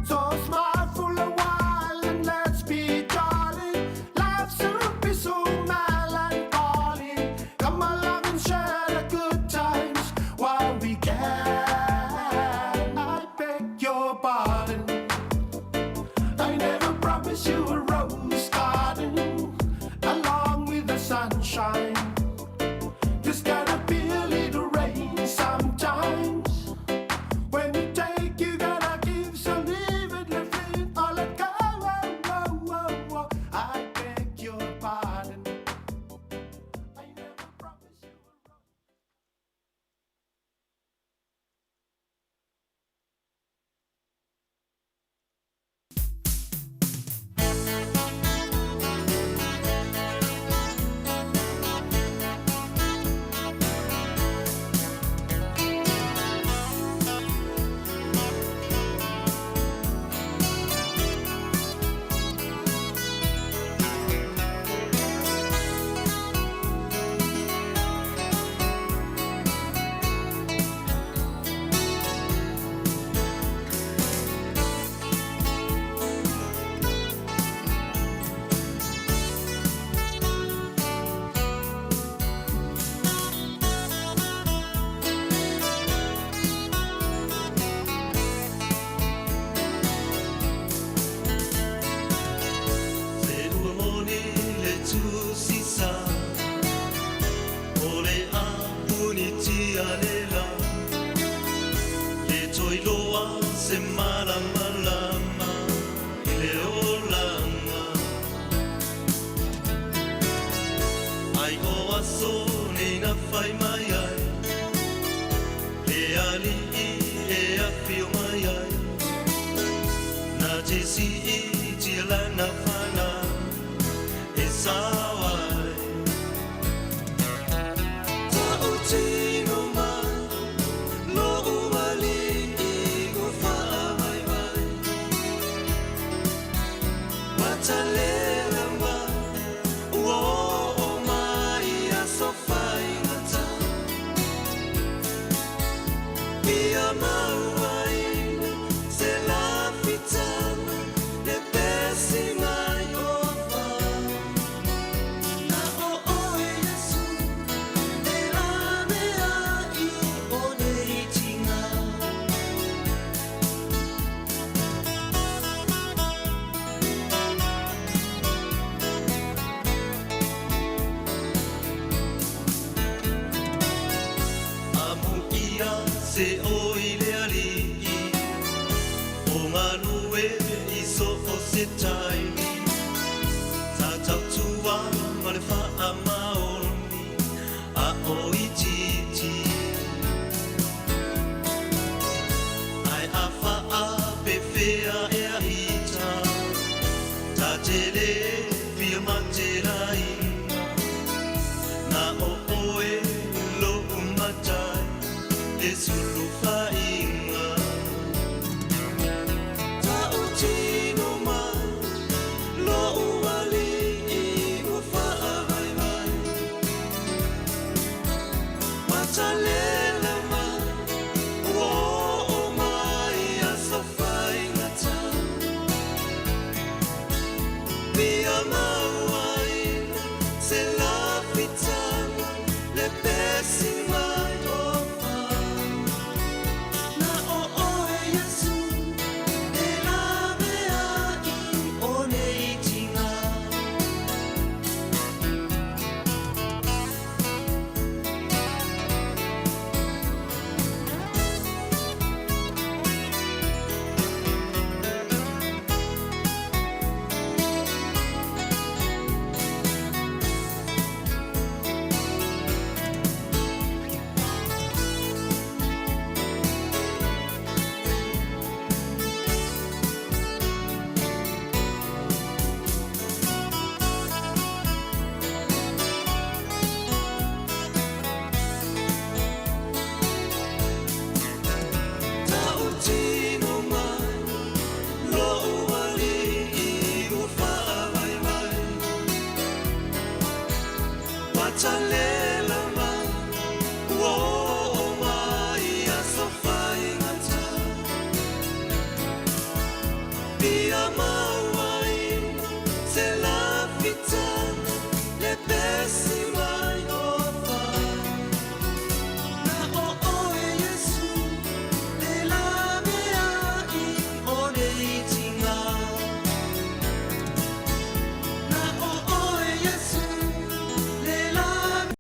So smile for a while and let's be jolly. Life soon be so melancholy. Come along and share the good times while we can. I beg your pardon. I never promised you a rose garden along with the sunshine. There's gotta be a little rain sometimes. When you take, you gotta give. So leave it, let it, or let go. Oh, oh, oh, oh. I beg your pardon. Se ua moni le tusisa O le apunitia le la Le toiloa se malamalama I le olanga Ai o aso nei na fai mai ai Le alii e afio mai ai Na jesi i tia lana fana E sao ai Ta'utino mai Lo'u alii ua faavaivai Matalela mai Ua oo mai aso faigata Ia mauaina se lafitaga Le pesi mai ofa Na o oe Iesu E lave ai o nei tiga. Amuia se oi le alii O galue i so o se taimi Sa tautua ma le faamaoni A o itiiti Ae a faapefea ea ita Ta te le fia matelaina Na o oe lou matai Le sulufaiga Ta'utino mai Lo'u alii ua faavaivai Matalela mai Ua oo mai aso faigata Ia mauaina se lafitaga Le pesi mai ofa Na o oe Iesu E lave ai o nei tiga. le.